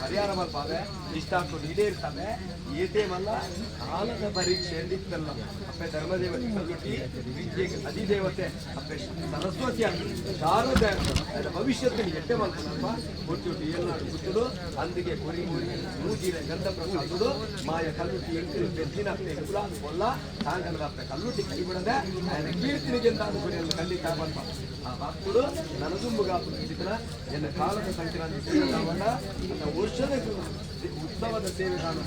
ಪರಿಹಾರ ಮಲ್ಪಾವೆ ಇಷ್ಟಾಂತು ಈಡೇರ್ತವೆ ಏತೇಮಲ್ಲ ಕಾಲದ ಪರೀಕ್ಷೆ ಇತ್ತಲ್ಲ ಅಪ್ಪೆ ಧರ್ಮದೇವತೆ ಕಲ್ಲುಟ್ಟಿ ವಿದ್ಯೆಗೆ ಅಧಿದೇವತೆ ಅಪ್ಪೆ ಸರಸ್ವತಿ ಶಾರದೆ ಅದರ ಭವಿಷ್ಯತ್ತಿನ ಎಟ್ಟೆ ಮಲ್ಪನಪ್ಪ ಕೊಟ್ಟು ಎಲ್ಲ ಗುತ್ತುಡು ಅಂದಿಗೆ ಕೊರಿ ಮುರಿ ಮೂಜಿರ ಗಂಧ ಪ್ರಸಾದುಡು ಮಾಯ ಕಲ್ಲುಟ್ಟಿ ಎಂಕಲು ಬೆದ್ದಿನ ಅಪ್ಪೆ ಕುಲಾದು ಕೊಲ್ಲ ತಾಂಗಲದ ಅಪ್ಪೆ ಕಲ್ಲುಟ್ಟಿ ಕೈ ಬಿಡದೆ ఆయన ಕೀರ್ತಿನಿಗೆ ಎಂತಾದ ಗುರಿಯನ್ನು ಖಂಡಿತ ಬಂಪ ಆ ಭಕ್ತರು ನನದುಂಬುಗಾಪು ಚಿತ್ರ ಎನ್ನ ಕಾಲದ ಸಂಕ್ರಾಂತಿ ಸೇವೆ ವರ್ಷದ ಉತ್ಸವದ ಸೇವೆ ಕಾಣು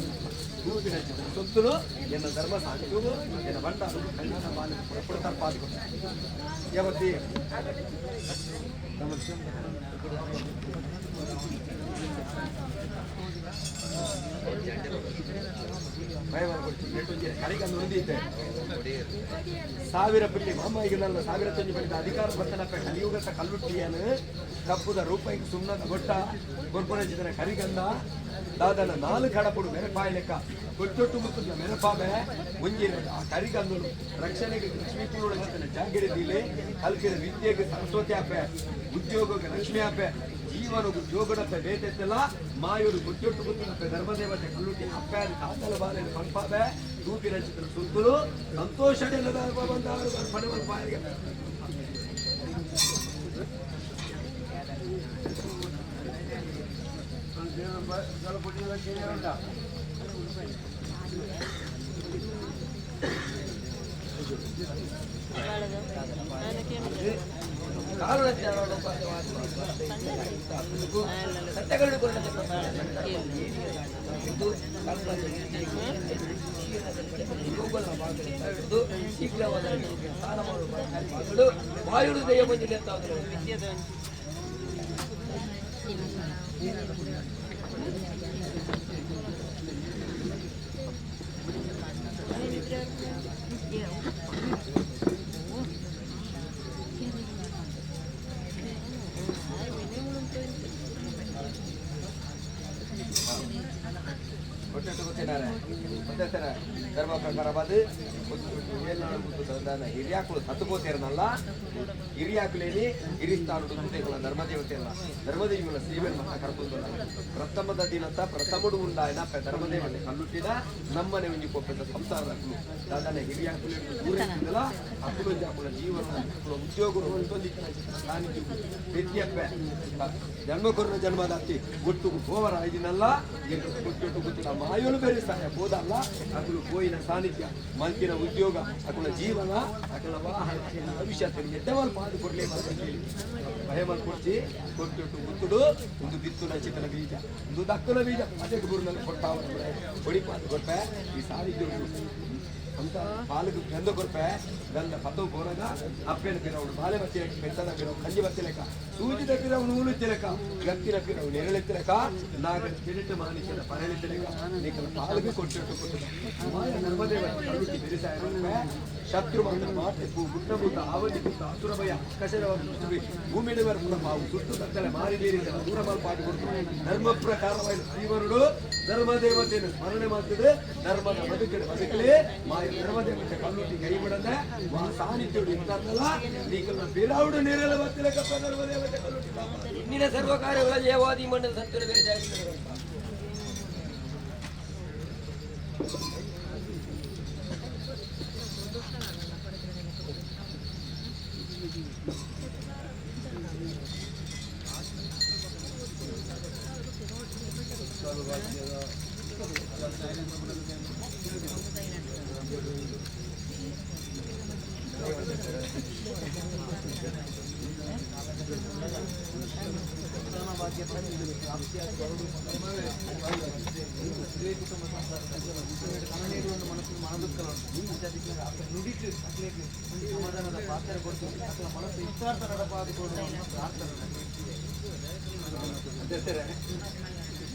ದೂಪಿನ ಚಿತ್ರ ಸೊತ್ತುನು ಎನ್ನ ಧರ್ಮ ಸಾಹಿತ್ಯವು ಎನ್ನ ಬಂಡ ಖಂಡಿತ ಬಾಲ ಪುರಪುರ ಪಾದಿಕು ಯಾವತ್ತಿ ಸಾವಿರ ಪಿಲ್ಲಿ ಮಾಮಾಯಿಗೆ ಸಾವಿರ ತಂಜಿ ಬಳಿದ ಅಧಿಕಾರ ಬರ್ತನಪ್ಪ ಕಲಿಯುಗದ ಕಲ್ಲುಟ್ಟಿಯನು ಕಪ್ಪುದ ರೂಪಾಯಿಗೆ ಸುಣ್ಣದ ಗೊಟ್ಟ ಗೊರ್ಪುನ ಚಿತ್ರ ಕರಿಗಂಧ ದಾದನ ನಾಲ್ಕು ಹಡಪುಡು ಮೆರಪಾಯಿ ಲೆಕ್ಕ ಕೊಟ್ಟೊಟ್ಟು ಮುತ್ತುದ ಮೆರಪಾಬೆ ಒಂಜಿರ ಆ ಕರಿಗಂದನು ರಕ್ಷಣೆಗೆ ಲಕ್ಷ್ಮೀ ಪೂರ್ಣ ಚಿತ್ರನ ಜಾಗಿರಿದಿಲೆ ಕಲ್ಕಿದ ವಿದ್ಯೆಗೆ ಸರಸ್ವತಿ ಆಪೆ ಉದ್ಯೋಗಕ್ಕೆ ಲಕ್ಷ್ಮಿ ಆಪೆ ಜೀವನಗು ಜೋಗಡಪ್ಪೆ ಬೇತೆತ್ತಲ್ಲ ಮಾಯೂರು ಗುಟ್ಟೊಟ್ಟು ಗುತ್ತನಪ್ಪೆ ಧರ್ಮದೇವತೆ ಕಲ್ಲುಟ್ಟಿ ಅಪ್ಪೆ ಕಾತಲ ಬಾಲೆ ಪಂಪಾಬೆ ತೂಪಿನ ಚಿತ್ರ ಸುತ್ತಲು ಸಂತೋಷ ಬಂದಾರು ಪಣವಲ್ ಪಾರಿಗೆ ವಾಯುಡು ದೆಯ್ಯ ಬಂದಿಲ್ಲ ಅಂತ ಧರ್ಮ ಪ್ರಕಾರವಾದ ಹಿರಿಯಾಕುಲು ಸತ್ತುಪೋತೇರನಲ್ಲ ಹಿರಿಯಾಕುಲೇನಿ ಹಿರಿಸ್ಥಾನಡು ಧರ್ಮದೇವತೆ ಅಲ್ಲ ಧರ್ಮದೇವಿಗಳ ಸೇವೆ ಮಹಾ ಕರ್ಪುಂದಲ್ಲ ಪ್ರಥಮದ ದಿನತ ಪ್ರಥಮಡು ಉಂಡಾಯನ ಧರ್ಮದೇವತೆ ಕಲ್ಲುಟ್ಟಿದ ನಮ್ಮನೆ ಒಂಜಿ ಕೊಪ್ಪದ ಸಂಸಾರದಕ್ಕಲು ದಾದನೆ ಹಿರಿಯಾಕುಲು ದೂರ ಇತ್ತಿದ್ದಲ್ಲ ಅಕುಲು ಅಕುಲ ಜೀವನ ಅಕುಲ ಉದ್ಯೋಗರು ಸಾನ್ನಿಧ್ಯ ಪ್ರತಿಯಪ್ಪೆ ಜನ್ಮ ಕೊರನ ಜನ್ಮದಾತಿ ಒಟ್ಟು ಹೋವರ ಐದಿನಲ್ಲ ಒಟ್ಟು ಗೊತ್ತಿಲ್ಲ ಮಾಯೋಲು ಬೇರೆ ಸಹಾಯ ಹೋದಲ್ಲ ಅಕುಲು ಕೋಯಿನ ಸಾನ್ನಿಧ್ಯ ಮಲ್ಕಿನ ಉದ್ಯೋಗ ಅಕುಲ ಜೀವನ ಅಕುಲ ವಾಹನ ಭವಿಷ್ಯ ಎಡ್ಡವಲ್ ಪಾಡು ಕೊಡ್ಲಿ ಹೇಳಿ ಭಯಮಲ್ ಕೊಡ್ಚಿ ಕೊಟ್ಟಿಟ್ಟು ಗುತ್ತುಡು ಒಂದು ಬಿತ್ತುನ ಚಿತ್ತನ ಬೀಜ ಒಂದು ದಕ್ಕನ ಬೀಜ ಅದೇ ಗುರುನಲ್ಲಿ ಕೊಟ್ಟಾವ ಹೊಡಿ ಪಾದು ಕೊಟ್ಟೆ ಈ ಸಾನ್ನಿಧ್ಯ ಅಂತ ಬಾಲకు ಗಂಧ ಕೊರ್ಪೆ ಗಂಧ ಪತ್ತವು ಪೋನಗ ಅಪ್ಪೆನ ಪಿರವುಡು ಬಾಲೆ ಬತ್ತಿಲೆಕ್ಕ ಬೆತ್ತದ ಪಿರವು ಕಂಜಿ ಬತ್ತಿಲೆಕ್ಕ ಸೂಜಿದ ಪಿರವು ನೂಲು ತಿಲಕ ಗತ್ತಿನ ಪಿರವು ನೆರಳೆತ್ತಿಲಕ ನಾಗ ತಿರುಟು ಮಾನಿಕದ ಪರಳೆತ್ತಿಲಕ ನೀಕಲ ಪಾಲಕು ಕೊಟ್ಟಿಟ್ಟು ಕೊಟ್ಟು ಮಾಯ ಧರ್ಮದೇವ ಕರುಟಿ ಬೆರಿಸಾಯ ಬರ್ಪೆ ಶತ್ರು ಮಂತ್ರ ಮಾತೆ ಪೂ ಗುಟ್ಟಭೂತ ಆವಲಿ ಭೂತ ಅಸುರಭಯ ಕಶರವ ಭೂಮಿಡೆ ಬರ್ಪುನ ಪಾವು ಸುಟ್ಟು ಕತ್ತಲೆ ಮಾರಿ ಬೀರಿದ ದೂರ ಪಾಟಿ ಕೊಡ್ತು ಧರ್ಮ ಪ್ರಕಾರವಾಗಿ ಜೀವನುಡು ಧರ್ಮದೇವತೆಯನ್ನು ಸ್ಮರಣೆ ಮಾಡ್ತಿದ್ರೆ ಧರ್ಮದ ಬದುಕಡೆ ಬದುಕಲಿ ಮಾಯ ಧರ್ಮದೇವತೆ ಕಲ್ಲುಟ್ಟಿ ಕೈ ಬಿಡದೆ ವಾ ಸಾನ್ನಿಧ್ಯುಡು ಇಂತಲ್ಲ ನೀಕಲ್ಲ ಬಿರಾವುಡು ನೀರೆಲ್ಲ ಬತ್ತಿಲಕಪ್ಪ ಧರ್ಮದೇವತೆ ಕಲ್ಲುಟ್ಟಿ ಇನ್ನಿನ ಸರ್ವ ಕಾರ್ಯಗಳ ಜಯವಾದಿ ಮಂಡಲ ಸತ್ಯದ ಬೇರೆ ಜಾಗ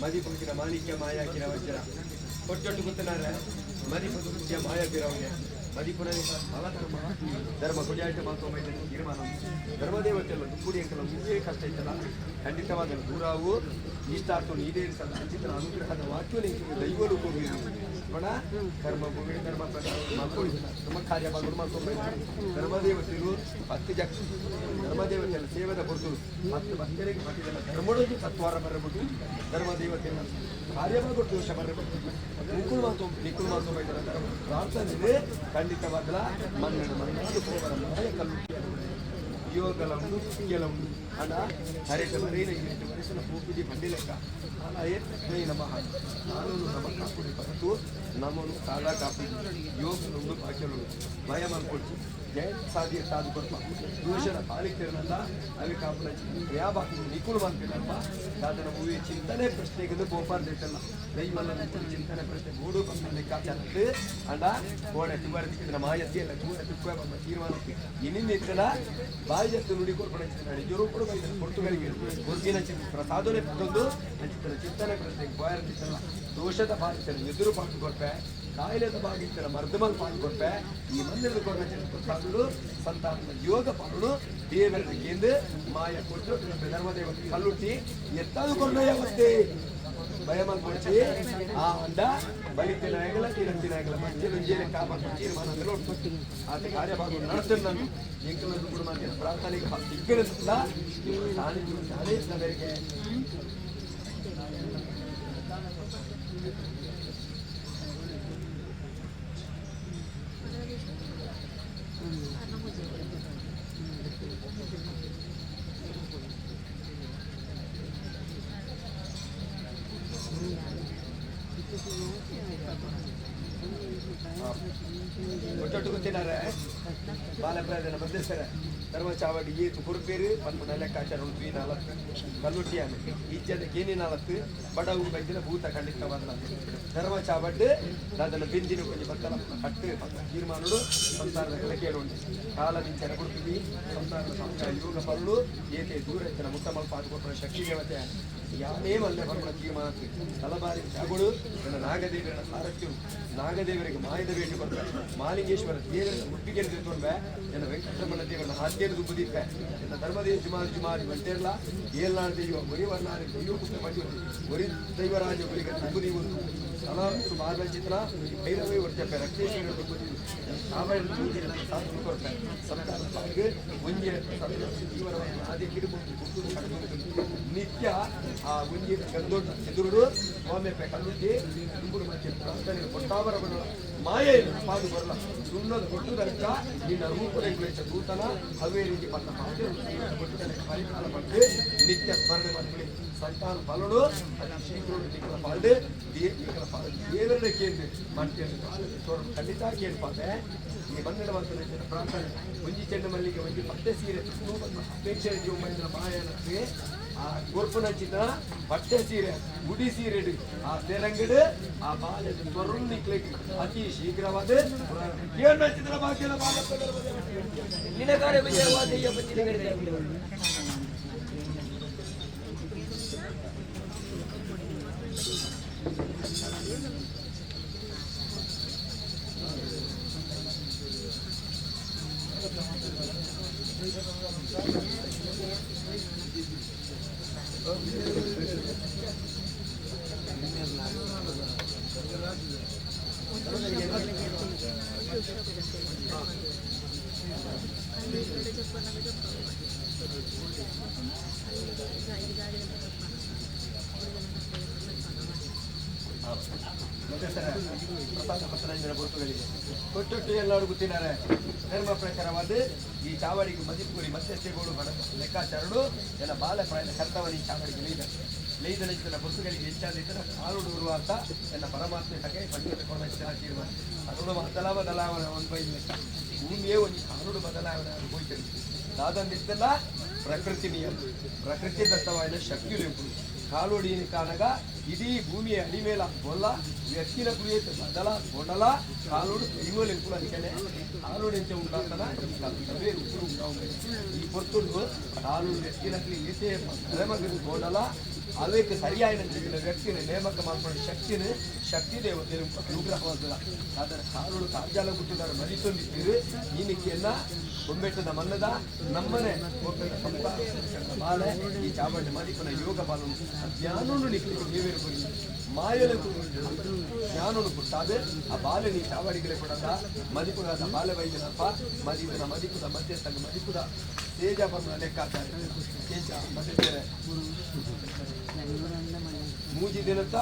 ಮದಿಪುಂಕಿನ ಮಾಣಿಕ್ಯ ಮಾಯಾಕಿನ ವಜ್ರ ಕೊಟ್ಟೊಟ್ಟು ಗೊತ್ತನಾರ ಮದಿಪುಂಕಿಯ ಮಾಯಾಪಿರವಗೆ ಮದಿಪುನ ಬಲ ಧರ್ಮ ಧರ್ಮ ಕೊಡಿಯಾಟ ಮಾತು ತೀರ್ಮಾನ ಧರ್ಮದೇವತೆಲ್ಲ ದುಪ್ಪುಡಿ ಅಂಕಲ ಮುಗಿಯೇ ಕಷ್ಟ ಇತ್ತಲ್ಲ ಖಂಡಿತವಾದ ದೂರಾವು ಇಷ್ಟಾರ್ಥ ಈಡೇರಿಸದ ಅಂಚಿತನ ಅನುಗ್ರಹದ ವಾಕ್ಯ ದೈವಲು ಹೋಗಿರು ಪಣ ಕರ್ಮ ಭೂಮಿ ಧರ್ಮ ಮಾಡ್ಕೊಳ್ಳಿ ಧರ್ಮ ಕಾರ್ಯ ಬಾಗುಡು ಮಾಡ್ಕೊಂಡು ಧರ್ಮದೇವತೆರು 10 ಜಕ್ಷ ಧರ್ಮದೇವತೆಯಲ್ಲ ಸೇವೆದ ಕೊಡ್ತರು 10 ಭಕ್ತರಿಗೆ ಪಟ್ಟಿದಲ್ಲ ಧರ್ಮಡೊಂದು ತತ್ವಾರ ಬರಬಿಟ್ಟು ಧರ್ಮದೇವತೆಯಲ್ಲ ಕಾರ್ಯ ಬಾಗುಡು ದೋಷ ಬರಬಿಟ್ಟು ನಿಕ್ಕುಳು ಮಾತು ನಿಕ್ಕುಳು ಮಾತು ಧರ್ಮ ಪ್ರಾರ್ಥನೆ ಖಂಡಿತವಾಗಲ ಮನ್ನಣ ಮನ್ನಾಡು ಹೋಗರ ಮಾಯ ಕಲ್ಲು ಯೋಗಲಂದು ಕೆಲವು ಅಡ ಹರಿತ ಮರೀನ ಇಟ್ಟು ಮರಿಸನ ಪೂಪಿಜಿ ಬಂಡಿ ಲೆಕ್ಕ ಅಲ ಏ ನಮಃ ನಾನು ನಮ ಕಾಪುಡಿ ಪರತು ನಮನು ಕಾಲ ಕಾಪುಡಿ ಯೋಗಲುಂಡು ಪಾಕ್ಯಲುಂಡು ಭಯ ಮನ್ಕೊಡ್ಚಿ ಜಯ ಸಾಧ್ಯ ಸಾಧು ಕೊರ್ಪ ದೂಷಣ ಪಾಲಿಕ್ತಿರನಲ್ಲ ಅವಿ ಕಾಪುನ ಯಾಬಾಕು ನಿಕುಳು ಮಾಡ್ತಿಲ್ಲಪ್ಪ ದಾದನ ಹೂವಿ ಚಿಂತನೆ ಪ್ರಶ್ನೆಗೆ ಗೋಪಾರ್ದಿಟ್ಟಲ್ಲ ದೈವಲ್ಲ ಚಿಂತನೆ ಪ್ರಶ್ನೆ ಗೂಡು ಬಂದ ಲೆಕ್ಕಾಚಾರಕ್ಕೆ ಅಂಡ ಕೋಡೆ ತುಬಾರ ತಿಕ್ಕಿದ್ರೆ ಮಾಯತಿ ಅಲ್ಲ ಕೂಡ ತುಪ್ಪ ಬಂದ ತೀರ್ಮಾನಕ್ಕೆ ಇನ್ನಿಂದ ಬಾಯಿ ಜತ್ತು ನುಡಿ ಕೊರ್ಪಣ ನಿಜರು ಕೂಡ ಪೊರ್ತುಗಳಿಗೆ ಕೊರ್ಗಿನ ಚಿಂತ ಪ್ರಸಾದನೆ ಪತ್ತೊಂದು ಅಂಚಿತನ ಚಿಂತನೆ ಪ್ರಶ್ನೆಗೆ ಬಾಯರ್ತಿತ್ತಲ್ಲ ದೋಷದ ಬಾರಿತನ ಎದುರು ಪಾಟು ಕೊರ್ಪೆ ಕಾಯಿಲೆದ ಬಾಗಿತ್ತನ ಮರ್ದಮಲ್ ಪಾಟು ಕೊರ್ಪೆ ಈ ಮಂದಿರದ ಕೊರ್ನ ಪ್ರಸಾದುಡು ಸಂತಾನದ ಯೋಗ ಪಾಡು ದೇವರ ಕೇಂದ್ರ ಮಾಯ ಕೊಟ್ಟು ಧರ್ಮದೇವ ಕಲ್ಲುಟ್ಟಿ ಎತ್ತದು ಕೊರ್ನ ಯಾವತ್ತೇ ಭಯಮಲ್ ಕೊಡ್ಚಿ ಆ ಅಂಡ ಬಲಿತ ನಾಯಕಲ ತೀರತ್ತಿ ನಾಯಕಲ ಮಧ್ಯೆ ಲುಂಜೇಲೆ ಕಾಪಾಡ ತೀರ್ಮಾನ ಆತ ಕಾರ್ಯಭಾಗ ನಡೆಸ್ತಾರೆ ನಾನು ಎಂಕಲನ್ನು ಕೂಡ ಮಾಡ್ತೀನಿ ಪ್ರಾರ್ಥನೆಗೆ ಸಿಗ್ಗಿರಲಿಲ್ಲ ನಿಮ್ಮ ಸಾನ್ನಿಧ್ಯ ಸಾನ್ನಿಧ್ಯದ ಮೇರೆಗೆ ಒಟ್ಟೊಟ್ಟು ಗೊತ್ತಿದ್ದಾರೆ ಬಾಲಪ್ರಾಯದ ಮಧ್ಯಸ್ಥರ ಧರ್ಮ ಚಾವಡಿ ಏತು ಕೊರ್ಪೇರು ಪನ್ಪುನ ಲೆಕ್ಕಾಚಾರ ಉಂಟು. ನಾಲತ್ತು ಕಲ್ಲುಟ್ಟಿಯಾನು ಇಜ್ಜದ ಕೇನಿ ನಾಲತ್ತು ಬಡವು ಬೈದಿನ ಭೂತ ಖಂಡಿತವಾದ ಧರ್ಮ ಚಾವಡ್ಡು ದಾದನ ಬೆಂದಿನ ಕೊಂಚ ಬತ್ತಲ ಕಟ್ಟು ತೀರ್ಮಾನಡು ಸಂಸಾರದ ಕಲಕೇಡು ಉಂಟು. ಕಾಲ ಮಿಂಚನ ಕೊಡ್ತೀವಿ ಸಂಸಾರದ ಸಂಸ್ಕಾರ ಯೋಗ ಪಲ್ಲು ಏತೆ ದೂರ ಎತ್ತನ ಮುಟ್ಟ ಮಲ್ಪ ಕೊಟ್ಟರೆ ಶಕ್ತಿ ದೇವತೆ ಯಾನೇ ಮಲ್ಲೆ ಪರ್ಪಣ ತೀರ್ಮಾನ ತಲಬಾರಿ ಜಾಗುಳು ನನ್ನ ನಾಗದೇವರ ಸಾರಥ್ಯರು ನಾಗದೇವರಿಗೆ ಮಾಯದ ಭೇಟಿ ಕೊಡ್ತಾರೆ. ಮಾಲಿಂಗೇಶ್ವರ ದೇವರ ಮುಟ್ಟಿಗೆ ತಿಳ್ಕೊಂಡ್ರೆ ನನ್ನ ವೆಂಕಟರಮಣ ದೇವರನ್ನ ಹಾದ್ಯರು ದುಬ್ಬುದಿದ್ದೆ ನನ್ನ ಧರ್ಮದೇವ ಜುಮಾರಿ ಜುಮಾರಿ ಬಂಟೇರ್ಲ ಏಲ್ನಾಡು ದೈವ ಒರಿ ವರ್ಣಾರಿ ದೈವ ಪುತ್ರ ಮಂಜು ಒರಿ ದೈವರಾಜ ಒರಿಗೆ ದುಬ್ಬುದಿ ಒಂದು ತಲಾ ಮಾರ್ಗಚಿತ್ರ ಭೈರವೇ ವರ್ಜಪ್ಪೆ ರಕ್ತೇಶ್ವರ ದುಬ್ಬುದಿ ಸಾಧನೆ ಕೊಡ್ತಾರೆ. ಸಂತಾನ ಪಾಲ್ಗೆ ಒಂಜಿ ಜೀವನವನ್ನು ಅದೇ ಕಿಡುಬುಂದು ಗುಟ್ಟು ಕಡದು ನಿತ್ಯ ಆ ಒಂಜಿ ಗಂದೊಡ್ಡ ಎದುರುಡು ಸ್ವಾಮಿಯಪ್ಪ ಕಲ್ಲುಟ್ಟಿ ದುಂಬುಡು ಮಧ್ಯೆ ಪ್ರಾರ್ಥನೆ ಕೊಟ್ಟಾವರ ಬರಲ್ಲ ಮಾಯೆ ಪಾದು ಬರಲ್ಲ ಸುಣ್ಣದ ಕೊಟ್ಟುದಕ್ಕ ನಿನ್ನ ರೂಪರೇಖೆ ದೂತನ ಅವೇ ರೀತಿ ಪಟ್ಟ ಪಾದು ಕೊಟ್ಟುದಕ್ಕೆ ಪರಿಹಾರ ಪಟ್ಟು ನಿತ್ಯ ಸ್ಮರಣೆ ಮಾಡ್ಕೊಳ್ಳಿ. ಸಂತಾನ ಫಲಡು ಅತಿ ಶೀಘ್ರ ನಿಕ್ಕಲ ಪಾಲ್ಡು ನಿಕ್ಕಲ ಪಾಲು ದೇವರನ್ನ ಕೇಂದ್ರ ಮಾಡ್ತೇನೆ ಖಂಡಿತ ಕೇಳ್ಪಾತೆ. ಈ ಮನ್ನಡ ಮಾತ್ರ ಪ್ರಾರ್ಥನೆ ಒಂಜಿ ಚೆಂಡು ಮಲ್ಲಿಗೆ ಒಂಜಿ ಪಟ್ಟೆ ಸೀರೆ ಅಪೇಕ್ಷೆ ಜೀವ ಮೈಂದ್ರ ಮಾಯನಕ್ಕೆ ಆ ಗೊರ್ಪುನಂಚಿನ ಪಟ್ಟೆ ಸೀರೆ ಗುಡಿ ಸೀರೆ ಆ ತೆರಂಗಡು ಆ ಬಾಲ್ಯದ ತೊರುನ್ ನಿಕ್ಲೆಗ್ ಅತಿ ಶೀಘ್ರವಾದ ಕೇಳಿದ್ರ ಭಾಗ್ಯದ ನಿನ್ನ ಕಾರ್ಯ ವಿಜಯವಾದ ಪ್ರಸಾದ ಪತ್ರಂಜನ ಗುರುತುಗಳಿಗೆ ಕೊಟ್ಟೊಟ್ಟು ಎಲ್ಲರೂ ಗೊತ್ತಿದ್ದಾರೆ. ಧರ್ಮ ಪ್ರಕಾರವಾದ ಈ ಚಾವಡಿಗೆ ಮದಿಪುರಿ ಮಧ್ಯಸ್ಥೆಗಳು ಲೆಕ್ಕಾಚಾರಡು ಎಲ್ಲ ಬಾಲಪ್ರಾಯದ ಕರ್ತವನಿ ಈ ಚಾವಡಿಗೆ ಲೈದ ಲೈದನ ಪುಸ್ತಕಗಳಿಗೆ ಹೆಚ್ಚಾದ ಕಾಲುಡೂರು ಅಂತ ಎಲ್ಲ ಪರಮಾತ್ಮ ತಗೆ ಪಂಚ ತೀರ್ಮಾನ ಅರುಣ ಬದಲಾವಣೆ ಒಂದು ಬೈ ಲೆಕ್ಕ ಭೂಮಿಯೇ ಒಂದು ಕಾನೂನು ಬದಲಾವಣೆ ಅದು ಹೋಯ್ತದೆ. ದಾದಂದಿತ್ತಲ್ಲ ಪ್ರಕೃತಿ ನಿಯಮ ಪ್ರಕೃತಿ ದತ್ತವಾದ ಶಕ್ತಿ ಕಾಲೋಡಿನ ಕಾಣಗ ಇಡೀ ಭೂಮಿಯ ಅಡಿಮೇಲ ಬೊಲ್ಲ ವ್ಯಕ್ತಿನ ಕುರಿಯತ್ ಬದಲ ಬೊಡಲ ಕಾಲೋಡು ದೈವలు ಕೂಡ ಅಂಚನೆ ಕಾಲೋಡು ಎಂಚ ಉಂಟಾತನ ಅವೇ ಉಪ್ಪುರು ಉಂಟಾವು. ಈ ಪೊರ್ತುಡು ಕಾಲೋಡು ವ್ಯಕ್ತಿನ ಏತೆ ನೇಮಕದ ಗೋಡಲ ಅವೇಕ್ ಸರಿಯಾಯಿನ ವ್ಯಕ್ತಿನ ನೇಮಕ ಮಾಡ್ಕೊಂಡ ಶಕ್ತಿನ ಶಕ್ತಿ ದೇವತೆ ಅನುಗ್ರಹವಾದದ. ಆದರೆ ಕಾಲೋಡು ಕಾರ್ಜಾಲ ಹುಟ್ಟಿದಾರ ಮರಿತೊಂದಿದ್ದೀರಿ ಈನಿಕೆಯನ್ನ ಬೊಂಬೆಟ್ಟದ ಮನ್ನದ ನಮ್ಮನೆ ಬೊಂಬೆಟ್ಟ ಬಾಲೆ ಈ ಚಾವಡಿ ಮದಿಪನ ಯೋಗ ಬಾಲನು ಜ್ಞಾನನು ನಿಕ್ಲಿಕ್ಕೆ ದೇವೇರು ಕೊರಿ ಮಾಯಲು ಜ್ಞಾನನು ಪುಟ್ಟಾದ ಆ ಬಾಲೆ ನೀ ಚಾವಡಿಗಳೇ ಕೊಡದ ಮದಿಪುರದ ಬಾಲೆ ವೈದ್ಯನಪ್ಪ ಮದಿಪುರ ಮದಿಪುದ ಮಧ್ಯಸ್ಥಂಗ ಮದಿಪುದ ತೇಜ ಬಂದ ಲೆಕ್ಕಾಚಾರ ತೇಜ ಮಧ್ಯಸ್ಥರೆ ಮೂಜಿ ದಿನತ್ತ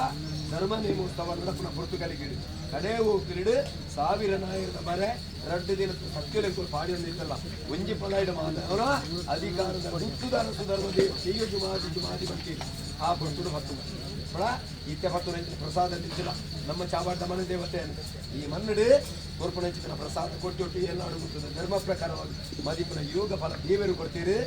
ಧರ್ಮ ನೇಮೋತ್ಸವ ನಡಪುನ ಪುರ್ತುಗಲಿಗಿಡು ಕಡೆ ಹೋಗ್ತಿರಿಡು ಸಾವಿರ ನಾಯರದ ಬರೆ ರಡ್ಡು ದಿನ ಸತ್ಯಲೆಕ್ಕೂ ಪಾಡಿ ಒಂದಿತ್ತಲ್ಲ ಒಂಜಿ ಪಲಾಯಿಡ ಮಾತವರ ಅಧಿಕಾರದ ಗುತ್ತುದಾರ ಸುಧರ್ಮದಿ செய்ಯು ಜುಮಾದಿ ಜುಮಾದಿ ಬರ್ತೀರಿ ಆ ಪೊರ್ತುಡು ಹತ್ತು ಬಡ ಇತ್ತೆ ಪತ್ತು ಪ್ರಸಾದ ತಿಂಚಿಲ್ಲ ನಮ್ಮ ಚಾವಾಟ ಮನೆ ದೇವತೆ ಈ ಮನ್ನಡು ಕೊರ್ಪಣಂಚಿನ ಪ್ರಸಾದ ಕೊಟ್ಟೊಟ್ಟು ಎಲ್ಲ ಅಡುಗುತ್ತದೆ ಧರ್ಮ ಪ್ರಕಾರವಾಗಿ ಮದಿಪುನ ಯೋಗ ಫಲ ದೇವರು ಕೊಡ್ತೀರಿ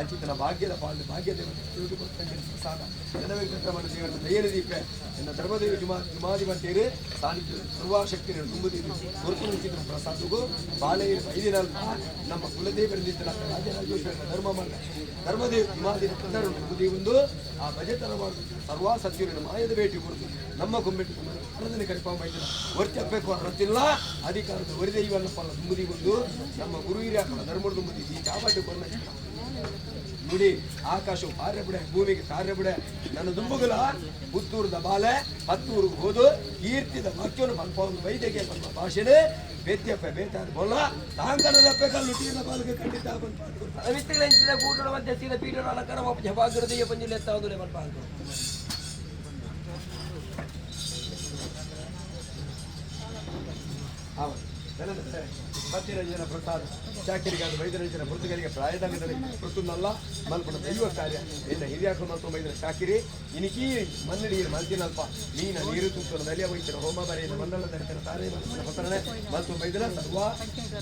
ಅಂಚಿತನ ಭಾಗ್ಯದ ಪಾಲು ಭಾಗ್ಯ ದೇವತೆ ತಿಳಿದು ಕೊಡ್ತಂಗೆ ಪ್ರಸಾದ ಜನವೆಂಕಟರಮಣ ದೇವರ ದಯನ ದೀಪ ಎನ್ನ ಧರ್ಮದೇವಿ ಜುಮಾ ಜುಮಾದಿ ಬರ್ತೀರಿ ಸಾನ್ನಿಧ್ಯ ಸರ್ವಶಕ್ತಿಯನ್ನು ತುಂಬುತ್ತೀರಿ ಕೊರ್ಪಣಂಚಿತನ ಪ್ರಸಾದಗೂ ಬಾಳೆ ಐದಿನಲ್ಲ ನಮ್ಮ ಕುಲದೇವರಿಂದ ರಾಜರಾಜೇಶ್ವರನ ಧರ್ಮ ಮಾರ್ಗ ಧರ್ಮದೇವ ಜುಮಾದಿ ತುಂಬುದಿ ಒಂದು ಆ ಭಜತನ ಸರ್ವ ಸತ್ಯನ ಮಾಯದ ಭೇಟಿ ಕೊಡ್ತು ನಮ್ಮ ಗೊಂಬೆಟ್ಟು ಅರದನೆ ಕರಿಪ ಮೈದಿನ ವರ್ತಿ ಅರತಿಲ್ಲ ಅಧಿಕಾರದ ವರಿದೈವನ್ನ ಫಲ ತುಂಬುದಿ ಒಂದು ನಮ್ಮ ಗುರು ಹಿರಿಯರ ಧರ್ಮದ ತುಂಬುದಿ ಈ ಚಾವಟ್ಟು ಕೊರ್ನ ನುಡಿ ಆಕಾಶವು ಕಾರ್ಯ ಬಿಡೆ ಭೂಮಿಗೆ ಕಾರ್ಯ ಬಿಡೆ ನನ್ನ ದುಂಬುಗಲ ಪುತ್ತೂರದ ಬಾಲೆ ಹತ್ತೂರಿಗೆ ಹೋದು ಕೀರ್ತಿದ ವಾಕ್ಯವನ್ನು ಮಲ್ಪವನ್ನು ವೈದ್ಯಗೆ ಬಂದ ಭಾಷೆನೇ ಬೇತ್ಯಪ್ಪ ಬೇತಾದ ಬೊಲ್ಲ ತಾಂಗನದಪ್ಪ ಕಲ್ಲು ಬಾಲ್ಗೆ ಖಂಡಿತ ಬಂದು ಅವಿತ್ತುಗಳ ಕೂಟದ ಮಧ್ಯೆ ಸೀದ ಪೀಠದ ಅಲಂಕಾರ ಭಾಗ್ಯದ ಪಂಜಿಲ್ ಎತ್ತಾವುದೇ ಮಲ್ಪ ಹೌದು. ಪತ್ತಿನ ಪ್ರಸಾದ ಚಾಕಿರಿಗಾದ ವೈದ್ಯರಜನ ಮೃತಗಳಿಗೆ ಪ್ರಾಯದಂಗದಲ್ಲಿ ಮೃತನಲ್ಲ ಮಲ್ಪನ ದೈವ ಕಾರ್ಯ ಎನ್ನ ಹಿರಿಯಾಕಲು ಮಲ್ತು ಬೈದರ ಚಾಕಿರಿ ಇನಿಕಿ ಮನ್ನಡಿ ಮಲ್ತಿನಲ್ಪ ಮೀನ ನೀರು ತೂತನ ದಲಿಯ ವೈದ್ಯರ ಹೋಮ ಬರೆಯ ಮಂಡಲ ದರಿತನ ತಾರೆ ಮನಸ್ಸಿನ ಹೊಸರಣೆ ಮಲ್ತು ಬೈದರ ಸರ್ವ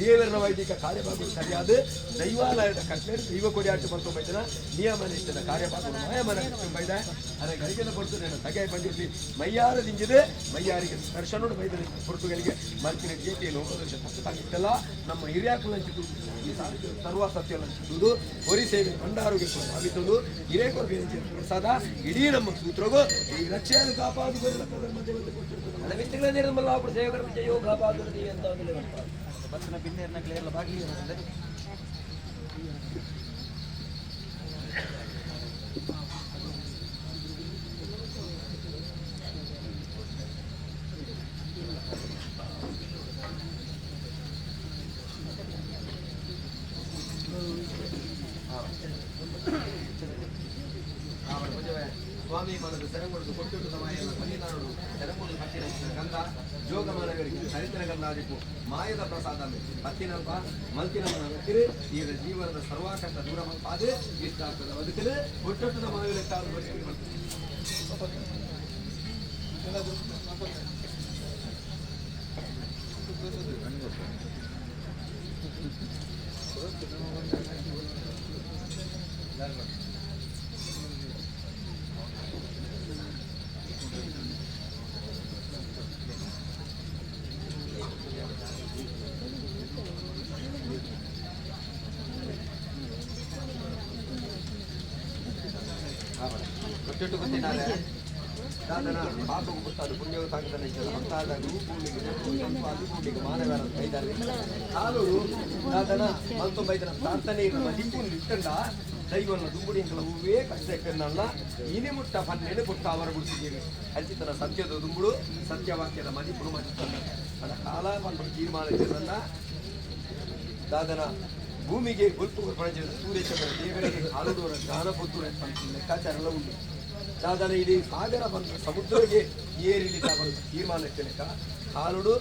ದೇವರನ ವೈದಿಕ ಕಾರ್ಯಭಾಗ ಸರಿಯಾದ ದೈವಾಲಯದ ಕಟ್ಟಲೆ ದೈವ ಕೊಡಿಯಾಟ ಮಲ್ತು ಬೈದನ ನಿಯಮ ನಿಷ್ಠದ ಕಾರ್ಯಭಾಗ ಮಾಯಮನ ಬೈದ ಅರೆ ಗರಿಗೆಲ್ಲ ಕೊಡ್ತು ತಗೆ ಬಂದಿರ್ಲಿ ಮೈಯಾರ ದಿಂಜಿದೆ ಮೈಯಾರಿಗೆ ದರ್ಶನೋಡು ಬೈದರ ಪೊರ್ತುಗಳಿಗೆ ಮಲ್ತಿನ ಜೇಟಿಯನ್ನು ಹೋಗೋದಕ್ಕೆ ತಪ್ಪು ತಾಗಿತ್ತಲ್ಲ ನಮ್ಮ ಹಿರಿಯಾಕುಲಂಚಿತು ಈ ಸರ್ವ ಸತ್ಯಲಂಚಿತು ಹೊರಿ ಸೇವೆ ಭಂಡಾರೋಗ್ಯ ಭಾವಿಸುವುದು ಹಿರೇಕೊರ ಪ್ರಸಾದ ಇಡೀ ನಮ್ಮ ಸೂತ್ರಗೂ ಈ ರಕ್ಷೆಯನ್ನು ಕಾಪಾಡಿಕೊಳ್ಳ ಬತ್ತಿನ ಬಿನ್ನೇರಿನ ಕ್ಲಿಯರ್ಲ ಬಾಗಿಲು ಇರೋದಂದ್ರೆ ಸ್ವಾಮಿ ಮನದ ಸೆರಂಗೊಡದು ಕೊಟ್ಟಿಟ್ಟು ಮಾಯನ ಬಲಿದಾನರು ಸೆರಂಗೊಡು ಪತ್ತಿನ ಗಂಧ ಜೋಗ ಮಾನವರಿಗೆ ಚರಿತ್ರ ಗಂಧಾದಿಪ್ಪು ಮಾಯದ ಪ್ರಸಾದ ಪತ್ತಿನಲ್ಪ ಮಲ್ತಿನ ಮನಕ್ಕಿರು ಈರ ಜೀವನದ ಸರ್ವಾಕಷ್ಟ ದೂರ ಮಲ್ಪಾದು ಇಷ್ಟ ಆಗ್ತದ ಬದುಕಲು ಕೊಟ್ಟೊಟ್ಟದ ಮಾವಿನ ಕಾಲು ಕೊಟ್ಟಿಟ್ಟು ಗೊತ್ತಿದ್ದಾರೆ ದಾದನ ಪಾಪವು ಗೊತ್ತಾದ ಪುಣ್ಯವು ತಾಗದನ ಅಂತಾದ ಭೂಮಿಗೆ ಅದು ಭೂಮಿಗೆ ಮಾನವರ ಬೈದಾರೆ ಕಾಲುಡು ದಾದನ ಮಲ್ತೊಂಬೈದನ ಪ್ರಾರ್ಥನೆ ಮದಿಪು ಇಟ್ಟಂಡ ದೈವನ ದುಂಬುಡಿ ಅಂಕಲ ಹೂವೇ ಕಷ್ಟಕ್ಕನ್ನಲ್ಲ ಇನಿ ಮುಟ್ಟ ಪನ್ನೆಡು ಕೊಟ್ಟ ಅವರ ಗುಡಿಸಿದ್ದೀರಿ ಅಂಚಿತನ ಸತ್ಯದ ದುಂಬುಡು ಸತ್ಯವಾಕ್ಯದ ಮದಿಪುಡು ಮದಿತ್ತಂಡ ಅಡ ಕಾಲ ಪಂಡ ತೀರ್ಮಾನ ಇದ್ದನ್ನ ದಾದನ ಭೂಮಿಗೆ ಗೊತ್ತು ಸೂರ್ಯಚಂದ್ರ ದೇವರಿಗೆ ಕಾಲದವರ ಜ್ಞಾನ ಪುತ್ರ ಲೆಕ್ಕಾಚಾರ ಎಲ್ಲ ಉಂಟು. ದಾದನ ಇಡೀ ಸಾಗರ ಬಂದ ಸಮುದ್ರಕ್ಕೆ ಏರಿಲಿ ತೀರ್ಮಾನಕ್ಕೆ ಲೆಕ್ಕ ಕಾಲುಡು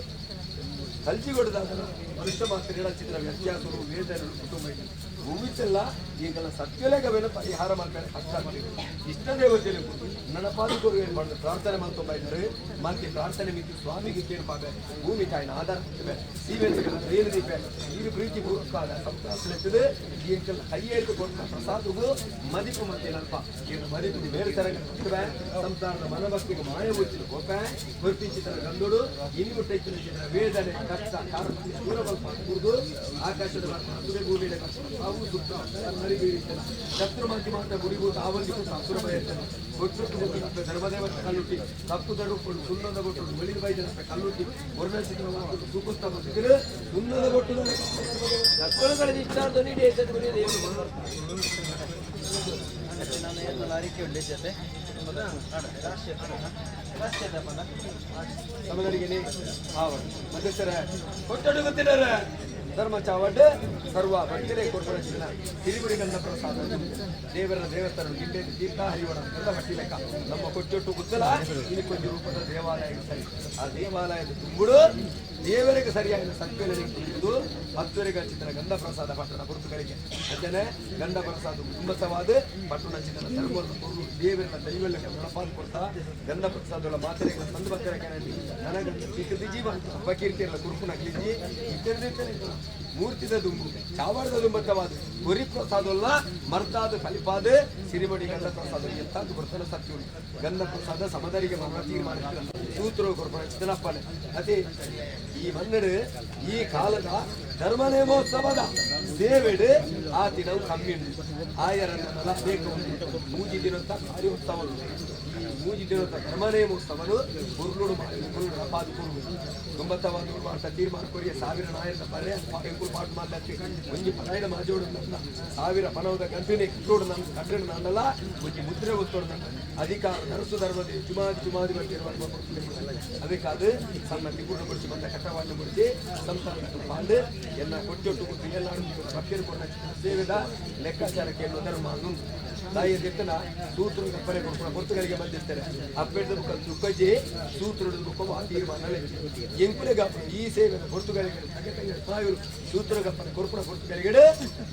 ಕಲ್ಜಿಗೊಡು ದಾದನ ಮನುಷ್ಯ ಮಾತ್ರ ಚಿತ್ರ ವ್ಯತ್ಯಾಸರು ವೇದನರು ಕುಟುಂಬ ಇದೆ ಭೂಮಿಚೆಲ್ಲ ಈಗಲ ಸತ್ಯಲೆಗವೇನ ಪರಿಹಾರ ಮಾಡ್ತಾರೆ ಕಷ್ಟ ಆಗ್ತದೆ. ಇಷ್ಟ ದೇವತೆಯಲ್ಲಿ ನನ್ನ ಏನು ಮಾಡಿದ್ರು ಪ್ರಾರ್ಥನೆ ಮಾಡ್ಕೊಂಬ ಇದ್ದಾರೆ ಮತ್ತೆ ಪ್ರಾರ್ಥನೆ ಮಿತಿ ಸ್ವಾಮಿಗೆ ಕೇಳ್ಪಾಗ ಭೂಮಿ ತಾಯಿನ ಆಧಾರ ಕೊಡ್ತೇವೆ ಸೀಮೆ ರೈಲು ದೀಪ ನೀರು ಪ್ರೀತಿ ಪೂರ್ವಕ ಸಂಪ್ರಾಪ್ತಿದೆ ಈಗೆಲ್ಲ ಕೈಯೆಳೆದು ಕೊಟ್ಟ ಪ್ರಸಾದಗೂ ಮದಿಪು ಮತ್ತೆ ಏನಲ್ಪ ಏನು ಮದಿಪು ಬೇರೆ ತರ ಕೊಡ್ತೇವೆ ಸಂಸಾರದ ಮನಭಕ್ತಿಗೆ ಮಾಯ ಮುಚ್ಚಿದ ಕೋಪ ಹೊರ್ತಿಚಿತರ ಗಂದುಡು ಇನಿಮುಟ್ಟೈಚಿನ ವೇದನೆ ಕಷ್ಟ ಕಾರಣ ದೂರ ಕುಡಿದು ಆಕಾಶದ ಭೂಮಿಯ ತಾವು ಸುತ್ತ ಶತ್ರು ಮಾತಿ ಮಾತ್ರ ಗುರಿಗೂ ತಾವಲ್ಲಿ ಅಸುರ ಬಯರ್ತಾನೆ ಒಟ್ಟು ಧರ್ಮದೇವ ಕಲ್ಲುಟ್ಟಿ ತಪ್ಪು ದರುಪಡು ಸುಣ್ಣದ ಕೊಟ್ಟು ಬಳಿದ ಬೈದನ ಕಲ್ಲುಟ್ಟಿ ವರ್ಣಚಿತ್ರ ಸುಕುಸ್ತ ಬದುಕಿರು ಸುಣ್ಣದ ಕೊಟ್ಟು ನಾನು ಎಲ್ಲ ಅರಿಕೆ ಉಳ್ಳೆ ಜೊತೆ ಸಮದರಿಗೆ ಮಧ್ಯಸ್ಥರ ಕೊಟ್ಟಡು ಗೊತ್ತಿದ್ದಾರೆ ಧರ್ಮ ಚಾವಡ್ ಸರ್ವ ಭಕ್ತರೇ ಕೊರ್ಪೊರೇಷನ್ ತಿರುಗುಡಿ ಗಂಧ ಪ್ರಸಾದ ದೇವರ ದೇವಸ್ಥಾನ ಗಿಡ್ಡೆ ತೀರ್ಥ ಹರಿವಣ ಎಲ್ಲ ಬಟ್ಟಿ ಲೆಕ್ಕ ನಮ್ಮ ಕೊಚ್ಚೊಟ್ಟು ಗುತ್ತಲ ಇಲ್ಲಿ ಕೊಂಚ ರೂಪದ ದೇವಾಲಯ ಸರಿ. ಆ ದೇವಾಲಯದ ತುಂಬುಡು ದೇವರಿಗೆ ಸರಿಯಾದ ಸತ್ಯಗಳಿಗೆ ತಿಳಿಯುವುದು ಭಕ್ತರಿಗೆ ಹಚ್ಚಿದ ಗಂಧ ಪ್ರಸಾದ ಪಟ್ಟಣ ಗುರುತುಗಳಿಗೆ ಅಂಚನೆ ಗಂಧ ಪ್ರಸಾದ ತುಂಬಸವಾದ ಪಟ್ಟಣ ಚಿತ್ರ ಧರ್ಮದ ಕೊರು ದೇವರನ್ನ ದೈವಲ್ಲ ನಡಪಾದು ಕೊಡ್ತಾ ಗಂಧ ಪ್ರಸಾದ ಮಾತ್ರೆಗಳ ಸಂದ ಭಕ್ತರ ನನಗಂತ ಚಿಕ್ಕದಿ ಜೀವ ಅಪಕೀರ್ತಿಯಲ್ಲ ಕುರುಪುನ ಕ್ಲಿಜಿ ಇತ್ತೆರಡು ಮೂರ್ತಿದ ದುಂಬು ಚಾವಾಡದ ದುಂಬತ್ತವಾದ ಕೊರಿ ಪ್ರಸಾದಲ್ಲ ಮರ್ತಾದ ಫಲಿಪಾದ ಸಿರಿಮಡಿ ಗಂಧ ಪ್ರಸಾದ ಎಂತಾದ್ದು ಬರ್ತನ ಸತ್ಯ ಗಂಧ ಪ್ರಸಾದ ಸಮದರಿಗೆ ಮರಣ ತೀರ್ಮಾನ ಸೂತ್ರ ಕೊರ್ಪಣ ಚಿತ್ತನಪ್ಪನೆ ಅದೇ ಈ ಮನ್ನಡು ಈ ಕಾಲದ ಧರ್ಮ ನೇಮೋತ್ಸವದ ಸೇವೆಡು ಆ ದಿನವು ಕಮ್ಮಿ ಉಂಟು ಆಯರನ್ನೆಲ್ಲ ಬೇಕು ಮೂಜಿ ದಿನದ ಕಾರ್ಯೋತ್ಸವ ಈ ಮೂಜಿ ದಿನದ ಧರ್ಮ ನೇಮೋತ್ಸವನು ಬುರ್ಲುಡು ಮಾಡಿ ಪಾದು ಕುರು ಒಂಬತ್ತವಾದ ಮಾಡ್ತಾ ತೀರ್ಮಾನ ಕೊರಿಯ ಸಾವಿರ ನಾಯಕ ಪರ್ಯ ಎಂಕುಲು ಪಾಠ ಮಾತಾಡ್ತಿ ಒಂಜಿ ಪರಾಯಣ ಮಾಜೋಡು ನನ್ನ ಸಾವಿರ ಪನವದ ಗಂಟಿನಿ ಕಟ್ಟೋಡು ನನ್ನ ಕಟ್ಟಡ ನನ್ನಲ್ಲ ಒಂಜಿ ಮುದ್ರೆ ಒತ್ತೋಡು ನನ್ನ ಅಧಿಕಾರ ನರಸು ಧರ್ಮದ ಜುಮಾದಿ ಜುಮಾದಿ ಬರ್ತಿರುವ ಅದಕ್ಕಾದ ಸಣ್ಣ ತಿಂಗುಡು ಬಿಡಿಸಿ ಬಂದ ಕಟ್ಟವನ್ನು ಬಿಡಿಸಿ ಸಂಸಾರ ಪಾಂಡು ಎಲ್ಲ ಕೊಟ್ಟೊಟ್ಟು ಕೊಟ್ಟು ಎಲ್ಲ ಭಕ್ತರು ಕೊಟ್ಟ ಸೇವೆದ ಲೆಕ್ಕಾಚಾರಕ್ಕೆ ಧರ್ಮ ನುಂದು. ತಾಯಿ ದಿತ್ತನ ಸೂತ್ರ ಕಪ್ಪರೆ ಕೊಡ್ಪುಣ ಪೊರ್ತುಗಳಿಗೆ ಬಂದಿರ್ತಾರೆ ಅಪ್ಪೆಡ್ದ ಬುಕ್ಕ ಸುಕ್ಕಜ್ಜಿ ಸೂತ್ರದ ಬುಕ್ಕ ಆ ತೀರ್ಮಾನ ಎಂಕುಲೆ ಗಾಪುನ ಈ ಸೇವೆ ಪೊರ್ತುಗಳಿಗೆ ತಗೆ ತಂಗಡಿ ತಾಯಿರು ಸೂತ್ರ ಗಪ್ಪನೆ ಕೊರ್ಪುಣ ಪೊರ್ತುಗಳಿಗೆ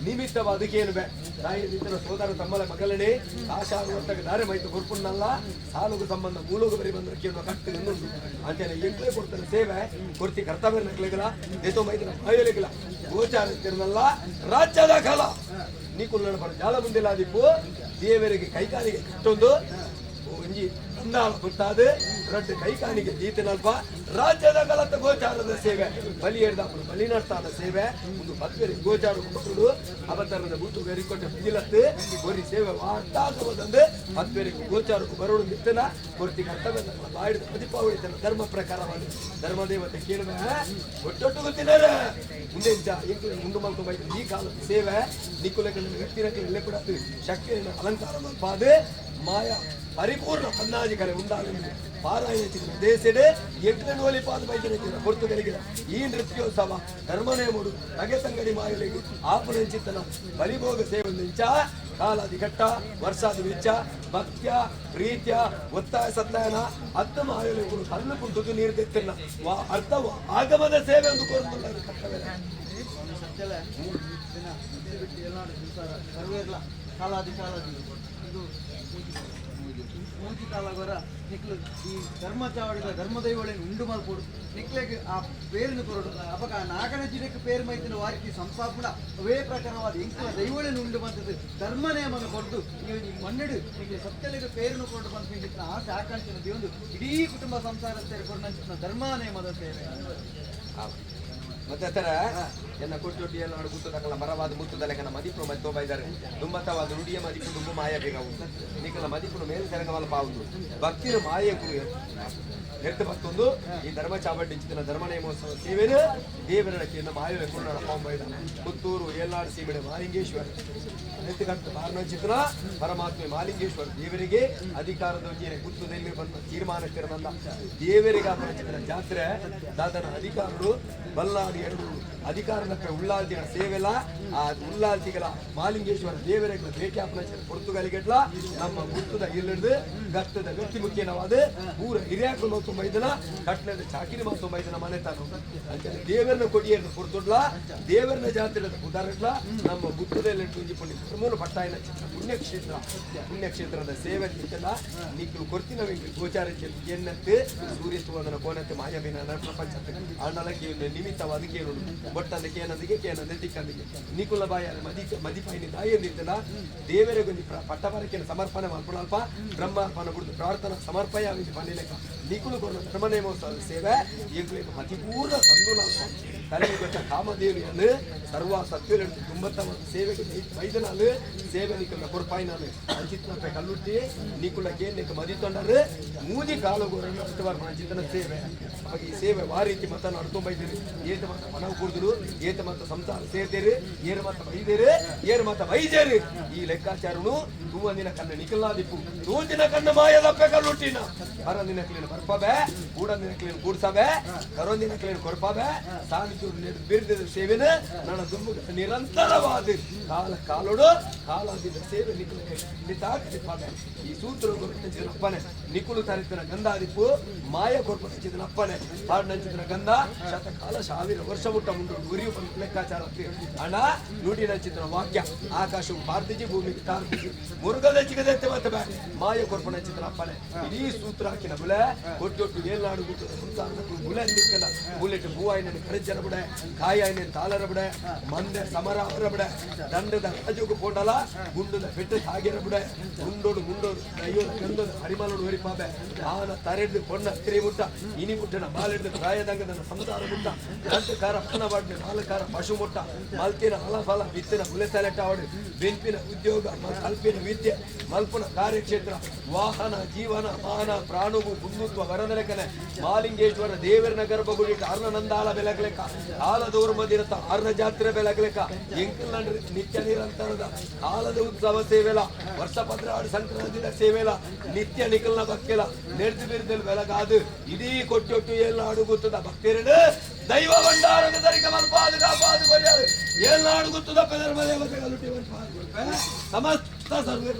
ನಿಮಿತ್ತವಾದ ಕೇನು ಬೇ ತಾಯಿ ದಿತ್ತನ ಸೋದರ ತಮ್ಮಲ ಮಗಲನೆ ಆಶಾರು ಅಂತಗ ದಾರೆ ಮೈತು ಕೊರ್ಪುಣ್ಣಲ್ಲ ಸಾಲುಗು ಸಂಬಂಧ ಮೂಲೋಗು ಬರಿ ಬಂದ್ರೆ ಕೇಳುವ ಕಟ್ಟು ಇನ್ನೊಂದು ಅಂಚನೆ ಎಂಕ್ಲೆ ಕೊಡ್ತಾನೆ ಸೇವೆ ಕೊರ್ತಿ ಕರ್ತವ್ಯ ನಕ್ಲೆಗಲ ದೇತೋ ಮೈದನ ಮಾಯಲೆಗಲ ಗೋಚಾರ ತಿರ್ನಲ್ಲ ರಾಜ್ಯದ ಕಾಲ ನೀಕುಲ್ಲ ಬರ ಜಾಲ ಮುಂದಿಲ್ಲ ದಿಪ್ಪು ದೇವರಿಗೆ ಕೈಕಾಲಿಗೆ ಕಟ್ಟೊಂದು ಒಂಜಿ ಅಂದಾಳ ಗೊತ್ತಾದ ರಡ್ಡು ಕೈಕಾಲಿಗೆ ದೀತನಲ್ಪ ರಾಜ್ಯದ ಕಲತ ಗೋಚಾರದ ಸೇವೆ ಬಲಿ ಎಡ್ದಾಪುಡು ಬಲಿನಡ್ತಾನ ಸೇವೆ ಒಂದು ಪತ್ವೆರಿ ಗೋಚಾರ ಕುಟುಂಬ ಅವತರದ ಬೂತು ಗರಿಕೊಟ್ಟ ಬಿಗಿಲತ್ತು ಒರಿ ಸೇವೆ ವಾರ್ತಾಗವದಂದು ಪತ್ವೆರಿಗೆ ಗೋಚಾರಕ್ಕೂ ಬರೋಡು ನಿತ್ತನ ಕೊರ್ತಿ ಕರ್ತವ್ಯ ಬಾಯಿದ ದೀಪಾವಳಿ ತನ್ನ ಧರ್ಮ ಪ್ರಕಾರವಾಗಿ ಧರ್ಮದೇವತೆ ಕೇಳುವೆ ಒಟ್ಟೊಟ್ಟು ಗೊತ್ತಿದ್ದಾರೆ ಮುಂದೆ ಇಂಚ ಎಂಕ್ಲೆ ಮುಂಡು ಮಲ್ತು ಬೈದು ಈ ಕಾಲದ ಸೇವೆ ನಿಕ್ಕುಲೆಕಲ್ಲು ವ್ಯಕ್ತಿನಕಲು ಎಲ್ಲೆ ಕೂಡ ಶಕ್ತಿಯನ್ನು ಅಲಂಕಾರ ಮಲ್ಪಾದು ಮಾಯ ಪರಿಪೂರ್ಣ ಪನ್ನಾಜಿ ಕರೆ ಉಂಡಾಗಲಿ ಪಾರಾಯಣ ಚಿತ್ರ ದೇಶಡೆ ಎಂಟನೇ ಒಲಿ ಪಾದ ಬೈದಿನ ಪೊರ್ತುಗಲಿಗಿದ ಈ ನೃತ್ಯೋತ್ಸವ ಧರ್ಮನೇಮುಡು ತಗೆ ತಂಗಡಿ ಮಾಯಲಿಗೆ ಆಪುನ ಚಿತ್ತನ ಬಲಿಭೋಗ ಸೇವೆ ಇಂಚ ಕಾಲಾದಿ ಘಟ್ಟ ವರ್ಷಾದಿ ವೆಚ್ಚ ಭಕ್ತ್ಯ ಪ್ರೀತ್ಯ ಒತ್ತಾಯ ಸತ್ತಾಯನ ಅತ್ತ ಮಾಯಲಿಗಳು ಕಲ್ಲು ಕುಂಟುದು ನೀರು ತೆತ್ತಿಲ್ಲ ವಾ ಅರ್ಥ ಆಗಮದ ಸೇವೆ ಒಂದು ಕೋರ್ದುಲ್ಲ ಕರ್ತವ್ಯ. ಸ್ವಾಮಿ ಸತ್ಯಲ ದಿನ ಬಿಟ್ಟು ಎಲ್ಲಾಡು ಸಂಸಾರ ಸರ್ವೇರ್ಲ ಕಾಲಾದಿ ಕಾಲಾದಿ ಇದು ಮೂಜಿ ಕಾಲಾಗೋರ ನಿಕ್ಲು ಈ ಧರ್ಮ ಚಾವಡಿದ ಧರ್ಮದೈವಳೇನು ಉಂಡು ಮಲ್ಪೊಡು ನಿಕ್ಲೆಗ್ ಆ ಪೇರಿನ ಕೊರಡು ಅಪಗ ಆ ನಾಗನ ಜಿಡೆಕ್ ಪೇರು ಮೈತಿನ ವಾರಿಕಿ ಸಂಸ್ಥಾಪನ ಅವೇ ಪ್ರಕಾರವಾದ ಎಂಕುಲ ದೈವಳೇನು ಉಂಡು ಬಂತದ್ದು ಧರ್ಮ ನೇಮನ ಕೊಡ್ದು ನೀವು ಈ ಮಣ್ಣೆಡು ನಿಕ್ಲೆ ಸತ್ಯಲೆಗ್ ಪೇರುನು ಕೊರಡು ಬಂತ ಆಸೆ ಆಕಾಂಕ್ಷೆನ ದೇವೊಂದು ಇಡೀ ಕುಟುಂಬ ಸಂಸಾರ ಸೇರಿ ಕೊಡು ಧರ್ಮ ನೇಮದ ಸೇವೆ. ಮತ್ತೆ ಅತ್ತರ ಎನ್ನ ಕೊಟ್ಟೊಟ್ಟಿ ಎಲ್ಲ ಗುತ್ತದಕಲ ಮರವಾದ ಮುತ್ತದಲೆಕನ ಮದಿಪು ಮತ್ತೋ ಬೈದಾರೆ ದುಮ್ಮತವಾದ ನುಡಿಯ ಮದಿಪು ದುಂಬು ಮಾಯ ಬೇಗವು ನಿಕಲ ಮದಿಪುನು ಮೇಲೆ ಸೆರಗವಲ ಪಾವುದು ಭಕ್ತಿರ ಮಾಯ ಕುರು ಎತ್ತು ಭಕ್ತೊಂದು ಈ ಧರ್ಮ ಚಾವಡಿ ಚಿತ್ತಿನ ಧರ್ಮ ನೇಮೋತ್ಸವ ಸೇವೆನು ದೇವರ ಕೇಂದ್ರ ಮಾಯ ಕುರುಣ ಬೈದ ಪುತ್ತೂರು ಏಲ್ನಾಡು ಸೀಮೆ ಮಾಲಿಂಗೇಶ್ವರ ಎತ್ತುಕಟ್ಟು ಬಾರನ ಚಿತ್ರ ಪರಮಾತ್ಮೆ ಮಾಲಿಂಗೇಶ್ವರ ದೇವರಿಗೆ ಅಧಿಕಾರದ ಗುತ್ತದಲ್ಲಿ ಬಂದ ತೀರ್ಮಾನಕ್ಕೆ ಬಂದ ದೇವರಿಗೆ ಆತನ ಚಿತ್ರ ಜಾತ್ರೆ ದಾದನ ಅಧಿಕಾರರು ಬಲ್ಲಾಡಿ ಎರಡು ಅಧಿಕಾರದ ಉಳ್ಳಾಲ್ತಿಗಳ ಸೇವೆಲ್ಲ ಆ ಉಳ್ಳಾಲ್ತಿಗಳ ಮಾಲಿಂಗೇಶ್ವರ ದೇವರ ಭೇಟಿ ಆಪನ ಪೊರ್ತುಗಾಲಿಗೆಟ್ಲ ನಮ್ಮ ಗುತ್ತದ ಇಲ್ಲಿಡ್ದು ಗತ್ತದ ಗಟ್ಟಿ ಮುಖ್ಯನವಾದ ಊರ ಹಿರಿಯಾಕಲು ಮತ್ತು ಮೈದನ ಕಟ್ಲದ ಚಾಕಿರಿ ಮತ್ತು ಮೈದನ ಮನೆತಾನು ಅಂಚನೆ ದೇವರನ್ನ ಕೊಡಿಯೇರ್ದು ಪೊರ್ತುಡ್ಲ ದೇವರನ್ನ ಜಾತ್ರೆ ಉದಾಹರಣೆ ನಮ್ಮ ಗುತ್ತದಲ್ಲಿ ಒಂಜಿ ಪುಣ್ಯ ಧರ್ಮನು ಪಟ್ಟಾಯಿನ ಚಿತ್ರ ಪುಣ್ಯಕ್ಷೇತ್ರ ಪುಣ್ಯಕ್ಷೇತ್ರದ ಸೇವೆ ನಿತ್ಯಲ ನಿಕ್ಲು ಕೊರ್ತಿನ ಗೋಚಾರ ಎನ್ನತ್ತು ಸೂರ್ಯ ಸುವರ್ಣನ ಕೋನತ್ತೆ ಮಾಯವಿನ ಪ್ರಪಂಚ ಅಣ್ಣಲಕ್ಕೆ ನಿಮಿತ್ತವಾದ ಕೇಳುಡು ಬೊಟ್ಟಂದ ಕೇನಂದಿಗೆ ಕೇನಂದೆ ತಿಕ್ಕಂದಿಗೆ ನಿಕುಲ ಬಾಯ ಮದಿ ಮದಿಪಾಯಿನಿ ದಾಯಂದಿರ್ತಲ್ಲ ದೇವರಿಗೊಂದು ಪಟ್ಟಪರಕೆಯನ್ನು ಸಮರ್ಪಣೆ ಮಲ್ಪುಣಲ್ಪ ಬ್ರಹ್ಮಾರ್ಪಣ ಬಿಡುದು ಪ್ರಾರ್ಥನಾ ಸಮರ್ಪಯ ಪನ್ನಿಲೆಕ್ಕ ನಿಕುಲು ಕೊರ್ನ ಧರ್ಮನೇಮೋತ್ಸವ ಸೇವೆ ಎಂಕ್ಲೆಗ್ ಅತಿಪೂರ್ಣ ಸಂದುನಲ್ಪ ತಲೆ ಗೊತ್ತ ಕಾಮಧೇನುವನ್ನು ಸರ್ವ ಸತ್ಯಲೆಡ್ದು ತುಂಬತ್ತ ಸೇವೆಗೆ ವೈದನಾಲು ಸೇವೆ ನಿಕಲ್ನ ಕೊರ್ಪಾಯಿನಾಲು ಅಂಚಿತ್ನಪ್ಪೆ ಕಲ್ಲುಟ್ಟಿ ನಿಕುಲ ಕೇನ್ನೆಕ್ ಮದಿತೊಂಡರು ಮೂಜಿ ಕಾಲುಗೋರನ್ನು ಅರ್ಥವಾರ್ಪಣ ಸೇವೆ. ಅವಾಗ ಈ ಸೇವೆ ವಾ ರೀತಿ ಮತ ನಡ್ಕೊಂಬೈದಿರಿ ಏತ ಮತ ಮನವು ಕುಡಿದ್ರು ಏತ ಮತ ಸಂಸಾರ ಸೇರ್ದೇರು ಏರು ಮತ ಬೈದೇರು ಏರು ಮತ ಬೈಜೇರು ಈ ಲೆಕ್ಕಾಚಾರನು ತೂವಂದಿನ ಕಣ್ಣು ನಿಕಲ್ನಾದಿಪ್ಪು ತೂಂದಿನ ಕಣ್ಣು ಮಾಯದಪ್ಪೆ ಕಲ್ಲುಟ್ಟಿನ ಬರಂದಿನ ಕ್ಲೀನ್ ಬರ್ಪಬೆ ಕೂಡಂದಿನ ಕ್ಲೀನ್ ಕೂಡ್ಸಬೆ ಕರೋಂದಿನ ಕ್ಲೀನ್ ಕೊರ್ಪಬೆ ಸಾನಿಚೂರು ಬಿರ್ದಿದ ಸೇವೆನ ನನ್ನ ದುಂಬು ನಿರಂತರವಾದ ಕಾಲ ಕಾಲೋಡು ಕಾಲಾದಿದ ಸೇವೆ ನಿಕುಲ ನಿತಾಕದಿಪ್ಪಬೆ ಈ ಸೂತ್ರ ಅಪ್ಪನೆ ನಿಕುಲು ತರಿತನ ಗಂಧಾದಿಪ್ಪು ಮಾಯ ಕೊರ್ಪ ಅಪ್ಪನೆ ಪಾಡ್ನಂಚಿನ ಗಂಧ ಶತಕಾಲ ಸಾವಿರ ವರ್ಷ ಮುಟ್ಟ ಮುಂಡು ಉರಿಯು ಲೆಕ್ಕಾಚಾರ ಅಣ್ಣ ನುಡಿ ನಂಚಿನ ವಾಕ್ಯ ಆಕಾಶವು ಪಾರ್ತಿಜಿ ಭೂಮಿಗೆ ತಾರ್ತಿಜಿ ಮುರುಗದ ಚಿಗದೆತ್ತೆ ಮತ್ತೆ ಬಾ ಮಾಯ ಕೊರ್ಪ ನಂಚಿನ ಅಪ್ಪನೆ ಇಡೀ ಸೂತ್ರ ಹಾಕಿನ ಬುಲೆ ಒಟ್ಟೊಟ್ಟು ಏಲ್ನಾಡು ಗುಟ್ಟದ ಸಂಸಾರದ ಬುಲೆ ನಿಕ್ಕಲ್ಲ ಬುಲೆಟ್ ಹೂವಾಯಿನ ಕರೆಜರ ಬಿಡೆ ಕಾಯಾಯಿನ ತಾಳರ ಬಿಡೆ ಮಂದೆ ಸಮರ ಅವರ ಬಿಡೆ ದಂಡದ ರಾಜುಗು ಪೋಂಡಲ ಗುಂಡದ ಬೆಟ್ಟ ಸಾಗಿರ ಬಿಡೆ ಗುಂಡೋಡು ಮುಂಡೋಡು ದೈವದ ಗಂಧದ ಹರಿಮಲೋಡು ಹೊರಿಪಾಬೆ ಆನ ತರೆಡ್ದು ಪೊಣ್ಣ ಸ್ತ್ರೀ ಮುಟ್ಟ ಇನಿ ಮುಟ್ಟನ ಬಾಲೆಡ್ದು ಪ್ರಾಯದಂಗದನ ಸಂಸಾರ ಮುಟ್ಟ ದಂತಕಾರ ಪಣವಾಡ್ನೆ ಮಾಲಕಾರ ಪಶು ಮುಟ್ಟ ಮಲ್ತಿನ ಹಲ ಫಲ ಬಿತ್ತಿನ ಬುಲೆ ತಲೆಟಾವಡು ಬೆಂಪಿನ ಉದ್ಯೋಗ ಕಲ್ಪಿನ ವಿದ್ಯೆ ಮಲ್ಪುನ ಕಾರ್ಯಕ್ಷೇತ್ರ ವಾಹನ ಜೀವನ ಮಾನ ಪ್ರಾಣವು ಬಂಧುತ್ವ ವರದಲೆಕನೆ ಮಾಲಿಂಗೇಶ್ವರ ದೇವರನ ಗರ್ಭಗುಡಿ ಅರ್ಣನಂದಾಲ ಬೆಲಗ್ಲೆಕ್ಕ ಕಾಲದೋರು ಮದಿರತ ಅರ್ಣ ಜಾತ್ರೆ ಬೆಲಗ್ಲೆಕ್ಕ ಎಂಕಲ್ನ ನಿತ್ಯ ನಿರಂತರದ ಕಾಲದ ಉತ್ಸವ ಸೇವೆಲ ವರ್ಷ ಪದ್ರಾಡು ಸಂಕ್ರಾಂತಿದ ಸೇವೆಲ ನಿತ್ಯ ನಿಕಲ್ನ ಬಕ್ಕೆಲ ನೆಡ್ದು ಬಿರ್ದಲ್ ಬೆಲಗಾದು ಇಡೀ ಕೊಟ್ಟೊಟ್ಟು ಎಲ್ಲ ಅಡುಗುತ್ತದ ಭಕ್ತರಡು ದೈವ ಭಂಡಾರದ ತರಿಕ ಮಲ್ಪಾದು ಕಾಪಾದು ಕೊರಿಯಾದು ಎಲ್ಲ ಅಡುಗುತ್ತದ ಪೆದರ್ಮ ದೇವತೆಗಳು ಸಮಸ್ತ. ಸರ್ವೇರ್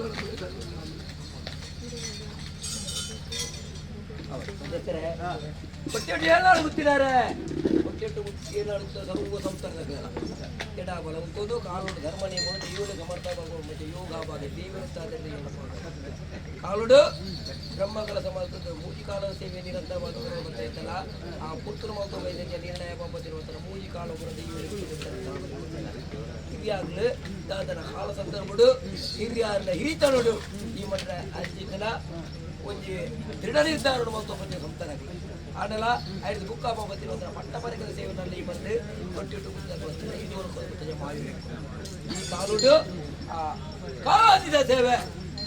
ಕೊಟ್ಟೆಟ್ಟು ಏನಾಳು ಗೊತ್ತಿದ್ದಾರೆ ಕೊಟ್ಟೆಟ್ಟು ಏನಾಳು ಸರ್ವ ಸಂಸ್ಥಾನದ ಎಡಾಬಲ ಉಂಟು ಕಾಲುಡು ಧರ್ಮ ನಿಯಮ ಜೀವನ ಸಮರ್ಥ ಮತ್ತೆ ಯೋಗ ಬಾಗೆ ದೇವರ ಕಾಲುಡು ಬ್ರಹ್ಮಗಳ ಸಮಾಜದ ಮೂಜಿ ಕಾಲದ ಸೇವೆ ನಿರಂತರವಾದ ಇತ್ತಲ್ಲ ಆ ಪುತ್ರ ಮತ್ತು ವೈದ್ಯ ನಿರ್ಣಯ ಬಾಬತ್ತಿರುವಂತಹ ಮೂಜಿ ಕಾಲು ಹಿರಿಯಾಗ್ಲು ದಾದನ ಕಾಲ ಸಂದರ್ಭಡು ಹಿರಿಯಾರ್ನ ಹಿರಿತನುಡು ಈ ಮಂಡ್ರ ಅಜ್ಜಿತನ ಒಂಜಿ ದೃಢ ನಿರ್ಧಾರ ಮತ್ತು ಒಂಜಿ ಸಂತಾನ ಆಡಲ ಐದು ಬುಕ್ಕ ಬಾಬತ್ತಿರುವಂತಹ ಪಟ್ಟ ಪರಿಕರ ಸೇವೆನಲ್ಲಿ ಬಂದು ಕೊಟ್ಟಿಟ್ಟು ಇದು ಮಾಯಬೇಕು ಈ ಕಾಲುಡು ಆ ಕಾಲಾದಿದ ಸೇವೆ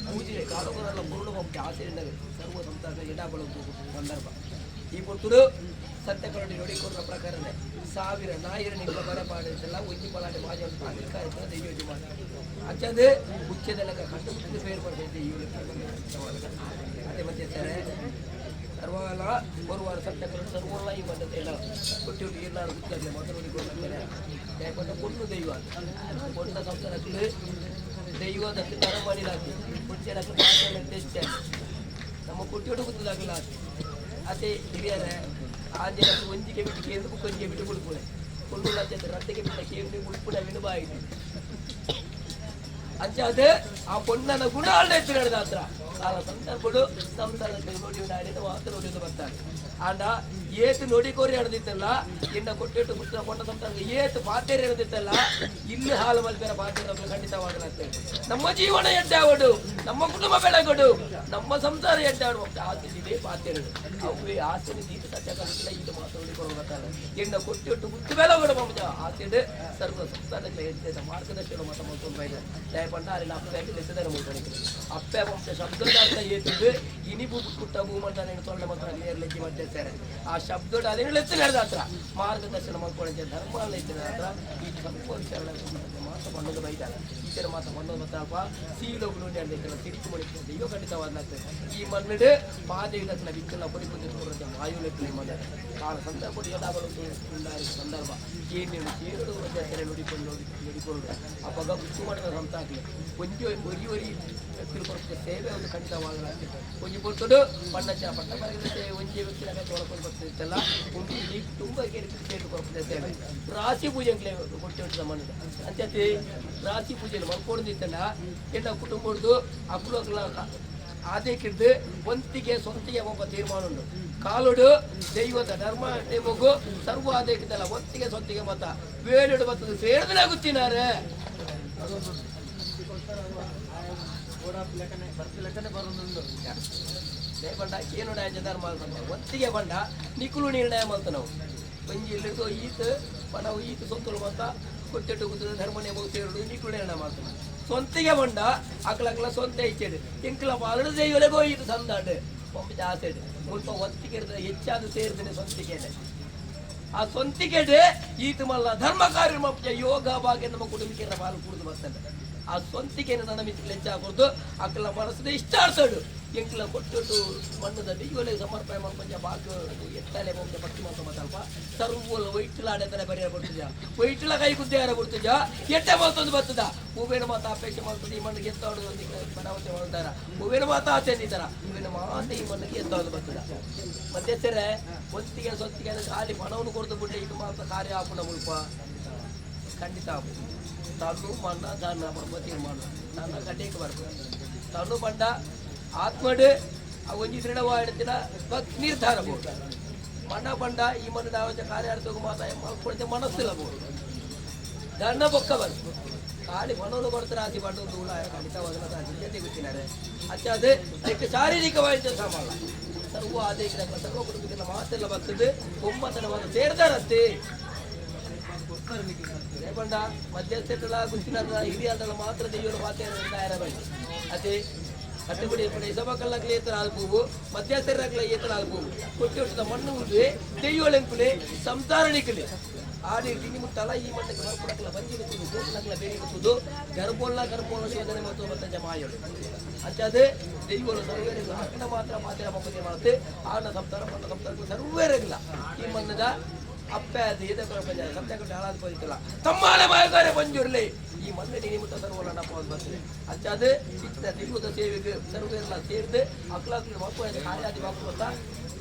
ಪೂಜೆ ಕಾಲುಗಳೆಲ್ಲ ಮುರುಳು ಪಂಪೆ ಆಸೆ ಸರ್ವ ಸಂತಾನ ಎಡಬಲ ಸಂದರ್ಭ ಈ ಪೊರ್ತುಡು ಸತ್ಯಕರುಣಿ ನುಡಿಕೊಡುವ ಪ್ರಕಾರನೇ ಸಾವಿರ ನಾಯಿರ ನಿಮ್ಮ ಬರ ಪಾಡಿಸಲ್ಲ ಒಂಜಿ ಪಲಾಟೆ ಮಾಜಿ ಅಧಿಕಾರ ದೈವಜಿ ಮಾಡಿ ಅಂಚಂದು ಉಚ್ಚದೆಲ್ಲ ಕಂಡು ಪೇರು ಪಡ್ತೈತೆ ಈ ಅದೇ ಮತ್ತೆ ಸರ್ ಸರ್ವಲ ಬರುವಾರ ಸತ್ಯಕರುಣಿ ಸರ್ವಲ್ಲ ಈ ಬಂದತೆ ಎಲ್ಲ ಕೊಟ್ಟಿ ಎಲ್ಲಾರು ಗೊತ್ತಾಗಲಿ ಮೊದಲು ನುಡಿಕೊಡ್ತಾರೆ ಯಾಕಂದ್ರೆ ಪೊಣ್ಣು ದೈವ ಪೊಣ್ಣ ಸಂಸಾರಕ್ಕೆ ದೈವದ ತರ ಮಾಡಿಲಾಕಿ ಕೊಟ್ಟಿಡಕ್ಕೆ ಟೆಸ್ಟ್ ನಮ್ಮ ಕೊಟ್ಟಿಡು ಗೊತ್ತದಾಗಲ್ಲ ಅದೇ ಹಿರಿಯರೇ ಆಂಜನ ಒಂಜಿಗೆ ಬಿಟ್ಟು ಕೇಂದ್ರ ಒಂಜಿಗೆ ಬಿಟ್ಟು ಕೊಡ್ಕೊಳೆ ಕೊಂಡು ರತ್ತೆಗೆ ಬಿಟ್ಟ ಕೇಂದ್ರ ಉಳ್ಪುಣ ವಿನುಬಾಯಿತು ಅಂಚಾದ ಆ ಪೊಣ್ಣನ ಗುಣ ಎತ್ತಿನ ಹತ್ರ ಕಾಲ ಸಂದರ್ಭಡು ಸಂಸಾರದ ನೋಡಿ ನಾಡಿನ ಮಾತ್ರ ನೋಡಿ ಬರ್ತಾರೆ ಆಂಡ ಏತು ನೋಡಿ ಕೋರಿ ಹಡ್ದಿತ್ತಲ್ಲ ಇನ್ನ ಕೊಟ್ಟಿಟ್ಟು ಪುತ್ರ ಪೊಣ್ಣ ಸಂಸಾರ ಏತು ಪಾತೇರಿ ಹಿಡಿದಿತ್ತಲ್ಲ ಇಲ್ಲಿ ಹಾಲು ಮಲ್ಪೆರ ಪಾತೇರಿ ಖಂಡಿತವಾಗಲತ್ತೆ. ನಮ್ಮ ಜೀವನ ಎಡ್ಡಾವಡು, ನಮ್ಮ ಕುಟುಂಬ ಬೆಳಗಡು, ನಮ್ಮ ಸಂಸಾರ ಎಡ್ಡಾವಡು ಆಸೆ ಪಾತೇರು ಅವು ಆಸೆ ದೀಪ ಸತ್ಯ ಕಲಿಸಿಲ್ಲ ಇದು ಮಾತ್ರ ನೋಡಿಕೊಳ್ಳಬೇಕಾದ್ರೆ ಎಣ್ಣ ಕೊಟ್ಟಿಟ್ಟು ಗುತ್ತು ಬೆಳಗಡು ಮಮ್ಮಜ ಆಸೆ ಸರ್ವ ಸಂಸಾರಕ್ಕೆ ಎದ್ದ ಮಾರ್ಗದರ್ಶನ ಮತ ಮಲ್ತೊಂದು ಇದೆ ದಯಪಂಡ ಅಲ್ಲಿ ಅಪ್ಪೆ ಲೆಸದರ ಮೂರ್ಖನಿಗೆ ಅಪ್ಪೆ ವಂಶ ಶಬ್ದದ ಅರ್ಥ ಏತಿದ್ದು ಇನಿ ಭೂ ಪುಟ್ಟ ಭೂಮಂಡಲ ತೊಳ್ಳೆ ಮಾತ್ರ ನೇರ್ಲೆಜ್ಜಿ ಮಧ್ಯಸ್ಥಾರೆ ಆ ಶಬ್ದದ ಅದೇ ಲೆತ್ತ ನಡೆದ ಹತ್ರ ಮಾರ್ಗದರ್ಶನ ಮಾಡ್ಕೊಳ್ಳಿ ಧರ್ಮ ಅಲ್ಲ ಹತ್ರ ಈ ಸ್ವಲ್ಪ ವಿಚಾರ ಮಾತ್ರ ಬಣ್ಣದ ಬೈದಾರ ಈಚರ ಮಾತ್ರ ಬಣ್ಣದ ಮಾತ್ರಪ್ಪ ಸೀಲೋಗುಲು ತಿರುಕು ಮಣಿ ದೈವ ಖಂಡಿತವಾದ ಈ ಮಣ್ಣಿಡು ಪಾದೆ ಇದಕ್ಕೆ ಬಿಕ್ಕಲ್ಲ ಪೊಡಿ ಪೊಡಿ ವಾಯು ಮಣ್ಣ ಕಾಲ ಸಂದರ್ಭ ಸಂದರ್ಭ ಏನೇನು ಸೇರಡು ಮಧ್ಯಸ್ಥರೆ ನುಡಿಕೊಂಡು ನುಡಿಕೊಂಡು ಅವಾಗ ಗುತ್ತು ಮಾಡಿದ ಸಂತ ಆಗಲಿ ಒಂಜಿ ಒರಿ ಒರಿ ತಿರುಕೊಡ್ತ ಸೇವೆ ಒಂದು ಖಂಡಿತವಾಗಲ ಒಂಜಿ ಪೊರ್ತುಡು ಬಣ್ಣಚ್ಚ ಪಟ್ಟ ಮರಗಿದ ಸೇವೆ ಒಂಜಿ ವ್ಯಕ್ತಿ ತೊಳಕೊಂಡು ಬರ್ತಿತ್ತಲ್ಲ ಒಂದು ಇಡೀ ತುಂಬ ಕೇಳಿ ಕೊಡ್ತದೆ ಸೇವೆ ರಾಶಿ ಪೂಜೆ ಕೊಟ್ಟು ಮಣ್ಣು ಅಂತ್ಯತೆ ರಾಶಿ ಪೂಜೆಯಲ್ಲಿ ಮಲ್ಕೊಂಡಿತ್ತಲ್ಲ ಎಲ್ಲ ಕುಟುಂಬದ್ದು ಅಕ್ಕಲು ಅಕ್ಕಲ ಆದೇಕಿಡ್ದು ಒಂತಿಗೆ ಸ್ವಂತಿಗೆ ಒಬ್ಬ ತೀರ್ಮಾನ ಉಂಟು ಕಾಲುಡು ದೈವದ ಧರ್ಮ ನೇಮಗು ಸರ್ವ ಆದೇಕಿದ್ದಲ್ಲ ಒಂತಿಗೆ ಸ್ವಂತಿಗೆ ಮತ ಬೇರೆಡು ಬರ್ತದೆ ಸೇರಿದ್ರೆ ಗೊತ್ತಿನಾರೆ ಬಂಡ ಏನು ಧರ್ಮ ಒತ್ತಿಗೆ ಬಂಡ ನಿಕ್ಕುಲು ನಿರ್ಣಯ ಮಲ್ತ ನಾವು ಒಂಜಿ ಇಲ್ಲಿಡ್ದು ಈತ ನಾವು ಈತ ಸೊಂತಲು ಮತ್ತ ಕೊಟ್ಟಿಟ್ಟು ಕೂತದ ಧರ್ಮ ನೇಮಗು ಸೇರುಡು ನಿಕ್ಕುಲು ನಿರ್ಣಯ ಮಾಡ್ತಾನೆ ಸ್ವಂತಿಗೆ ಬಂಡ ಅಕ್ಲಕ್ಲ ಸ್ವಂತ ಇಚ್ಚೇಡು ಎಂಕ್ಲ ಪಾಲಡು ದೈವಲೆಗೋ ಈತ ಸಂದಾಡು ಪಂಪ ಆಸೆಡು ಮುಲ್ಪ ಒತ್ತಿಗೆ ಇರ್ತದೆ ಹೆಚ್ಚಾದ ಸೇರಿದ್ರೆ ಸ್ವಂತಿಗೆನೆ ಆ ಸ್ವಂತಿಗೆಡೆ ಈತ ಮಲ್ಲ ಧರ್ಮ ಕಾರ್ಯ ಮಪ್ಪ ಯೋಗ ಭಾಗ್ಯ ನಮ್ಮ ಕುಟುಂಬಕ್ಕೆ ಪಾಲು ಕುಡಿದು ಬರ್ತಾನೆ ಆ ಸ್ವಂತಿಕೆನ ನನ್ನ ಮಿತ್ರ ಹೆಚ್ಚಾಕೊಡ್ದು ಅಕ್ಕಲ ಮನಸ್ಸದ ಇಷ್ಟ ಆಡ್ತಾಡು ಎಂಕ್ಲ ಕೊಟ್ಟು ಮಣ್ಣದ ದೈವಲೆ ಸಮರ್ಪಣೆ ಮಾಡ್ಕೊಂಜ ಬಾಕು ಎತ್ತಲೆ ಮೊಮ್ಮೆ ಭಕ್ತಿ ಮಾಡ್ಕೊಂಬ ಸ್ವಲ್ಪ ಸರ್ವಲ ವೈಟ್ಲ ಆಡೆತಲೆ ಬರೆಯ ಬರ್ತದ ವೈಟ್ಲ ಕೈ ಕುದ್ದೆ ಯಾರ ಬರ್ತದ ಎಟ್ಟೆ ಮಾತೊಂದು ಬರ್ತದ ಹೂವೇನ ಮಾತ ಅಪೇಕ್ಷೆ ಮಾಡ್ತದೆ ಈ ಮಣ್ಣಿಗೆ ಎತ್ತಾಡು ಬನಾವತಿ ಮಾಡ್ತಾರ ಹೂವೇನ ಮಾತ ಆಸೆ ಅಂದಿದ್ದಾರ ಹೂವಿನ ಮಾತ ಈ ಮಣ್ಣಿಗೆ ಎತ್ತಾಡು ಬರ್ತದ ಮಧ್ಯಸ್ಥರೇ ಒತ್ತಿಗೆ ಸೊತ್ತಿಗೆ ಅದಕ್ಕೆ ಖಾಲಿ ಪಣವನ್ನು ಕೊಡ್ತು ಬಿಟ್ಟೆ ಇದು ಮಾತ್ರ ಕಾರ್ಯ ಆಪುಣ ಮುಲ್ಪ ಖಂಡಿತ ಆಪು ತನು ಮಣ್ಣ ಧನ ಪಂಪ ತೀರ್ಮಾನ ನನ್ನ ಗಡ್ಡೆಗೆ ಬರ್ಬೋದು ತನು ಬಂಡ ಆತ್ಮಡು ಆ ಒಂಜಿ ದೃಢವಾಡಿನ ನಿರ್ಧಾರ ಬೋದು ಮಣ್ಣ ಬಂಡ ಈ ಮಣ್ಣದ ಆವಚ ಕಾರ್ಯಾರ್ಥಕ್ಕೆ ಮಾತ ಮಲ್ಕೊಳ್ತೆ ಮನಸ್ಸಿಲ್ಲ ಬೋದು ಧನ ಬೊಕ್ಕ ಬರ್ತು ಖಾಲಿ ಮನೋನು ಕೊಡ್ತಾರೆ ಆಸಿ ಬಂಡು ದೂಳ ಖಂಡಿತವಾದ ಜೊತೆ ಗೊತ್ತಿದ್ದಾರೆ ಅಚ್ಚ ಅದು ಅದಕ್ಕೆ ಶಾರೀರಿಕವಾಗಿ ಸಮಾನ ಸರ್ವ ಆದೇಶ ಸರ್ವ ಕುಟುಂಬಕ್ಕೆ ಮಾತೆಲ್ಲ ಬರ್ತದೆ ಒಮ್ಮತನವಾದ ಸೇರ್ದಾರತ್ತೆ ಬಂಡ ಮಧ್ಯಸ್ಥೆಲ್ಲ ಗುತ್ತಿನ ಹಿರಿಯಲ್ಲ ಮಾತ್ರ ದೈವರು ಮಾತೇ ಅದೇ ಕಟ್ಟುಪಡಿ ಸಭಕಲ್ಲಕ್ಲೆ ಏತರ ಆಲ್ಪೂವು ಮಧ್ಯಸ್ಥರಾಗ್ಲ ಏತರ ಆಲ್ಪೂವು ಕೊಟ್ಟಿ ವರ್ಷದ ಮಣ್ಣು ಉಂಡು ದೈವಳೆಂಕುಲೆ ಸಂಸಾರಣಿಕಲೆ ಆಡಿ ತಿಂಗಿ ಮುಟ್ಟಲ್ಲ ಈ ಮಣ್ಣಕ್ಕೆ ಬರ್ಪುಡಕ್ಲ ಬಂಜಿ ಗೊತ್ತದು ಗೋಪುನಕ್ಲ ಬೇರೆ ಗೊತ್ತದು ಗರ್ಭೋಲ್ಲ ಗರ್ಭೋಲ್ಲ ಶೋಧನೆ ಮತ್ತು ಮತ್ತೆ ಜಮಾಯೋಳು ಅಂಚಾದೆ ದೈವಳು ಸರ್ವೇರಿಲ್ಲ ಅಕ್ಕನ ಮಾತ್ರ ಮಾತ್ರ ಮಮ್ಮತಿ ಮಾಡುತ್ತೆ ಆನ ಸಂಸಾರ ಮಣ್ಣ ಸಂಸಾರ ಸರ್ವೇರಿಲ್ಲ ಈ ಮಣ್ಣದ ಅಪ್ಪೆ ಅದು ಎದೆ ಸತ್ಯ ಕೊಟ್ಟು ಹಾಳಾದ ಪೋದಿತ್ತಲ್ಲ ತಮ್ಮಾಲೆ ಮಾಯಗಾರೆ ಬಂಜುರ್ಲಿ ಈ ಮಣ್ಣಡಿ ನಿಮಿತ್ತ ಸರ್ವಲ ನಪ್ಪ ಬರ್ತದೆ ಅಂಚಾದ ಇತ್ತ ದೈವದ ಸೇವೆಗೆ ಸರ್ವೆಲ್ಲ ಸೇರ್ದು ಅಕ್ಲಾಕ್ಲಿ ಮಕ್ಕಳು ಕಾರ್ಯಾದಿ ಮಕ್ಕಳು ಅಂತ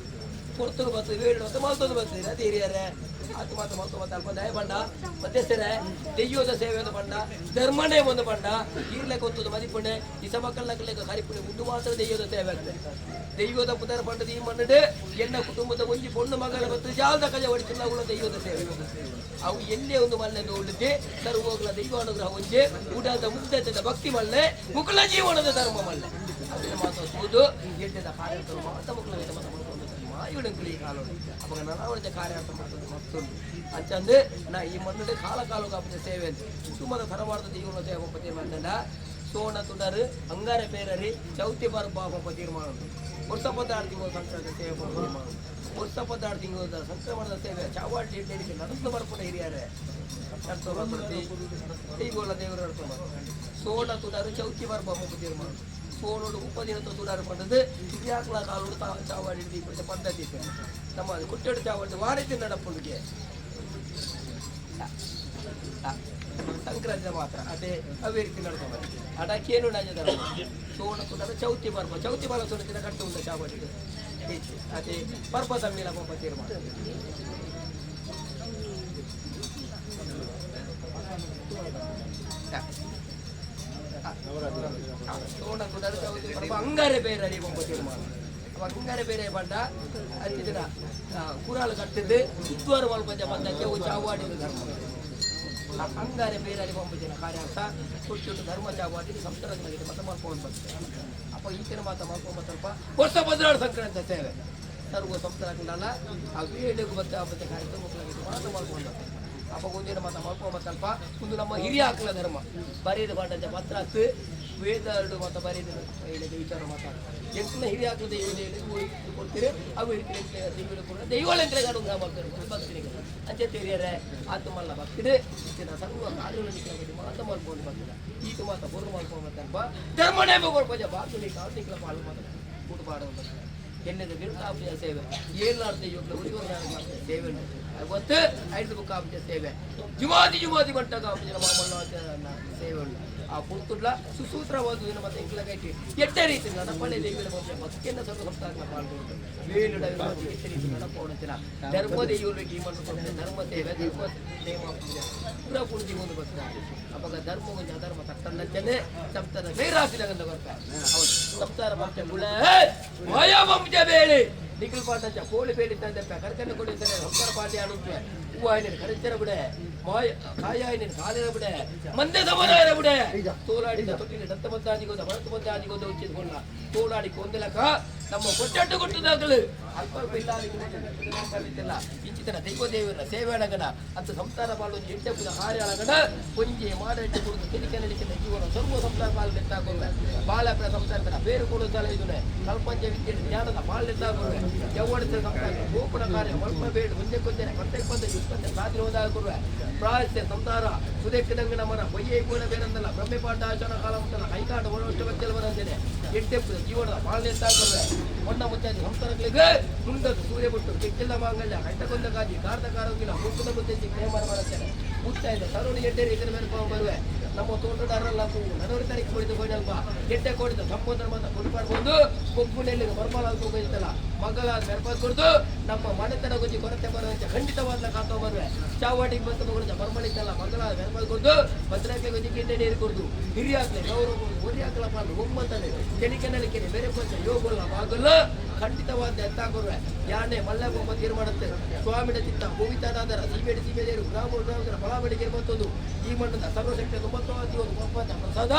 ಕೊಡ್ತರು ಬರ್ತದೆ ಬೇಡ ಅಂತ ಮಲ್ತೊಂದು ಬರ್ತದೆ ಅದೇ ಹಿರಿಯರೇ ಆತು ಮಾತು ಮಲ್ತು ಮತ್ತೆ ಅಲ್ಪ ದಯ ಬಂಡ ಮಧ್ಯಸ್ಥರೇ ದೆಯ್ಯೋದ ಸೇವೆ ಒಂದು ಬಂಡ ಧರ್ಮನೇ ಒಂದು ಬಂಡ ಈರ್ಲೆ ಕೊತ್ತದು ಮದಿಪುಣೆ ಇಸ ಮಕ್ಕಳ ಕರಿಪುಣೆ ಉಂಡು ಮಾತ್ರ ದೆಯ್ಯೋದ ಸೇವೆ ಆಗ್ತದೆ. ದೈವದ ಪುದರ ಪಂಡದ ಈ ಮಣ್ಣು ಎನ್ನ ಕುಟುಂಬದ ಒಂಜಿ ಪೊಣ್ಣು ಮಗಳ ಮತ್ತು ಜಾಲದ ಕಜ ಹೊಡಿತಿಲ್ಲ ದೈವದ ಸೇವೆ. ಅವು ಎಲ್ಲೇ ಒಂದು ಮಲ್ಲೆಂದು ಉಳಿದೆ ಸರ್ವೋಗ್ಲ ದೈವ ಅನುಗ್ರಹ ಒಂಜೆ ಉಡಾದ ಉದ್ದದ ಭಕ್ತಿ ಮಲ್ಲೆ ಮುಕುಲ ಜೀವನದ ಧರ್ಮ ಮಲ್ಲೆ ಅದನ್ನ ಮಾತ್ರ ತೂದು ಎಡ್ಡೆದ ಕಾರ್ಯಕರ್ತರು ಮಾತ ಮುಕುಲ ಮಾತ ಮಲ್ಕೊಂಡು ಮಾಯುಡಂಕುಲಿ ಈ ಕಾಲೋಡು ಅವಾಗ ನನಾವಳಿದ ಕಾರ್ಯಾರ್ಥ ಮಾಡ್ತದೆ ಮತ್ತೊಂದು ಅಂಚಂದು ನಾ ಈ ಮಣ್ಣು ಕಾಲ ಕಾಲು ಕಾಪದ ಸೇವೆ ಅಂತ ಕುಟುಂಬದ ತರವಾರದ ದೈವನ ಸೇವೆ ಒಪ್ಪ ತೀರ್ಮಾನ ಸೋಣ ತುಡರು ಅಂಗಾರೆ ಪೇರರಿ ಚೌತಿ ಪರ್ಬ ಒಪ್ಪ ತೀರ್ಮಾನ ವರ್ಷ ಪದಾರ್ಥ ತಿಂಗಳು ಸಂಕ್ರಾಂತಿ ಸೇವೆ ತೀರ್ಮಾನ ವರ್ಷ ಪದಾರ್ಥ ತಿಂಗಳು ಸಂಕ್ರಮಣದ ಸೇವೆ ಚಾವಾಟಿ ಇಡ್ಲಿಕ್ಕೆ ನಡೆದು ಬರ್ಪುಣ ಹಿರಿಯರೇ ನಡ್ತು ಬರ್ಪುಣತಿ ದೈವಗಳ ದೇವರು ನಡ್ಕೊಂಡು ಸೋಣ ತುಡರು ಚೌತಿ ಪರ್ಬ ಒಪ್ಪ ತೀರ್ಮಾನ ಸೋಣೋಡು 30 ದಿನದ ತುಡಾರು ಪಂಡದು ಹಿರಿಯಾಕ್ಲ ಕಾಲೋಡು ಚಾವಾಡಿ ಹಿಡಿದು ಪದ್ಧತಿ ಇತ್ತು. ನಮ್ಮ ಅದು ಕುಟ್ಟೆಡು ಚಾವಾಡಿ ವಾರತಿ ನಡಪುಂಡಿಗೆ ಸಂಕ್ರಾಂತಿ ಮಾತ್ರ ಅದೇ ಅವೇ ರೀತಿ ನಡ್ಕೊಂಬ ಅಡಕೇನು ನಜದ ಸೋಣ ತುಡಾರ ಚೌತಿ ಪರ್ಬ ಚೌತಿ ಬಲ ಸುಡತಿನ ಕಟ್ಟು ಉಂಟು ಚಾವಾಡಿ ಅದೇ ಪರ್ಬ ತಮ್ಮಿಲ ಪಂಪ ತೀರ್ಮಾನ. ಸೋಣ ತುಡಾರ ಚೌತಿ ಪರ್ಬ ಅಂಗಾರೆ ಬೇರೆ ಅರಿ ಪಂಪ ತೀರ್ಮಾನ. ಅವ ಅಂಗಾರೆ ಬೇರೆ ಬಂಡ ಅಂಚಿದಿನ ಕುರಾಲು ಕಟ್ಟಿದ್ದು ಉದ್ವಾರ ಮಲ್ಪಂಜ ಪದ್ಧತಿ ಅವು ಚಾವಾಡಿದ ಧರ್ಮ. ಅಂಗಾರೆ ಬೇರೆ ಅಲ್ಲಿ ಪಂಪಜಿನ ಕಾರ್ಯಾರ್ಥ ಕೊಟ್ಟು ಧರ್ಮ ಚಾವಾಡಿ ಸಂಸ್ಕಾರ ಮತ ಮಲ್ಕೊಂಡು ಬರ್ತದೆ. ಅಪ್ಪ ಈಚಿನ ಮಾತ ಮಲ್ಕೊಂಬ ಸ್ವಲ್ಪ ವರ್ಷ ಬದಲಾಡ ಸಂಕ್ರಾಂತಿ ಸೇವೆ ಸರ್ವ ಸಂಸ್ಕಾರ ಆ ವೇಳೆಗೂ ಮತ್ತೆ ಆ ಮತ್ತೆ ಕಾರ್ಯಕ್ರಮ ಮಾತ ಮಲ್ಕೊಂಡು ಬರ್ತದೆ. ಅಪ್ಪ ಒಂದಿನ ಮಾತ ಮಲ್ಕೊಂಬ ಸ್ವಲ್ಪ ಒಂದು ನಮ್ಮ ಹಿರಿಯ ಆಕಲ ಧರ್ಮ ಬರೆಯದ ಪಾಠ ಪತ್ರಾತ್ ವೇದ ಎರಡು ಮಾತ ಬರೆಯದ ವಿಚಾರ ಮಾತಾಡ ಎಂಕುಲ ಹಿರಿಯ ಆಕಲ ದೈವ ಕೊಡ್ತೀರಿ ಅವು ದೈವ ಕೂಡ ದೈವಳ ಅನುಗ್ರಹ ಮಾಡ್ತಾರೆ ಭಕ್ತರಿಗೆ ಅಂಚೆ ತೆರಿಯರೆ ಆತು ಮಲ್ಲ ಭಕ್ತಿರು ಇತ್ತಿನ ಸರ್ವ ಕಾರ್ಯಗಳು ಮಾತ ಮಲ್ಕೊಂಡು ಬರ್ತದೆ ಈತ ಮಾತ ಬೊರು ಮಲ್ಕೊಂಡು ಬರ್ತಪ್ಪ ಧರ್ಮನೇ ಕೊಡ್ಪಜ ಬಾತು ಕಾಲು ಪಾಲು ಮಾತ ಕೂಟುಪಾಡು ಬರ್ತದೆ. ಎಣ್ಣೆದ ವಿರುದ್ಧಾಪುಜ ಸೇವೆ ಏಳಾರ್ದ ಯೋಗ ಉರಿವರ ಸೇವೆ ಗೊತ್ತು ಐದು ಬುಕ್ಕಾಪುಜ ಸೇವೆ ಜುಮಾದಿ ಜುಮಾದಿ ಬಂಟ ಕಾಪುಜ ಮಾಮಲ್ಲ ಸೇವೆ ಉಂಟು. ಆ ಪುರ್ತುಡ್ಲ ಸುಸೂತ್ರವಾದ ದಿನ ಮತ್ತೆ ಎಂಕ್ಲಗೈತಿ ಎಟ್ಟೆ ರೀತಿ ನಡಪಳೆ ದೇವಿನ ಭಕ್ತಿಯನ್ನ ಸರ್ವ ಸಂಸ್ಥಾನ ಪಾಲ್ಗೊಂಡು ವೇಲು ಎಟ್ಟೆ ರೀತಿ ನಡಪೋಣತಿನ ಧರ್ಮ ದೇವರು ಈ ಮಣ್ಣು ಧರ್ಮ ಸೇವೆ ಧರ್ಮ ನೇಮ ಪೂರ ಪೂರ್ತಿ ಒಂದು ಬರ್ತಾರೆ. ಅವಾಗ ಧರ್ಮ ಒಂದು ಅಧರ್ಮ ತಕ್ಕಂಡಂತೆನೆ ಸಂಸ್ಥಾನ ಬೇರಾಸಿದಂಗ ಬರ್ತಾರೆ. ಹೌದು ಸಂಸಾರ ಪಂಚ ಗುಳ ಮಾಯಾ ವಂಶ ಬೇಳೆ ನಿಖಿಲ್ ಪಾಠ ಕೋಳಿ ಬೇಡಿ ತಂದೆ ಕರ್ಕಂಡು ಕೊಡಿದ್ದಾರೆ ಸಂಸಾರ ಪಾಠ ಆಡುತ್ತೆ ಹೂವಾಯಿನ ಕರೆಚರ ಬಿಡೆ ಮಾಯ ಕಾಯಾಯಿನ ಕಾಲಿನ ಬಿಡೆ ಮಂದೆ ಸಮುದಾಯರ ಬಿಡೆ ತೋಲಾಡಿದ ತೊಟ್ಟಿನ ದತ್ತ ಮದ್ದಾದಿಗೋದ ಭರತ ಮದ್ದಾದಿಗೋದ ಉಚ್ಚಿದ್ಕೊಂಡ ತೋಲಾಡಿ ಕೊಂದಲಕ ನಮ್ಮ ಕೊಟ್ಟಟ್ಟು ಕೊಟ್ಟದಾಗಲು ಅಲ್ಪ ಅಲ್ಪ ಇಲ್ಲ ಇಂಚಿತನ ದೈವ ದೇವರ ಸೇವೆಳಗಣ ಅಂತ ಸಂಸಾರ ಬಾಳು ಎಂಟೆಪ್ಪುದ ಕಾರ್ಯಾಳಗಣ ಒಂಜಿ ಮಾಡಟ್ಟು ಕುಡಿದು ಕೆಲಿಕೆ ನಲಿಕೆ ಜೀವನ ಸರ್ವ ಸಂಸಾರ ಬಾಳು ನೆತ್ತಾಕೊಂಡ ಬಾಲಪರ ಸಂಸಾರದ ಬೇರು ಕೊಡುತ್ತಲ್ಲ ಇದನ್ನೇ ಕಲ್ಪಂಚ ವಿದ್ಯೆ ಜ್ಞಾನದ ಬಾಳು ನೆತ್ತಾಕೊಂಡೆ ಯವ್ವಡತ ಸಂಸಾರ ಗೋಪುರ ಕಾರ್ಯ ಮಲ್ಪ ಬೇಡು ಒಂದೇ ಕೊಂದನೆ ಪತ್ತೆ ಪದ್ಧ ಇಪ್ಪತ್ತೆ ಸಾಧನೆ ಹೋದಾಗುವೆ ಪ್ರಾಯಸ್ಯ ಸಂಸಾರ ಸುದೆಕ್ಕದಂಗನ ಮರ ಬೊಯ್ಯೆ ಕೂಡ ಬೇರಂದಲ್ಲ ಬ್ರಹ್ಮೆ ಪಾಠ ಆಚರಣ ಕಾಲ ಮುಟ್ಟಲ್ಲ ಕೈಕಾಟ ಬರುವಷ್ಟು ಬಚ್ಚಲವನಂತೇನೆ ಎಂಟೆಪ್ಪುದ ಜೀವನದ ಬಾಳು ನೆತ್ತಾಕೊಂಡೆ ಹೊಣ್ಣ ಮುತ್ತಾದಿ ಸಂಸಾರಗಳಿಗೆ ಮುಂದದ್ದು ಸೂರ್ಯ ಬಿಟ್ಟು ಕೆಕ್ಕಿಲ್ಲ ಮಾಂಗಲ್ಯ ಕೈತಕೊಂದ ಕಾಜಿ ಕಾರ್ದ ಕಾರೋಗಿಲ್ಲ ಮುಕ್ಕದ ಮುತ್ತೆಜ್ಜಿ ಪ್ರೇಮ ಮಾಡುತ್ತೇನೆ ಮುತ್ತಾಯ್ದ ತರುಣಿ ಎಡ್ಡೆ ಇದರ ಮೇಲೆ ಬರುವೆ ನಮ್ಮ ತೋಟದಾರರಲ್ಲ ನಡವರಿ ತಾರೀಕು ಕೊಡಿದ ಹೋಯ್ನಲ್ಪ ಎಡ್ಡೆ ಕೊಡಿದ ಸಂಬೋಧನ ಮಾತ ಕೊಡ್ಬಾರ್ದು ಕೊಬ್ಬುನೆಲ್ಲಿ ಬರ್ಮಾಲ ಹೋಗಿತ್ತಲ್ಲ ಮಗಳ ಮೆರ್ಪಾದ್ ಕೊಡ್ದು ನಮ್ಮ ಮನೆತನ ಗುಜ್ಜಿ ಕೊರತೆ ಬರುವಂತೆ ಖಂಡಿತವಾದ ಕಾತೋ ಬರುವೆ ಚಾವಾಟಿಗೆ ಬಂತ ಮಗಳು ಬರ್ಮಳಿತ್ತಲ್ಲ ಮಗಳ ಮೆರ್ಪಾದ್ ಕೊಡ್ದು ಭದ್ರಾಕೆ ಗುಜ್ಜಿ ಕಿಂಡೆ ನೀರು ಕೊಡ್ದು ಹಿರಿಯಾಗ್ಲೆ ಗೌರವ ಹೊರಿಯಾಕ್ಲ ಪಾಲು ಒಮ್ಮಂತಾನೆ ಕೆಣಿಕೆ ನಲಿಕೆನೆ ಬೇರೆ ಪಂಚ ಯೋಗಲ್ಲ ಬಾಗಲ್ಲ ಖಂಡಿತವಾದ ಎತ್ತಾಕೊರುವೆ ಯಾನೆ ಮಲ್ಲ ಬೊಮ್ಮ ತೀರ್ಮಾಡುತ್ತೆ ಸ್ವಾಮಿನ ಚಿತ್ತ ಭೂಮಿತಾನಾದರ ಸೀಮೆಡಿ ಸೀಮೆದೇರು ಗ್ರಾಮ ಗ್ರಾಮದ ಫಲಾಬಳಿಗೆ ಮತ್ತೊಂದು ಈ ಮಣ್ಣದ ಸರ್ವಶಕ್ತಿ ಒಂಬತ್ತು ಒಂದು ಒಪ್ಪಂದ ಪ್ರಸಾದ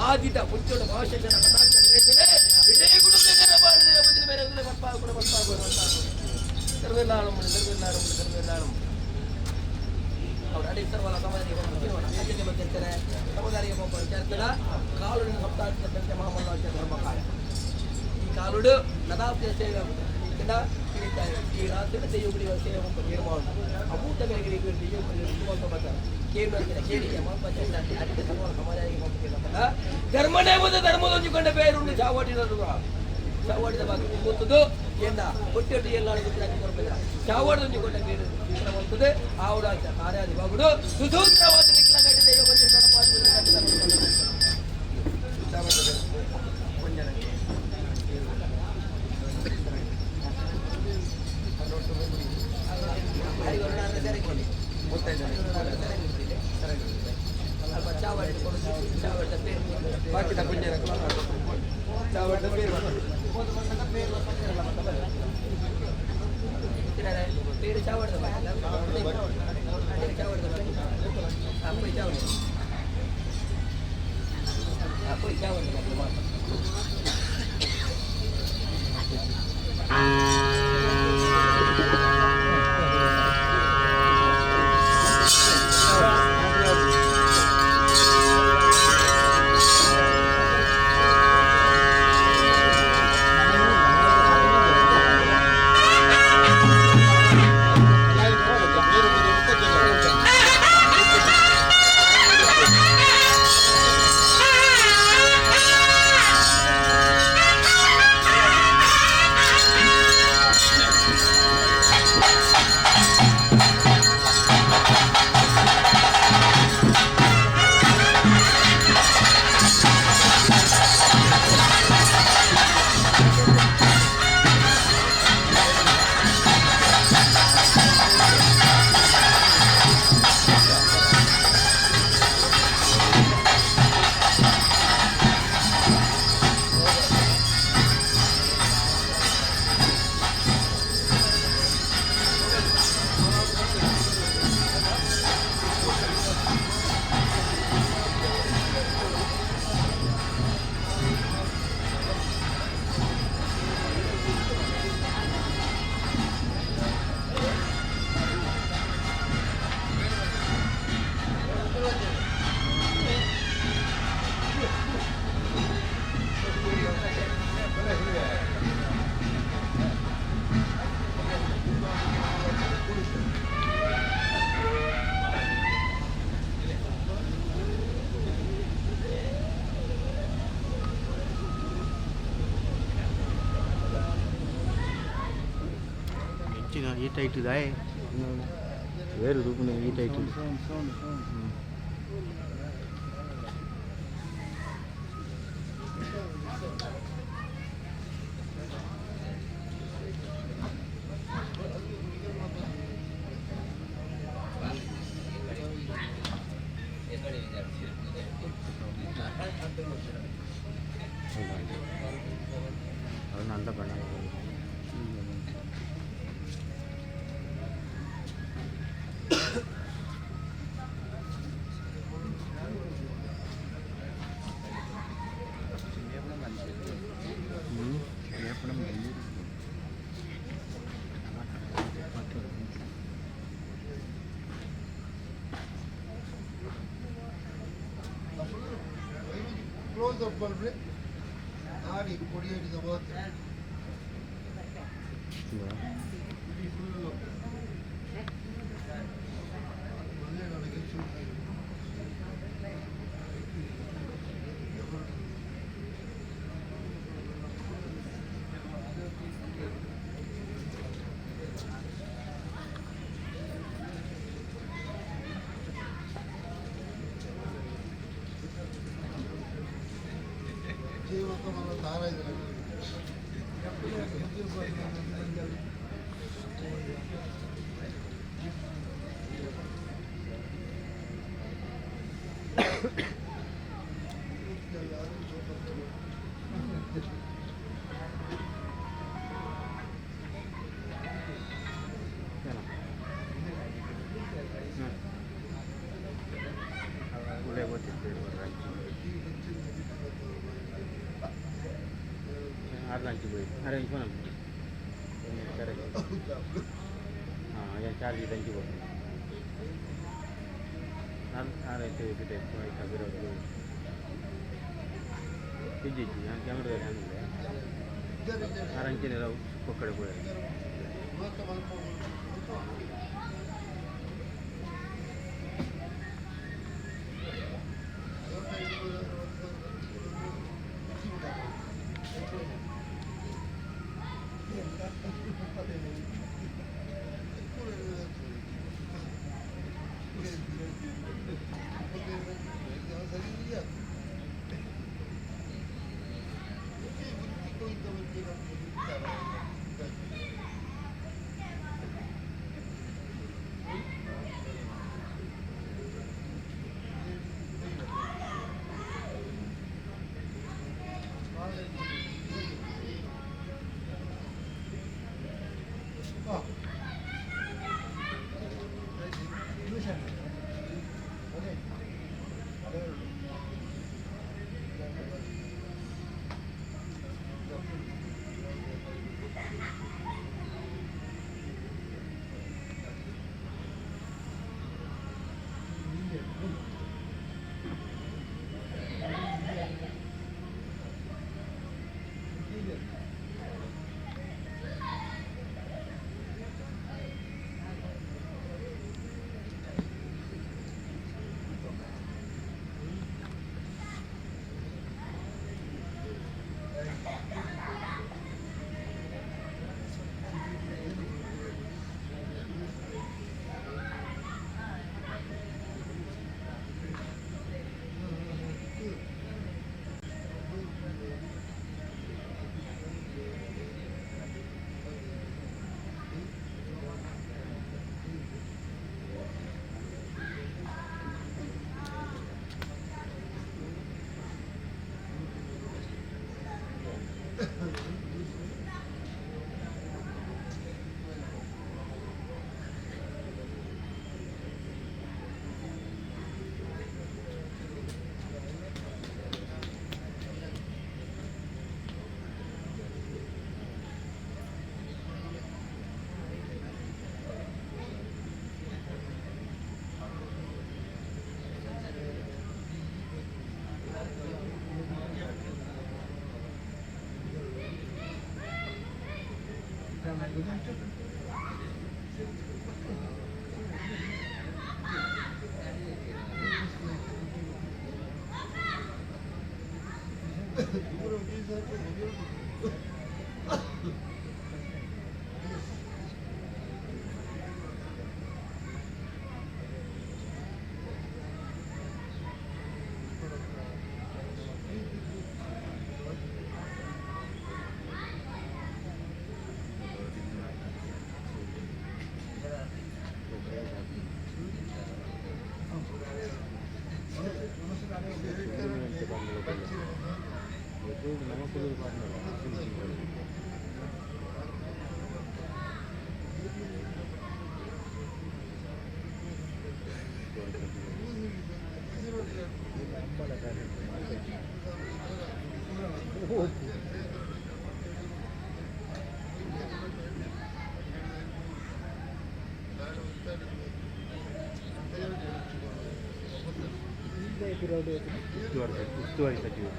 ಆದಿತ ಪುಂಚೋಡ ಮಹಾಶೇಷನ ಕಟಾಕ್ಷ ನೆರೆದರೆ ಇಡೀ ಕುಟುಂಬದ ಬಾಳಿದ ಮುಂದಿನ ಬೇರೆ ಬಪ್ಪಾಗುಣ ಬಪ್ಪಾಗುಣ ಸರ್ವೆಲ್ಲಾಳು ಸರ್ವೆಲ್ಲಾಳು ಸರ್ವೆಲ್ಲಾಳು ಅವ್ರು ಅಡಿ ಸರ್ವಲ ಸಮಾಧಿಗೆ ಅಜ್ಜತೆ ಬಂದಿರ್ತಾರೆ ಸಮುದಾಯ ವಿಚಾರಿಸಿದ ಕಾಲುಡಿನ ಸಪ್ತಾಂತ ಮಹಾಮಲ್ಲ ಧರ್ಮ ಕಾರ್ಯ ಈ ಕಾಲುಡು ನದಾಬ್ದ ಸೇವೆ ಈ ರಾತ್ರಿ ದೈವಗಳಿಗೆ ಸೇವೆ ಅಂತ ತೀರ್ಮಾನ ಅಭೂತಗಳಿಗೆ ದೈವಗಳಿಗೆ ಬರ್ತಾರೆ ಕೇಳಿ ಕೇಳಿಕೆ ಮಾಲ್ಪ ಅದಕ್ಕೆ ಸರ್ವ ಸಮಾಜಕ್ಕೆ ಧರ್ಮನೇ ಒಂದು ಧರ್ಮದೊಂದಿಕೊಂಡ ಬೇರುಂಡು ಚಾವಾಟಿನ ಚಾವಾಡಿದ ಬಗ್ಗೆ ಗೊತ್ತದು ಎನ್ನ ಹೊಟ್ಟೆ ಎಲ್ಲ ಚಾವಾಡದೊಂದಿಕೊಂಡ ಬೇರು ಬರ್ತದೆ ಆವಡ ಕಾರ್ಯಾದಿ ಬಾಗುಡು ಸುಸೂತ್ರವಾದ ನಿಖಿಲ ಗಡ್ಡೆ ದೈವ ಈ ಟೈಟ್ ಇದೆ ಬೇರೆ ರೂಪನ ಈ ಟೈಟ್ நல்ல பண்ண. ಕ್ಲೋಸ್ ಅಪ್ ಬಂದ್ರೆ ಆಡಿ ಕೊಡಿ ಹಿಡಿದ ಮಾತ್ರ. ಉಸ್ತುವಾರಿ ಸಚಿವರು.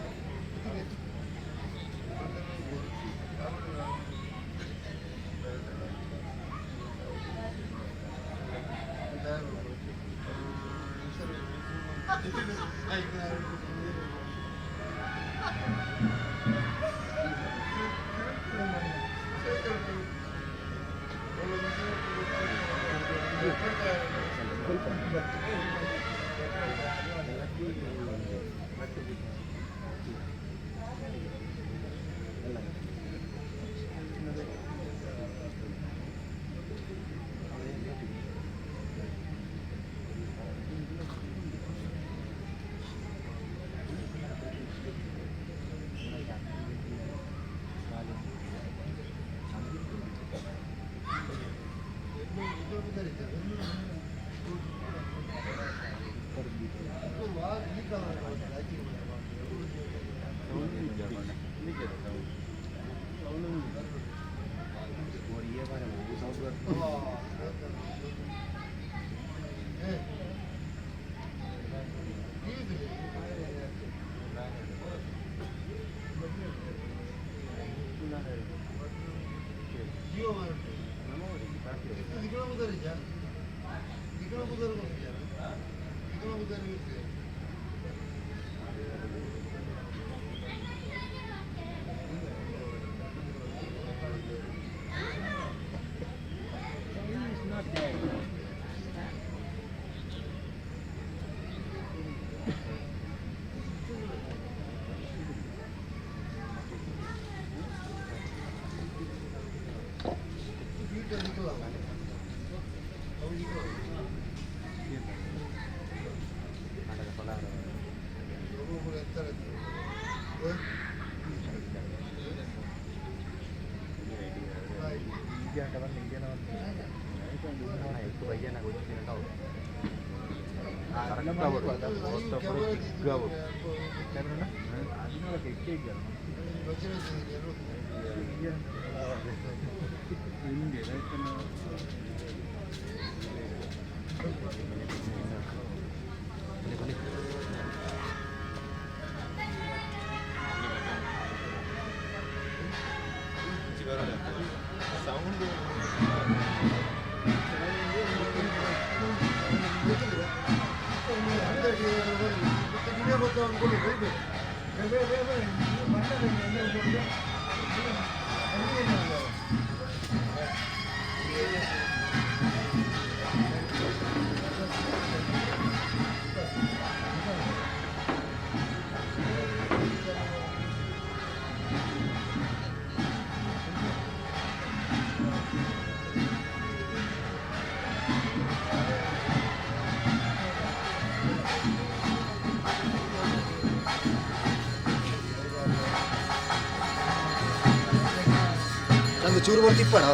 ಚಂದ ಚೂರು ಬರ್ತಿಪ್ಪಾಡು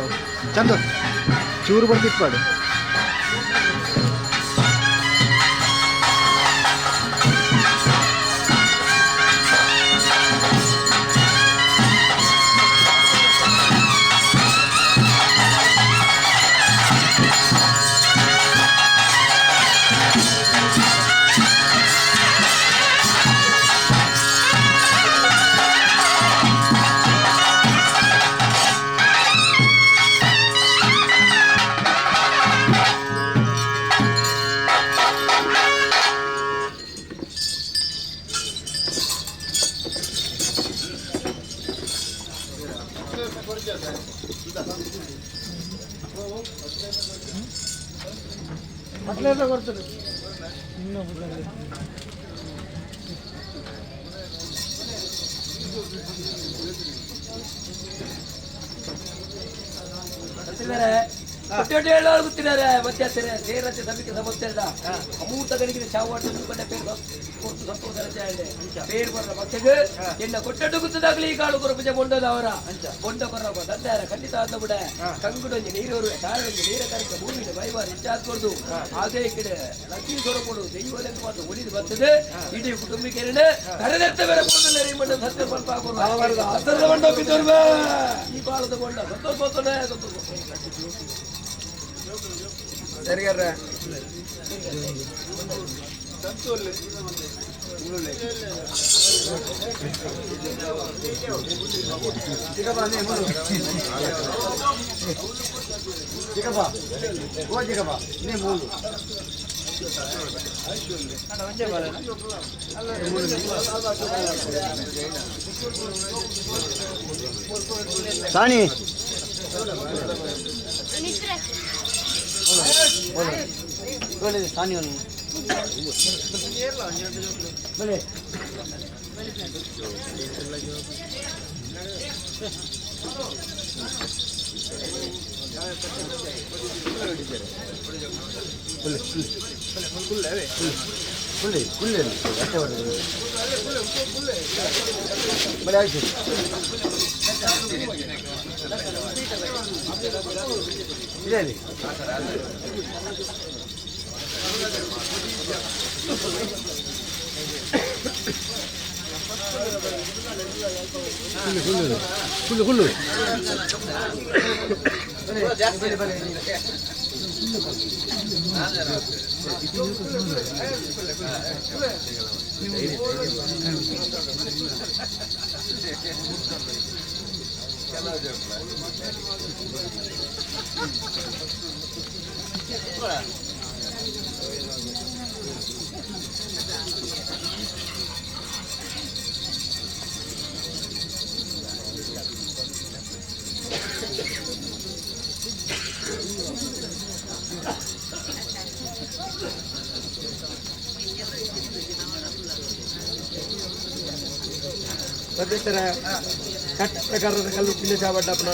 ಚಂದ ಚೂರು ಬರ್ತಿಪ್ಪಾಡು. ಗೊತ್ತಿದ್ದಾರೆ ಮಧ್ಯಸ್ಥರೇ ಸೇರತೆ ಸಮಿತಿ ಸಮಸ್ಯೆ ಇಲ್ಲ ಅಮೂರ್ತಗಳಿಗೆ ಚಾವಾಟ ಪೇರು ಕೊಟ್ಟು ಸಂತೋಷ ಪೇರು ಬರ ಮಕ್ಕಳಿಗೆ ಎನ್ನ ಕೊಟ್ಟಟ್ಟು ಗುತ್ತದಾಗಲಿ ಈ ಕಾಳು ಕೊರಪುಜ ಬೊಂಡದವರ ಬೊಂಡ ಕೊರಪ ತಂದಾರ ಖಂಡಿತ ಆದ ಬಿಡ ಕಂಗುಡೊಂಜಿ ನೀರೂರು ಕಾರೊಂಜಿ ನೀರ ಕರಕ ಭೂಮಿನ ಬೈವಾರ ಹೆಚ್ಚಾದ್ಕೊಡ್ದು ಅದೇ ಕಡೆ ಲಕ್ಷ್ಮೀ ಸೊರಕೊಡು ದೈವಲೆಂದು ಮಾತ್ರ ಉಳಿದು ಬರ್ತದೆ ಇಡೀ ಕುಟುಂಬಕ್ಕೆ ಕರೆದೆತ್ತ ಬೇರೆ ಹೋದಲ್ಲ ರೀ ಮಂಡ ಸತ್ಯ ಸ್ವಲ್ಪ ಹಾಕೋರು ಮಂಡ ಬಿದ್ದವ್ರು ಈ ಕಾಲದ ಬೊಂಡ ಸಂತೋಷ ಸಂತೋಷ. ಸರಿಗಾರ. ಚಿಕ್ಕಪ್ಪ ಓ ಚಿಕ್ಕಪ್ಪ ಇನ್ನೇ ಮೂರು. ಸಾಣಿ ಸಾಣಿ ಬಲೆ. ಬಲೆ ಆಯ್ತು. ಇದೆ ಅಲ್ಲಿ. ಕುಳ್ಳು ಕುಳ್ಳು. ಮಧ್ಯಸ್ಥರ ಕಟ್ಟ ಪ್ರಕಾರದ ಕಲ್ಲು ಪಿಲ್ಲೆ ಚಾವಡ್ಡ ಅಪ್ಪನ.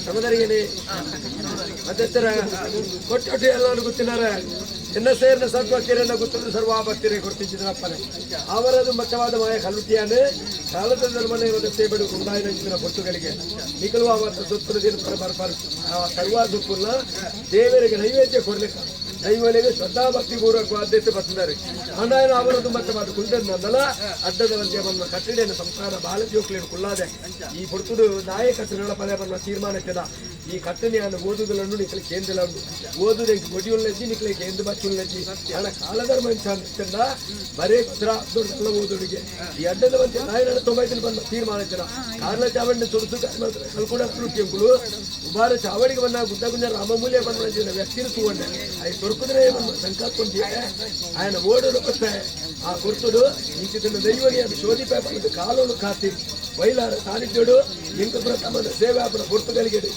ಸಮದರಿಗೇನೆ ಮಧ್ಯಸ್ಥರ ಕೊಟ್ಟೊಟ್ಟು ಎಲ್ಲರೂ ಗೊತ್ತಿನಾರ ಎನ್ನ ಸೇರಿನ ಸರ್ವಕ್ತಿರನ್ನ ಗೊತ್ತದು ಸರ್ವಾಭಕ್ತಿರೇ ಕೊಡ್ತಿದ್ದಪ್ಪನೆ ಅವರದು ಮಚ್ಚವಾದ ಮಾಯ ಕಲ್ಲುಟಿಯಾನೆ ಕಾಲದ ಧರ್ಮನೇ ಒಂದು ಸೇಬಡು ಗುಂಡಾಯಿನ ಪೊರ್ತುಗಳಿಗೆ ನಿಕಲುವ ಸೊತ್ತುನ ದಿನ ಬರ್ಪಾರು ಆ ಸರ್ವ ಸುಕ್ಕುಲ್ಲ ದೇವರಿಗೆ ನೈವೇದ್ಯ ಕೊಡ್ಲಿಕ್ಕೆ ದೈವನಿಗೆ ಶ್ರದ್ಧಾ ಭಕ್ತಿ ಪೂರ್ವಕವಾದ ಬರ್ತದ್ದಾರೆ. ಆಂಡಾಯನ ಅವರದು ಮತ್ತೆ ಮಾತು ಕುಂದನ್ನಲ್ಲ ಅಡ್ಡದ ಮಧ್ಯೆ ಬಂದ ಕಟ್ಟಡಿಯನ್ನು ಸಂಸಾರ ಬಾಲ ಜೋಕ್ಲೇನು ಕುಲ್ಲಾದೆ ಈ ಪೊರ್ತುಡು ನಾಯಕ ಪದೇ ಬಂದ ತೀರ್ಮಾನ ಇತ್ತದ. ಈ ಕಟ್ಟನೆಯನ್ನು ಓದುದಲನ್ನು ನಿಕ್ಕಲೆ ಕೇಂದ್ರ ಓದುದಕ್ಕೆ ಗೊಡಿಯುಳ್ಳಜ್ಜಿ ನಿಕ್ಕಲೆ ಕೇಂದ್ರ ಬಚ್ಚುಳ್ಳಜ್ಜಿ ಹಣ ಕಾಲಧರ್ಮ ಇತ್ತಲ್ಲ ಬರೇ ಕುದ್ರ ದೊಡ್ಡ ಓದುಡಿಗೆ ಈ ಅಡ್ಡದ ಮಧ್ಯೆ ನಾಯಿನ ತೊಂಬೈತಲ್ಲಿ ಬಂದ ತೀರ್ಮಾನ ಇತ್ತದ. ಕಾರ್ಲ ಚಾವಣ್ಣ ಸುಡುಸು ಕಲ್ಕುಡ ಕೆಂಪುಳು ಉಬಾರ ಚಾವಡಿಗೆ ಬಂದ ಗುಡ್ಡ ಗುಂಜ ರಾಮಮೂಲ್ಯ ಬಂದ ವ್ಯಕ್ತಿನ ತೂವಂಡೆ ಅయి ದೊರಕುದ್ರೆ ಸಂಕಲ್ಪ ఆయన ಓಡಲು ಕೊತ್ತೆ ಆ ಕೊರ್ತುಡು ಇಂಚಿತನ ದೈವಗೆ ಅದು ಶೋಧಿಪ ಬಂದು ಕಾಲೋನು ಕಾತಿ ಬೈಲಾರ ಸಾನ್ನಿಧ್ಯುಡು ಇಂಕ ಪ್ರಥಮದ ಸೇವಾಪುರ ಪೊರ್ತುಗಲಿಗೆಡು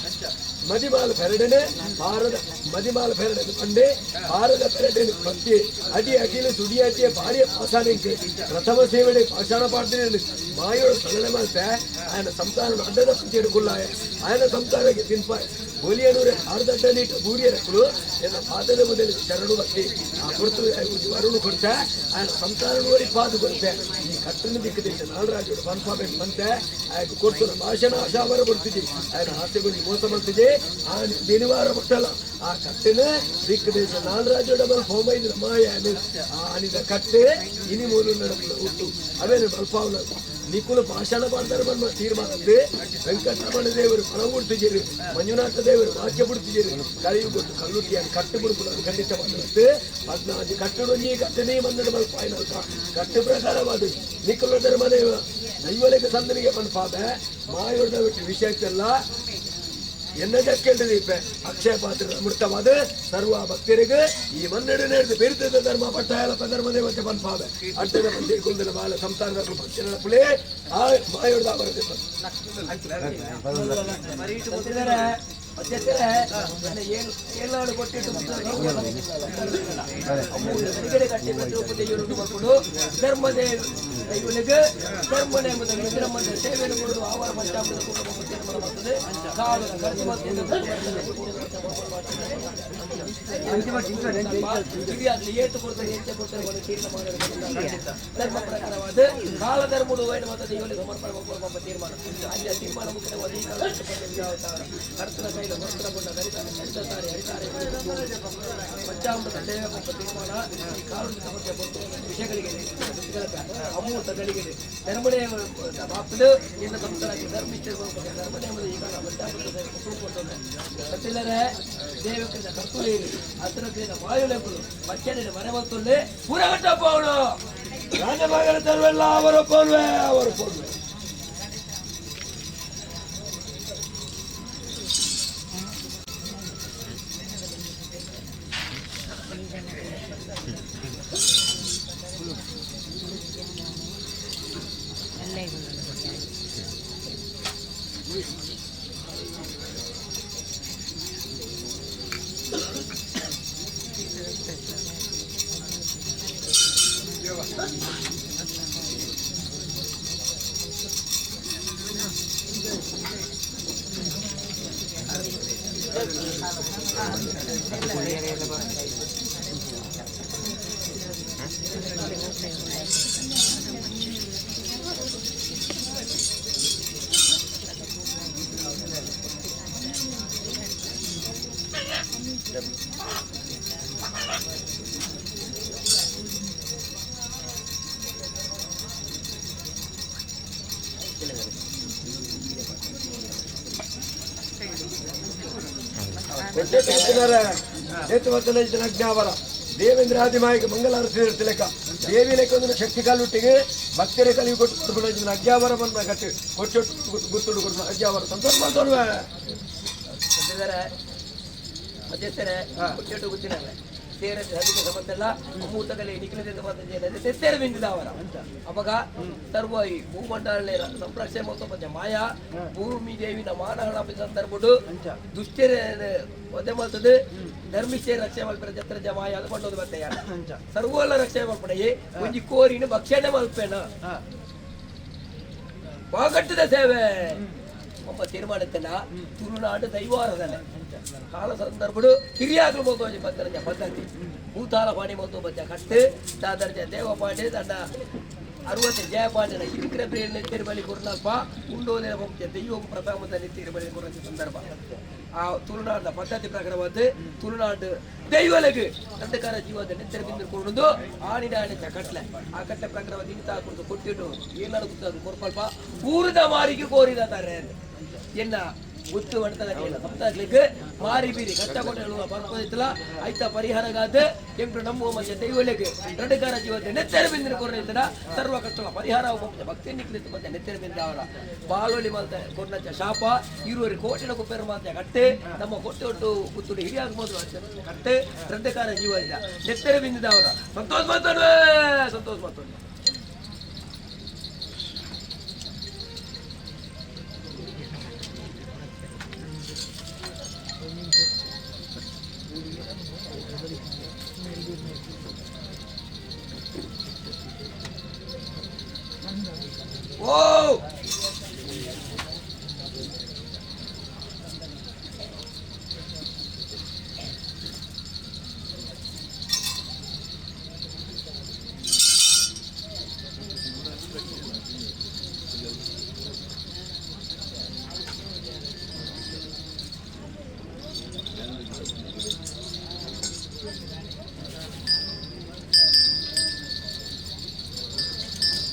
ಮದಿಮಾಲ ಪೆರಡನೆ ಭಾರತ ಮದಿಮಾಲ ಪೆರಡನೆ ಪಂಡೆ ಭಾರತ ಪೆರಡನೆ ಭಕ್ತಿ ಅಡಿ ಅಖಿಲ ಸುಡಿಯಾಟಿಯ ಭಾರ್ಯ ಪಾಷಾಣಕ್ಕೆ ಪ್ರಥಮ ಸೇವೆಡೆ ಪಾಷಾಣ ಪಾಡ್ದಿನ ಮಾಯೋಡು ಸಲನೆ ಮಾಡ್ತೆ ఆయన ಸಂಸಾರ ಅಡ್ಡದ ಪಂಚೆಡು ಕುಲ್ಲಾಯ ఆయన ಸಂಸಾರಕ್ಕೆ ತಿನ್ಪಾಯ ಗೋಲಿಯನೂರೆ ಆರ್ದಡ್ಡ ನೀಟ ಬೂರಿಯ ರಕ್ಕಳು ಎನ್ನ ಪಾದದ ಮೊದಲು ಶರಣು ಭಕ್ತಿ ಆ ಕೊಡ್ತು ವರುಣು ಕೊಡ್ತೆ ఆయన ಸಂಸಾರ ನೋಡಿ ಪಾದ ಕೊಡ್ತೆ ಈ ಕಟ್ಟನ ದಿಕ್ಕದೇಶ ನಾಡರಾಜು ಪನ್ಫಾಬೇಕು ಬಂತೆ ಆಯ್ತು ಕೊಡ್ತು ಭಾಷಣ ಆಶಾವರ ಕೊಡ್ತಿದ್ದಿ ఆయన ಆಸೆಗೊಂದು ಮೋಸ ಮಾಡ್ತಿದ್ದೆ ಆ ದಿನವಾರ ಕೊಟ್ಟಲ್ಲ ಆ ಕಟ್ಟೆನ ದಿಕ್ಕದೇಶ ನಾಡರಾಜು ಡಬಲ್ ಫೋಮೈದು ಮಾಯ ಆ ಅನಿದ ಕಟ್ಟೆ ಇನಿ ಮೂಲು ನಡಪುಲ ಹುಟ್ಟು ಅವೇನು ಮಲ್ಪಾವಲ ನಿಕುಲ ಭಾಷಣ ಮಾಡ್ತಾರೆ ಬಂದ ತೀರ್ಮಾನಕ್ಕೆ ವೆಂಕಟರಮಣ ದೇವರು ಫಲ ಬಿಡ್ತಿದ್ದೀರಿ ಮಂಜುನಾಥ ದೇವರು ವಾಕ್ಯ ಬಿಡ್ತಿದ್ದೀರಿ ಕಳೆಯು ಗೊತ್ತು ಕಲ್ಲುಟ್ಟಿಯನ್ನು ಕಟ್ಟು ಬಿಡ್ಬೋದು ಖಂಡಿತ ಮಾಡಿರುತ್ತೆ ಪದ್ನಾಜಿ ಕಟ್ಟಡು ಈ ಕಟ್ಟನೇ ಬಂದಡು ಮಲ್ಪಾಯಿನಲ್ಕ ಕಟ್ಟು ಪ್ರಕಾರವಾದ ನಿಕುಲ ಧರ್ಮದೇವ ದೈವಲಿಕ ಸಂದನಿಗೆ ಬಂದ ಮಾಯೋರ್ದ ಬಿಟ್ಟು ವಿಷಯಕ್ಕೆಲ್ಲ என்ன ಕೇಳಿದೀಪೆ ಅಕ್ಷಯ ಪಾತ್ರ ಅಮೃತವಾದ ಸರ್ವ ಭಕ್ತರಿಗೆ ಈ ಮನ್ನಡೆ ನೇರ್ದು ಬಿರುದದ ಧರ್ಮ ಪಟ್ಟಾಯಲ ಧರ್ಮ ದೇವತೆ ಪನ್ಪಾವೆ ಅಡ್ಡದ ಮಂದಿ ಕುಂದನ ಬಾಲ ಸಂಸಾರದ ಪಕ್ಷದ ಪುಲೆ ಆ ಮಾಯೋರ್ದ ಬರದೆ ಏಳ್ನಾಡು ಕೊಟ್ಟಿಟ್ಟು ಕಟ್ಟಿ ಧರ್ಮದೇ ಇವನಿಗೆ ಧರ್ಮನೇ ಎಂಬುದನ್ನು ಸೇವೆಯನ್ನು ಕೊಡುವುದು ಆವರ ಪಂಚಾಮೃತ ಕುಟುಂಬ ತೀರ್ಮಾನ ಮಾಡ್ತದೆ ಕಾಲದ ಖರ್ಚು ಮತ್ತು ಏಟು ಕೊಡ್ತಾರೆ ಹೆಚ್ಚು ಕೊಡ್ತಾರೆ ತೀರ್ಮಾನ ಧರ್ಮ ಪ್ರಕಾರವಾದ ಕಾಲ ಧರ್ಮಡು ಮತ್ತು ಇವನಿಗೆ ಸಮರ್ಪಣೆ ಮಾಡುವ ತೀರ್ಮಾನ ಅಲ್ಲಿ ತೀರ್ಮಾನ ಮುಖ್ಯವಾದ ಈ ಕಾಲ ಕರ್ತನ ಕೈಲ ಹೊರತನ ಕೊಂಡ ದರಿತಾರೆ ಹರಿತಾರೆ ಹರಿತಾರೆ ಪಂಚಾಮೃತ ಸೇವೆ ತೀರ್ಮಾನ ಈ ಕಾಲದ ಸಮಸ್ಯೆ ಬಂತು ವಿಷಯಗಳಿಗೆ ಅಮೂರ್ತಗಳಿಗೆ ಧರ್ಮನೇ ಬಾಪದು ಎನ್ನ ಸಂಸ್ಥಾನಕ್ಕೆ ಧರ್ಮಿಷ್ಠ ಧರ್ಮನೇ ಈ ಕಾಲ ಪಂಚಾಮೃತ ಸೇವೆ ಕೊಟ್ಟರೆ ಸತ್ತಿಲ್ಲರೆ ದೇವಕ್ಕಿಂತ ಕರ್ತುಲೇರಿ ಹತ್ತಿರಕ್ಕಿಂತ ವಾಯುಲೆಂಬುದು ಮಚ್ಚನಿನ ಮನೆ ಬಂತುಲ್ಲೆ ಪೂರಗಟ್ಟಪ್ಪ ಅವನು ರಾಜಮಗಳ ತರುವೆಲ್ಲ ಅವರು ಪೋಲ್ವೆ ಅವರು ಪೋಲ್ವೆ. ಅಜ್ಞಾವರ ದೇವೇಂದ್ರಾದಿಮಾಯಿಗೆ ಮಂಗಲಾರತಿ ಲೆಕ್ಕ ದೇವಿ ಲೆಕ್ಕ ಒಂದು ಶಕ್ತಿ ಕಾಲುಟ್ಟಿಗೆ ಭಕ್ತರ ಕಲಿಯು ಕೊಟ್ಟು ಅಜ್ಞಾವರ ಬಂದ ಕಟ್ಟಿ ಕೊಟ್ಟು ಗುತ್ತುಡು ಕೊಟ್ಟು ಅಜ್ಞಾವರ ಸಂತೋಷ ಮಾಡ್ತೋಲ್ವ ಮಧ್ಯಸ್ಥರೇ ಕೊಟ್ಟೆಟ್ಟು ಗೊತ್ತಿರಲ್ಲ ಸೇರ ಸದಿಗೆ ಸಮತ್ತೆಲ್ಲ ಮೂರ್ತಕಲೆ ನಿಖಿಲದಿಂದ ತೆತ್ತೇರು ಬಿಂದಿದವರ ಅವಾಗ ಸರ್ವ ಈ ಭೂಮಂಡಲ ಸಂರಕ್ಷಣೆ ಮತ್ತು ಮತ್ತೆ ಮಾಯಾ ಭೂಮಿ ದೇವಿನ ಮಾನಹರಣ ಸಂದರ್ಭಡು ದುಷ್ಟರ ವಧೆ ಮಾಡ್ತದೆ ಧರ್ಮಿಷ್ಠ ರಕ್ಷಣೆ ಮಲ್ಪರ ಜತ್ರ ಮಾಯ ಅದು ಕೊಂಡೋದು ಮತ್ತೆ ಯಾರು ಸರ್ವಲ್ಲ ರಕ್ಷಣೆ ಮಲ್ಪಡೆ ಒಂಜಿ ಕೋರಿನ ಭಕ್ಷಣೆ ಮಲ್ಪೇನ ವಾಗಟ್ಟದ ಸೇವೆ ಒಬ್ಬ ತೀರ್ಮಾನತ್ತಲ್ಲ ತುಳುನಾಡು ದೈವಾರಾಧನೆ ಕಾಲ ಸಂದರ್ಭಡು ಹಿರಿಯಾಗಲು ಮೋತೋಜಿ ಪದ್ದರಜ ಪದ್ಧತಿ ಭೂತಾಲ ಪಾಣಿ ಮೋತು ಬಚ್ಚ ಕಟ್ಟು ದಾದರ್ಜ ದೇವಪಾಂಡೆ ದಂಡ 60 ಜಯಪಾಂಡನ ಹಿರಿಕರ ಪ್ರೇರಣೆ ತಿರುಬಲಿ ಕೊರ್ನಲ್ಪ ಉಂಡೋದಿನ ಪಂಚ ದೈವ ಪ್ರಥಮದಲ್ಲಿ ತಿರುಬಲಿ ಕೊರಚ ಸಂದರ್ಭ ಆ ತುಳುನಾಡಿನ ಪದ್ಧತಿ ಪ್ರಕಾರವಾದ ತುಳುನಾಡು ದೈವಲಗು ದಂಡಕಾರ ಜೀವದ ನೆತ್ತರ ಬಿಂದು ಕೊಡುದು ಆಣಿಡ ಆಣಿತ ಕಟ್ಲೆ ಆ ಕಟ್ಲೆ ಪ್ರಕಾರವಾದ ಇಂತ ಕೊಡ್ದು ಕೊಟ್ಟಿಟ್ಟು ಏನಾರು ಗೊತ್ತಾದ್ರು ಕೊರ್ಪಲ್ಪ ಊರದ ಮಾರಿಗೆ ಕೋರಿದ ತಾರೆ ಎನ್ನ ಗೊತ್ತು ಬಡ್ತದ ಸಪ್ತಾಗ್ಲಿಕ್ಕೆ ಮಾರಿ ಬೀರಿ ಕಷ್ಟ ಕೊಟ್ಟು ಬರ್ಪದಿತ್ತಲ್ಲ ಐತ ಪರಿಹಾರಗಾದ ಎಂಟು ನಮ್ಮ ಮತ್ತೆ ದೈವಲೆಗೆ ದಂಡಕಾರ ಜೀವದ ನೆತ್ತರ ಬಿಂದಿನ ಕೊರನಿತ್ತನ ಸರ್ವ ಕಷ್ಟಗಳ ಪರಿಹಾರ ಭಕ್ತಿ ನಿಕ್ಲಿತ್ತು ಮತ್ತೆ ನೆತ್ತರ ಬಿಂದ ಅವರ ಬಾಲೊಲಿ ಮಲ್ತ ಕೊರ್ನಚ ಶಾಪ ಇರುವರಿ ಕೋಟಿನ ಕುಪ್ಪೇರು ಮಾತ ಕಟ್ಟೆ ನಮ್ಮ ಕೊಟ್ಟೆ ಒಟ್ಟು ಪುತ್ತೂರು ಹಿರಿಯಾಗ ಮೊದಲು ಕಟ್ಟೆ ದಂಡಕಾರ ಜೀವ ಇದ್ದ ನೆತ್ತರ ಬಿಂದಿದ ಅವರ ಸಂತೋಷ ಮಾತಾಡುವೆ ಸಂತೋಷ ಮಾತಾಡುವೆ. ಓ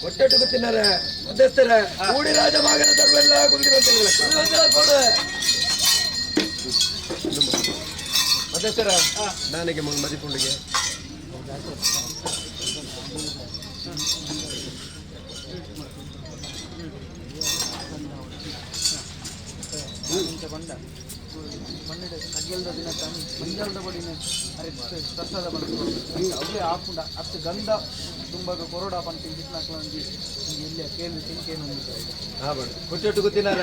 ಒಟ್ಟೊಟ್ಟು ಗೊತ್ತಿನಾರೆ ಮಧ್ಯಸ್ಥರ ಕೂಡಿ ರಾಜ ಮಗನ ತರುವೆಲ್ಲ ಗುಂಡಿ ಮಧ್ಯಸ್ಥರ ನನಗೆ ಮದಿಪುಂಡಿಗೆ ಬಂಡ ಮಣ್ಣಿಡ ಅಗ್ಗೆಲ್ದ ದಿನ ತಾನು ಮಂಜಲ್ದ ಬಡಿನ ಅರೆ ಪ್ರಸಾದ ಬಂದು ಅವೇ ಆಪುಂಡ ಅತ್ತು ಗಂಧ ತುಂಬಾಗ ಕೊರೋಡ ಪಂತ ಇಂಚಿತ್ನಾಕ್ಲೊಂಜಿ ಎಲ್ಲಿ ಕೇಳಿ ತಿಂಕೇನು ಹಾ ಬಡ ಕೊಟ್ಟೊಟ್ಟು ಗೊತ್ತಿನಾರ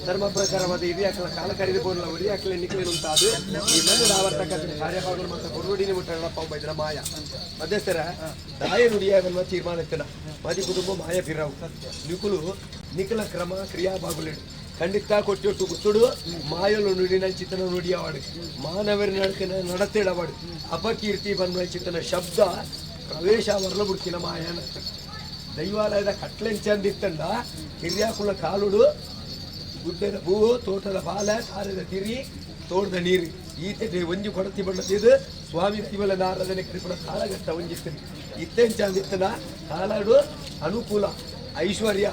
ಧರ್ಮ ಪ್ರಕಾರವಾದ ಹಿರಿಯಾಕಲ ಕಾಲ ಕರಿದು ಬೋರ್ಲ ಒಡಿಯಾಕಲೆ ನಿಕ್ಲೇನು ಅಂತ ಅದು ಈ ಮಣ್ಣು ಆವರ್ತಕ್ಕಂಥ ಕಾರ್ಯಭಾಗಗಳು ಮತ್ತು ಕೊರವಡಿನ ಮುಟ್ಟಪ್ಪ ಬೈದ್ರ ಮಾಯ ಮಧ್ಯಸ್ಥರ ದಾಯ ನುಡಿಯ ತೀರ್ಮಾನ ಇತ್ತನ ಮಾದಿ ಕುಟುಂಬ ಮಾಯ ಫಿರಾವು ನಿಕುಲು ನಿಖಲ ಕ್ರಮ ಕ್ರಿಯಾಭಾಗುಲೇಡು ಖಂಡಿತ ಕೊಟ್ಟೊಟ್ಟು ಗುತ್ತುಡು ಮಾಯಲು ನುಡಿನ ಚಿತನ ನುಡಿಯವಾಡು ಮಾನವರ ನಡಕನ ನಡತೆಡವಾಡು ಅಪಕೀರ್ತಿ ಬನ್ವ ಚಿತನ ಶಬ್ದ ಪ್ರವೇಶ ವರ್ಲ ಬಿಡ್ತಿನ ಮಾಯನ ದೈವಾಲಯದ ಕಟ್ಲೆಂಚಂದಿತ್ತಂಡ ಹಿರಿಯಾಕುಲ ಕಾಲುಡು ಗುಡ್ಡದ ಹೂವು ತೋಟದ ಬಾಲ ತಾರದ ತಿರಿ ತೋಟದ ನೀರು ಈತೆ ಒಂಜಿ ಕೊಡತಿ ಬಣ್ಣದಿದು ಸ್ವಾಮಿ ದೈವಲ ನಾರದನೆ ಕರಿಪುಣ ಕಾಲಘಟ್ಟ ಒಂಜಿತ್ತು ಇತ್ತೆಂಚಂದಿತ್ತನ ಕಾಲಾಡು ಅನುಕೂಲ ಐಶ್ವರ್ಯ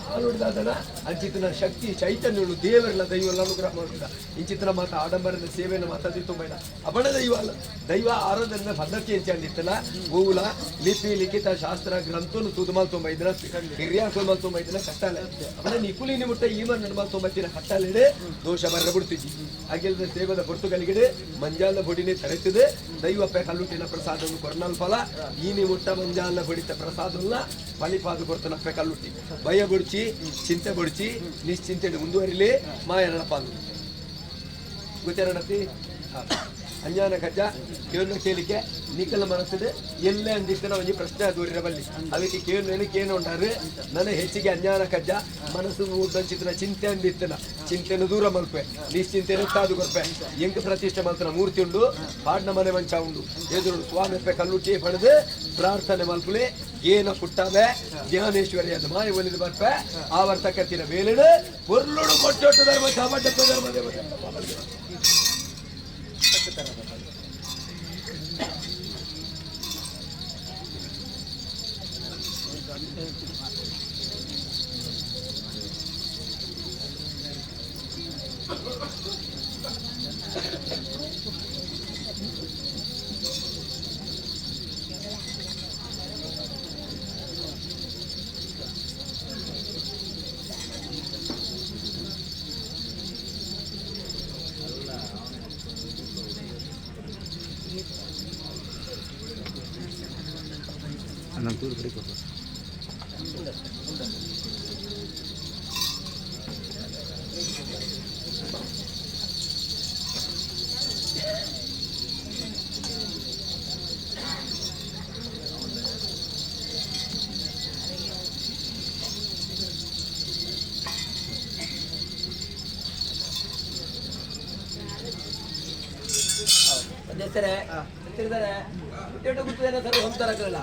ಕಾಲುಡ್ದಾದನ ಅಂಚಿತನ ಶಕ್ತಿ ಚೈತನ್ಯಗಳು ದೇವರಲ್ಲ ದೈವಲ್ಲ ಅನುಗ್ರಹ ಮಾಡುದ ಇಂಚಿತನ ಮಾತ ಆಡಂಬರದ ಸೇವೆಯನ್ನು ಮಾತಾಡಿ ತುಂಬ ಇಲ್ಲ ಅಬಣ ದೈವ ಅಲ್ಲ ದೈವ ಆರಾಧನೆ ಪದ್ಧತಿ ಎಂಚಂದಿತ್ತನ ಗೋವುಲ ಲಿಪಿ ಲಿಖಿತ ಶಾಸ್ತ್ರ ಗ್ರಂಥನು ತುದುಮಾಲ್ ತುಂಬ ಇದ್ರ ಹಿರಿಯಾಕುಲ್ ಮಾಲ್ ತುಂಬ ಇದ್ರ ಕಟ್ಟಾಲೆ ಅಬಣ ನಿಕುಲಿ ನಿಮುಟ್ಟ ಈ ಮನ್ ಮಾಲ್ ತುಂಬ ಇದ್ದಿನ ಕಟ್ಟಾಲೆಡೆ ದೋಷ ಬರ್ರ ಬಿಡ್ತಿದ್ದಿ ಅಗಿಲ್ದ ಸೇವದ ಪೊರ್ತುಗಲಿಗಡೆ ಮಂಜಾಲ ಬೊಡಿನೇ ತರೆತಿದೆ ದೈವ ಪೆ ಕಲ್ಲುಟ್ಟಿನ ಪ್ರಸಾದವನ್ನು ಕೊರ್ನಲ್ ಫಲ ಈ ನಿಮುಟ್ಟ ಮಂಜಾಲ ಬಡಿತ ಪ್ರಸಾದವನ್ನ ಬಲಿಪಾದು ಕೊಡ್ತಾನ ಪೆ ಕಲ್ಲುಟ್ಟಿ ಭಯ ಬುಡ್ಚಿ ಚಿಂತೆ ಬುಡ್ಚಿ ನಿಶ್ಚಿಂತೆ ಮುಂದುವರಿಲಿ ಮಾಯನಪ್ಪ ಅಂದ್ರು ಗೊತ್ತೇನತಿ. ಅಂಜಾನ ಕಜ್ಜ ಕೇಳುನ ಕೇಳಿಕೆ ನಿಕಲ ಮನಸ್ಸಿದೆ ಎಲ್ಲ ಅಂದಿತ್ತನ ಒಂಜಿ ಪ್ರಶ್ನೆ ದೂರಿನ ಬಲ್ಲಿ ಅದಕ್ಕೆ ಕೇಳುನೇನು ಕೇನು ಉಂಟಾರು ನನ್ನ ಹೆಚ್ಚಿಗೆ ಅಂಜಾನ ಕಜ್ಜ ಮನಸ್ಸು ಊಟಂಚಿತನ ಚಿಂತೆ ಅಂದಿತ್ತನ ಚಿಂತೆನು ದೂರ ಮಲ್ಪೆ ನಿಶ್ಚಿಂತೆನು ತಾದು ಕೊರ್ಪೆ ಎಂಕ್ ಪ್ರತಿಷ್ಠೆ ಮಲ್ತನ ಮೂರ್ತಿ ಉಂಡು ಪಾಡ್ನ ಮನೆ ಮಂಚ ಉಂಡು ಎದುರು ಸ್ವಾಮಿ ಕಲ್ಲುಟ್ಟಿ ಪಡೆದು ಪ್ರಾರ್ಥನೆ ಮಲ್ಪುಲೆ ಏನ ಪುಟ್ಟವೆ ಜ್ಞಾನೇಶ್ವರಿ ಅದು ಮಾಯ ಒಲಿದು ಬರ್ಪೆ ಆವರ್ತಕತ್ತಿನ ಮೇಲಿಡು ಪೊರ್ಲುಡು ಕೊಟ್ಟೊಟ್ಟು ಧರ್ಮ ಚಾಮಂಡಪ್ಪ ಧರ್ಮ ದೇವತೆ. ಮಧ್ಯಸ್ಥರೇ ತಿರ್ದರೆ ಹುಟ್ಟೆಟ್ಟು ಗುರ್ತದೇನೆ ಸರ್ ಹೊಂತರಗಲ್ಲ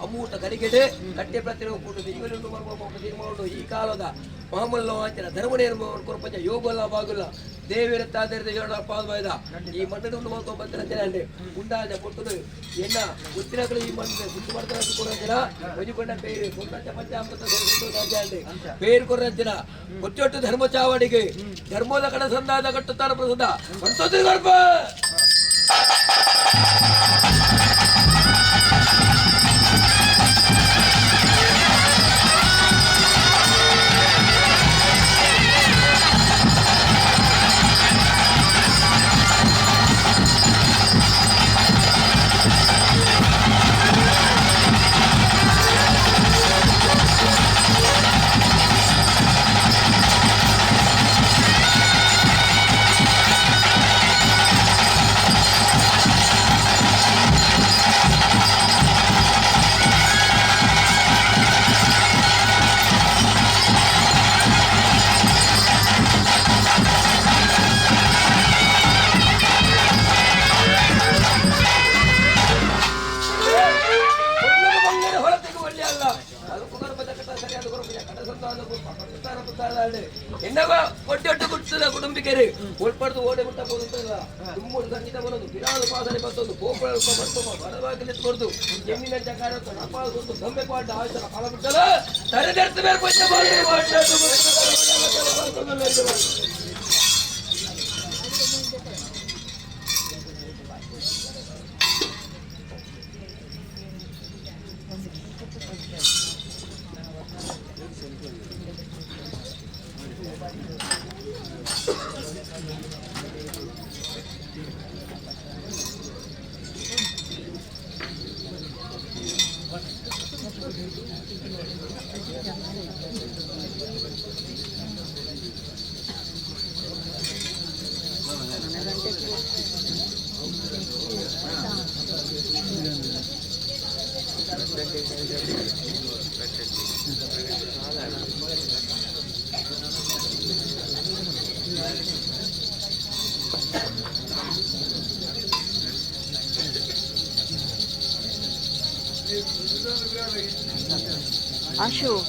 ಅಮೂಟ ಕರಿಗೆಡೆ ಕಟ್ಟೆ ಪ್ರತಿರೋ ಕೂಟು ದಿಗ್ವಲುಂಡು ಮರ್ಮ ತೀರ್ಮಾನ ಈ ಕಾಲದ ಮಾಮೂಲ ವಾಂಚನ ಧರ್ಮನೇನು ಕೊರಪಂಚ ಯೋಗಲ್ಲ ಬಾಗುಲ್ಲ ದೇವಿರ ತಾದೇರಿದ ಯೋಡ ಪಾದವಾಯ್ದ ಈ ಮಣ್ಣು ಉಂಡು ಮಾಡ್ಕೊ ಬಂದಿರ ಜನ ಉಂಡಾಜ ಕೊಟ್ಟದು ಎಣ್ಣ ಉತ್ತಿನಗಳು ಈ ಮಣ್ಣು ಸುತ್ತು ಮಾಡ್ತಾರೆ ಕೊಡ ಜನ ಒಂಜಿ ಪೇರು ಕೊಂಡಂಚ ಪಂಚಾಮೃತ ಪೇರು ಕೊರ ಜನ ಕೊಟ್ಟೊಟ್ಟು ಧರ್ಮ ಚಾವಡಿಗೆ ಧರ್ಮದ ಕಡೆ ಸಂದಾದ ಕಟ್ಟುತ್ತಾರ ಪ್ರಸದ ಸಂತೋಷ ಗರ್ಭ ಎನ್ನವ ಒಟ್ಟೊಟ್ಟು ಗುರ್ತದ ಕುಟುಂಬಿಕರು ಒಳ್ಪಡ್ದು ಓಡೆ ಬಿಟ್ಟ ಹೋಗುತ್ತಲ್ಲ ತುಮ್ಮೂರು ಸಂಗೀತ ಬರೋದು ಬಿರಾದು ಪಾಸನೆ ಬರ್ತದ್ದು ಗೋಪುರ ಬರ್ತಮ್ಮ ಬರವಾಗಿ ನಿಂತ್ಕೊಡ್ದು ಜಮೀನ ಜಕಾರ ನಪಾಸು ದಂಬೆ ಪಾಡ ಆಯ್ತಲ್ಲ ಕಾಲ ಬಿಟ್ಟಲ್ಲ ತರೆದೆರ್ತ ಮೇಲೆ ಪಂಚ Ashu.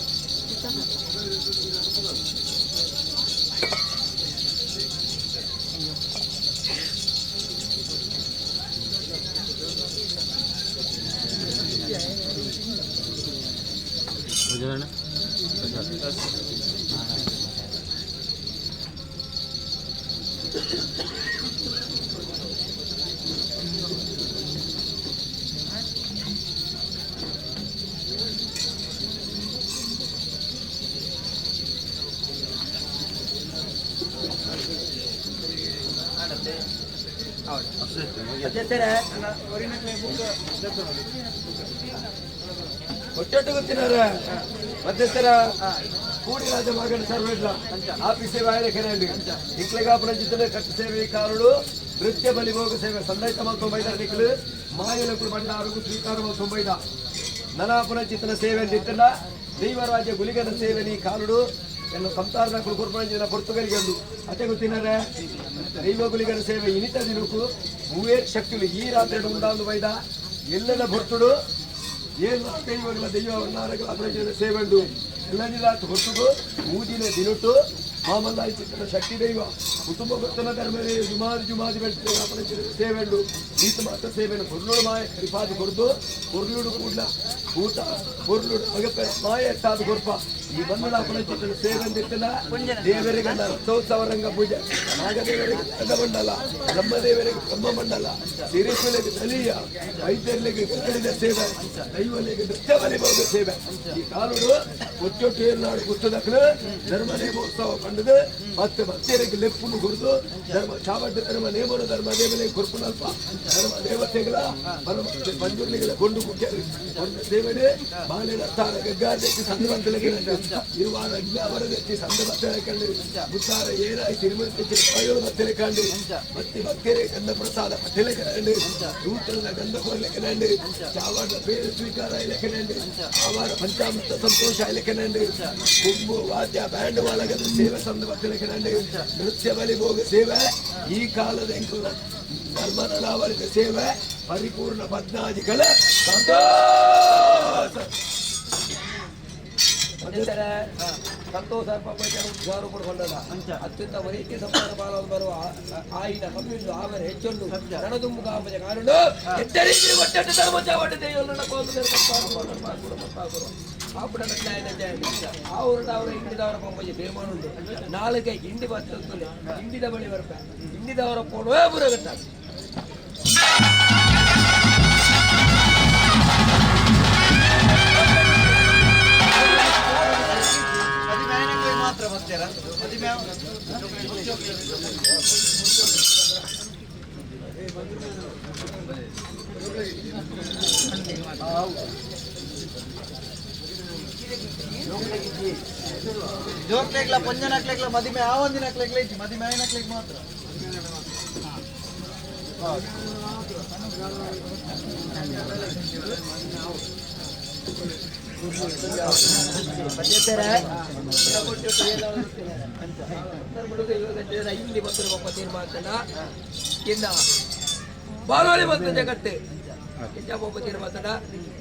ಒಟ್ಟೊಟ್ಟು ಗೊತ್ತಿನಾರ ಮಧ್ಯಸ್ಥರ ಕೂಡಿರಾಜ ಮಗನ ಸರ್ವೆಡ್ಲ ಆಫೀಸ್ ಸೇವೆ ಆಯರೆ ಕೆರೆಯಲ್ಲಿ ಇಕ್ಲೆಗಾಪುರ ಜಿತ್ತನೆ ಕಟ್ಟು ಸೇವೆ ಕಾರುಡು ನೃತ್ಯ ಬಲಿಭೋಗ ಸೇವೆ ಸಂದೈತ ಮತ್ತು ಮೈದಾನ ನಿಕ್ಲು ಮಾಯಲಕುಲು ಭಂಡಾರಗು ಸ್ವೀಕಾರ ಮತ್ತು ಮೈದ ನನಾಪುರ ಚಿತ್ತನ ಸೇವೆ ನಿತ್ತನ ದೈವರಾಜ ಗುಲಿಗನ ಸೇವೆ ನೀ ಕಾಲುಡು ಎಲ್ಲ ಸಂಸಾರದ ಕುರುಪುರ ಪೊರ್ತುಗಲ್ಗೆ ಒಂದು ಅತೆ ಗೊತ್ತಿನಾರೆ ದೈವ ಗುಲಿಗನ ಸೇವೆ ಇನಿತ ದಿನಕು ಮೂವೇ ಶಕ್ತಿಲು ಈ ರಾತ್ರಿ ಉಂಡಾಂದು ಬೈದ ಎಲ್ಲದ ಭರ್ತುಡು ಏನು ದೈವಗಳ ದೈವ ಅಪರಜನ ಸೇವೆ ಎಲ್ಲ ನಿಲಾತ್ ಹೊರ್ತುಗು ಊದಿನ ದಿನಟ್ಟು ಮಾಮಲ್ಲಾಯಿ ಚಿತ್ತನ ಶಕ್ತಿ ದೈವ ಕುಟುಂಬ ಗೊತ್ತನ ಧರ್ಮರೇ ಜುಮಾದಿ ಜುಮಾದಿ ಬೆಳ್ತೇವೆ ಅಪರಜನ ಸೇವೆಂಡು ಈತ ಮಾತ ಸೇವೆನು ಕೊರ್ಲುಡು ಮಾಯ ಕರಿಪಾದು ಕೊರ್ದು ಕೊರ್ಲುಡು ಕೂಡ್ಲ ಊಟ ಕೊರ್ಲುಡು ಅಗಪೆ ಮಾಯ ಎಟ್ಟಾದ ಕೊರ್ಪ ಈ ಬಂದಳ ಅಪರಜಿತನ ಸೇವೆಂದಿತ್ತನ ದೇವರಿಗೆ ರಥೋತ್ಸವ ರಂಗ ಪೂಜೆ ನಾಗದೇವರಿಗೆ ನಾಗಮಂಡಲ ಬ್ರಹ್ಮದೇವರಿಗೆ ಬ್ರಹ್ಮಮಂಡಲ ಸಿರಿಸುಲೆಗೆ ತಲಿಯ ವೈದ್ಯರಿಗೆ ಗರಡಿದ ಸೇವೆ ದೈವಲಿಗೆ ನೃತ್ಯ ಬಲಿಭೋಗ ಸೇವೆ ಈ ಕಾಲುಡು ಒಟ್ಟೊಟ್ಟು ಏರ್ನಾಡು ಗುತ್ತದಕ್ಕಲು ಧರ್ಮ ನೇಮೋತ್ಸವ ಕಂಡದು ಮತ್ತೆ ಭಕ್ತರಿಗೆ ಲೆಪ್ಪುನು ಗುರುದು ಧರ್ಮ ಚಾವಡ್ಡ ಧರ್ಮ ನೇಮನು ಧರ್ಮ ದೇವಲೆ ಕೊರ್ಪುನಲ್ಪ ಧರ್ಮ ದೇವತೆಗಳ ಪರಮ ಪಂಜುರ್ಲಿಗಳ ಕೊಂಡು ಕುಕ್ಕೆರು ಒಂದು ಸೇವೆಡೆ ಬಾಳೆನ ತಾರ ಗಗ್ಗಾರ್ದೆತ್ತಿ ಸಂದವಂತಲೆಗೆ ಇರುವಾರ ಅಜ್ಞಾವರದೆತ್ತಿ ಸಂದ ಬತ್ತಲೆ ಕಂಡು ಮುತ್ತಾರ ಏರಾಯಿ ತಿರುಮತಿ ಪಾಯೋಳು ಬತ್ತಲೆ ಕಂಡು ಮತ್ತೆ ಭಕ್ತರೇ ಗಂಧ ಪ್ರಸಾದ ಪಟ್ಟಲೆ ಕಂಡು ದೂತನ ಗಂಧ ಕೊರಲೆ ಕಂಡು ಚಾವಾಡ పేరు స్వీకార ఇలకనండి ఆవార పంచామృత సంతోష ఇలకనండి కుంభు వాద్య ಬ್ಯಾಂಡ್ ವಾಲಗದ ಸೇವೆ ಸಂದಭಕ್ತಲಕనండి ನೃತ್ಯ ಬಲಿಭೋಗ ಸೇವೆ ಈ ಕಾಲದ ಎಂಕುಲ ಧರ್ಮನಲಾವಳಿದ ಸೇವೆ ಪರಿಪೂರ್ಣ ಪದ್ನಾಜಿಗಳ ಸಂತೋಷ. ಸಂತೋಷ ಉದ್ಧಾರ ಅತ್ಯಂತ ವೈದ್ಯ ಸಂಪಾದ ಬಾಲವನ್ನು ಬರುವ ಆಯಿನ ಕಮ್ಮಿಂದು ಆವರ ಹೆಚ್ಚೊಂದು ರಣದುಂಬು ಕಾಪಜ ಕಾರಣ ಎಟ್ಟರಿಗಿರಿ ಒಟ್ಟೆಟ್ಟು ಧರ್ಮ ಚಾವಟ ದೇವಲನ ಕೋಲು ಆವರಣ ಅವರ ಇಂಡಿದವರ ಪಂಪಜಿ ತೀರ್ಮಾನ ಉಂಟು ನಾಲ್ಕೈ ಇಂಡಿ ಬರ್ತದೆ ಇಂಡಿದ ಬಳಿ ಬರ್ಪ ಇಂಡಿದವರ ಪೋಡುವೆ ಬುರಗಟ್ಟ. ಮದಿಮೆ ಮಾತ್ರ ಬರ್ತೀರಾ ಮದಿಮೆ? ಜೋಕ್ಲೆಗ್ಲ ಪೊಂಜನಕ್ಲೆಗ್ಲ ಮದಿಮೆ ಆವಂದಿನಕ್ಲೆಗ್ಲ ಇಜ್ಜಿ, ಮದಿಮೆ ಆಯ್ನಕ್ಲೆಗ್ ಮಾತ್ರ. ಇಲ್ಲಿ ಬಂದರು ಒಬ್ಬ ತೀರ್ಮಾನ ಇನ್ನ ಬಾಲೋಲಿ ಬಂತ ಜಗತ್ತು ಒಬ್ಬ ತೀರ್ಮಾನ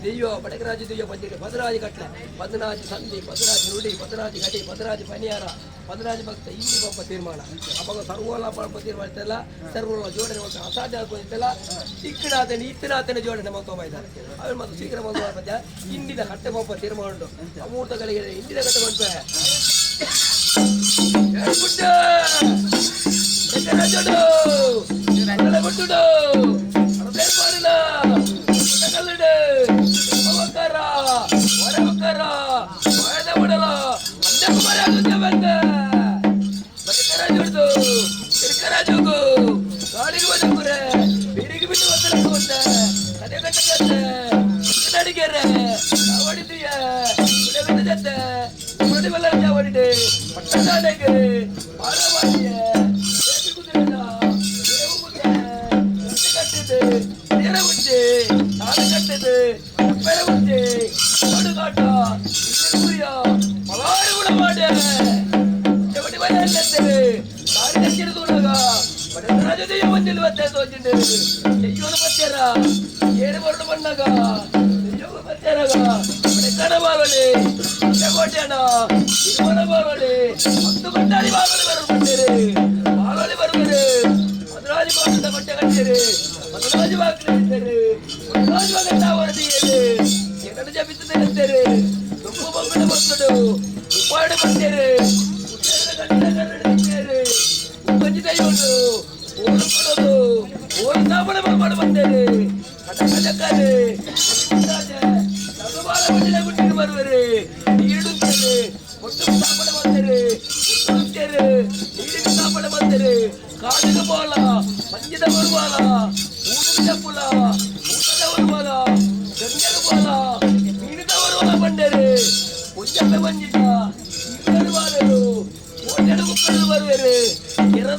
ದೆಯ್ಯೋ ಬಡಗರಾಜ ದೆಯ್ಯೋ ಬಂದಿರಿ ಬದರಾಜ್ ಕಟ್ಲೆ ಬದನಾಜ್ ಸಂಧಿ ಬದರಾಜ್ ನುಡಿ ಬದರಾಜ್ ಗಡಿ ಬದರಾಜ್ ಪನಿಯಾರ ಬದರಾಜ್ ಭಕ್ತ ಇಲ್ಲಿ ಒಬ್ಬ ತೀರ್ಮಾನ ಅವಾಗ ಸರ್ವೋಲ ಪಲ್ಪ ತೀರ್ಮಾನ ಇತ್ತಲ್ಲ, ಸರ್ವೋಲ ಜೋಡಣೆ ಒಂದು ಅಸಾಧ್ಯ ಆಗ್ಬೋದಿತ್ತಲ್ಲ. ಇಕ್ಕಡಾತನ ಇತ್ತನಾತನ ಜೋಡಣೆ ಮತ್ತೊಬ್ಬ ಇದ್ದಾರೆ ಅವ್ರು ಮತ್ತು ಶೀಘ್ರ ಬಂದು ಮಧ್ಯ ಇಂಡಿದ ಕಟ್ಟೆ ಒಬ್ಬ ತೀರ್ಮಾನ ಉಂಟು. ಅಮೂರ್ತಗಳಿಗೆ ಇಂಡಿದ ಕಟ್ಟೆ ಬಂಪೆ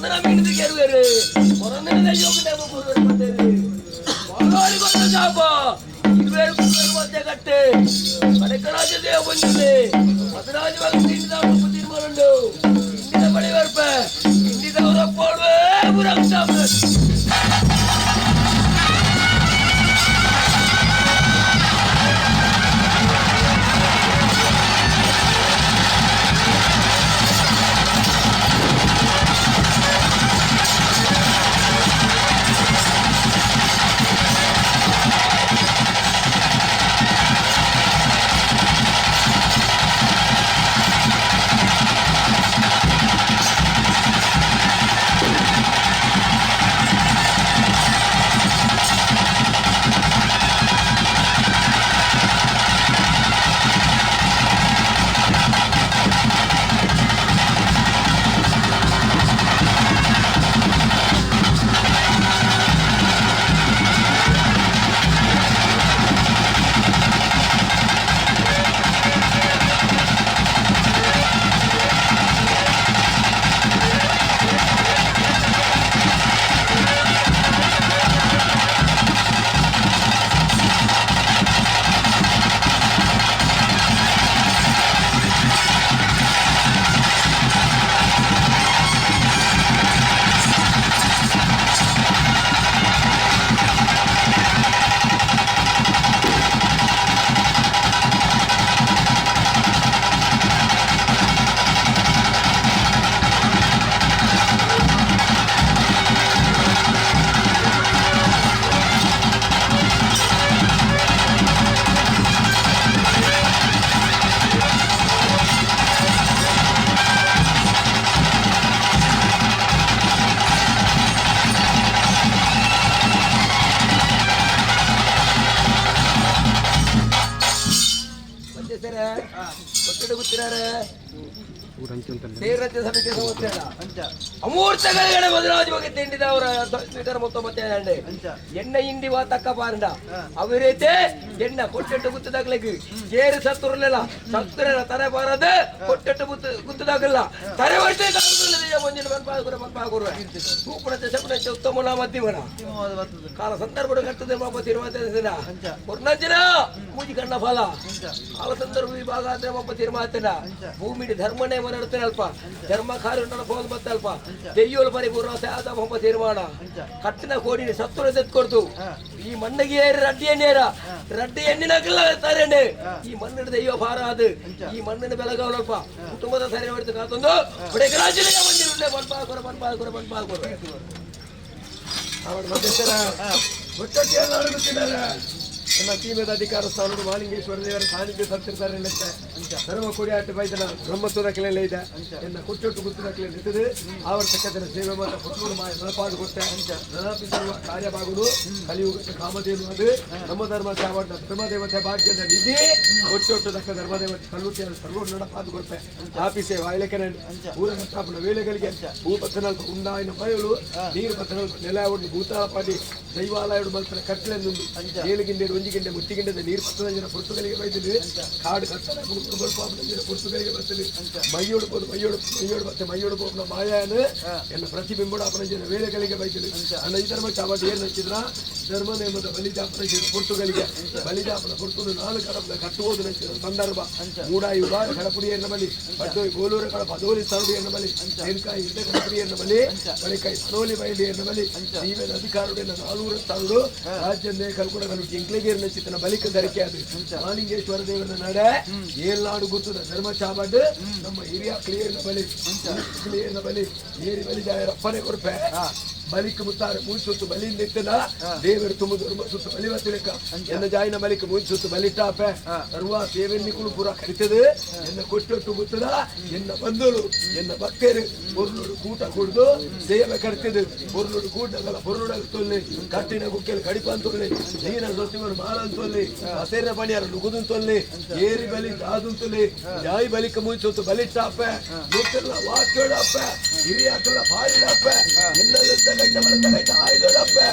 ಕೊರಂದನ ಮೀನಿಗೆ ಗೆರುವೆರು ಕೊರಂದನ ದೈವಕ್ಕೆ ನೇಮ ಗುರುವರು ಬಂದೇರು ಬಾಗಾಡಿ ಬಂದ ಶಾಪ ಇರುವೇರು ಕುರುವರು ಮಧ್ಯೆ ಕಟ್ಟೆ ಕಡಕರಾಜ ದೇವ ಬಂದಿದೆ ಮಧುರಾಜವಾಗಿ ತಿಂಡಿದ ತೀರ್ಮಾನ ಇಂಡಿದ ಬಳಿ ಬರ್ಪ ಇಂಡಿದವರ ಪೋಡುವೆ ಬುರಂಗ ಅಮೂರ್ತಗಳ ಬದಲಾಜವಾಗಿ ತಿಂಡಿದ ಅವರ ಸ್ವೀಕಾರ ಮೊತ್ತ ಮತ್ತೆ ಎಣ್ಣೆ ಇಂಡಿ ವಾ ತಕ್ಕ ಪಾರಂಡ ಅವರೈತೆ ಎಣ್ಣ ಕೊಟ್ಟೆಟ್ಟು ಗುತ್ತದಾಗ್ಲಿಕ್ಕೆ ಏರು ಸತ್ತುರಲಿಲ್ಲ ಸತ್ತುರಲ್ಲ ತರೆ ಬಾರದ ಕೊಟ್ಟೆಟ್ಟು ಗುತ್ತು ಗುತ್ತದಾಗಲ್ಲ ತರೆ ವರ್ಷ ಮಂಜಿನ ಮನ್ಪಾಗುರ ಮನ್ಪಾಗುರ ಸೂಪಣತೆ ಸಪಣತೆ ಉತ್ತಮ ಮಧ್ಯಮನ ಕಾಲ ಸಂದರ್ಭ ಕಟ್ಟದೆ ಪಾಪ ತೀರ್ಮಾನ ಪೂರ್ಣಂಜಿನ ಮೂಜಿ ಕಣ್ಣ ಫಲ ಕಾಲ ಸಂದರ್ಭ ವಿಭಾಗ ಅಂದ್ರೆ ಪಾಪ ತೀರ್ಮಾನ ಭೂಮಿಡಿ ಧರ್ಮನೇ ಮನಡ್ತೇನೆ ಅಲ್ಪ ಧರ್ಮ ಕಾರ್ಯ ನಡಬಹುದು ಮತ್ತೆ ಅಲ್ಪ ದೆಯ್ಯೋಲು ಪರಿಪೂರ್ಣ ಸಾದ ಪಾಪ ತೀರ್ಮಾನ ಕಟ್ಟಿನ ಕೋಡಿ ಸತ್ತುರ ತೆತ್ಕೊಡ್ತು ಈ ಮಣ್ಣಿಗೆ ಏರಿ ರಡ್ಡಿ ಎಣ್ಣೇರ ರಡ್ಡಿ ಎಣ್ಣಿನಕಲ್ಲ ತರೇನೆ ಈ ಮಣ್ಣಿನ ದೈವ ಭಾರ ಅದು ಈ ಮಣ್ಣಿನ ಬೆಳಗಾವಲಲ್ಪ ಕುಟುಂಬದ ಸರಿ ಹೊಡೆದು ಕಾತೊಂದು ಬಡಗರಾಜನಿಗೆ ಬಂದಿರುಳ್ಳೆ ಮನ್ಪಾಗುರ ಮನ್ಪಾಗುರ ಮನ್ಪಾಗುರ ಅವರ ಮಧ್ಯಸ್ಥರ ಒಟ್ಟೊಟ್ಟಿಯಲ್ಲಿ ಅಡಗುತ್ತಿದ್ದಾರೆ. ನಮ್ಮ ಟೀಮದ ಅಧಿಕಾರ ಸ್ಥಾನದ ಮಾಲಿಂಗೇಶ್ವರ ದೇವರ ಸಾನ್ನಿಧ್ಯ ಸತ್ತಿರ್ತಾರೆ ಲೆಕ್ಕ ಧರ್ಮ ಕೊಡಿಯಾಟ ಬೈದನ ಬ್ರಹ್ಮತ್ವದ ಕೆಲೆಲ್ಲ ಇದೆ ಎನ್ನ ಕೊಟ್ಟೊಟ್ಟು ಗುತ್ತದ ಕೆಲೆ ನಿಂತದೆ ಆವರ್ತಕ್ಕದರ ಸೇವೆ ಮಾತ್ರ ಕೊಟ್ಟೂರು ಮಾಯ ನಳಪಾಡು ಕೊಟ್ಟೆ ನಳಪಿಸಿರುವ ಕಾರ್ಯಭಾಗುಡು ಕಲಿಯುಗಕ್ಕೆ ಕಾಮಧೇನು ಅದು ನಮ್ಮ ಧರ್ಮ ಚಾವಡ ಧರ್ಮದೇವತೆ ಭಾಗ್ಯದ ನಿಧಿ ಒಟ್ಟೊಟ್ಟು ದಕ್ಕ ಧರ್ಮದೇವತೆ ಕಲ್ಲುಟ್ಟಿಯನ್ನು ಸರ್ವ ನಡಪಾದು ಕೊಟ್ಟೆ ಆಫೀಸೆ ವಾಯ್ಲೆಕನ ಊರ ಕಟ್ಟಾಪನ ವೇಳೆಗಳಿಗೆ ಭೂ ಪತ್ತನಲ್ಪ ಉಂಡಾಯಿನ ಬಯಲು ನೀರು ಪತ್ತನಲ್ಪ ನೆಲ ಒಡ್ಡು ಭೂತಾಳಪಾಡಿ ದೈವಾಲಯ ಮಲ್ಪನ ಕಟ್ಟಲೆಂದುಂಡು ಏಳು ಗಿಂಡೆ ಒಂಜಿ ಗಿಂಡೆ ಮುಟ್ಟಿ ಗಿಂಡದ ನೀರು ಪತ್ತನ ಜನ ಪೊರ್ತುಗಳಿಗೆ ಬೈದಿದೆ ಕಾಡು ಕಟ್ಟಡ ಜನ ಪೊರ್ತುಗಳಿಗೆ ಬರ್ತದೆ ಮೈಯೋಡು ಬೋದು ಮೈಯೋಡು ಮೈಯೋಡು ಮತ್ತೆ ಮೈಯೋಡು ಹೋಗ್ನ ಮಾಯಾನ ಎಲ್ಲ ಪ್ರತಿಬಿಂಬಡ ಅಪನ ಜನ ವೇಳೆಗಳಿಗೆ ಬೈದಿದೆ ಅಣ್ಣ ಈ ಧರ್ಮ ಚಾವಟಿ ಏನು ಹಚ್ಚಿದ್ರ ಧರ್ಮ ನೇಮದ ಬಲಿಜಾಪನ ಜನ ಪೊರ್ತುಗಳಿಗೆ ಬಲಿಜಾಪನ ಪೊರ್ತುಡು ನಾಲ್ಕು ಕಡಪದ ಕಟ್ಟುವುದು ನಚ್ಚಿದ ಸಂದರ್ಭ ಮೂಡಾಯಿ ಉಬಾರ ಕಡಪುಡಿಯನ್ನ ಬಲಿ ಪಟ್ಟೋಯಿ ಗೋಲೂರ ಕಡಪ ಅದೋಲಿ ಸರುಡಿಯನ್ನ ಬಲಿ ತೇನ್ಕಾಯಿ ಇದ್ದ ಕಡಪುಡಿಯನ್ನ ಬಲಿ ಬಳಿಕಾಯಿ ಸರೋಲಿ ಬಯಲಿಯನ್ನ ಬಲಿ ನೀವೇನ ಅಧಿಕಾರುಡೆಲ್ಲ ನಾಲ್ವೂರ ಸ್ಥಾನಡು ರಾಜ್ಯಂದೇ ಕಲ್ಕುಡ ಕಲ್ಲು ಎಂಕ್ಲೆಗೇರ್ ನಚ್ಚಿತನ ಬಲಿಕ ಧರಿಕೆ ಅದು ಮಾಲಿಂಗೇಶ್ವರ ದೇವರ ನಡೆ ಏಲ್ನಾಡು ಗುತ್ತದ ಧರ್ಮ ಚಾಬಡ್ ನಮ್ಮ ಹಿರಿಯ ಕ್ಲಿಯರ್ನ ಬಲಿ ಕ್ಲಿಯರ್ನ ಬಲಿ ಏರಿ ಬಲಿ ಜಾಯರಪ್ಪನೆ ಕೊಡ್ಪೆ ಬಲಿಕ್ ಮುತ್ತಾರೆ ಮೂನ್ ಸುತ್ತು ಬಲಿಯಿಂದ ಇತ್ತದ ದೇವರು ತುಂಬ ಧರ್ಮ ಸುತ್ತು ಬಲಿ ಬತ್ತಿಲೆಕ್ಕ ಎನ್ನ ಜಾಯಿನ ಬಲಿಕ್ ಮೂನ್ ಸುತ್ತು ಬಲಿಟಾಪೆ ಸರ್ವ ಸೇವೆನ್ನಿಕುಳು ಪೂರ ಕರಿತದೆ ಎನ್ನ ಕೊಟ್ಟೊಟ್ಟು ಗುತ್ತದ ಎನ್ನ ಬಂಧುಲು ಎನ್ನ ಭಕ್ತರು ಪೊರ್ಲುಡು ಕೂಟ ಕುಡ್ದು ಸೇವೆ ಕರ್ತಿದ್ದು ಪೊರ್ಲುಡು ಕೂಟಗಲ ಪೊರ್ಲುಡಗ ತೊಲ್ಲೆ ಕಟ್ಟಿನ ಕುಕ್ಕೆಲ್ ಕಡಿಪಂತೊಲ್ಲೆ ನೀರ ಸೊತ್ತಿವರು ಮಾಲಂತೊಲ್ಲೆ ಹಸೇರ ಬಣಿಯರ ಲುಗುದಂತೊಲ್ಲೆ ಏರಿ ಬಲಿ ದಾದುಂತೊಲ್ಲೆ ಜಾಯಿ ಬಲಿಕ ಮುಂಚೊತ್ತು ಬಲಿಟಾಪೆ ನೂತೆಲ್ಲ ವಾಕ್ಯೋಡಪ್ಪೆ ಹಿರಿಯಾಕಲ್ಲ ಬಾರಿಡಪ್ಪೆ ಎಲ್ಲದತ್ತ ಗಂಟ ಬಲತ್ತ ಗಂಟ ಆಯ್ದೋಡಪ್ಪೆ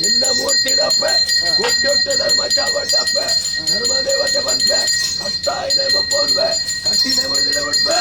ಎಲ್ಲ ಮೂರ್ತಿಡಪ್ಪೆ ಕೊಟ್ಟೊಟ್ಟು ಧರ್ಮ ಚಾವಟ್ಟಪ್ಪೆ ಧರ್ಮ ದೇವತೆ ಬಂದ್ವೆ ಕಟ್ಟಾಯಿ ನೇಮ ಪೋಲ್ವೆ ಕಟ್ಟಿ ನೇಮ ಬಿಟ್ವೆ.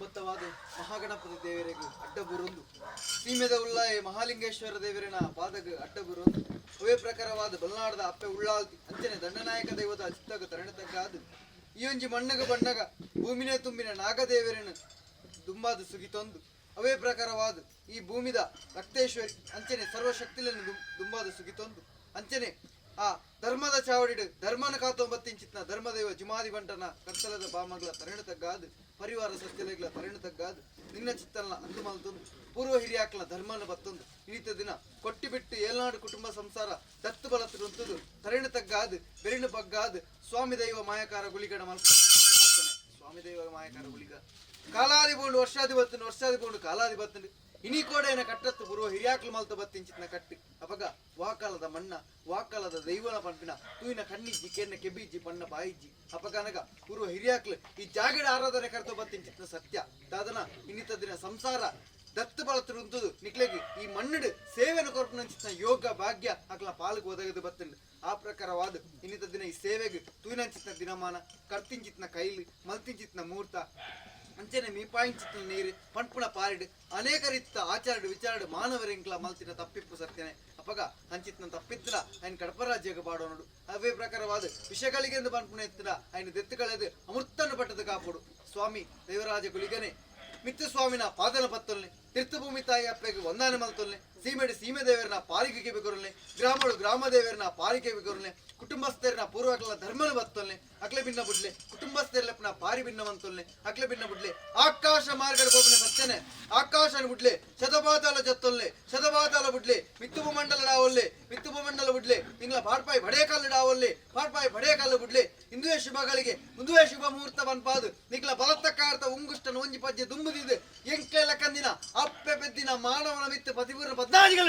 ದುಂಬತ್ತವಾದ ಮಹಾಗಣಪತಿ ದೇವರಿಗೆ ಅಡ್ಡಬುರೊಂದು ಸೀಮೆದ ಉಲ್ಲಾಯ ಮಹಾಲಿಂಗೇಶ್ವರ ದೇವರಿನ ಪಾದಗ ಅಡ್ಡಬುರೊಂದು ಅವೇ ಪ್ರಕಾರವಾದ ಬಲ್ನಾಡದ ಅಪ್ಪೆ ಉಳ್ಳಾಲ್ತಿ ಅಂಚನೆ ದಂಡನಾಯಕ ದೈವದ ಚಿತ್ತಗ ತರಣತಗ್ಗಾದು ಈ ಒಂಜಿ ಮಣ್ಣಗ ಬಣ್ಣಗ ಭೂಮಿನೇ ತುಂಬಿನ ನಾಗದೇವರನ್ನು ದುಂಬಾದ ಸುಗಿತೊಂದು ಅವೇ ಪ್ರಕಾರವಾದ ಈ ಭೂಮಿದ ರಕ್ತೇಶ್ವರಿ ಅಂಚನೆ ಸರ್ವಶಕ್ತಿలను ದುಂಬಾದ ಸುಗಿತೊಂದು ಅಂಚನೆ ಆ ಧರ್ಮದ ಚಾವಡಿಡು ಧರ್ಮನ ಕಾತೊಂಬತ್ತಿಂಚಿತ್ನ ಧರ್ಮದೇವ ಜುಮಾದಿ ಬಂಟನ ಕರ್ತಲದ ಬಾಮಗಳ ತರಣ ತಗ್ಗಾದು ಪರಿವಾರ ಸತ್ಯಲೆಗಳ ತರಣ ತಗ್ಗಾದು ನಿನ್ನ ಚಿತ್ತಲ್ನ ಅಂದು ಮಲ್ತೊಂದು ಪೂರ್ವ ಹಿರಿಯಾಕ್ಲ ಧರ್ಮನ ಬತ್ತೊಂದು ಇನಿತ ದಿನ ಕೊಟ್ಟಿ ಬಿಟ್ಟು ಏಲ್ನಾಡು ಕುಟುಂಬ ಸಂಸಾರ ದತ್ತು ಬಲತ್ತುಂತುದು ತರಣ ತಗ್ಗಾದು ಬೆರಿಣು ಬಗ್ಗಾದು ಸ್ವಾಮಿ ದೈವ ಮಾಯಕಾರ ಗುಳಿಗಡ ಮಲ್ಪ ಪ್ರಾರ್ಥನೆ. ಸ್ವಾಮಿ ದೈವ ಮಾಯಕಾರ ಗುಳಿಗ ಕಾಲಾದಿ ಬೋಂಡು ವರ್ಷಾದಿ ಬತ್ತಂಡು ವರ್ಷಾದಿ ಬೋಂಡು ಕಾಲಾದಿ ಬತ್ತಂಡು ಇನಿ ಕೋಡೆಯನ ಕಟ್ಟತ್ತು ಬರುವ ಹಿರಿಯಾಕ್ಲು ಮಲ್ತ ಬತ್ತಿಂಚಿತ್ನ ಕಟ್ಟು ಅಪಗ ವಾಕಾಲದ ಮಣ್ಣ ವಾಕಾಲದ ದೈವನ ಪಂಪಿನ ತೂಯಿನ ಕಣ್ಣಿಜ್ಜಿ ಕೆನ್ನ ಕೆಬಿಜ್ಜಿ ಪಣ್ಣ ಬಾಯಿಜ್ಜಿ ಅಪಗನಗ ಪೂರ್ವ ಹಿರಿಯಾಕ್ಲು ಈ ಜಾಗಡ ಆರಾಧನೆ ಕರ್ತೋ ಬತ್ತಿಂಚಿತ್ನ ಸತ್ಯ ದಾದನ ಇನ್ನಿತ ದಿನ ಸಂಸಾರ ದತ್ತು ಬಳತುಂತುದು ನಿಕ್ಲೆಗ್ ಈ ಮಣ್ಣುಡು ಸೇವೆನ ಕೊರ್ಪುನಂಚಿತ್ನ ಯೋಗ ಭಾಗ್ಯ ಅಕ್ಲ ಪಾಲ್ಗ್ ಒದಗದು ಬತ್ತಂಡು ಆ ಪ್ರಕಾರವಾದ ಇನ್ನಿತ ದಿನ ಈ ಸೇವೆಗ್ ತೂಯಿನಂಚಿತ್ನ ದಿನಮಾನ ಕರ್ತಿಂಚಿತ್ನ ಕೈಲು ಮಲ್ತಿಂಚಿತ್ನ ಮುಹೂರ್ತ ಅಂಚನೆ ಮೀಪಾಯಿಂಚಿತ್ನ ನೀರು ಪಂಪುಣ ಪಾರಿಡು ಅನೇಕ ರೀತಿಯ ಆಚಾರಡು ವಿಚಾರಡು ಮಾನವರಿಂಕ್ಲ ಮಲ್ತಿನ ತಪ್ಪಿಪ್ಪು ಸತ್ಯನೆ ಅಪಗ ಅಂಚಿತ್ನ ತಪ್ಪಿತ್ತಲ ఆయన ಕಡಪರಾಜ್ಯಗ ಬಾಡೋನುಡು ಅವೇ ಪ್ರಕಾರವಾದ ವಿಷಗಳಿಗೆ ಎಂದು ಪನ್ಪುಣ ಎತ್ತಿನ ఆయన ದೆತ್ತುಗಳೆದು ಅಮೃತನ್ನು ಪಟ್ಟದ ಕಾಪುಡು ಸ್ವಾಮಿ ದೇವರಾಜ ಗುಳಿಗನೆ ಮಿತ್ತು ಸ್ವಾಮಿನ ಪಾದನ ಪತ್ತೊಲ್ನೆ ತೀರ್ಥಭೂಮಿ ತಾಯಿ ಅಪ್ಪೆಗೆ ವಂದನೆ ಮಲ್ತೊಲ್ನೆ ಸೀಮೆಡು ಸೀಮೆ ದೇವರನ ಪಾರಿಗೆ ಬೆಗೊರಲ್ನೆ ಗ್ರಾಮಡು ಗ್ರಾಮ ದೇವರನ ಪಾರಿಗೆ ಬೆಗೊರಲ್ನೆ ಕುಟುಂಬಸ್ಥರನ ಪೂರ್ವಕಲ ಧರ್ಮನ ಬತ್ತೊಲ್ನೆ ಅಕ್ಲೆ ಭಿನ್ನ ಬುಡ್ಲೆ ಕುಟುಂಬಸ್ಥರಲೆಪ್ಪನ ಪಾರಿ ಭಿನ್ನವಂತೊಲ್ನೆ ಅಕ್ಲೆ ಭಿನ್ನ ಬುಡ್ಲೆ ಆಕಾಶ ಮಾರ್ಗದ ಬೋಪನ ಸತ್ಯನೆ ಆಕಾಶನ ಬುಡ್ಲೆ ಶತಪಾತಾಲ ಜತ್ತೊಲ್ನೆ ಶತಪಾತಾಲ ಬುಡ್ಲೆ ಮಿತ್ತುಬು ಮಂಡಲ ಡಾವೊಲ್ಲೆ ಮಿತ್ತುಬು ಮಂಡಲ ಬುಡ್ಲೆ ನಿಂಗ್ಲ ಪಾಡ್ಪಾಯಿ ಬಡೇಕಲ್ಲು ಡಾವೊಲ್ಲೆ ಪಾಡ್ಪಾಯಿ ಬಡೇಕಲ್ಲು ಬುಡ್ಲೆ ಇಂದುವೆ ಶುಭಗಳಿಗೆ ಮುಂದುವೆ ಶುಭ ಮುಹೂರ್ತ ಬನ್ಪಾದು ನಿಕ್ಲ ಬಲತ್ತಕಾರ್ತ ಉಂಗುಷ್ಟನ ಒಂಜಿ ಪಜ್ಜೆ ದುಂಬುದಿದೆ ಎಂಕೆಲ ಕಂದಿನ ಅಪ್ಪೆ ಪೆದ್ದಿನ ಮಾನವನ ಮಿತ್ತು ಪತಿಪೂರ್ಣ ಪದ್ನಾಜಿಗಳ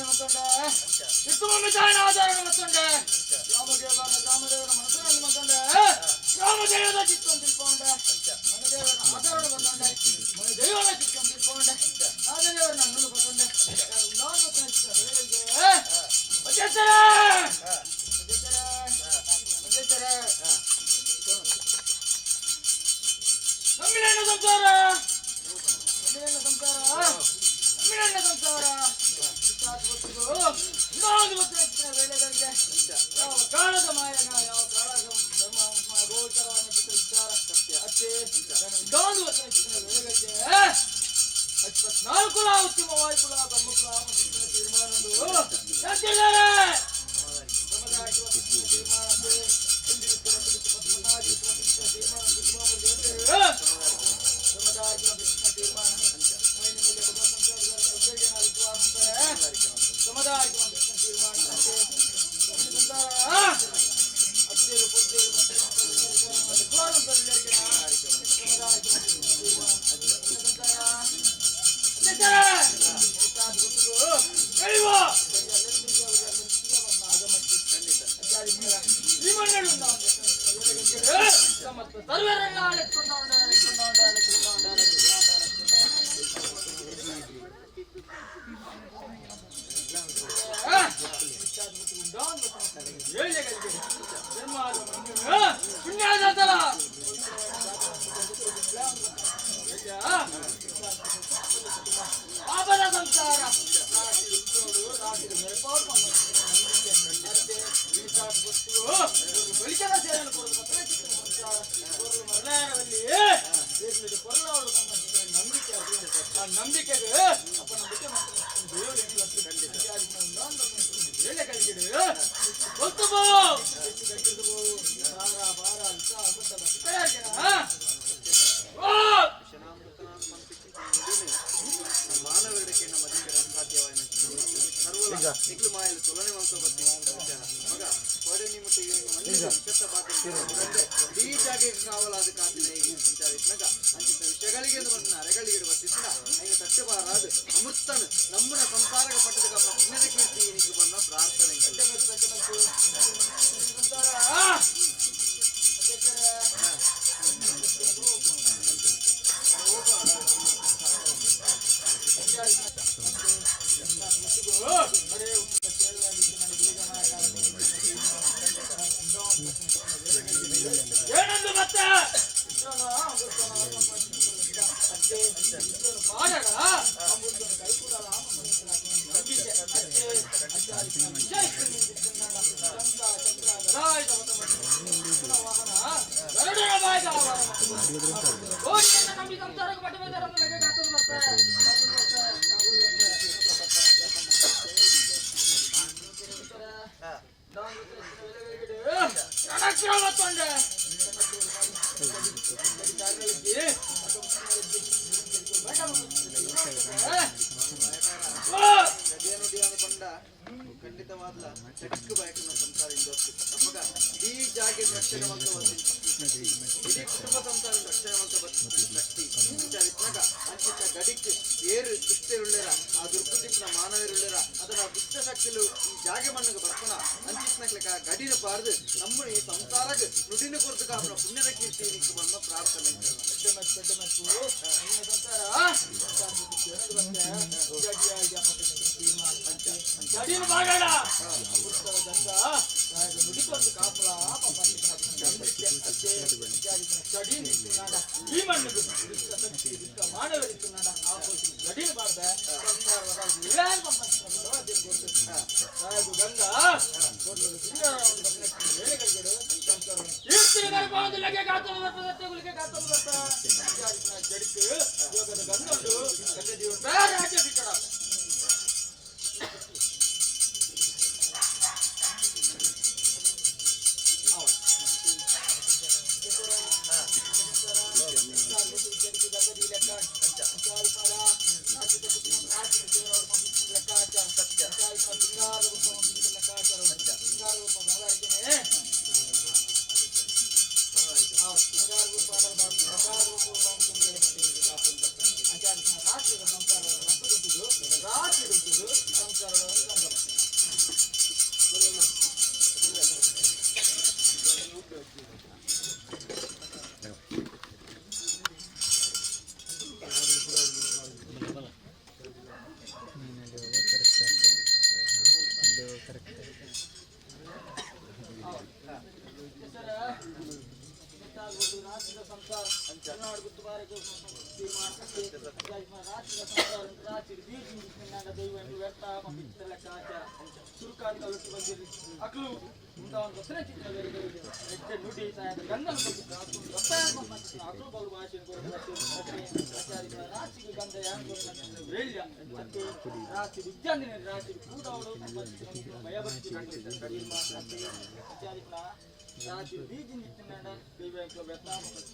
ಮತ್ತೊಂಡೆ ಇತ್ತು ತಾಯಿನ ಆಚರಣೆ ಮತ್ತೊಂಡೆ ರಾಮದೇವನ ರಾಮದೇವರ ಮನಸ್ಸನ್ನು ಮತ್ತೊಂಡೆ ರಾಮದೇವದ ಚಿತ್ತ ತಿಳ್ಕೊಂಡೆ ಮನದೇವರ ಆಚರಣೆ ಬಂದೊಂಡೆ ಮನದೇವರ ಚಿತ್ತ ತಿಳ್ಕೊಂಡೆ ರಾಜದೇವರ ನನ್ನನ್ನು ಬಂದೊಂಡೆ ನಾನು ತಮ್ಮಿಳಣ್ಣ ಸಂಸಾರ ತಮ್ಮಿಳಣ್ಣ ಸಂಸಾರ ತಮ್ಮಿಳಣ್ಣ ಸಂಸಾರ ವೇಳೆಗಳಿಗೆ ಯಾವ ಕಾಲದ ಮಾಯನ ಯಾವ ಕಾಲದ ಧರ್ಮ ಗೋಚರವಾದ ಚಿತ್ರ ವಿಚಾರ ಅತ್ತೆ ವೇಳೆಗಳಿಗೆ 24 ಉತ್ತಮವಾಯ್ಕುಲ ಬ್ರಹ್ಮಕುಲ ತೀರ್ಮಾನ ರಾತ್ರಿ ಕರ್ನಾಟಕ ಗುತ್ತು ಬಾರಕ್ಕೆ ತೀರ್ಮಾನ ರಾತ್ರಿ ಸಂಸಾರ ರಾತ್ರಿ ಬೀಜ ದೈವ ವ್ಯರ್ಥ ಲೆಕ್ಕ ಆಚಾರ ಸುರುಕಾದ ಕಲುಟ್ಟು ಬಂದಿರಿ ಅಕ್ಲು ಇಂಥ ಒಂದು ಹೊಸನೇ ಚಿತ್ರ ಎಡ್ಡೆ ನುಡಿ ಸಾಯದ ಗಂಧನ ಅಕ್ಲು ಬಲು ಭಾಷೆ ರಾಶಿಗೆ ಗಂಧ ವೇಳ್ಯ ರಾಶಿ ವಿದ್ಯಾಂದಿನ ರಾಶಿ ಕೂಡವಳು ಭಯಭಕ್ತಿ ರಾತ್ರಿ ಬೀಜಿನ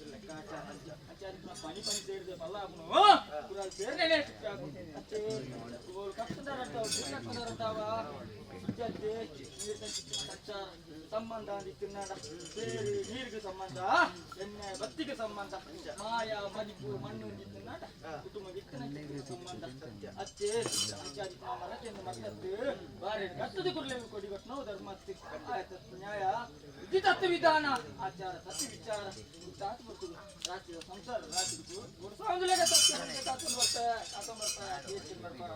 ಲೆಕ್ಕಾಚಾರ ಆಚಾರ ಪನಿ ಪನಿ ಸೇರಿದೆ ಮಲ್ಲ ಸೇರ್ನೇನೆ ಸಂಬಂಧ ತಿನ್ನಾಡ ಸೇರಿ ನೀರಿಗೆ ಸಂಬಂಧ ಎಣ್ಣೆ ಬತ್ತಿಗೆ ಸಂಬಂಧ ಮಾಯ ಮದಿಪು ಮಣ್ಣು ತಿನ್ನಾಡ ಕುಟುಂಬ ಸಂಬಂಧ ಅಚ್ಚೆ ಮರತೆಯನ್ನು ಮತ್ತತ್ತು ಬಾರಿ ಕತ್ತದ ಕುರ್ಲೆ ಕೊಡಿ ನಾವು ಧರ್ಮ ನ್ಯಾಯ ವಿಧಿ ತತ್ವ ವಿಧಾನ ಆಚಾರ ತತ್ವ ವಿಚಾರ ತಾತು ಬರ್ತದೆ ರಾತ್ರಿ ಸಂಸಾರ ರಾತ್ರಿ ತಾತೊಂದು ಬರ್ತಾ ತಾತೊಂದು ಬರ್ತಾ ಬರ್ತಾ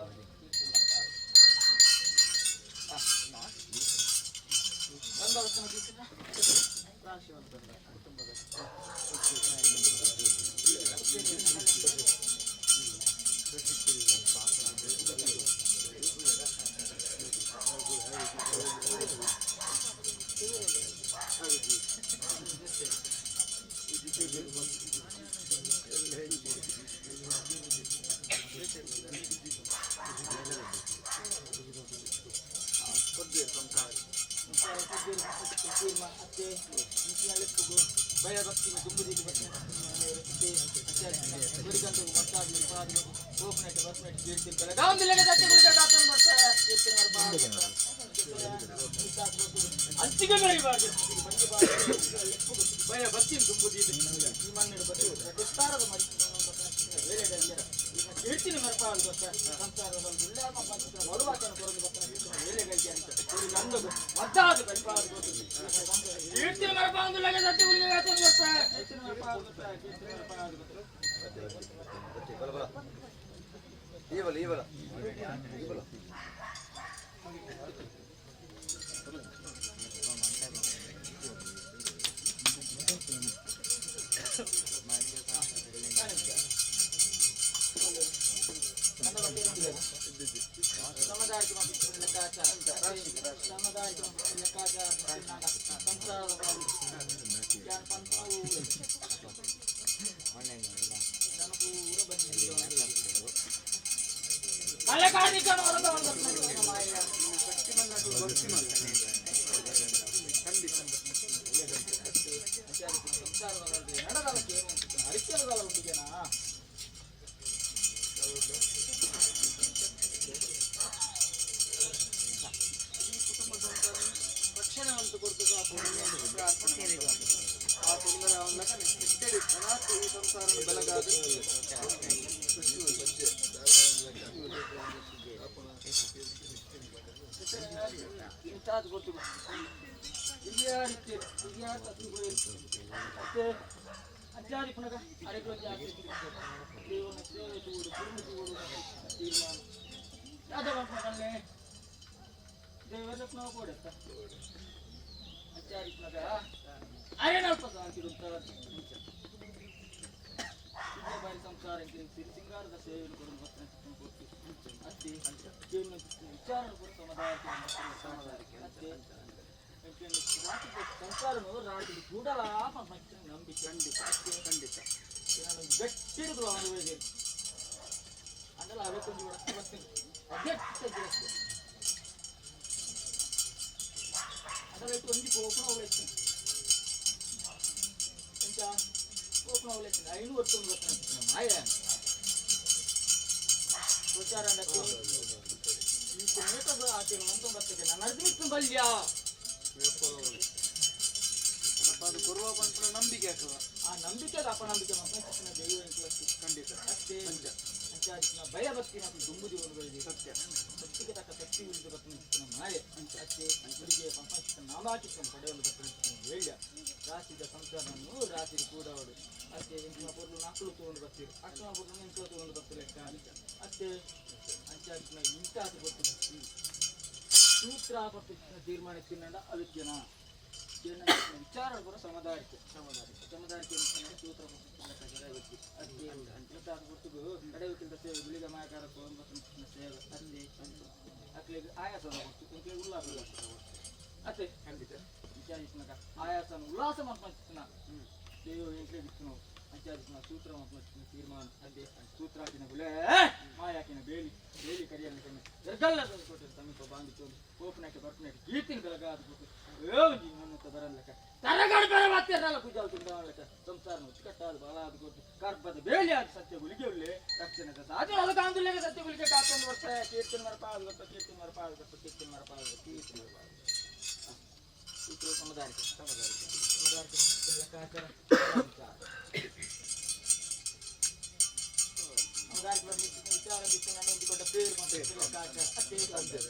ತೀರ್ಮಾನ ವಿಚಾರ ಪೂರ ಸಮದಾರಿಕೆ ಸಮದಾರಿಕೆ ಸಮದಾರಿಕೆ ಸೂತ್ರ ಲೆಕ್ಕಾಚಾರ ಗೊತ್ತಿಗೆ ಕಡೆವಕ್ಕಿಲ್ದ ಸೇವೆ ಗುಳಿಗ ಮಾಯಕಾರ ಸೇವೆ ಅಲ್ಲಿ ಅಕ್ಲೆಗ್ ಆಯಾಸ ಕೊಡ್ತು ಎಂಕ್ಲೆಗ್ ಉಲ್ಲಾಸ ಅತ್ತೆ ಖಂಡಿತ ವಿಚಾರಿಸಿನಾಗ ಆಯಾಸನ ಉಲ್ಲಾಸ ಮಲ್ಪಂಚಿನ ದೇವ ಎಂಕ್ಲೆಗ್ ಇತ್ತು ಅಂಚಾದಿಸಿನ ಸೂತ್ರ ಮಲ್ಪಂಚಿನ ತೀರ್ಮಾನ ಅದೇ ಸೂತ್ರಾಕಿನ ಗುಲೆ ಮಾಯಾಕಿನ ಬೇಲಿ ಬೇಲಿ ಕರಿಯಲ್ಲ ಕಣ್ಣು ದರ್ಗಲ್ಲ ಕೊಟ್ಟು ಸಮೀಪ ಬಾಂಧಿತು ಕೋಪನಕ್ಕೆ ಬರ್ಪನಕ್ಕೆ ಕೀರ್ತಿನ ಬೆಳಗಾದ ಕೊಟ್ಟು ಏ ಮಣ್ಣು ಬರಲ್ಲಕ ತರಗಾಡು ಬೇರೆ ಮಾತಿರಲ್ಲ ಪೂಜಾಲ್ ತುಂಡಾಳಕ ಸಂಸಾರ ಉಚ್ಚುಕಟ್ಟಾದ ಬಾಲಾದ ಕೊಟ್ಟು ಕರ್ಬದ ಬೇಲಿ ಆದ ಸತ್ಯ ಗುಳಿಗೆ ಉಳ್ಳೆ ರಕ್ಷಣೆ ಸಾಧು ಅಲ್ಲ ಕಾಂದುಲ್ಲೇಗ ಸತ್ಯ ಗುಳಿಗೆ ಕಾತೊಂದು ವರ್ಷ ಕೀರ್ತನ ಮರಪಾದ ಗೊತ್ತ ಕೀರ್ತನ ಮರಪಾದ ಗೊತ್ತ ಕೀರ್ತನ ಮರಪಾದ ಕೀರ್ತನ ಮರಪಾದ ಸೂತ್ರ ಸಮುದಾಯಕ್ಕೆ ಸಮುದಾಯಕ್ಕೆ ಸಮುದಾಯಕ್ಕೆ ಲೆಕ್ಕಾಚಾರ ಸಮುದಾಯಕ್ಕೆ ವಿಚಾರ ಬಿಟ್ಟು ನಾನು ಹೊಂದಿಕೊಂಡ ಪೇರು ಮತ್ತು ಲೆಕ್ಕಾಚಾರ ಅದೇ.